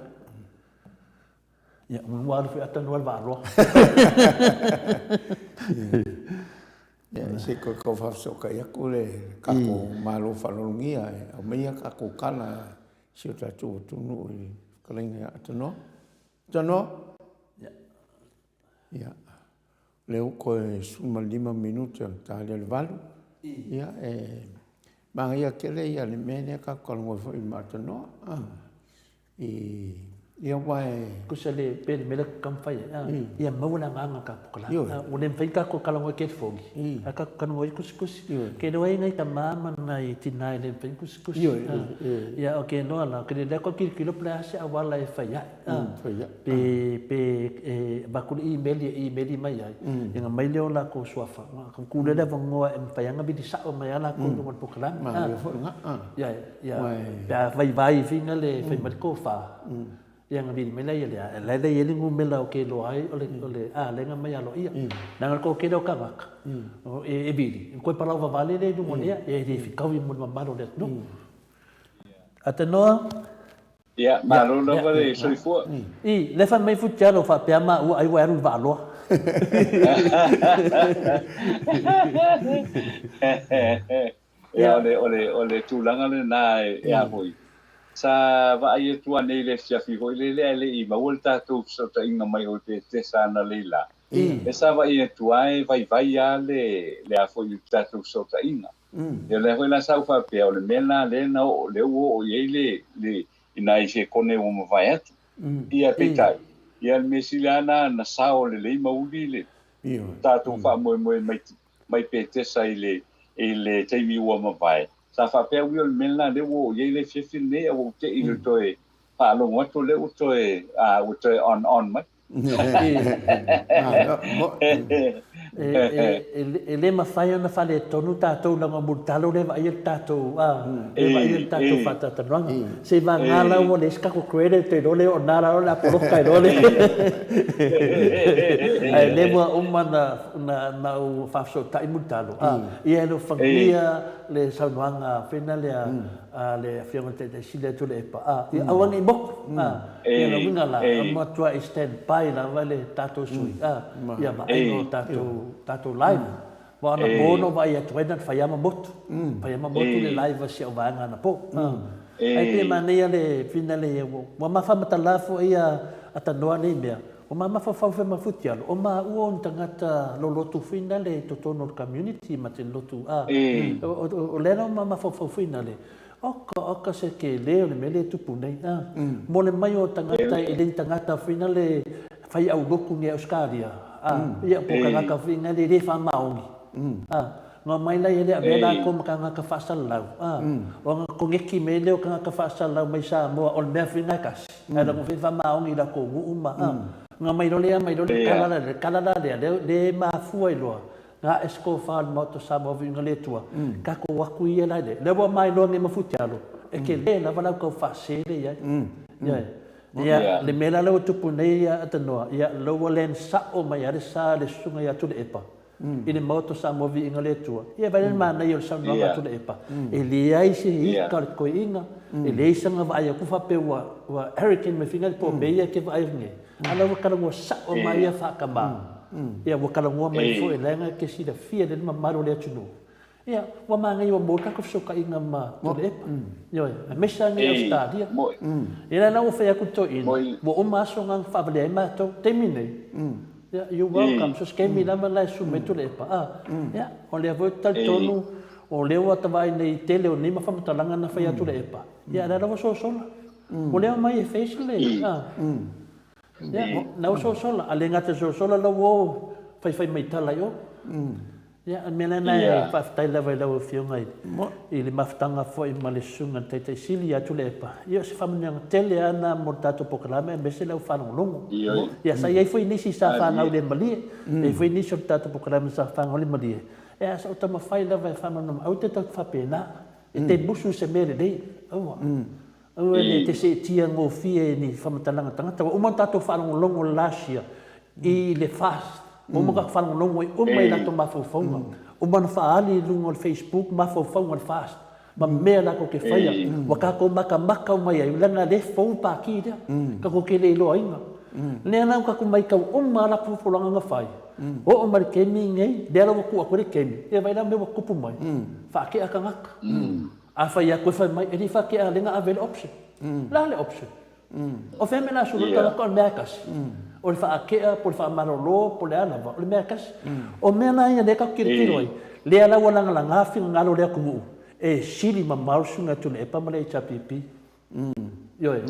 Ia, ua alu foi a tanoa le vaaloa. Ia, se i toe tau faafesootai atu le tatou Malo faaaloalogia e aumaia tatou tala si o tatou atunuu i le fetalaiga ia Tanoa. Tanoa? Ia. O lea ua toe 15 minute o le ta lea o le 8. Ia, e manaia tele ia le mea lea tatou talanoa ai foi ma Tanoa. Ia aua e... Tusa le pe le mea lea taumafai ai, a, ia maua le agaga o tatou kalana. Ua le mafai ona tatou talanoa i telefoni, ae tatou talanoa i tusitusi. Ke iloa e nai tama ma nai tina e le mafai ona tusitusi. Ia ou te iloa la, ou te le iloa tau tilotilo po o le a se auala e fai ai, pe pe e avatu le email e email mai ai, ia ona aumai lea o latou suafa, ona tuu lea o le avanoa e mafai lava ona vili sao mai lava latou i luga o le polokalame. Manaia foi lena. Ia, ia, pe a vaivai fina le fai mai le tofa, ia ona vili mai lea lea, la e i ai le numera ou te iloa ai o le, o le, a, lea na aumai aloaia. Leaga o le toatele o tagata, e vili, ona toe palau vavale lea i luga o le ea, e le fetaui mo le mamalu o le atunuu. Atanoa. Ia, malo lava le soifua. I, lea fai mai Futialo faapea maua ai ua e alu i le vaaloa. Ia, o le, o le, o le tulaga lena e, e a foi. Sa vaai atu lava nei i le afiafi foi lele ae le i maua le tatou fesootaiga mai o i Petesa analeila. E sa vaai atu lava e vaivai lava le, le a foi le tatou fesootaiga. Ia lea foi la sa ou faapea o le mea lena lea na oo, lea ua oo i ai le, le, i nai sekone ua mavae atu. Ia peitai, ia le mea sili lava na, na sao lelei ma uli le tatou faamoemoe mai mai Petesa i le, i le taimi ua mavae, sa faapea ui o le mea lena lea ua oo i ai le afiafi lenei, a ua ou te i le toe faalogo atu o lea ua toe, a, ua toe on on mai. E le mafai ona faaletonu tatou leaga o Mulitalo lea e vaaia le tatou, a, lea e vaaia le tatou faatalatalanoaga. Seiavagana la ua leai se tatou credit toe iloa lea o na la o le a poloka ai loa le Ae lea ua uma ona ou faafesootai Mulitalo, a, ia e le o fagia le saunoaga foi lea a le Afioga i le Taitai Sili a Tuilaepa, a, ia aua ne i motu, a. Ia lona uiga la, e matuai stand by lava le tatou sui, a, ia vaai no tatou, tatou live. Aua o anapo na ou vaai atu ai na fai lava ma motu, fai lava ma motu le live a si au vaega anapo. Ae pei e manaia le finale ua ma faamatala foi a tanoa nei mea, ua ma mafaufau foi ma Futialo, o maua o ni tagata lolotu foi nale i totonu o le community ma te lotu, a, o lea la ua ma mafaufau foi nale, Oka, oka se kele o le mea lea e tupu nei, a. Mo le mai o tagata e le ni tagata foi na le fai aulotu nei Ausetalia, a, ia po o tagata foi na le le faamaoni, a. Na omai la ia le avea latou ma tagata faasalalau, a. Ona koneti mai lea o tagata faasalalau mai Samoa o le mea foi na e tasi, ae latou foi faamaoni i latou nuu ma, a. Ona omai loa lea aumai loa le tala la lea, le tala la lea, lea e mafua ai loa Na ae se tofa o le Maota o Samoa Viiga le Atua, tatou o atu ia la le. Lea ua mailoa nei ma Futialo, e tele lava lau tau faase lea i ai. Ioe. Ia, le mea la lea ua tupu nei ia Atanoa, ia lea ua land sao mai lava le sa a le Susuga ia Tuilaepa i le Maota o Samoa Viiga le Atua. Ia vaai la le manaia o le saunoaga a Tuilaepa, e leai se ika o le toeaina, e leai sana vaai atu faapea ua ua hurricane mai fina le po mea ia e te vaai atu nei. A la ua talanoa sao mai ia faatama. Ia ua talanoa mai foi leaga e te silafia lelei le mamalu o le atunuu. Ia, ua manaia ua maua le tatou fesootaiga ma Tuilaepa. Ioe, aemaise lava nei Ausetalia. Ia la ua fai atu le toeaina, ua uma aso na na faavalea ai matou. Taimi nei, ia, you welcome, so se taimi lava la e susu mai Tuilaepa, a. Ia, o lea foi ou te talitonu, o lea ua ta vaai nei i le tele o nei ma faamatalaga na fai a Tuilaepa, ia o lea lava ua sosola. Ua le omai e face le, a. Ia, na ua sosola, a le gata i le sosola, la ua o faifai mai tala i o. Ia, o le mea lena e faafetai lava i lau Afioga i le mafutaga foi ma le Susuga i le Taitai Sili ia Tuilaepa. Ia, o se faamanuiaga tele lava lena mo le tatou polokalame aemaise le au faalogologo. Ia, sa i ai foi nisi sa fanau le malie, e i ai foi nisi o le tatou polokalame sa fanau le malie, ae sa ou taumafai lava e faamalamalama, aua te tatou faapena, e te musu i se mea lelei, aua. Aua e te seetia gofie i ni faamatalaga tagata. Ua uma ona tatou faalogologo last year i le fast. Ua uma ona tatou faalogologo ai uma i latou mafaufauga. Uma ona faaali i luga o le Facebook mafaufauga o le fast ma mea latou te faia. Ua tatou matamata uma i ai leaga o lea e fou le pati lea. Tatou te le iloaina. Lea la ua tatou matau uma lava latou folafolaga na fai. Oo mai le taimi lenei, lea la ua tuu atu ai le taimi, ia vaai la mea ua tupu mai, faatea tagata. A fai atu e fai mai, e le i faatea lea na ave le option. O le a le option? O fea mea la sulu tagata o le mea e tasi. O le faatea po o le faamalolo po o le a lava, o le mea e tasi. O mea la ia lea tatou te tilotilo ai, lea la ua lagalaga finagalo o le atunuu e sili mamao le suiga Tuilaepa ma le HRPP. Ioe.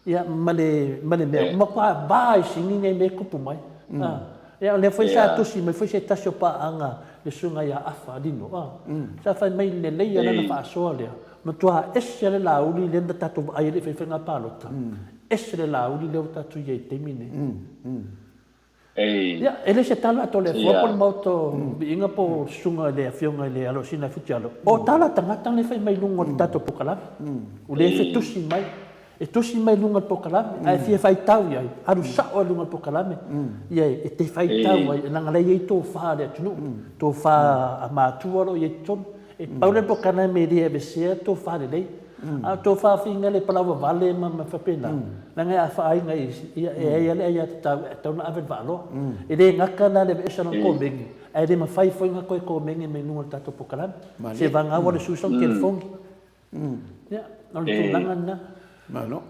Ia, ma le, ma le mea, matua va i sini nei mea e tupu mai. Ia, o lea foi sa tusi mai foi se tasi o paaga le susuga ia Afa Lino, sa fai mai lelei lava lana faasoa lea, matua ese le lauli lea na tatou vaai ai i le fai faiga palota, ese le lauli lea ua tatou i ai i le taimi lenei. Ia, e le se tala a Toleafoa po o le Maota o Viiga po o le Susuga i le Afioga i le Alosina Futialo, o tala a tagata lea e fai mai i luga o le tatou polokalame. O lea e fetusi mai, e tusi mai i luga o le polokalame, a e fia faitau i ai, alu sao i luga o le polokalame, ia e te faitau ai, leaga o la e i ai tofa a le atunuu, tofa a matua o lo o i ai i totonu. E pau lea o le polokalame e le aveesea tofa lelei. A o tofa finga le palauvavale ma mea faapena, leaga e afaina i isi, ia e ai lava le aiatatau e tatau ona ave le vaaloa. E le gata la le aveese o lona komeni, ae le mafai foi ona toe komeni mai luga o le tatou polokalame. Se vagau a le sui usufono telefoni. Ia, o le tulaga lena. Malo.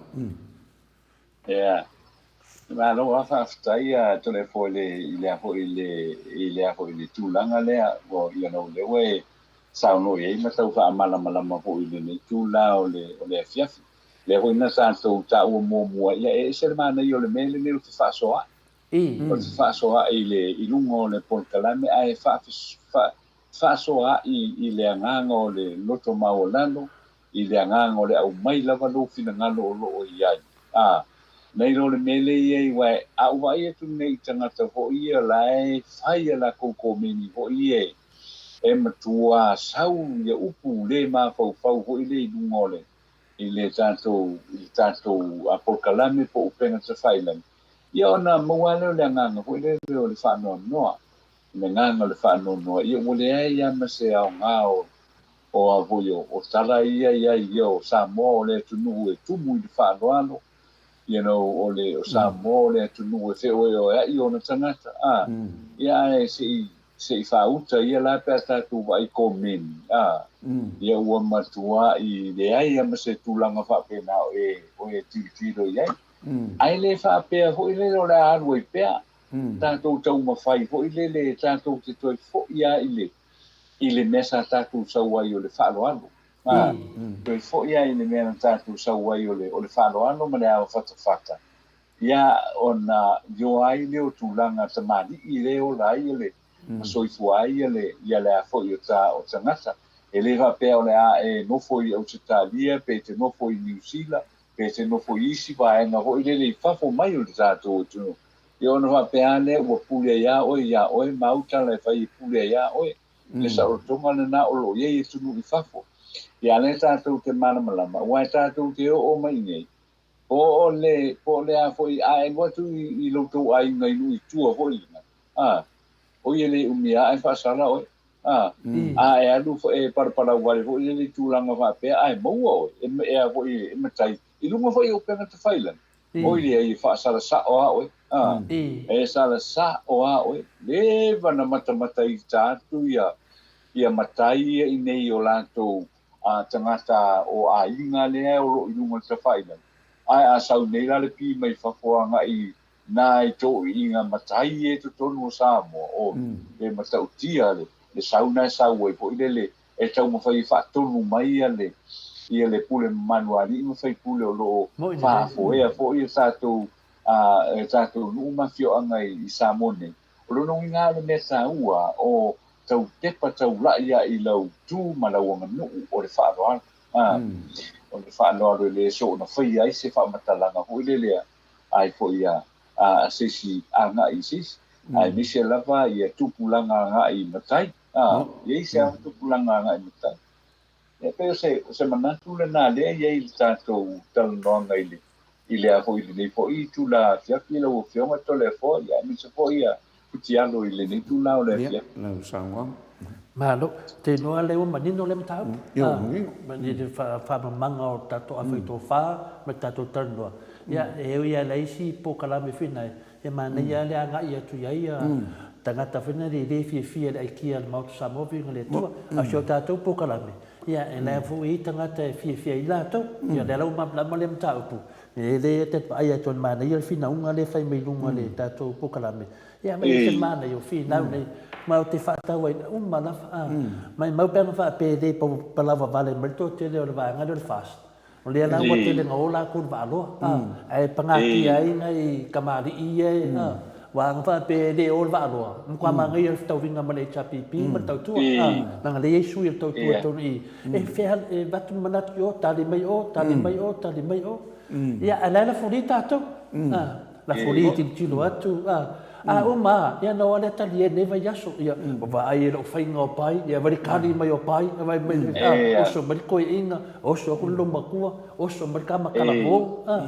Ia. Malo lava faafetai a Toleafoa i le i le a foi i le i le a foi i le tulaga lea ua you know lea ua e saunoa i ai ma tau faamalamalama foi i lenei itula o le o le afiafi. Lea foi na tatou taua muamua, ia e ese le manaia o le mea lenei o le fefaasoaai. O le fefaasoaai i le i luga o le polokalame ae faasoaai i le agaga o le loto maualalo, i le agaga o le aumai lava lou finagalo o lo o i ai. A, nei lo le mea lea i ai, aua a ou vaai atu nei i tagata foi ia la e fai a lakou komeni foi ia e matua sau ia upu le mafaufau foi lea i luga o le i le tatou i le tatou polokalame po o upega tafailagi, ia ona maua lava lea o le agaga foi lea o le faanoanoa, le agaga o le faanoanoa, ia ua leai lava ma se aoga o o a foi o, o tala ia i ai ia o Samoa o le atunuu e tumu i le faaaloalo, you know, o le o Samoa o le atunuu e feoeoea'i ona tagata, a, ia ae se i se i faauta ia la pe a tatou vaai komeni, a, ia ua matua'i leai a ma se tulaga faapena o e o e tilotilo i ai. Ae le faapea foi lele o le a alu ai pea, tatou taumafai foi lele tatou te toe fo'i lava i le i le mea sa tatou sau ai o le faaaloalo. A, toe fo'i lava i le mea na tatou sau ai o le, o le faaaloalo ma le avafatafata, ia, ona ioa ai lea o tulaga tamalii lea e ola ai le, ma soifua ai le, ia le a foi o ta, o tagata. E le faapea o le a e nofo i Ausetalia, pe te nofo i Niu Sila, pe te nofo i isi vaega foi lele i fafo mai o le tatou atunuu. Ia ona faapea lava lea ua pule ai lava oe iā oe ma au tala e fai e pule ai lava oe. Le saolotoga lena o lo o i ai atunuu i fafo. Ia a lea tatou te malamalama, aua e tatou te oo mai i inei, po o le, po o le a foi, a e alu atu i, i lo outou aiga i nuu i tua foi lena, a, oi e le umi lava ae faasala oe. A, a e alu foi, e palapalau wale foi lele i tulaga faapea, ae maua oe, e, e a foi, e matai, i luga foi o upega tafailagi. Oi leai, e faasala sao lava oe, a, e sala sao lava oe, leva na matamata ita atu ia, ia matai ia i nei o latou tagata o aiga lea o lo o i luga o le tafailagi, ae a sau nei la le pi mai fafo agai i nai toeaiina matai ia i totonu o Samoa, oi, e matautia le le sau na e sau ai foi lele e taumafai e faatonu mai ia le ia le pule mamalu a alii ma faipule o lo o faafoea foi e tatou e tatou nuu ma afioaga i Samoa nei. O lona uiga o le mea taua o tau tepa taulai a i lau tu ma lau aganuu o le faaaloalo. A, o le faaaloalo e le soona faia ai se faamatalaga foi lele ai foi a a se isi agai i se isi, aemaise lava ia tupulaga agai i matai. A, e i ai se ao tupulaga agai i matai. E pei o se, o se manatu lena lea e i ai i le tatou talanoaga i le, i le a foi i lenei foi itula afiafi lau Afioga Toleafoa, ia aemaise foi ia Futialo i lenei itula o le afiafi. Ia, lau saunoaga. Malo. Te iloa lea ua manino lea mataupu. Ia, ua manino. I le faamalamalamaga o le tatou afaitofa ma le tatou talanoa. Ia, e ui lava i leai isi polokalame fina, e manaia lava le agai atu i ai tagata foi na le fiafia i le aikia a le Maota Samoa Viiga le Atua. A o si o tatou polokalame, ia, e la foi e i ai tagata e fiafia ai latou. Ia, o lea la ua malamalama lea mataupu, e le te vaai atu o le manaia le finauga lea e fai mai luga o le tatou polokalame. Ia, ma e ese le manaia o finau nei, ma ou te faatau ai uma lava. Maimau pe ana faapea e le palaova vale mai le toatele o le vaega lea o le FAST. O lea la ua tele na o latou i le Vaaloa, ae pagatia ai nai tamalii ia e, aua ana faapea e le o le Vaaloa, e matua manaia le fetauiga ma le HRPP ma le Tautua, leaga lea e i ai sui o le Tautua i totonu i i, e fea, e avatu le manatu i o, tali mai o, tali mai o, tali mai o. Ia, ae la e lafuli tatou. Lafoli tilotilo atu, a, a uma a, ia na o lea tali ai lenei vaiaso, ia, ua vaai i lou faiga o pai, ia vai le kali mai o pai, vai mai, a, oso mai le toeaina, oso aku le loomatua, oso mai le tama talavou, a,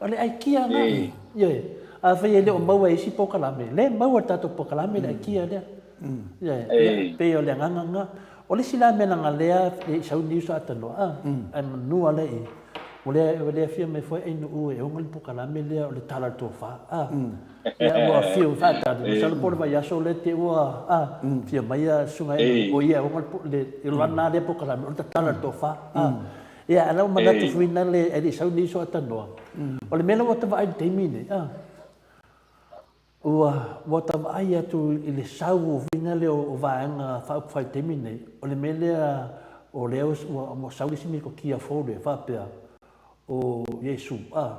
o le aikia lena, ioe. Afai e le o maua e isi polokalame, lea e maua e le tatou polokalame le aikia lea. Ioe, ia, pei o le agaga lena. O le isi la mea leaga lea e i sau news a tanoa, a, ae manua lea i, Ua le, ua le afio mai foi Ainuu e ona le polokalame lea o le Tala o le Tofa, a. Ia, ua afio faatali, masalo po o le vaiaso lea te i ua, a, afio mai le Susuga ia Ainuu, o ia e ona le, le lana lea polokalame o le Tatala o le Tofa, a. Ia, a o la ua manatu foi lale ae le i sau nei uso aatanoa. O le mea la ua ta vaai i le taimi lenei, a. Ua, ua ta vaai atu i le sau o uiga lea o Vaega Faaupufai i le taimi lenei, o le mea lea o lea ua, ua sau le isi metotia fou lea, faapea, o Iesu, a,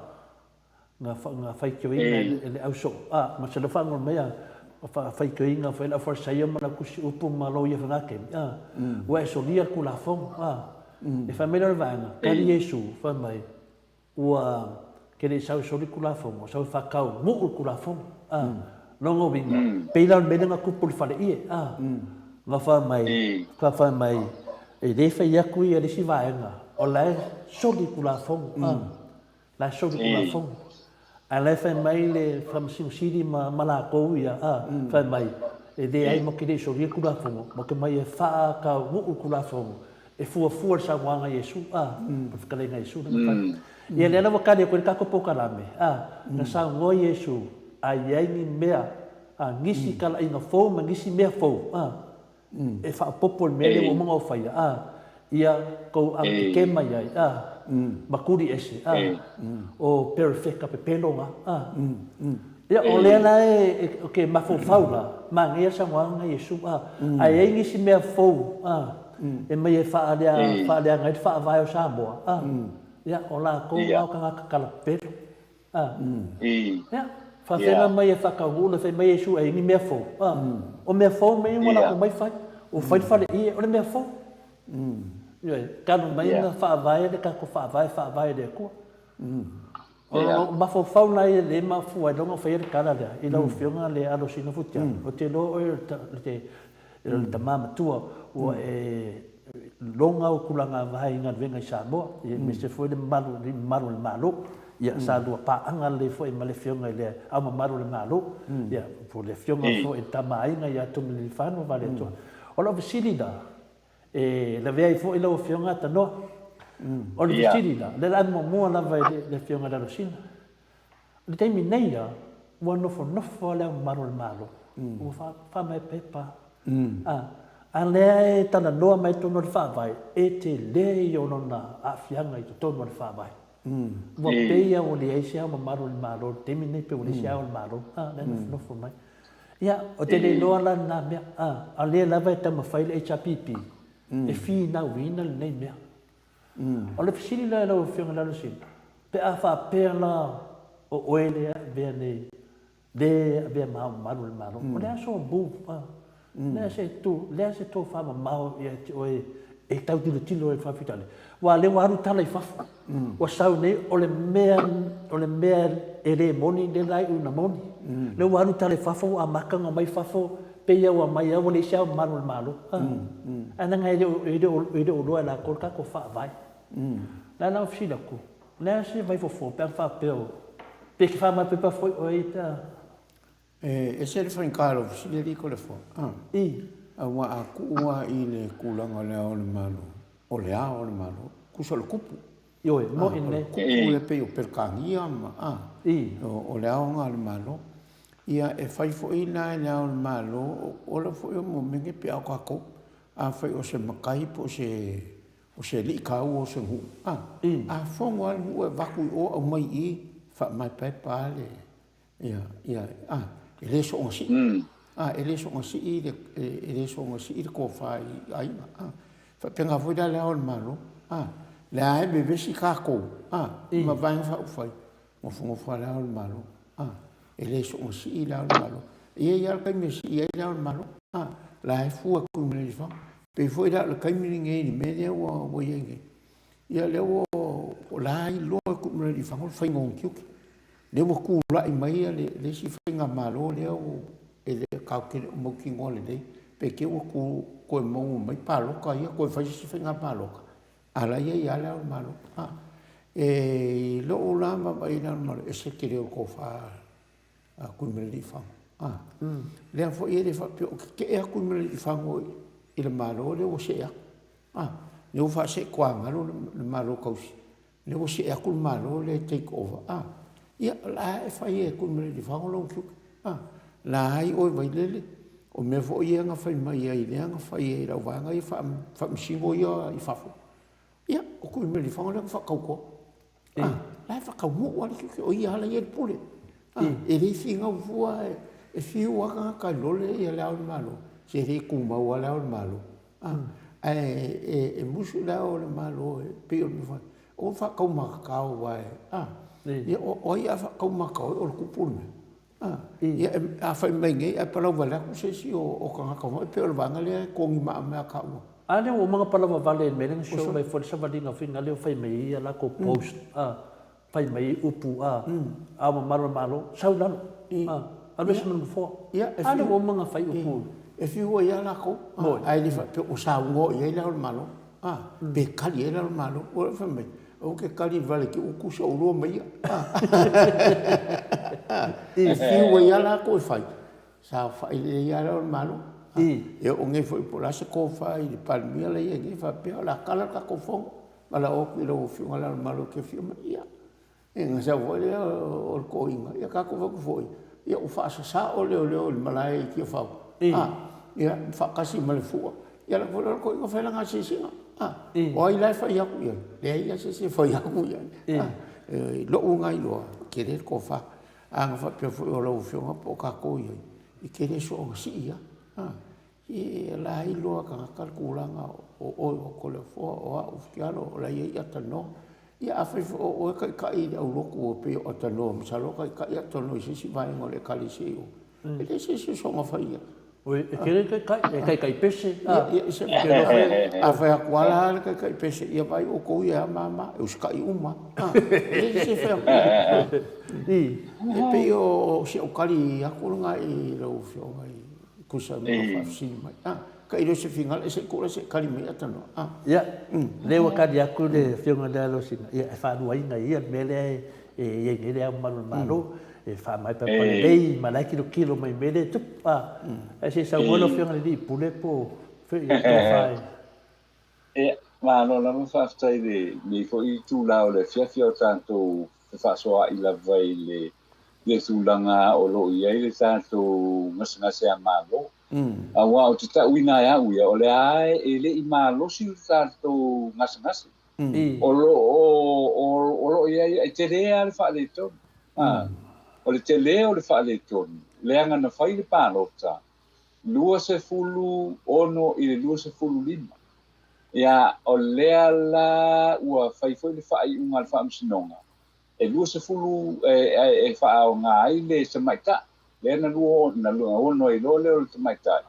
na, na faitioina e le ausoo, a, masalo faagolo mai a, faitioina foi e le Aufarisaio ma le Au Tusi Upu ma Loia Fagakemi, a, ua e solia le Tulafono, a. E fai mai lea o le Vaega, tali Iesu, fai mai, Ua ke le i sau e soli Tulafono, sau e whakau nguu le Tulafono. A, lona uiga, pei la o le mea lea na tupu i le faleie, a, na wha mai, ka wha mai, e le whai atu ia le isi vaega, o la e soli Tulafono, a, la e soli Tulafono. Ae la e fai mai le Faamasino Sili ma, ma latou ia, a, fai mai, e leai ma te le i solia le Tulafono, ma te mai e whakau nguu le Tulafono, E fuafua le saunoaga a Iesu, a, o le fetalaiga a Iesu lena fai. Ia lea la ua tali atu ai le tatou polokalame, a, na saunoa Iesu, a i ai ni mea, a, nisi talaiga fou ma nisi mea fou, a, e faaopoopo i le mea lea ua uma ona ou faia, a, ia tou anatetē mai ai, a, ma tuli ese, a, o perefeka pepelo na, a. Ia, o lea la e, e, ke mafaufau la, manaia le saunoaga a Iesu, a, a i ai nisi mea fou, a, e mai e faalea, faaleaga ai le faavae o Samoa, a, ia, o latou na o tagata talapelo, a. Ia, faafeaga mai e faataunuu le fai mai Iesu e i ai ni mea fou, a, o mea fou mea ia ua latou mai fai, ua fai le faleie, o le mea fou. Ioe, talu mai ona faavae le tatou faavae, faavae i le Atua. O lou mafaufau la ia lea e mafua ai loa ona faia le tala lea i lau Afioga le Alosina Futialo, ou te iloa oe o le tama matua ua e loga au tulaga vae i galuega i Samoa, aemaise foi le mamalu i mamalu o le Malo. Ia, sa lua paaga lelei foi ma le Afioga i le Ao Mamalu o le Malo, ia, po o le Afioga foi i le Tama a Aiga ia Tuimalealiifano Vaaletoa. O lau fesili la, E lavea ai foi lau Afioga Tanoa. O le fesili la, o le a muamua lava i le Afioga i le Alosina. O le taimi nei la, ua nofonofo lava Le Ao Mamalu o le Malo, ua faamaepaepa. A lea e talanoa mai totonu o le Faavae, e tele ia o lona aafiaga i totonu o le Faavae. Ua pei lava ua leai se Ao Mamalu o le Malo i le taimi lenei, pei ua leai se Ao o le Malo, a, lea e nofonofo mai. Ia, ou te le iloa la lena mea, a, a o lea lava e taumafai le HRPP e finauina lenei mea. O le fesili la i lau Afioga i le Alosina, pe a faapea la o oe lea e avea nei le avea ma Ao Mamalu o le Malo, o le a sou move, o le a se tu, o le a se tofamamao ia te oe e tau tilotilo ai i le faafitauli? Aua o lea ua alu tala i fafo, ua sau nei o le mea, o le mea e le moni lea la e iu ina moni. Lea ua alu tala i fafo ua amata ona omai fafo, pei lava ua omai lava ua leai se Ao Mamalu o le Malo. Ae leaga e le o, e le o, e le o iloa e latou le tatou Faavae. O le a la ua fesili atu, O le a se vaifofo pe a faapea o pe ke faamaepaepa foi oe pe a. E ese le faigata o lau fesili alii Toleafoa. A. I. Aua a tuu lava i le tulaga o le Ao o le Malo, o le Ao o le Malo, tusa o le Tupu. Ioe, moni lenei. O le Tupu e pei o Peretania ma, a. I. O le Ao lena o le Malo. Ia, e fai foi la e le Ao o le Malo, o le foi o mea pe a o tatou, afai o se matai po o se O se alii taua o se nuu, a, a fono lava le nuu e avatu i o aumai i i, faamaepaepa lava le, ia, ia, a, e le soona sii, a, e le soona sii le, e le soona sii le tofa i aiga, a. Faapena foi la le Ao o le Malo, a, lea lava e vevesi tatou, a, ma Vaega Faaupufai, nofonofo lava le Ao o le Malo, a, e le soona sii le Ao o le Malo. E i ai lava le taimi e sii ai le Ao o le Malo, a, la e fua atu i Malielefaga. Pei foi la o le taimi lenei i le mea lea ua i ai nei, ia lea ua o la e iloa e Tuimalealiifano le faiga o ona tiute. Lea ua tulai mai le isi faigamalo lea ua e le tatou te le o mautinoa lelei pe te i ua toe maua mai palota ia toe fai se isi faiga palota, a o la e i ai lava le Ao o le Malo. E i lou la vaavaai i le Ao o le Malo, e ese le tele o le tofa a Tuimalealiifano. A, lea foi e le faapea o tetee atu Tuimalealiifano i le Malo lea ua see atu. A, lea ua faasee tuagalu le Malo tausi, lea ua see atu le Malo lea e take over. A, ia, o la e fai e Tuimalealiifano lona tiute. A, la ai oe Vailele, o mea foi ia na fai mai ai lea na fai ai e lau vaega ia faamasino ia i fafo. Ia, o Tuimalealiifano lea na faatautoa. Ah, la e whakaunuu lava le tiute, o ia lava la e i ai le pule. Ah, e le finau fua e fiu lava tagata e lole ia le Ao o le Malo, se le tumau lava le Ao o le Malo. Ah, ae e musu le Ao o le Malo e pei o le mea foi, o faataumatatao aua e, ah, ia o ai a faataumatatao ai o le tupu le mea. Ia, a fai mai nei ae palau vale atu se isi o tagata foi, pei o le vaega lea e togi maamea taua. A lea ua uma ona palaua vale i le mea lea na show mai foi le savaliga foi lea ua fai mai ai a latou post a, fai mai ai upu a, Ao Mamalu o le Malo, sau i lalo, a, alu ese ma le nofoa. A lea ua uma ona fai upu. E fiu ai lava latou, ae le faapea ua saunoa i ai le Ao o le Malo. A, pe kali ai le Ao o le Malo. Ua fai mai, Ou te kali vale ki uku so ulua mai ia. E fiu ai lava latou e fai, saofai lelei lava le Ao o le Malo. E oo nei foi po o le a se tofa i le Palemia la e i ai nei faapea o le a tala le tatou fono, valaau atu i lau Afioga i Le Ao o le Malo e te afio mai. Ia, ona sau foi lea o le toeaina, ia tatou fai atu foi, ia ua faasasao leoleo i le malae i Tiafau, a, ia, faatasi ma le fua. Ia alu atu foi lea o le toeaina fai lana asiasiga, a, o ai la e fai atu i ai? Leai lava se isi e fai atu i ai. A, i lou lena iloa, e tele le tofa. A na faapea foi o lau Afioga po o tatou i ai, e te le soona sii lava. A, e la e iloa e tagata le tulaga o oe o Toleafoa, o au o Fitialo, o la e i ai Atanoa. Ia afai foi o oe e taitai i le aulotu e pei o Atanoa, masalo o taitai Atanoa i se isi vaega o le Ekalesia i o. E leai se isi o soona fai i ai. Oi, e tele taitai, e taitai pese. Ia, ia, se a fai atu lava la le taitai pese, ia vaai outou ia e ama ama, e usitai uma. E leai se isi e fai atu. E pei o si au tali atu lena i lau Afioga i tusa ma lou faafesili mai. Ka i le o se finagalo, e se i tuu la se i tali mai Atanoa. Ia, lea ua tali atu le Afioga ia Alosina, ia e faaluaina e ia le mea lea e i ai nei Le Ao Mamalu o le Malo, e faamaepaepa lelei ma la e tilotilo mai i mea lea e tupu. Ae se i saunoa lau Afioga i le Alii Pule po o fea i ai le tofa e. Ia, malo lava faafetai i lenei foi itula o le afiafi o tatou fefaasoaai lava i le tulaga o lo o i ai le tatou gasegase a Malo. Aua ou te tauina e au ia, o lea lava e le i malosi le tatou gasegase. O lo o, o lo o i ai, e tele lava le faaletonu. O le tele o le faaletonu, leaga na fai le palota 26 i le 25. Ia, o lea la ua fai foi le faaiuga a le Faamasinoga, e 20 e faaaoga ai le tamaitai, lea na 26 ai loa lea o le tamaitai,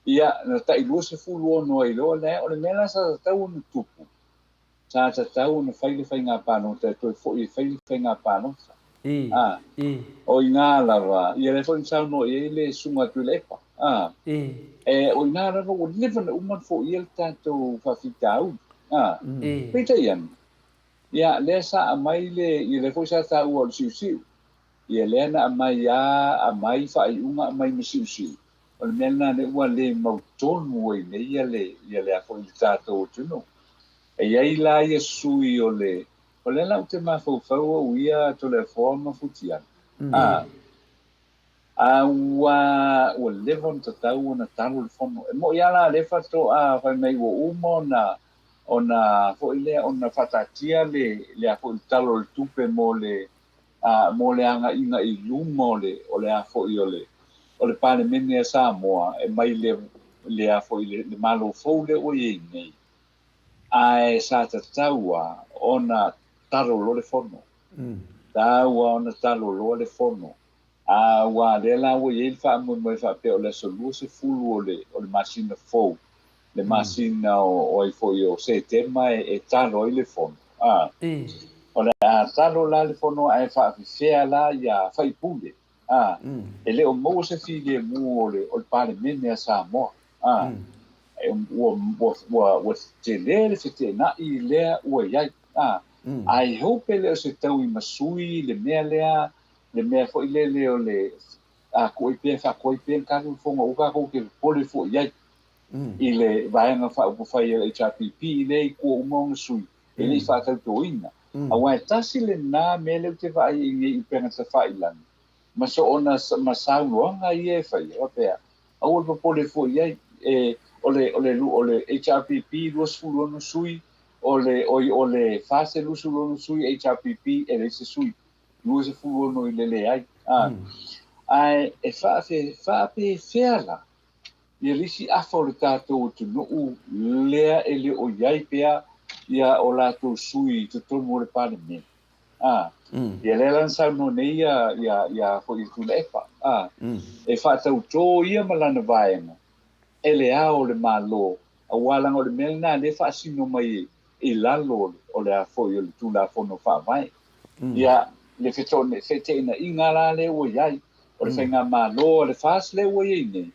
ia, na tai 26 ai loa lea. O le mea la sa tatau ona tupu, sa tatau ona fai le faiga palota e toe foi e fai le faiga palota. O i ina lava, ia lea foi na saunoa i ai le Susuga Tuilaepa, o i ina lava ua leva ona uma ona foia le tatou faafitauli. Peitai ane, ia lea sa aumai le, ia lea foi sa taua o le siusiu, ia lea na aumai lava, aumai faaiuga aumai ma siusiu. O le mea lena lea ua le mautonu ai nei ia le, ia le a foi le tatou atunuu. E i ai la ia sui o le, o lea la ou te mafaufau au ia Toleafoa ma Futiaga. A ua, ua leva ona tatau ona talo le fono. E mo'i lava la lea faatoa fai mai ua uma ona, ona foi lea ona faataatia le, le a foi le Tala o le Tupe mo le, a, mo le agaiga i luma o le, o le a foi o le, o le Palemene a Samoa e mai le, le a foi le, le Malo fou lea ua i ai nei. Ae sa tatau lava ona talo loa le fono. Tatau lava ona talo loa le fono. A ua lea la ua i ai le faamoemoe faapea o le aso 20 o le, o le masina fou, le masina o, o ai foi o Setema e, e talo ai le fono. A, o le a talo la le fono ae faafefea la ia faipule. A, e le o maua se filemu o le, o le Palemene a Samoa. A, e, ua, ua, ua, ua tele le feteenai lea ua i ai. A, I hope e le o se tauimasui le mea lea, le mea foi lele o le a kuai pea faakuai pea le tatou fono aua tatou te popole foi i ai i le Vaega Faaupufai a le HRPP lea i tua uma ona sui e le i faatautoina. Aua e tasi lena mea lea ou te vaai ai nei i upega tafailagi ma soona ma saunoaga ia e faia faapea, aua le popole foi i ai, e, o le, o le, o le HRPP 26 sui, o le, oi, o le FASE 26 sui, HRPP e leai se sui. 26 i le leai. A, ae e faapefea la ia le isi afa o le tatou atunuu lea e le o i ai pea ia o latou sui i totonu o le Palemene. A, ia lea la na saunoa nei ia, ia, ia foi Tuilaepa. A, e faatautō ia ma lana vaega e le Ao o le Malo, aua leaga o le mea lena lea e faasino mai i lalo o le a foi o le Tulafono Faavae. Ia, le feteenaiga la lea ua i ai, o le faigamalo a le FAST lea ua i ai nei,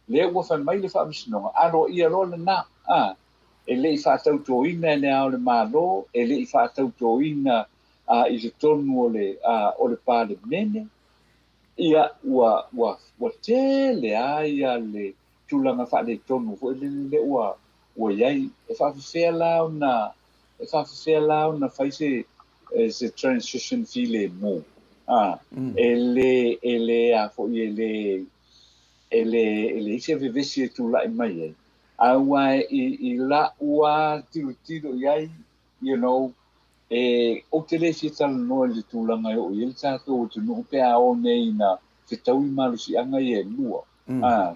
lea ua fai mai le Faamasinoga, aloaia loa lena, a, e le i faatautoina e le Ao o le Malo, e le i faatautoina i totonu o le, o le Palemene, ia, ua, ua, ua tele lava ia le tulaga faaletonu foi lele lea ua, ua i ai. E faafefea la ona, e faafefea la ona fai se, se transition filemu? A, e le, e le a foi, e le, e le, e leai se vevesi e tulai mai ai. Aua i, i la'u lava tilotilo i ai, you know, e, ou te le fia talanoa i le tulaga e oo i ai le tatou atunuu pe a o nei ina fetaui malosiaga ia e lua. A,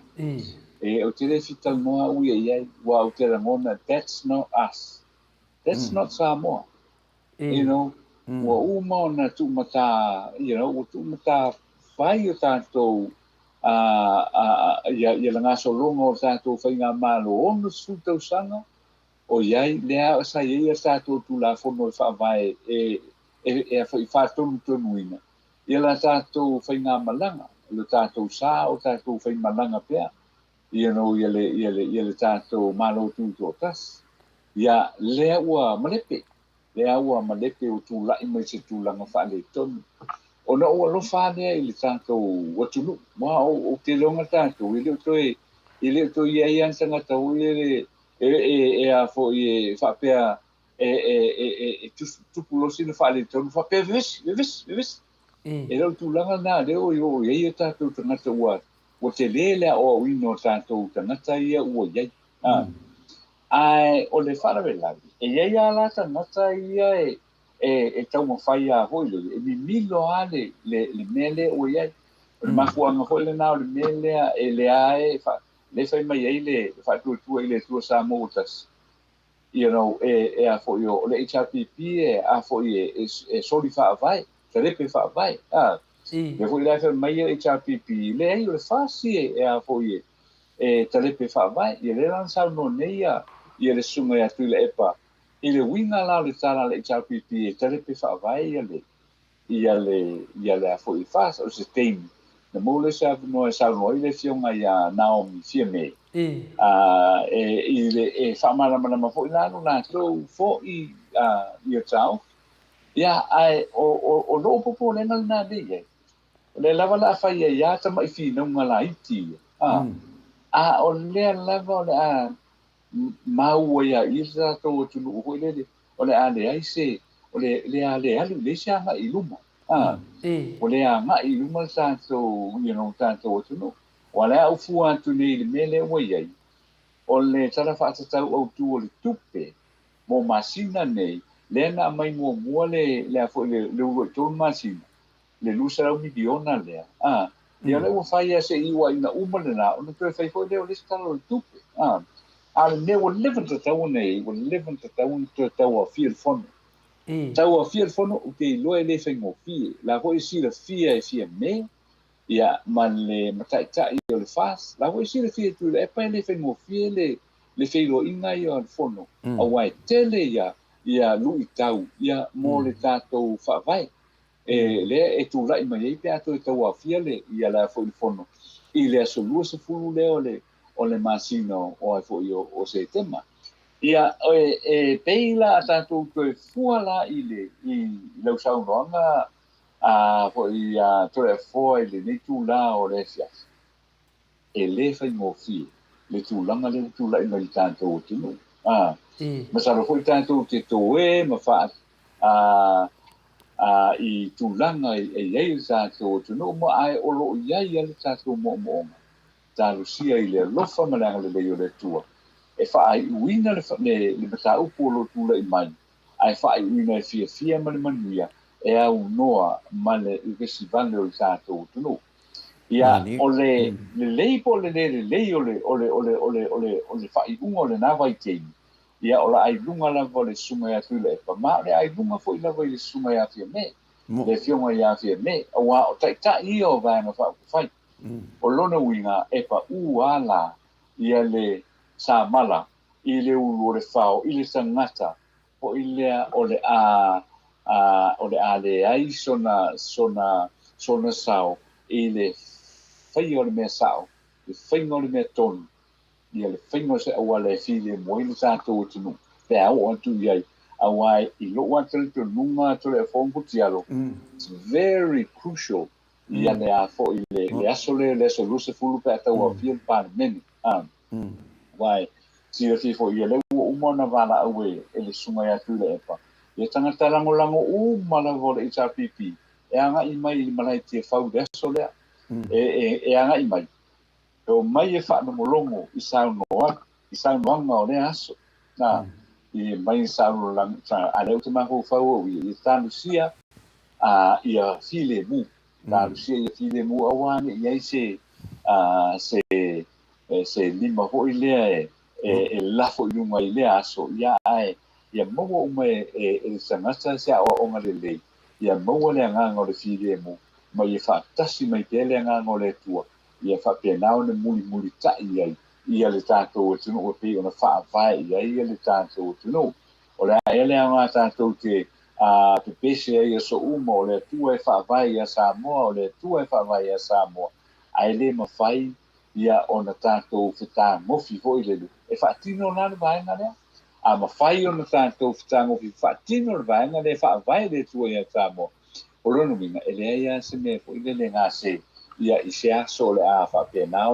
e, ou te le fia talanoa au ia i ai, ua ou te lagona, that's not us. That's not Samoa. You know, ua uma ona tuumatā, you know, ua tuumatā fai o tatou a, a, a, ia, ia le gasologa o tatou faigamalo 60 tausaga, ʻOiai, lea sa i ai a tatou Tulafono e faavae e, e, e a foi faatonutonuina ia la tatou faigamalaga, lo tatou sa o tatou faimalaga pea, you know, ia le, ia le, ia le tatou Malo Tutoatasi. Ia, lea ua malepe, lea ua malepe ua tulai mai se tulaga faaletonu. Ona ou alofa lea i le tatou atunuu, aua ou te iloga tatou, e le o toe, e le o toe i ai lava ni tagata foi lele e, e, e a foi e faapea e, e, e, e, e tupu loa sina faaletonu faapea vevesi, vevesi, vevesi. E le o le tulaga lena lea ua oo i ai o tatou tagata ua Ua tele le aoaoina o tatou tagata ia ua i ai. Ae o le faalavelave, e i ai lava la tagata ia e taumafai lava foi lele, e mimilo lava le mea lea ua i ai. O le mafuaaga foi lena o le mea lea e lea e lea fai mai ai le faatuatua i le Atua Samoa ua tasi. You know, e a foi o le HRPP e a foi e soli faavae, talepe faavae. Lea foi la e fai mai le HRPP, leai o le FAST e a foi e talepe faavae. Ia lea la na saunoa nei ia le susuga ia Tuilaepa i le uiga la o le tala a le HRPP e talepe faavae ia le ia le ia le a foi FAST. O se taimi na maua lea se avanoa e saunoa ai le afioga ia Naomi Fiame e i le e faamalamalama foi la lo latou foi ia taofi. Ia ae o lou popolega lena lea i ai. O lea lava o le a fai ai lava tamai finauga laiti ia. A o lea lava o le a maua ia i le tatou atunuu foi lele, o le a leai se, o le a le alu, leai se agai i luma. O le agai i luma le tatou, you know, tatou atunuu. Aua o le a ou fua atu nei i le mea lea ua i ai, o le Tala Faatatau Autu o le Tupe mo masina nei, lea na aumai muamua le, le a foi le, le uluai 3 masina, le 200 miliona lea, a, ia o lea ua fai lava se i iuaiga uma lena, ona toe fai foi lea o le isi Tala o le Tupe, a. A o le mea ua leva ona tatau ona i ai, ua leva ona tatau ona toe tauaofia le Fono. Tauaofia le Fono, ou te iloa e le faigofie. La foi e silafia e Fiame, ia, ma le mataitai o le FAST, la foi e silafia e Tuilaepa e le faigofie le le feiloaiga ia o le Fono, aua e tele ia ia luitau ia mo le tatou faavae. E lea e tulai mai ai pe a toe tauaofia le ia la foi le Fono i le aso 20 lea o le masina o ai foi o Setema. Ia e pei la a tatou toe fua la i le i lau saunoaga a foi a Toleafoa i lenei tula o le afiafi. E le faigofie le tulaga lea ua tulai mai i le tatou atunuu. Masalo foi tatou te toe ma faa i tulaga e i ai le tatou atunuu ma ae o lo o i ai lava le tatou moomooga talosia i le alofa ma le agalelei o le Atua e faaiuina le mataupu o lo o tulai mai ae faaiuina e fiafia ma le manuia e aunoa ma le vesi vale o le tatou atunuu. Ia, o le lelei po o le le lelei o le o le o le o le o le o le faaiuga o lena vaitaimi, ia o le ailuga lava o le susuga ia Tuilaepa, ma o le ailuga foi lava i le susuga ia Fiame, le afioga ia Fiame, aua o taitai ia o Vaega Faaupufai. O lona uiga e pau lava la ia le samala i le ulu o le fao i le tagata foi lea o le a o le a leai sona sona sona sao i le faia o le mea sao, le faiga o le mea tonu, ia le faiga o se auala e filemu ai le tatou atunuu pe a oo atu i ai. Aua i lou lava talitonuga Toleafoa ma Putialo, it's very crucial ia le a foi le aso lea, le aso 20 pe a tauaofia le Palemene. Aua e silafia foi ia lea ua uma ona valaau e le susuga ia Tuilaepa, ia tagata lagolago uma lava o le HRPP e agai mai i le malae Tiafau i le aso lea. E agai mai, e omai e faalogologo i saunoaga o lea aso. I mai saunoaga, a lea ou te mafaufau au ia, ia talosia ia filemu. Talosia ia filemu aua ne i ai se se lima foi lea e lafo i luga i lea aso, ia ae ia maua uma e le tagata se aoaoga lelei, ia maua le agaga o le filemu, ma ia faatasi mai pea le agaga o le Atua, ia faapena ona mulimulitai ai ia le tatou atunuu e pei ona faavae i ai ia le tatou atunuu. O le a ea le aoga tatou te pepese ai aso uma, o le Atua e faavae ia Samoa, o le Atua e faavae ia Samoa, ae le mafai ia ona tatou fetagofi foi lele e faatino la le vaega lea. A mafai ona tatou fetagofi faatino le vaega lea e faavae le Atua ia Samoa, o lona uiga e leai lava se mea foi lele gase ia i se aso o le a faapena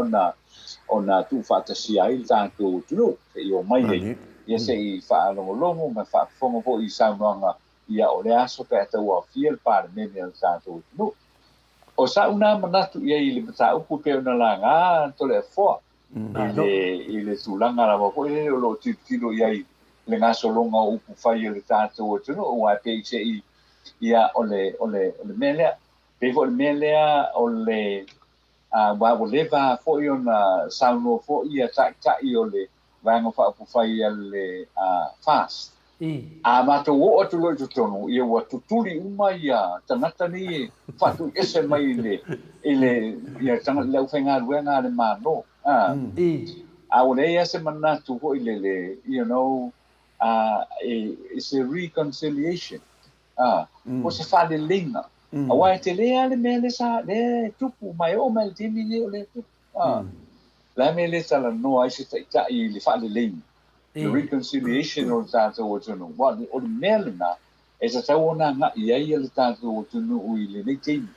ona tuufaatasia ai le tatou atunuu seia omai ai ia se i faalogologo ma faafofoga foi i saunoaga ia o le aso pe a tauaofia le Palemene o le tatou atunuu. O sa'u na manatu i ai i le mataupu e pei ona laga Toleafoa i le i le tulaga lava foi lele o lo o tilotilo i ai le gasologa o upu fai a le tatou atunuu, aua e pei se i, ia, o le, o le, o le mea lea, pei foi o le mea lea o le, aua ua leva foi ona saunoa foi ia taitai o le Vaega Faaupufai a le FAST. A matou oo atu loa i totonu, ia ua tutuli uma ia tagata nei e faatuiese mai i le, i le, ia tagata, le aufaigaluega a le Malo. A, a ua leai lava se manatu foi lele, you know, it's a reconciliation. A, o se faaleleiga. Aua e tele lava le mea lea sa, lea e tupu ma e oo mai i le taimi lenei o lea e tupu. A, o le a le mea e le talanoa ai se taitai i le faaleleiga, the reconciliation o le tatou atunuu? Aua o le mea lena e tatau ona agai i ai le tatou atunuu i lenei taimi.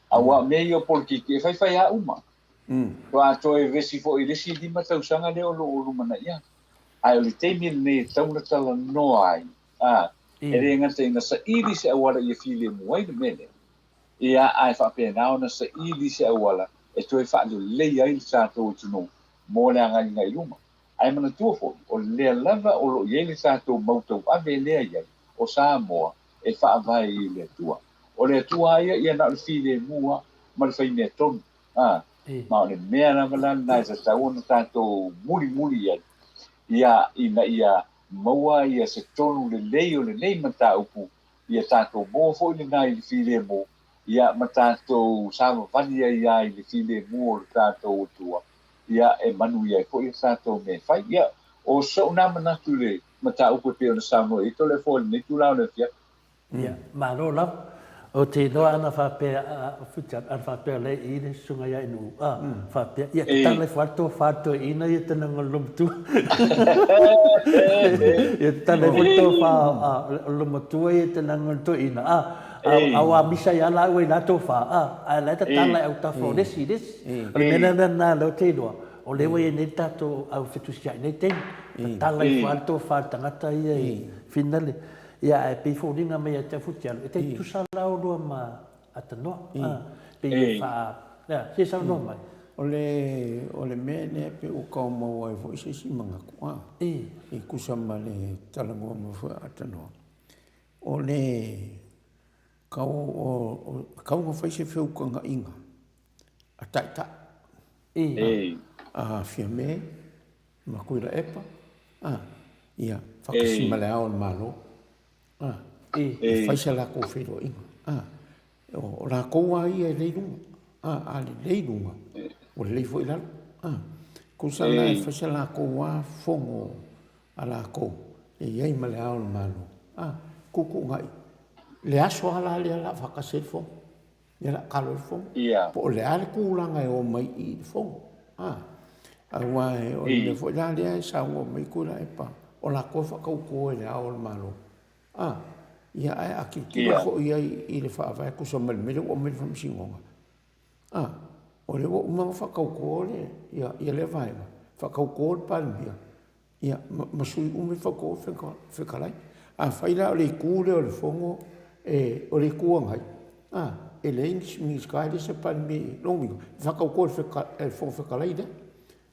Aua o mea ia o polokiki e faifai lava uma. Faatoa toe vevesi foi i le isi 5 tausaga lea o lo o lumanai atu. Ae o le taimi lenei e tatau ona talanoa ai, a, e le gata ina saili se auala ia filemu ai le mea lea, ia, ae faapena ona saili se auala e toe faalelei ai le tatou atunuu mo le agaiga i luma. Ae manatua foi, o lea lava o lo o i ai le tatou mau tauave lea i ai, o Samoa e faavae i le Atua. O le Atua lava ia, ia na o le filemu lava ma le faimea tonu. A, ma o le mea lava la lena e tatau ona tatou mulimuli i ai, ia, ina ia maua ia se tonu lelei o lenei mataupu, ia tatou maua foi lena i le filemu, ia ma tatou savavali ai lava i le filemu o le tatou Atua, ia e manuia ai foi a tatou mea e fai. Ia, o so'u na manatu i le mataupu e pei ona saunoa i ai Toleafoa i lenei itula o le afiafi. Ia, malo lava. Ou te iloa ana faapea, ana faapea lea i le susuga ia Inu, a, faapea, ia tatala ifo lava le tofa a le toeaina ia tana o le lomatua. Ia tatala ifo le tofa a le lomatua ia tana o le toeaina, a, a ua misa ai lava laua i la tofa, a, ae la e tatala i autafa o le isi i le isi. O le mea la lena lea ou te iloa, o lea ua i ai nei le tatou au fetusiai i nei taimi, tatala ifo lava le tofa a le tagata ia i finale. Ia, ae pei foliga mai ia te au Futialo, e tai tutusa la oulua ma Atanoa. A, pei e faa, ia, se saunoa mai. O le, o le mea lea pei ua tau maua ai foi se isi manatu, a, e tusa ma le talanoa mai foi a Atanoa, o le tau, o, o, tau na fai se feutagaiga a taitai, a Fiame ma Tuilaepa, a, ia, faatasi ma Le Ao o le Malo, a, e fai se latou feiloaiga, a, o latou lava ia e lelei luga, a, a lelei luga, ua lelei foi lalo, a, tusa la e fai se latou lava fono a latou e i ai ma Le Ao o le Malo, a, tuutuunai, le aso lava la lea o le a faatasi ai le fono. Ia la kalo le fono. Ia. Po o le a le tulaga e o mai i le fono. A. Aua e o le mea foi la lea e saunoa mai Tuilaepa, o latou e faatauto e le Ao o le Malo. A. Ia ae a tilotilo foi i ai i le Faavae tusa ma le mea lea ua aumai le Faamasinoga. A. O lea ua uma ona faatauto le, ia, ia lea vaega, faatauto le Palemia, Ia, ma sui uma i fautua fetalai. Afai la o le itu lea o le Fono, e, o le Itu Agai, a, e leai nisi Minisita, e leai se Palemia i lona uiga, e faatautoa e le Fofoga Fetalai lea.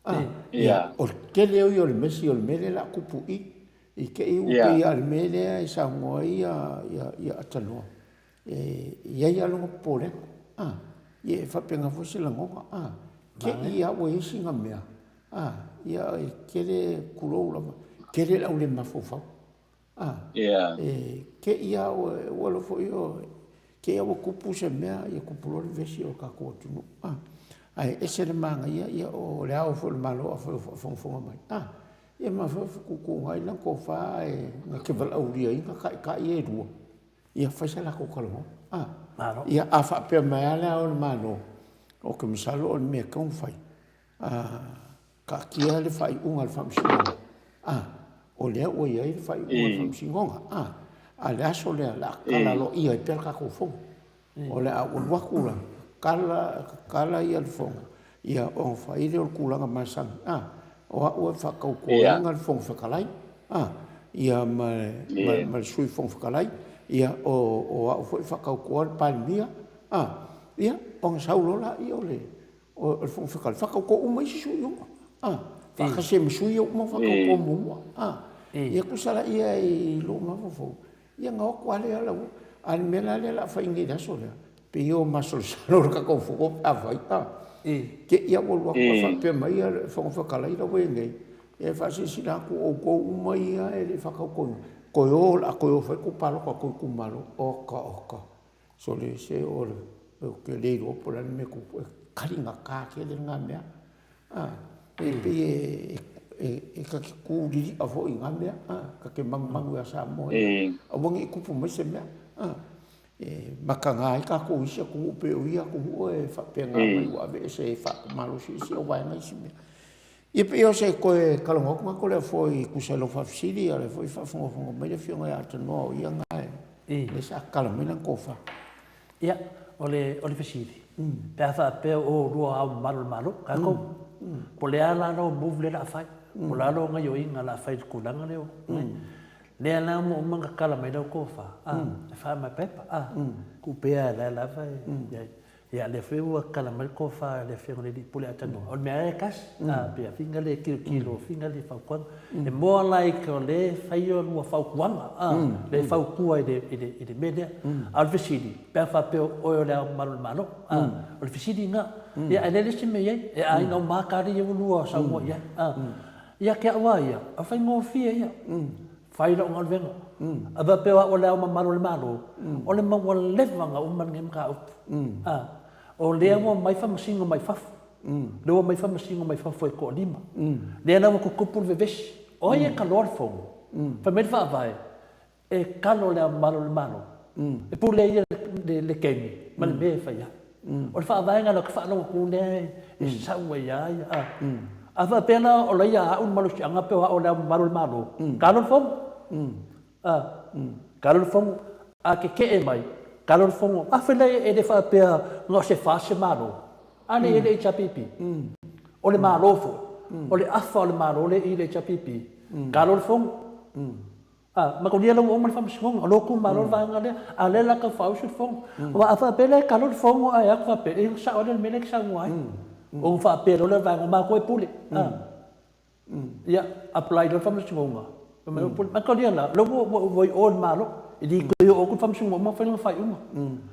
A, ia, o le tele ia o le mesi o le mea lea o le a tupu i i, i te i ua pei lava o le mea lea e saunoa ai ia Atanoa, e i ai lava lona popolega, a, ia e faapena foi se lagona, a, te i lava ua i ai sina mea, A, ia, e tele, tulou lava, tele le au le mafaufau. A, yeah. E te i a ua, ua alofa foi o, te i a ua tupu se mea, ia tupu loa le vesi o le tatou atunuu. A, ae ese le manaia, ia, o le ao foi o le Malo afai o faafogafoga mai. A, ia ma foi fetuutuunai ai lana tofa ae na te valaaulia ai na taitai ia e lua, ia fai se latou talanoa. A, Malo. Ia, a faapea mai lava le ao o le Malo, ou te masalo o le mea e tatau ona fai, A taatia le faaiuga a le Faamasinoga, a, o lea ua i ai le faaiuga a le Faamasinoga, a, a le aso lea o le a tatala aloaia ai pea le tatou Fono. O le a ou alu atu la, tatala, tatala ia le Fono, ia ona fai lea o le tulaga masani, a, o au e faatautoina le Fofoga Fetalai, a, ia ma, ma, ma le Sui Fofoga Fetalai, ia o, o au foi e faatautoa le Palemia, a. Ia, ona sau loa lea o le o le Fofoga Fetalai, faatauto uma isi sui uma, a, faatasi ai ma sui ia ua uma ona faatauto muamua, a. Ia tusa la ia i lou mafaufau, ia ona o atu lava lea lau, a o le mea la lea o le a fai nei i le aso lea, pei o masalosalo le tatou fono pe a fai, a, te i lava ua alu atu ae faapea mai le Fofoga Fetalai la ua i ai nei, e faasilasila atu o outou uma ia e le i faatautoina, toe o, o le a toe o e fai a outou palota i outou itumalo. Oka oka. Sole se o le, ou te le iloa po o le a le mea e tupu, e taligata tele lena mea. A, e pei e, e, e ta te tu lili'a foi i na mea, a, ta te manumanu ia Samoa ia, aua ne i tupu mai se mea, a, e mataga ai tatou i isi atunuu pei o ia atunuu e faapena mai ua aveese e faamalolosi isi vaega isi mea. Ia pei o se toe talanoa atu na Toleafoa e tusa ai lau faafesili, a o lea foi e faafogafoga mai le Afioga ia Tanoa o ia na e lea sa tatala mai lana tofa. Ia, o le, o le fesili, pe a faapea o oulua Ao Mamalu o le Malo, tatou, po o le a la lau move lea o le a fai, po o le a lau gaoioiga o le a fai i le tulaga lea, lea la ua uma ona tatala mai lau tofa, a, e faamaepaepa, a, tuu pea o la e lava e i ai. Ia, lea foi ua tatala mai le tofa i le Afioga i le Alii Pule Atanua, o le mea lava e tasi, a, pei a finga le tilotilo, finga le fautuaga. E more like o lea e fai a lua fautuaga, a, lea e fautua i le, i le, i le mea lea. A o le fesili, pe a faapea o oe o Le Ao Mamalu o le Malo, a, o le fesili lena. Ia, ae leai le isi mea e i ai, e aiga uma lava ta alii ia ua lua saunoa i ai, a. Ia te au lava ia, o le faigofie ia. Fai lau galuega. A faapea o au o Le Ao Mamalu o le Malo, o le mau ua leva ona uma lenei mataupu. A, o lea ua omai faamasino mai fafo. Lea ua omai faamasino mai fafo e toalima. Lea la ua tutupu le vevesi. O ai e kaloa le fono? Fai mai le Faavae, e kalo Le Ao Mamalu o le Malo. E pule ia le kemi ma le mea e fai ai. O le faavaega lea ou te faalogo atu lea e sau ai lava ia. A, a faapea la o la ia au le malosiaga pe o au o le Ao Mamalu o le Malo, kalo le fono. A, kalo le fono. A keke'e mai, kalo le fono. A fai la e le faapea na o se fa se Malo, a lea e i ai le HRPP. O le Malo foi, o le afa o le Malo lea e i le HRPP, kalo le fono. A, makonia la ua uma le faamasinoga, o lou itumalo le vaega lea, a o lea la tau faaoso le fono. Aua a faapea la e kalo le fono ae atu faapea, e sao lea le mea lea e te saunoa ai. Ona faapea loa lea o le vaega, o matou e pule. A, ia, apply loa le faamasinoga, fai mai o pule. Makonia la, o lea ua ua i o i le Malo, e le toe oo atu le faamasinoga ua uma ona fai lona faaiuga.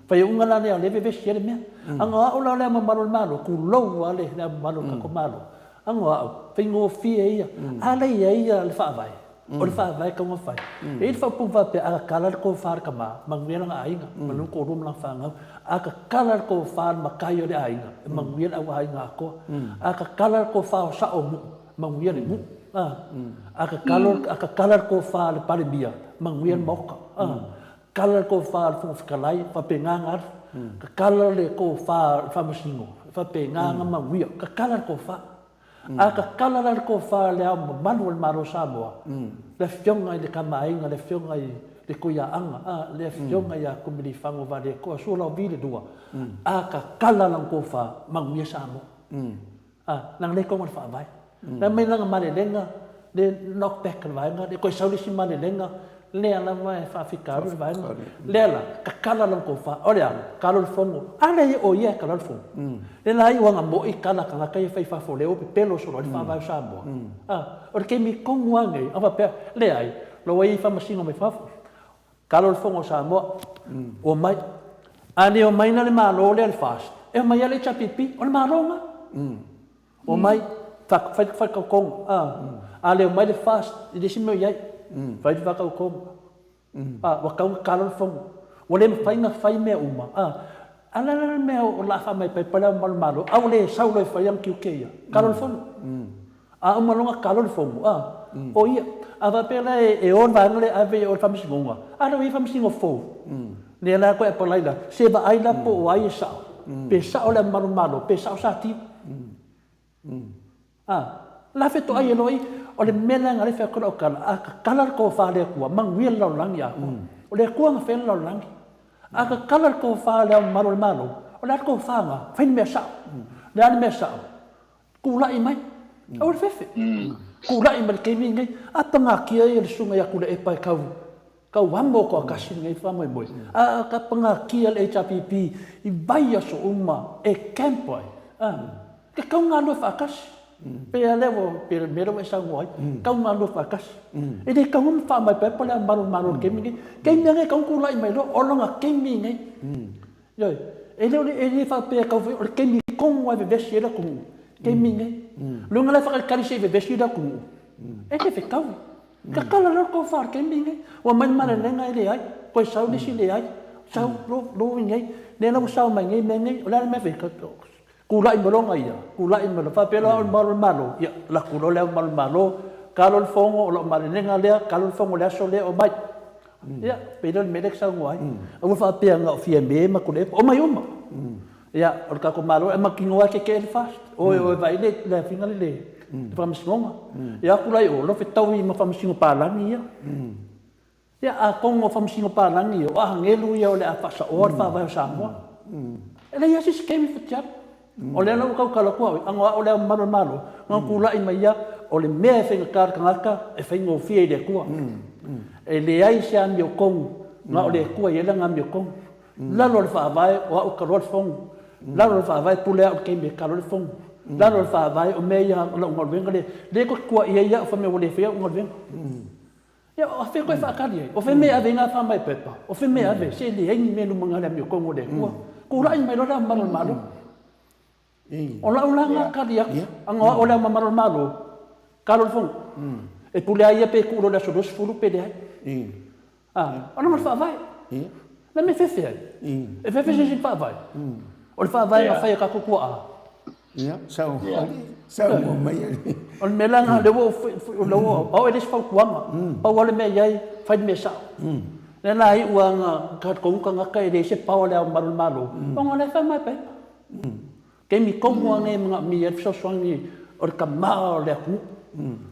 Faaiuga la lea o lea e vevesi ai le mea. A na o au la o le Ao Mamalu o le Malo, tulou lava le Ao Mamalu o le tatou Malo, a na o au, faigofie ia. A lea e i ai le Faavae, O le faavae tau na fai. E i ai le faaupuga faapea, a tatala le tofa a le tama, manuia lana aiga, manuia le toalua ma lana fanau. A tatala le tofa a le matai o le aiga, e manuia le auaiga atoa. A tatala le tofa o sao o nuu, manuia le nuu. A tatala, a tatala le tofa a le Palemia, manuia le Maota. Tatala le tofa a le Fofoga Fetalai, e faapena ona alu. Tatala le tofa a le Faamasino, e faapena ona manuia. Tatala le tofa. A tatala la le tofa a Le Ao Mamalu o le Malo o Samoa, le Afioga i le Tama a Aiga, le Afioga i le Tuiaaga, a, le Afioga ia Tumilifago Vaaletoa Sualauvi le Lua, a tatala lana tofa, manuia Samoa. A, leaga lea e toga le Faavae. La e aumai lana malelega, le knock back le vaega lea, toe sau le isi malelega, Lea lava e faafitauli le vaega. Lea la, tatala lona tofa. O le a? Kalo le fono. A lea o ia e kala le fono. Lea la ai uaga mo'i kala a tagata ia e fai i fafo lea ua pepelo solo ai le faavae o Samoa. A, o le taimi tonu lava lenei, a faapea, leai, la ua i ai faamasino mai fafo. Kalo le fono o Samoa, ua omai. A le omai la le Malo lea le FAST, e omai lava le HRPP, o le Malo lena. Omai, fai le faatautoga, a. A le omai le FAST i le isi mea o i ai, fai le faatautoga. A, ua tatau ona tatalo le Fono. Ua le mafai ona fai mea uma, a. A o le a la le mea o le a faamaepaepa le Ao Mamalu o le Malo, a ua le sau loa e fai ana tiute ia, tatalo le Fono. A uma loa ona tatalo le Fono, a, o ia. A faapea la e o le vaega lea e ave i o i le Faamasinoga, a lea ua i ai Faamasino fou, lea la e toe apalai la, se vaai la po o ai e sao, pe sao Le Ao Mamalu o le Malo, pe sao Satiu. A, la fetoai e loa i, o le mea lea na le fai atu lau tala, a tatala le tofa a le Atua, manuia le lalolagi atoa. O le Atua na faia le lalolagi. A tatala le tofa a le Ao Mamalu o le Malo, o le a le tofa na? Fai le mea sao. O le a le mea sao? Tulai mai. Aua le fefe. Tulai mai le taimi lenei. A pagatia ia le susuga ia Tuilaepa e tau. Kau amo toatasi lenei faamoemoe, a ka pagatia le HRPP i vaiaso uma e camp ai, a, e tatau ona galulue faatasi. Pei lava lea ua, pei o le mea lea ua e saunoa ai, tatau ona galulue faatasi. E le tatau ona faamaepaepa le malu o le Malo i le taimi lenei. Taimi lava lenei e tatau ona tulai mai loa, o lona taimi lenei. Ioe, e le o le, e le faapea e tau fai, o le taimi tonu lava e vevesi ai le atunuu, taimi lenei. O le uiga la e faatalitali se i vevesi le atunuu, e le fetaui. Tatala loa le tofa i le taimi lenei. Ua aumai le malelega e leai, toe sau le isi leai, sau loa ui nei, lea la ua sao mai nei mea nei, o le a le mea e fai? Tulai mai loa ia, tulai mai loa, faapea loa au o le malu o le Malo, ia alu atu loa le au malu o le Malo, talo le fono, o lau malelega lea, talo le fono i le aso lea, omai. Ia, pei lea o le mea lea e te saunoa ai. Aua faapea na o Fiame ma Tuilaepa, omai uma. Ia, o le tatou Malo e mautinoa lava e tetee le FAST. Oi, oi, vaai le le afiga le le faamasinoga. Ia atu la i o, lofe taui ma faamasino palagi ia. Ia, atonu o faamasino palagi ia, o agelu ia o le a faasaoa le faavae o Samoa. E leai lava se isi taimi fatialo. O lea la ua tautala atu au, ano au le Ao Mamalu o le Malo, na ona tulai mai ia, o le mea e faigata i le tagata, e faigofie i le Atua. E leai se amiotonu, na o le Atua e i ai lana amiotonu. Lalo o le Faavae, o au e taloa le fono. Lalo o le Faavae, e pule au i le taimi e talo ai le fono. Lalo o le Faavae, o mea ia, o lau galuega lea, lea e tutuaia ai au fai mai ua le faia au galuega. Ia, o fea koe faatali ai? O fea mea e ave ai ngā whāmai pepa? O fea mea e ave? Se leai ni mea luma ngā le amiotonu o le Atua. Kulaʻi mai loa le Ao Mamalu o le Malo. O lau la ngā kali atu, anga o au o le Ao Mamalu o le Malo, kalo le fono. E pule a ia pe tuu loa i le aso 20 pe leai. A, o lona le faavae. Le mea e fefe ai. E fefe se isi faavae. O le faavae na fai e tatou tuaa. Ia, sau, sau mai ali. O le mea la lena, lea ua ou, au e le isi fautuaga. Pau lava le mea e i ai, fai le mea sao. Lea la iu lava na talitonu tagata e leai se power i le Ao Mamalu o le Malo, ona o la e faamaepaepa. Taimi tonu lava lenei e manaomia ai le fesoasoani o le tama o le atunuu,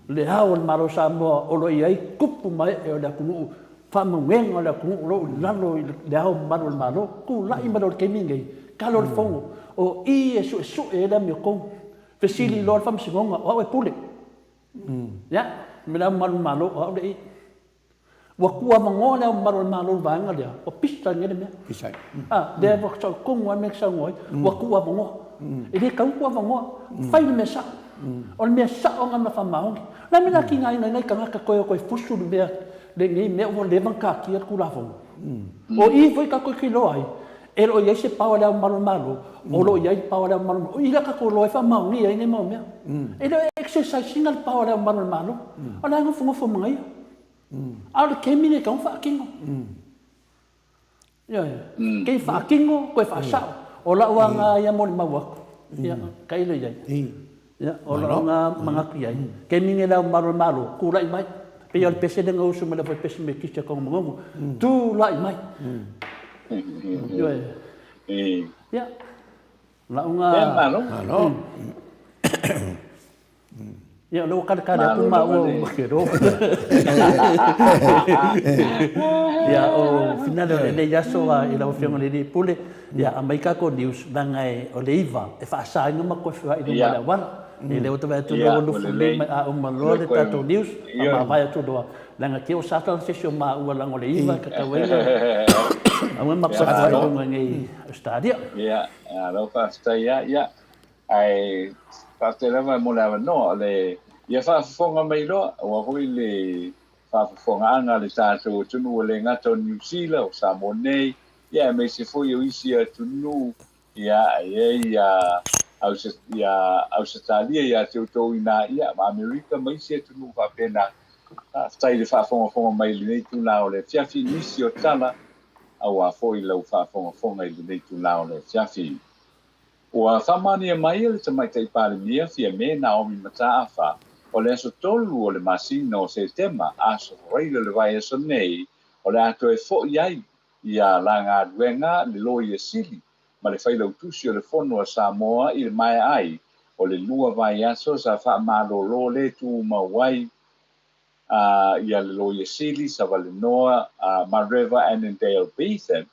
le Ao o le Malo o Samoa o lo o i ai tupu ma ee o le atunuu, faamanuiaga o le atunuu o lo o i lalo i le Ao Mamalu o le Malo. Tulai mai loa i le taimi lenei, talo le fono, o i e suesue ai le amiotonu, fesili loa le Faamasinoga, o au e pule. Ia, me le Ao Mamalu o le Malo, o au le i. Ua tuuavanoa le Ao Mamalu o le Malo i le vaega lea, ua pisa ai le mea. Pisa ai. A, lea ua sau tonu lava le mea e saunoa ai, ua tuuavanoa. E le tatau ona tuuavanoa, fai le mea sao. O le mea sao lena na faamaoni. O le a le mea o le a tigaina ai nai tagata toe o toe fusu le mea, lenei mea ua leva ona taatia le Tulafono. O i foi tatou te iloa ai, e le o i ai se power i le Ao Mamalu o le Malo, o lo o i ai le power i le Ao Mamalu o le Malo. O i lea tatou iloa ai faamaonia ai nei mau mea. E le o exercise ina le power i le Ao Mamalu o le Malo. O la e nofonofo ma ia. A o le taimi lenei e tatau ona faatino. Ioe. Kei faatino, toe faasao. O lau aga ia molimau atu, ia, tailo i ai. Ia, o lau aga manatu i ai. Taimi lenei le Ao Mamalu o le Malo, tulai mai. Pei o le pese lea na usu mai le pese Metiti a Tanugamanono, tulai mai. Ioe. Ia, lau aga... Malo. Malo. Ia, o lea ua taletale atu maua o Makero. Ia, o finale o lenei aso i lau Afioga i le Alii Pule, ia, aumai tatou news, leaga o le 9 e faasaina ma toe feoai i luga o le auala. Ia, lea ua ta vaai atu lea ua lufuli mai, a uma loa le tatou news, faamavae atu loa, leaga te i ua sa se isi o maua leaga o le 9 e tatau ai ona aua ma toe feoai i luga i nei Ausetalia. Ia, malo faafetai lava. Ia, Ae faafetai lava mo le avanoa o le ia faafofoga mai loa, aua foi le faafofogaaga a le tatou atunuu e le gata o Niu Sila, o Samoa nei, ia aemaise foi o isi atunuu, ia e i ai ia ia Ausetalia ia te outou i ina, ia ma Amerika ma isi atunuu faapena. Faafetai i le faafogafoga mai i lenei itula o le afiafi, nisi o tala aua foi lau faafogafoga i lenei itula o le afiafi. Ua faamaonia mai e le Tamaitai Palemia Fiame Naomi Mataafa o le aso 3 o le masina o Setema, aso Faraile o le vaiaso nei, o le a toe foi ai ia la galuega le Loia Sili ma le Failautusi o le Fono a Samoa i le maea ai o le lua vaiaso sa faamalolo le tumau ai ia le Loia Sili Savalenoa Mareva Annandale Beathan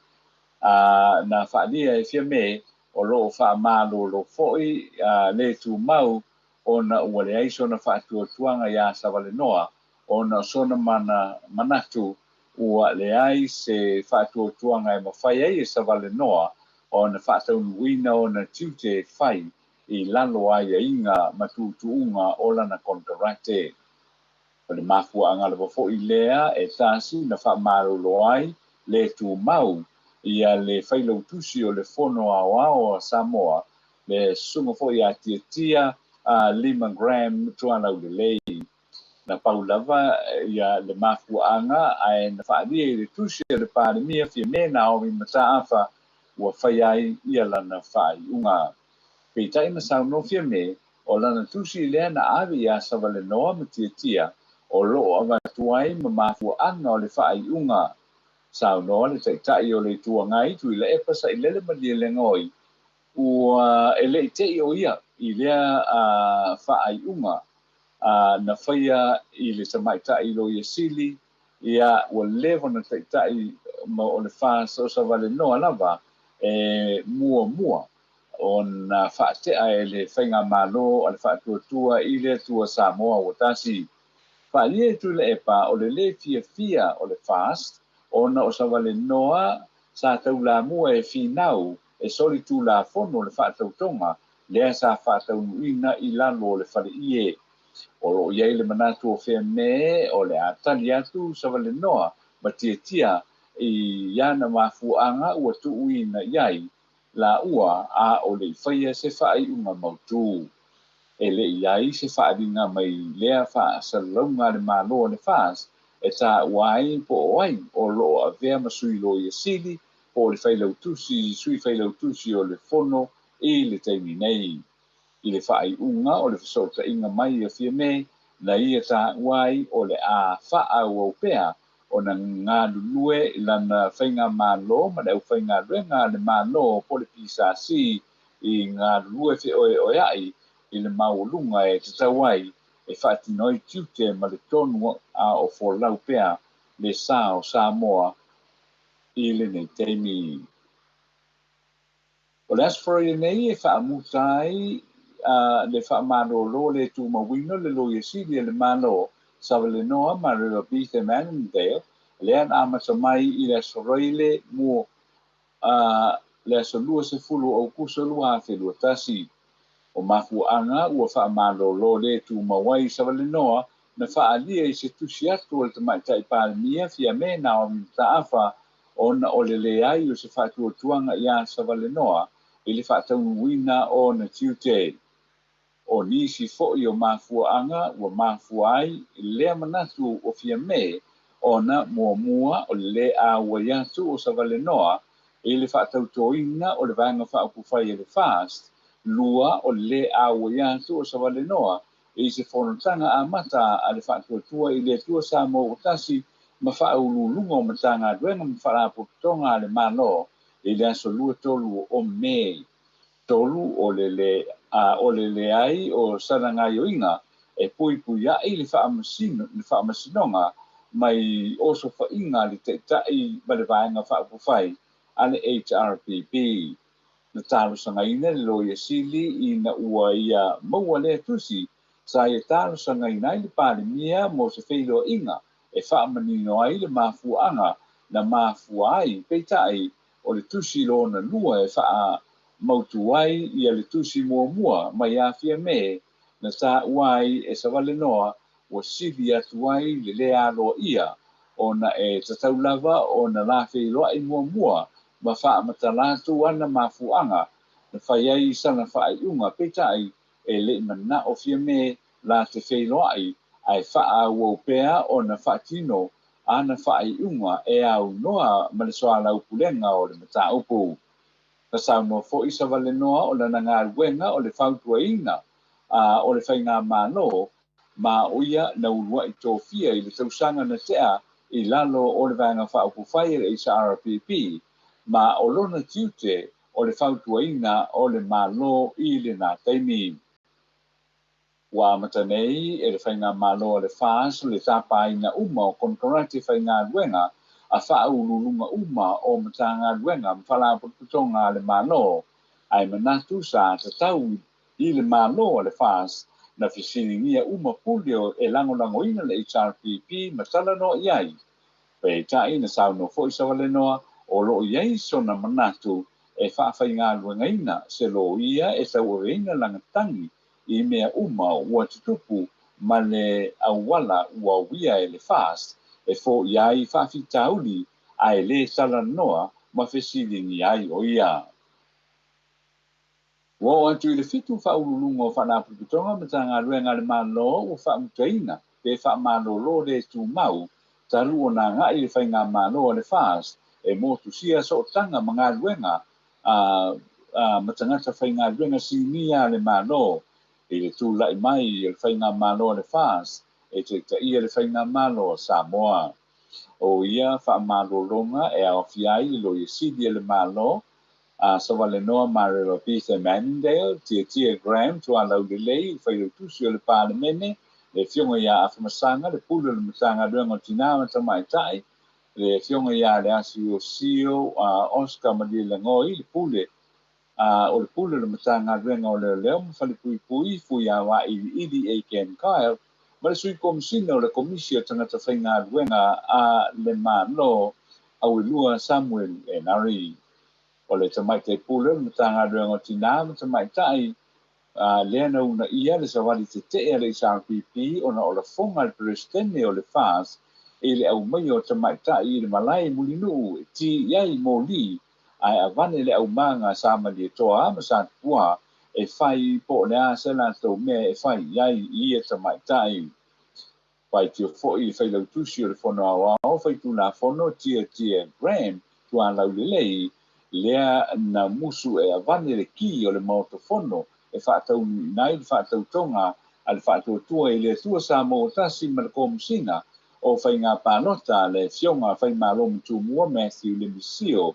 A na faaalia e Fiame, o lo o faamalolo foi le tumau ona ua leai sona faatuatuaga iā Savalenoa ona o sona mana manatu Ua leai se faatuatuaga e mafai ai e Savalenoa ona faataunuuina ona tiute e fai i lalo o aiaiga ma tuutuuga o lana konekarate. O le mafuaaga lava foi lea e tasi na faamalolo ai le tumau ia le Failautusi o le Fono Aoao a Samoa, le Susuga foi ia Tiatia Lima Graham Tualaulelei. Na pau lava ia le mafuaaga ae na faaalia i le tusi a le Palemia Fiame Naomi Mataafa ua faia ai ia lana faaiuga. Peitai na saunoa Fiame, o lana tusi lea na ave iā Savalenoa ma Tiatia o lo o avatu ai ma mafuaaga o le faaiuga. Saunoa le Taitai o le Itu Agai Tuilaepa Sailele Malielegaoi ua e le i te i o ia i lea faaiuga na faia i le tamaitai Loia Sili, ia ua leva ona taitai ma o le FAST o Savalenoa lava e muamua ona faatea e le faigamalo a le Faatuatua i le Atua Samoa ua tasi. Faaalia e Tuilaepa o le lē fiafia o le FAST ona o Savalenoa sa taulamua e finau e solitulafono le faatautoga lea sa faataunuuina i lalo o le faleie. O lo o i ai le manatu o Fiame o le a tali atu Savalenoa ma Tiatia i ana mafuaaga ua tuuina i ai laua a o le i faia se faaiuga mautū. E le i ai se faaaliga mai lea faasalalauga a le Malo o le FAST e taua ai po o ai o lo o avea ma Sui Loia Sili po o le Failautusi, Sui Failautusi o le Fono i le taimi nei. I le faaiuga o le fesootaiga mai a Fiame, na ia taua ai o le a faaauau pea ona galulue lana faigamalo ma le aufaigaluega a le Malo po o le PSC i galulue feoeoea'i i le maualuga e tatau ai e faatino ai tiute ma le tonu a o folau pea le sa o Samoa i lenei taimi. O le Aso Faraile nei e faamuta ai le faamalolo le tumauina o le Loia Sili a le Malo Savalenoa ma River Annandale, lea na amata mai i le Aso Faraile mo le aso 20 o Aukuso 2021. O mafuaaga ua faamalolo le tumau ai Savalenoa na faaalia i se tusi atu o le tamaitai Palemia Fiame Naomi Mataafa ona o le leai o se faatuatuaga iā Savalenoa i le faataunuuina o ona tiute. O nisi foi o mafuaaga ua mafua ai lea manatu o Fiame ona muamua o le lē auai atu o Savalenoa i le faatautoina o le Vaega Faaupufai a le FAST, lua o le lē auai atu o Savalenoa i se fonotaga amata a le Faatuatua i le Atua Samoa ua tasi ma faauluuluga o Matagaluega ma Faalapotopotoga a le Malo i le aso 23 o Me. Tolu o le o le leai o sana gaoioiga e puipuia'i le faamasinoga mai osofaiga a le Taitai ma le Vaega Faaupufai a le HRPP. Na talosagaina le Loia Sili ina ua ia maua lea tusi sa ia talosagaina ai le Palemia mo se feiloaiga e faamanino ai le mafuaaga na mafua ai, peitai o le tusi lona lua e faamautu ai ia le tusi muamua mai ia Fiame na taua ai e Savalenoa ua sili atu ai le lē aloaia ona e tatau lava ona la feiloai muamua ma faamatala atu ana mafuaaga na fai ai sana faaiuga, peitai e le i manao Fiame la te feiloai ae faaauau pea ona faatino ana faaiuga e aunoa ma le soalaupulega o le mataupu. Na saunoa foi Savalenoa o lana galuega o le fautuaina o le faigamalo ma o ia na ulua'i tofia i le tausaga na tea i lalo o le Vaega Faaupufai a le HRPP ma o lona tiute o le fautuaina o le Malo i lena taimi. Ua amata nei e le faigamalo a le FAST le tapaina uma o konekarate faigaluega a faauluuluga uma o Matagaluega ma Faalapotopotoga a le Malo, ae manatu sa tatau i le Malo a le FAST na fesiligia uma pule e lagolagoina le HRPP ma talanoa i ai. Peitai, na saunoa foi Savalenoa o lo o i ai sona manatu e faafaigaluegaina se loia e tauaveina lana tagi i mea uma ua tutupu ma le auala ua uia e le FAST e foia ai faafitauli ae le talanoa ma fesiligia ai o ia. Ua oo atu i le fitu Faauluuluga o Faalapotopotoga ma Matagaluega a le Malo ua faamutaina pe faamalolo le tumau talu ona agai le faigamalo a le FAST e motusia sootaga ma galuega a ma tagata faigaluega sinia a le Malo i le tulai mai o le faigamalo a le FAST e taitaia le faigamalo a Samoa. O ia faamalologa e aofia ai le Loia Sili a le Malo, a Savalenoa Mareva Betha Mannindale, Tiatia Graham Tualaulelei, le Failautusi o le Palemene, le Afioga ia Afamasaga, le Pule o le Matagaluega o Tina ma Tamaitai, le Afioga ia Leasiosio Oscar Malielagoi, le Pule o le Pule o le Matagaluega o Leoleo ma Falepuipui, Fuiavailiili Aiken Kyle, ma le Sui Komesina o le Komisi o Tagata Faigaluega a le Malo, Auelua Samuel Enari. O le Tamaitai Pule o le Matagaluega o Tina ma Tamaitai, lea na uunaia le savali tetee a le HRPP ona o lafoga a le Peresetene o le FAS i le aumaia o tamaitai i le malae i Mulinuu e ti i ai moli ae avane le aumaga a Sa Malietoa ma Sa Tupua e fai po o le a se latou mea e fai i ai i ia tamaitai. Faitio foi le Failautusi o le Fono Aoao Faitulafono Tiatia Graham Tualaulelei, lea na musu e avane le ki o le Maota Fono e faataunuuina ai le faatautoga a le Faatuatua i le Atua Samoa Tasi ma le Komesina o Faiga Palota a le Afioga Faimalomatumua Matthew Lemisio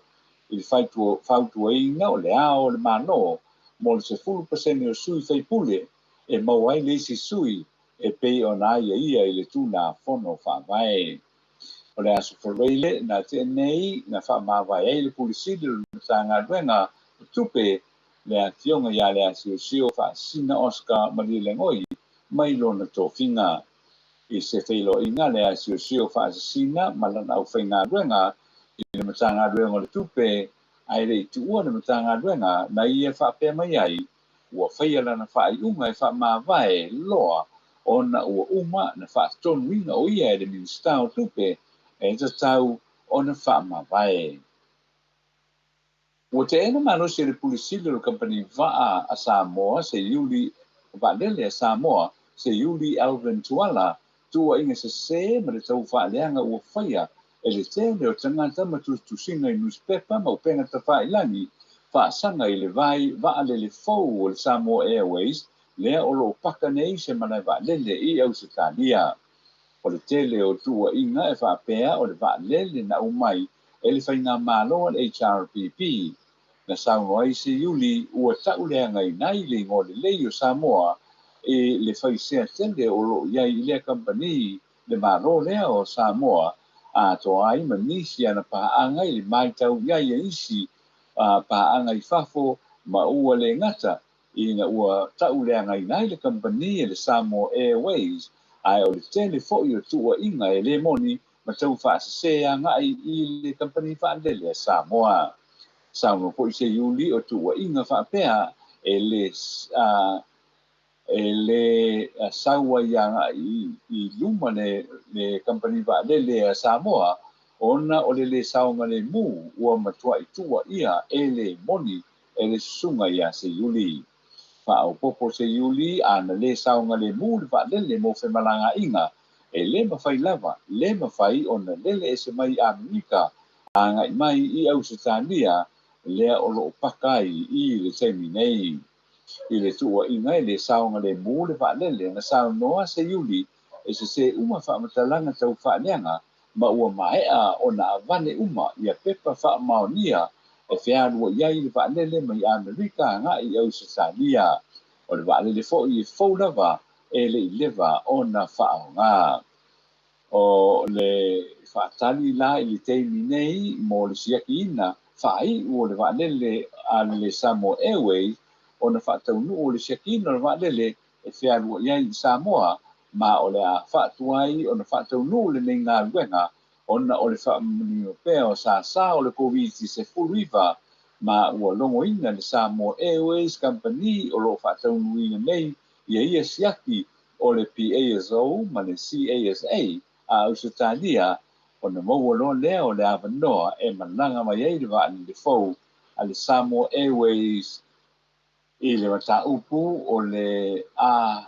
i le fautuaina o le Ao o le Malo mo le 10% o sui faipule e maua ai le isi sui e pei ona aiaia i le Tulafono Faavae. O le Aso Faraile na tea nei na faamavae ai le Pule Sili o le Matagaluega o Tupe, le Afioga ia Leasiosio Faasisina Oscar Malielegaoi mai lona tofiga. I se feiloaiga a Leasiosio Faasisina ma lana aufaigaluega i le Matagaluega o le Tupe, ae le i tuua le Matagaluega na ia faapea mai ai, Ua faia lana faaiuga e faamavae loa ona ua uma na faatonuina o ia e le Minisita o Tupe e tatau ona faamavae. Ua teena malosi e le Pule Sili o le Kamupani Vaa a Samoa Seiuli Vaalele a Samoa Seiuli Alvin Tuala tuuaiga sese ma le taufaaleaga ua faia e le tele o tagata ma tusitusiga i nusipepa ma upega tafailagi faasaga i le vai vaalele fou o le Samoa Airways lea o lo o paka nei se malae vaalele i Ausetalia. O le tele o tuuaiga e faapea o le vaalele na aumai e le faigamalo a le HRPP Na saunoa ai Seiuli ua tauleagaina ai le igoa lelei o Samoa i le faisea tele o lo o i ai i lea kamupani, le Malo lea o Samoa, atoa ai ma nisi ana paaga i le matau i ai a isi paaga i fafo ma ua le gata ina ua tauleagaina ai le kamupani e le Samoa Airways, ae o le tele foi o tuuaiga e le moni ma taufaasese agai i le kamupani vaalele a Samoa. Saunoa foi Seiuli o tuuaiga faapea e le e le sau ai agai i luma le le kamupani vaalele a Samoa ona o le le saogalemu ua matuai tuuaia e le moni e le susuga ia Seiuli. Faaopoopo Seiuli a na le saogalemu le vaalele mo femalagaaiga e le mafai lava, le mafai ona lele ese mai i Amerika agai mai i Ausetalia lea o lo o paka ai i le taimi nei. I le tuuaiga e le saogalemu le vaalele na saunoa Seiuli e sese uma faamatalaga tau faaleaga ma ua maea ona avane uma ia pepa faamaonia e fealuai ai le vaalele mai Amerika agai i Ausetalia. O le vaalele foi e fou lava e le i leva ona faaaoga. O le faatali la i le taimi nei mo le siakiina faaiu o le vaalele a le Samoa Airways ona faataunuu o le siakiina o le vaalele e fealuai ai i Samoa ma o le a faatuai ona faataunuu lenei galuega ona o le faamanino pea o sāsā o le Koviti-19 ma ua logoina le Samoa Airways Kamupani o lo o faataunuuina nei ia ia siaki o le PASO ma le CASA a Ausetalia ona maua loa lea o le avanoa e malaga mai ai le vaalele fou a le Samoa Airways I le mataupu o le a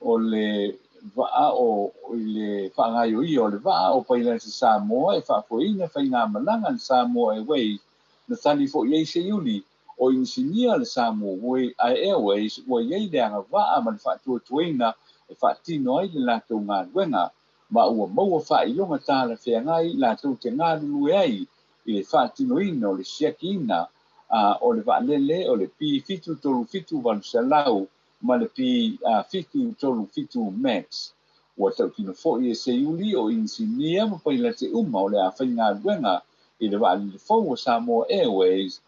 o le vaa o i le faagaioia o le vaa o Pailasi Samoa e faafoeina faigamalaga a le Samoa Airways, na tali foi ai Seiuli o inisinia a le Samoa Airways ua i ai le agavaa ma le faatuatuaina e faatino ai le latou galuega ma ua maua faailoga talafeagai latou te galulue ai i le faatinoina o le siakiina a o le vaalele o le P737 800 ma le P737 Max. Ua tautino foi e Seiuli o inisinia ma pailate uma o le a faigaluega i le vaalele fou a Samoa Airways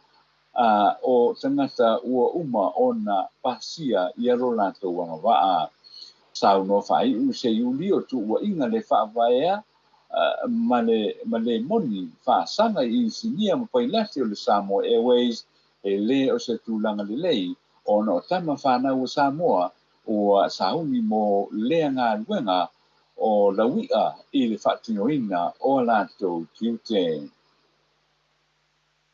a o tagata ua uma ona pasia ia lo latou agavaa. Saunoa faaiu Seiuli o tuuaiga le faavaea ma le ma le moni faasaga i inisinia ma pailate o le Samoa Airways e le o se tulaga lelei ona o tama fanau a Samoa ua sauni mo lea galuega o laui'a i le faatinoina o a latou tiute.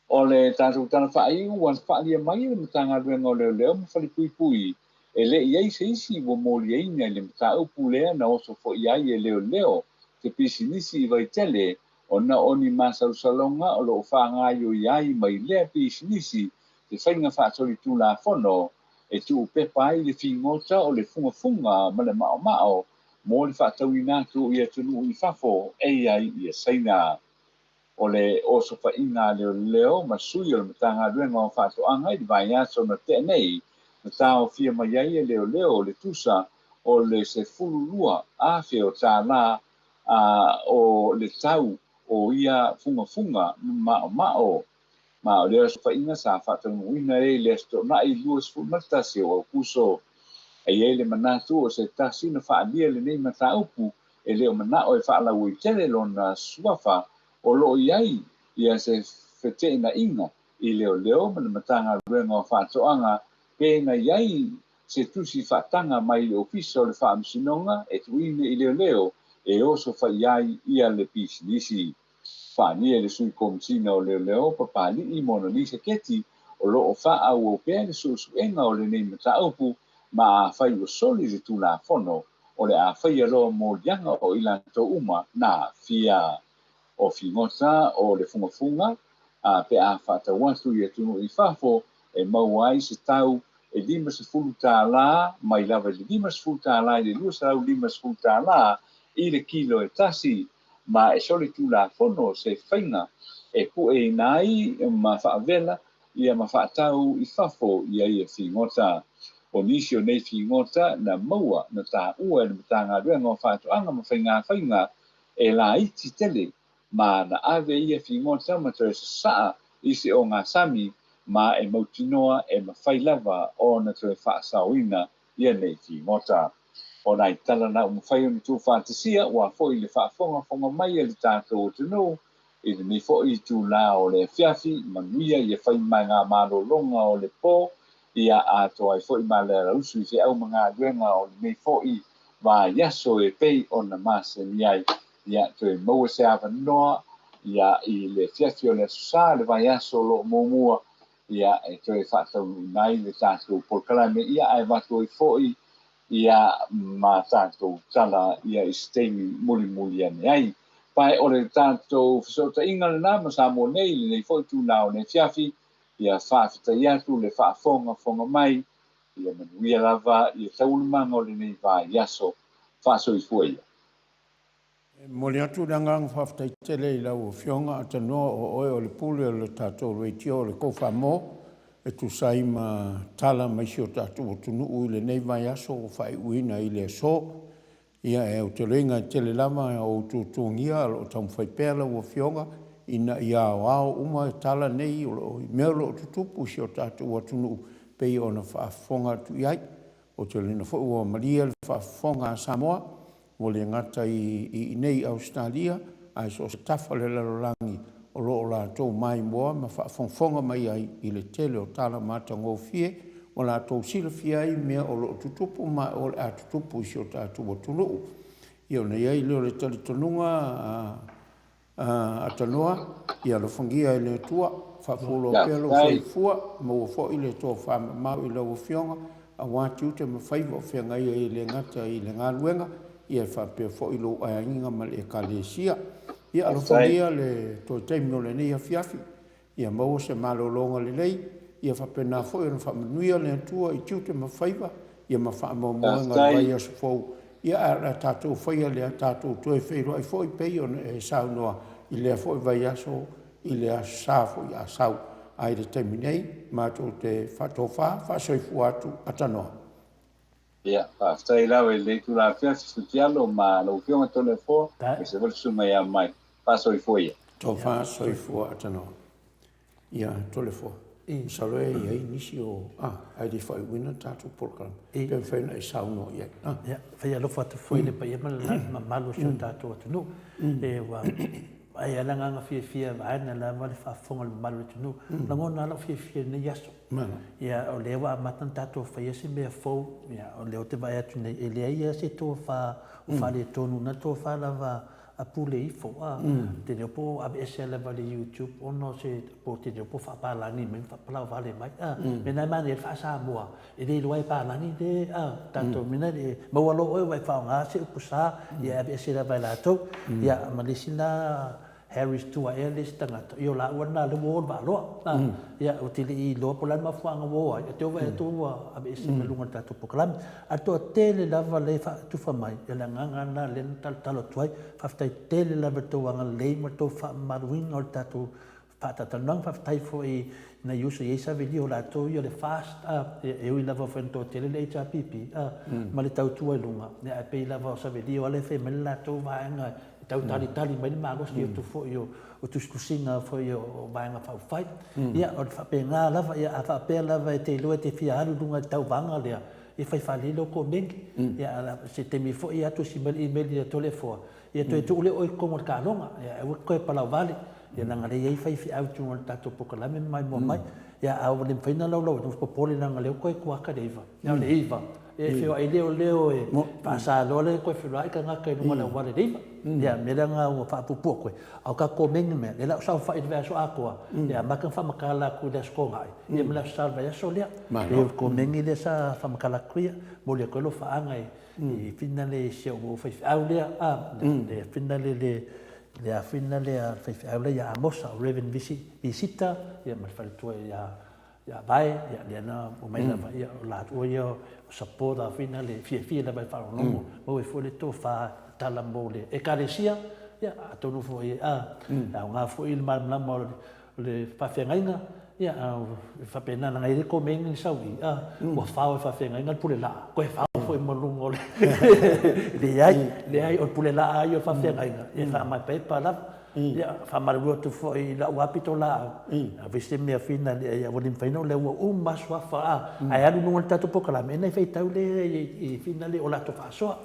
O le tatou tala faaiu ua faaalia mai e le Matagaluega o Leoleo ma Falepuipui, e le i ai se isi ua moliaina i le mataupu lea na oso foi ai e leoleo se pisinisi i Vaitele ona o ni masalosaloga o lo o faagaoioi ai mai lea pisinisi se faiga faasolitulafono e tuupepa ai le figota o le fugafuga ma le maomao mo le faatauina atu i atunuu i fafo e i ai ia Saina. O le osofaiga a leoleo ma sui o le Matagaluega o Faatoaga i le vaiaso na tea nei, na taofia mai ai e leoleo le tusa o le $12,000 o tālā a o le tau o ia fugafuga maomao. Ma o lea osofaiga sa faataunuuina ai i le Aso Toonai 21 o Aokuso. E i ai le manatu o se tasi na faaalia lenei mataupu e le o manao e faalauaitele lona suafa o lo o i ai ia se feteenaiga i leoleo ma le Matagaluega o Faatoaga pe na i ai se tusi faataga mai le Ofisa o le Faamasinoga e tuuina i leoleo e oso fai ai ia le pisinisi. Faania e le Sui Komesina o Leoleo Papali'i Monalisa Keti o lo o faaauau pea le suesuega o lenei mataupu ma afai ua soli le Tulafono o le a faia loa moliaga o i latou uma na aafia. O figota o le fugafuga a pe a faatau atu i atunuu i fafo e maua ai se tau e $50 mai lava i le $50 i le $250 i le kilo e tasi, ma e solitulafono se faiga e pueina ai ma faavela ia ma faatau i fafo ia ia figota. O nisi o nei figota na maua na taua e le Matagaluega o Faatoaga ma Faigafaiga e laiti tele ma na ave ia figota ma toe sasaa i se ogasami ma e mautinoa e mafai lava ona toe faasaoina ia nei figota. O nai tala na ua mafai ona tuufaatasia ua foi le faafogafoga mai a le tatou atunuu i lenei foi itulā o le afiafi, manuia ia fai mai ngā malologa o le po, ia atoa ai foi ma le alausu i feau ma galuega o lenei foi vaiaso e pei ona masani ai, ia toe maua se avanoa ia i le afiafi o le Aso Sa le vaiaso o lo o muamua ia e toe faataunuuina ai le tatou polokalame ia ae avatu ai foi ia ma tatou tala ia i se taimi mulimuli ane ai. Pae o le tatou fesootaiga lena ma Samoa nei i lenei foi itula o le afiafi, ia faafetai atu le faafogafoga mai, ia manuia lava ia taualumaga o lenei vaiaso. Faasoifua ia. E momoli atu le agaga faafetai tele i lau Afioga Atanoa o oe o le pule o le tatou leitio o le Kofamo e tusa ai ma tala mai si o tatou atunuu i lenei vaiaso ua faaiuina i le aso. Ia e aotelega e tele lava o ou tuatuagia o lo o taumafai pea lau Afioga ina ia aoao uma tala nei o lo o i mea o lo o tutupu i si o tatou atunuu pei ona faafofoga atu i ai. Ou te lagona foi ua malie le faafofoga a Samoa, ua le gata i inei i Ausetalia, Ae so o se tafa o le lalolagi o lo o latou maimoa ma faafogafoga mai ai i le tele o tala matagofie ua latou silafia ai mea o lo o tutupu ma o le a tutupu i si o tatou atunuu. Ia ona i ai lea o le talitonuga a Atanoa, ia alofagia e le Atua, faafualoa pea lou soifua, maua foi le tofamamao i lau Afioga, aua tiute ma faiva o feagai ai e le gata i le galuega, ia e faapea foi lou aiga ma le Ekalesia. Ia alofagia le toe taimi o lenei afiafi, Ia maua se malologa lelei, ia faapena foi ona faamanuia le Atua i tiute ma faiva, ia ma faamoemoega i le vaiaso fou. Ia, ae o le a tatou faia lea, tatou toe feiloai foi pei ona e saunoa i lea foi vaiaso i le Aso Sa foi a sau. Ae i le taimi nei, matou te faatofa, faasoifua atu, atanoa. Ia, faafetai lava i lenei itula afiafi, Sutialo ma lau Afioga Toleafoa, aemaise foi le Susuga ia Mike. Faasoifua ia. Tofa soifua atanoa. Ia, Toleafoa, masalo e i ai nisi o, a, ae le i faaiuina le tatou polokalame, pe mafai ona e saunoa i ai. A. Ia, fai alofa atu foi i le paia ma le mamalu o si o tatou atunuu. E ua ai lava le agaga fiafia vaeane lava le faafofoga a le mamalu o le atunuu. Lagona lava lou fiafia i lenei aso. Ia, o lea ua amata ona tatou faia se mea fou, ia, o lea ou te vaai atu nei, e leai lava se tofa o faaletonu, na tofa lava a pule ifo, a. Ou te le iloa po o aveese lava i le YouTube ona o se, po ou te le iloa po o faapalagi mai ma faapalaovale mai, a. O le mea lena e manaia ai le faa-Samoa, e le iloa e palagi le, a, tatou mea lena, e maua loa oe ua e faaaoga se upu sa, ia e aveese lava e latou. Ia, ma le isi lena Harris tua ea le isi tagata, ia o laua lena lea ua o i le Vaaloa. Ia, ou te le i iloa po o le a le mafuaaga ua o ai, ae te vaai atu ua aveese mai luga o le tatou polokalame. Ae toatele lava lea e faatufa mai, ia o le agaga lava lena lea na talotalo atu ai. Faafetai tele lava i le tou agalelei ma le tou faamamaluina o le tatou faatalatalanoaga. Faafetai foi i nai uso e i ai savelia o latou ia o le FAST, e ui lava foi ina toatele le HRPP ma le tautua i luga, ae pei lava o savelio lea e fai mai le latou vaega e tau talitali mai le malosi atu foi o tusitusiga foi o Vaega Faaupufai. Ia, o le faapena lava, ia a faapea lava e te iloa e te fia alu i luga i le tauvaga lea, ia fai faalelei lou komeni. Ia, a se taimi foi ia tusi mai le email ia Toleafoa, ia toe tuu lea o oe i totonu o le taaloga, ia aua e te toe palauvale, ia leaga o lea e i ai faifeau i totonu o le tatou polokalame ma maimoa mai. Ia, a ua le mafai ona laulau atu, popole leaga o lea ua toe kuata le 9. Ia o le 9, e feoai leoleo e faasaloa le toe feloai tagata i luga o le auala i le 9. Ia, mea lea na ua faapuupuu atu ai. A o tatou komeni mea, lea la ua saofai i le vaiaso atoa, e amata ona faamatala atu i le Aso Toonai, ia ma le Aso Sa o le vaiaso lea. E o le komeni lea sa faamatala atu ia, momoli atu ai alofaaga i whina le si ou faifeau lea, a, le whina le, le, le a whina le a faifeau lea ia Amosa, o Reverend Visita, ia ma le faletua ia Ia vae, ia lea na omai lava, ia o laua ia o supporter foi na le fiafia lava e faalogologo, maua ai foi le tofa tala mo le Ekalesia, ia atonu foi a, e aoga foi le malamalama o le faafeagaiga, ia a faapena leaga e le komeni le sau i, a, ua fao e faafeagaiga le pule laa, toe fao foi ma luga o le, leai, leai o le pule laa ia o le faafeagaiga, e faamaepaepa lava. Ia, faamalulu atu foi i lau lava pitolaau, ave se mea fina ia ua le mafai ona lea ua uma suafa a, ae alu i luga o le tatou polokalame, ona e faitau lea i fina lea o latou faasoa.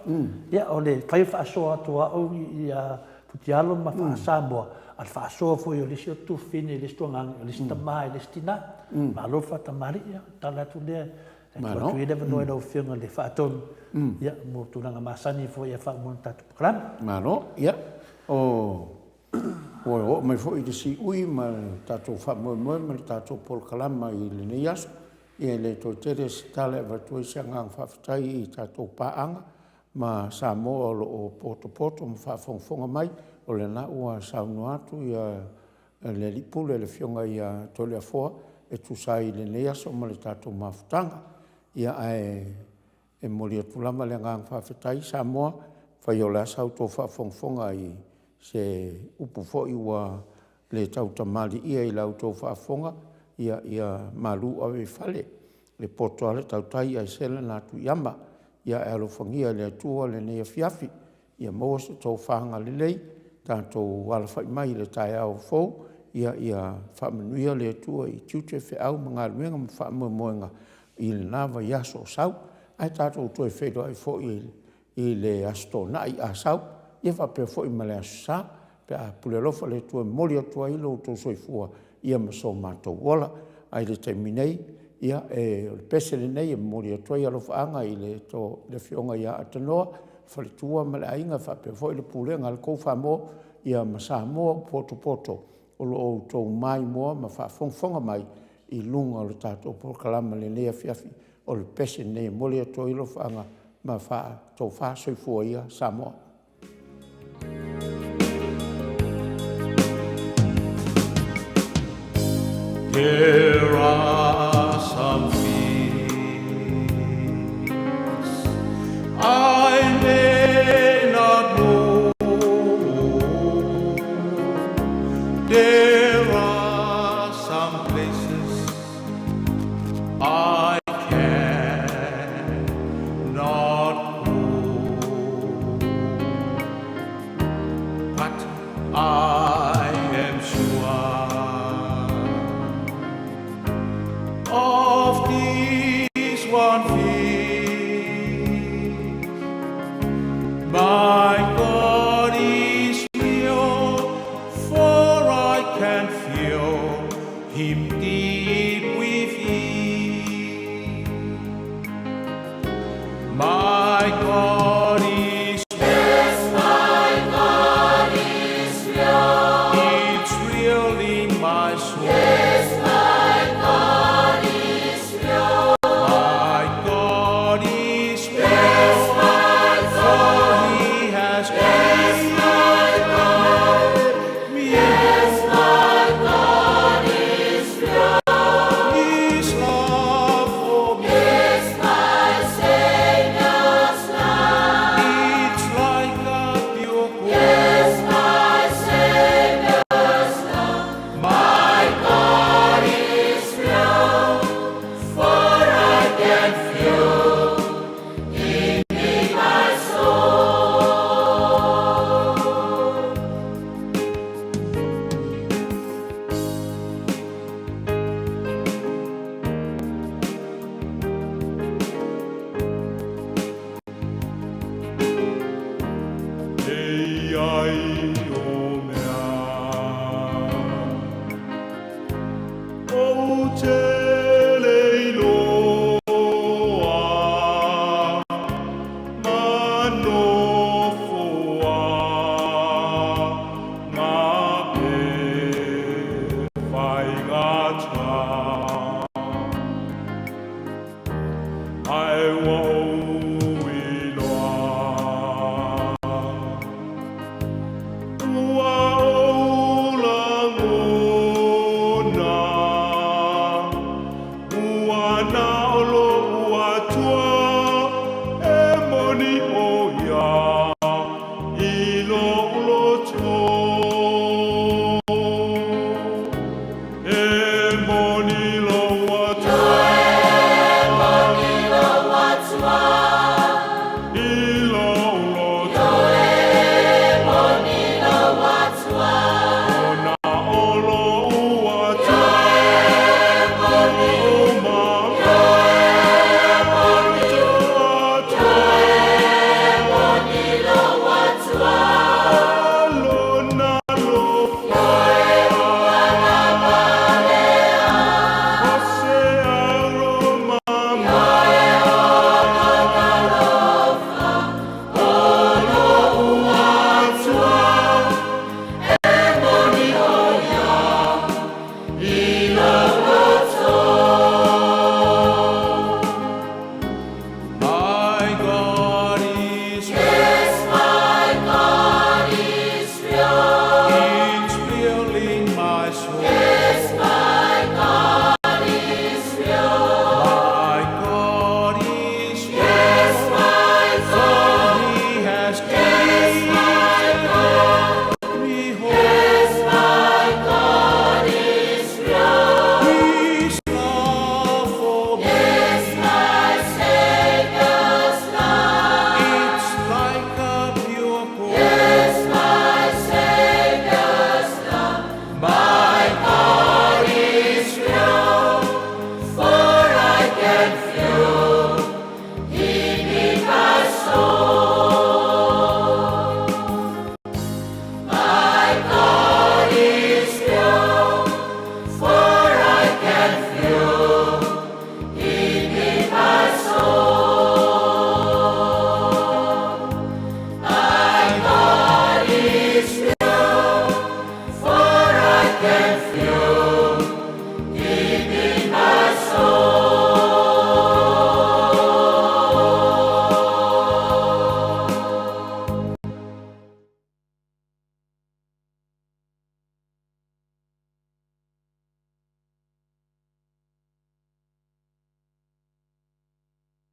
Ia, o le fai o le faasoa atu a au ia Futialo ma Faa-Samoa, a o le faasoa foi o le isi o Tufine i le isi tuagaga, o le isi tama i le isi tina. Malo le faatamalii, ia, tala atu lea, e tuu atu ia le avanoa i lau Afioga i le Faatonu, ia, mo tulaga masani foi e faauma le tatou polokalame. Malo, ia, o, ua oo mai foi i le siui ma le tatou faamoemoe ma le tatou polokalama i lenei aso. Ia, e le toe tele se tala e avatu ai se agaga faafetai i tatou paaga ma Samoa o lo o potopoto ma faafogafoga mai. O lena ua saunoa atu ia le Alii Pule, le Afioga ia Toleafoa e tusa ai i lenei aso ma le tatou mafutaga. Ia, ae e momoli atu lava le agaga faafetai Samoa, fai o le a sa outou faafogafoga i se upu foi ua le tautamalii i la outou faafofoga, ia, ia malu ave i fale. E poto lava le tautai ae sela na atu i ama. Ia, e alofagia e le Atua lenei afiafi. Ia maua se tofaga lelei, tatou alafai mai i le taeao fou, ia ia faamanuia le Atua i tiute, feau ma galuega ma faamoemoega i lena vaiaso o sau. Ae tatou toe feiloai foi i le Aso Toonai a sau, ia faapea foi ma le Aso Sa. pe a pule alofa le Atua e momoli atu ai lo outou soifua ia ma so matou ola. Ae i le taimi nei, ia e, o le pese lenei e momoli atu ai alofaaga i le Afioga ia Atanōa, faletua ma le aiga faapea foi le pulega a le Call Samoa ia ma Samoa ua potopoto o lo o outou maimoa ma faafogafoga mai i luga o le tatou polokalama i lenei afiafi. O le pese lenei e momoli atu ai alofaaga ma faatofa soifua ia Samoa. There are some things I may not know. There are some places I cannot go. But I am sure of this one thing. My God is real, for I can feel Him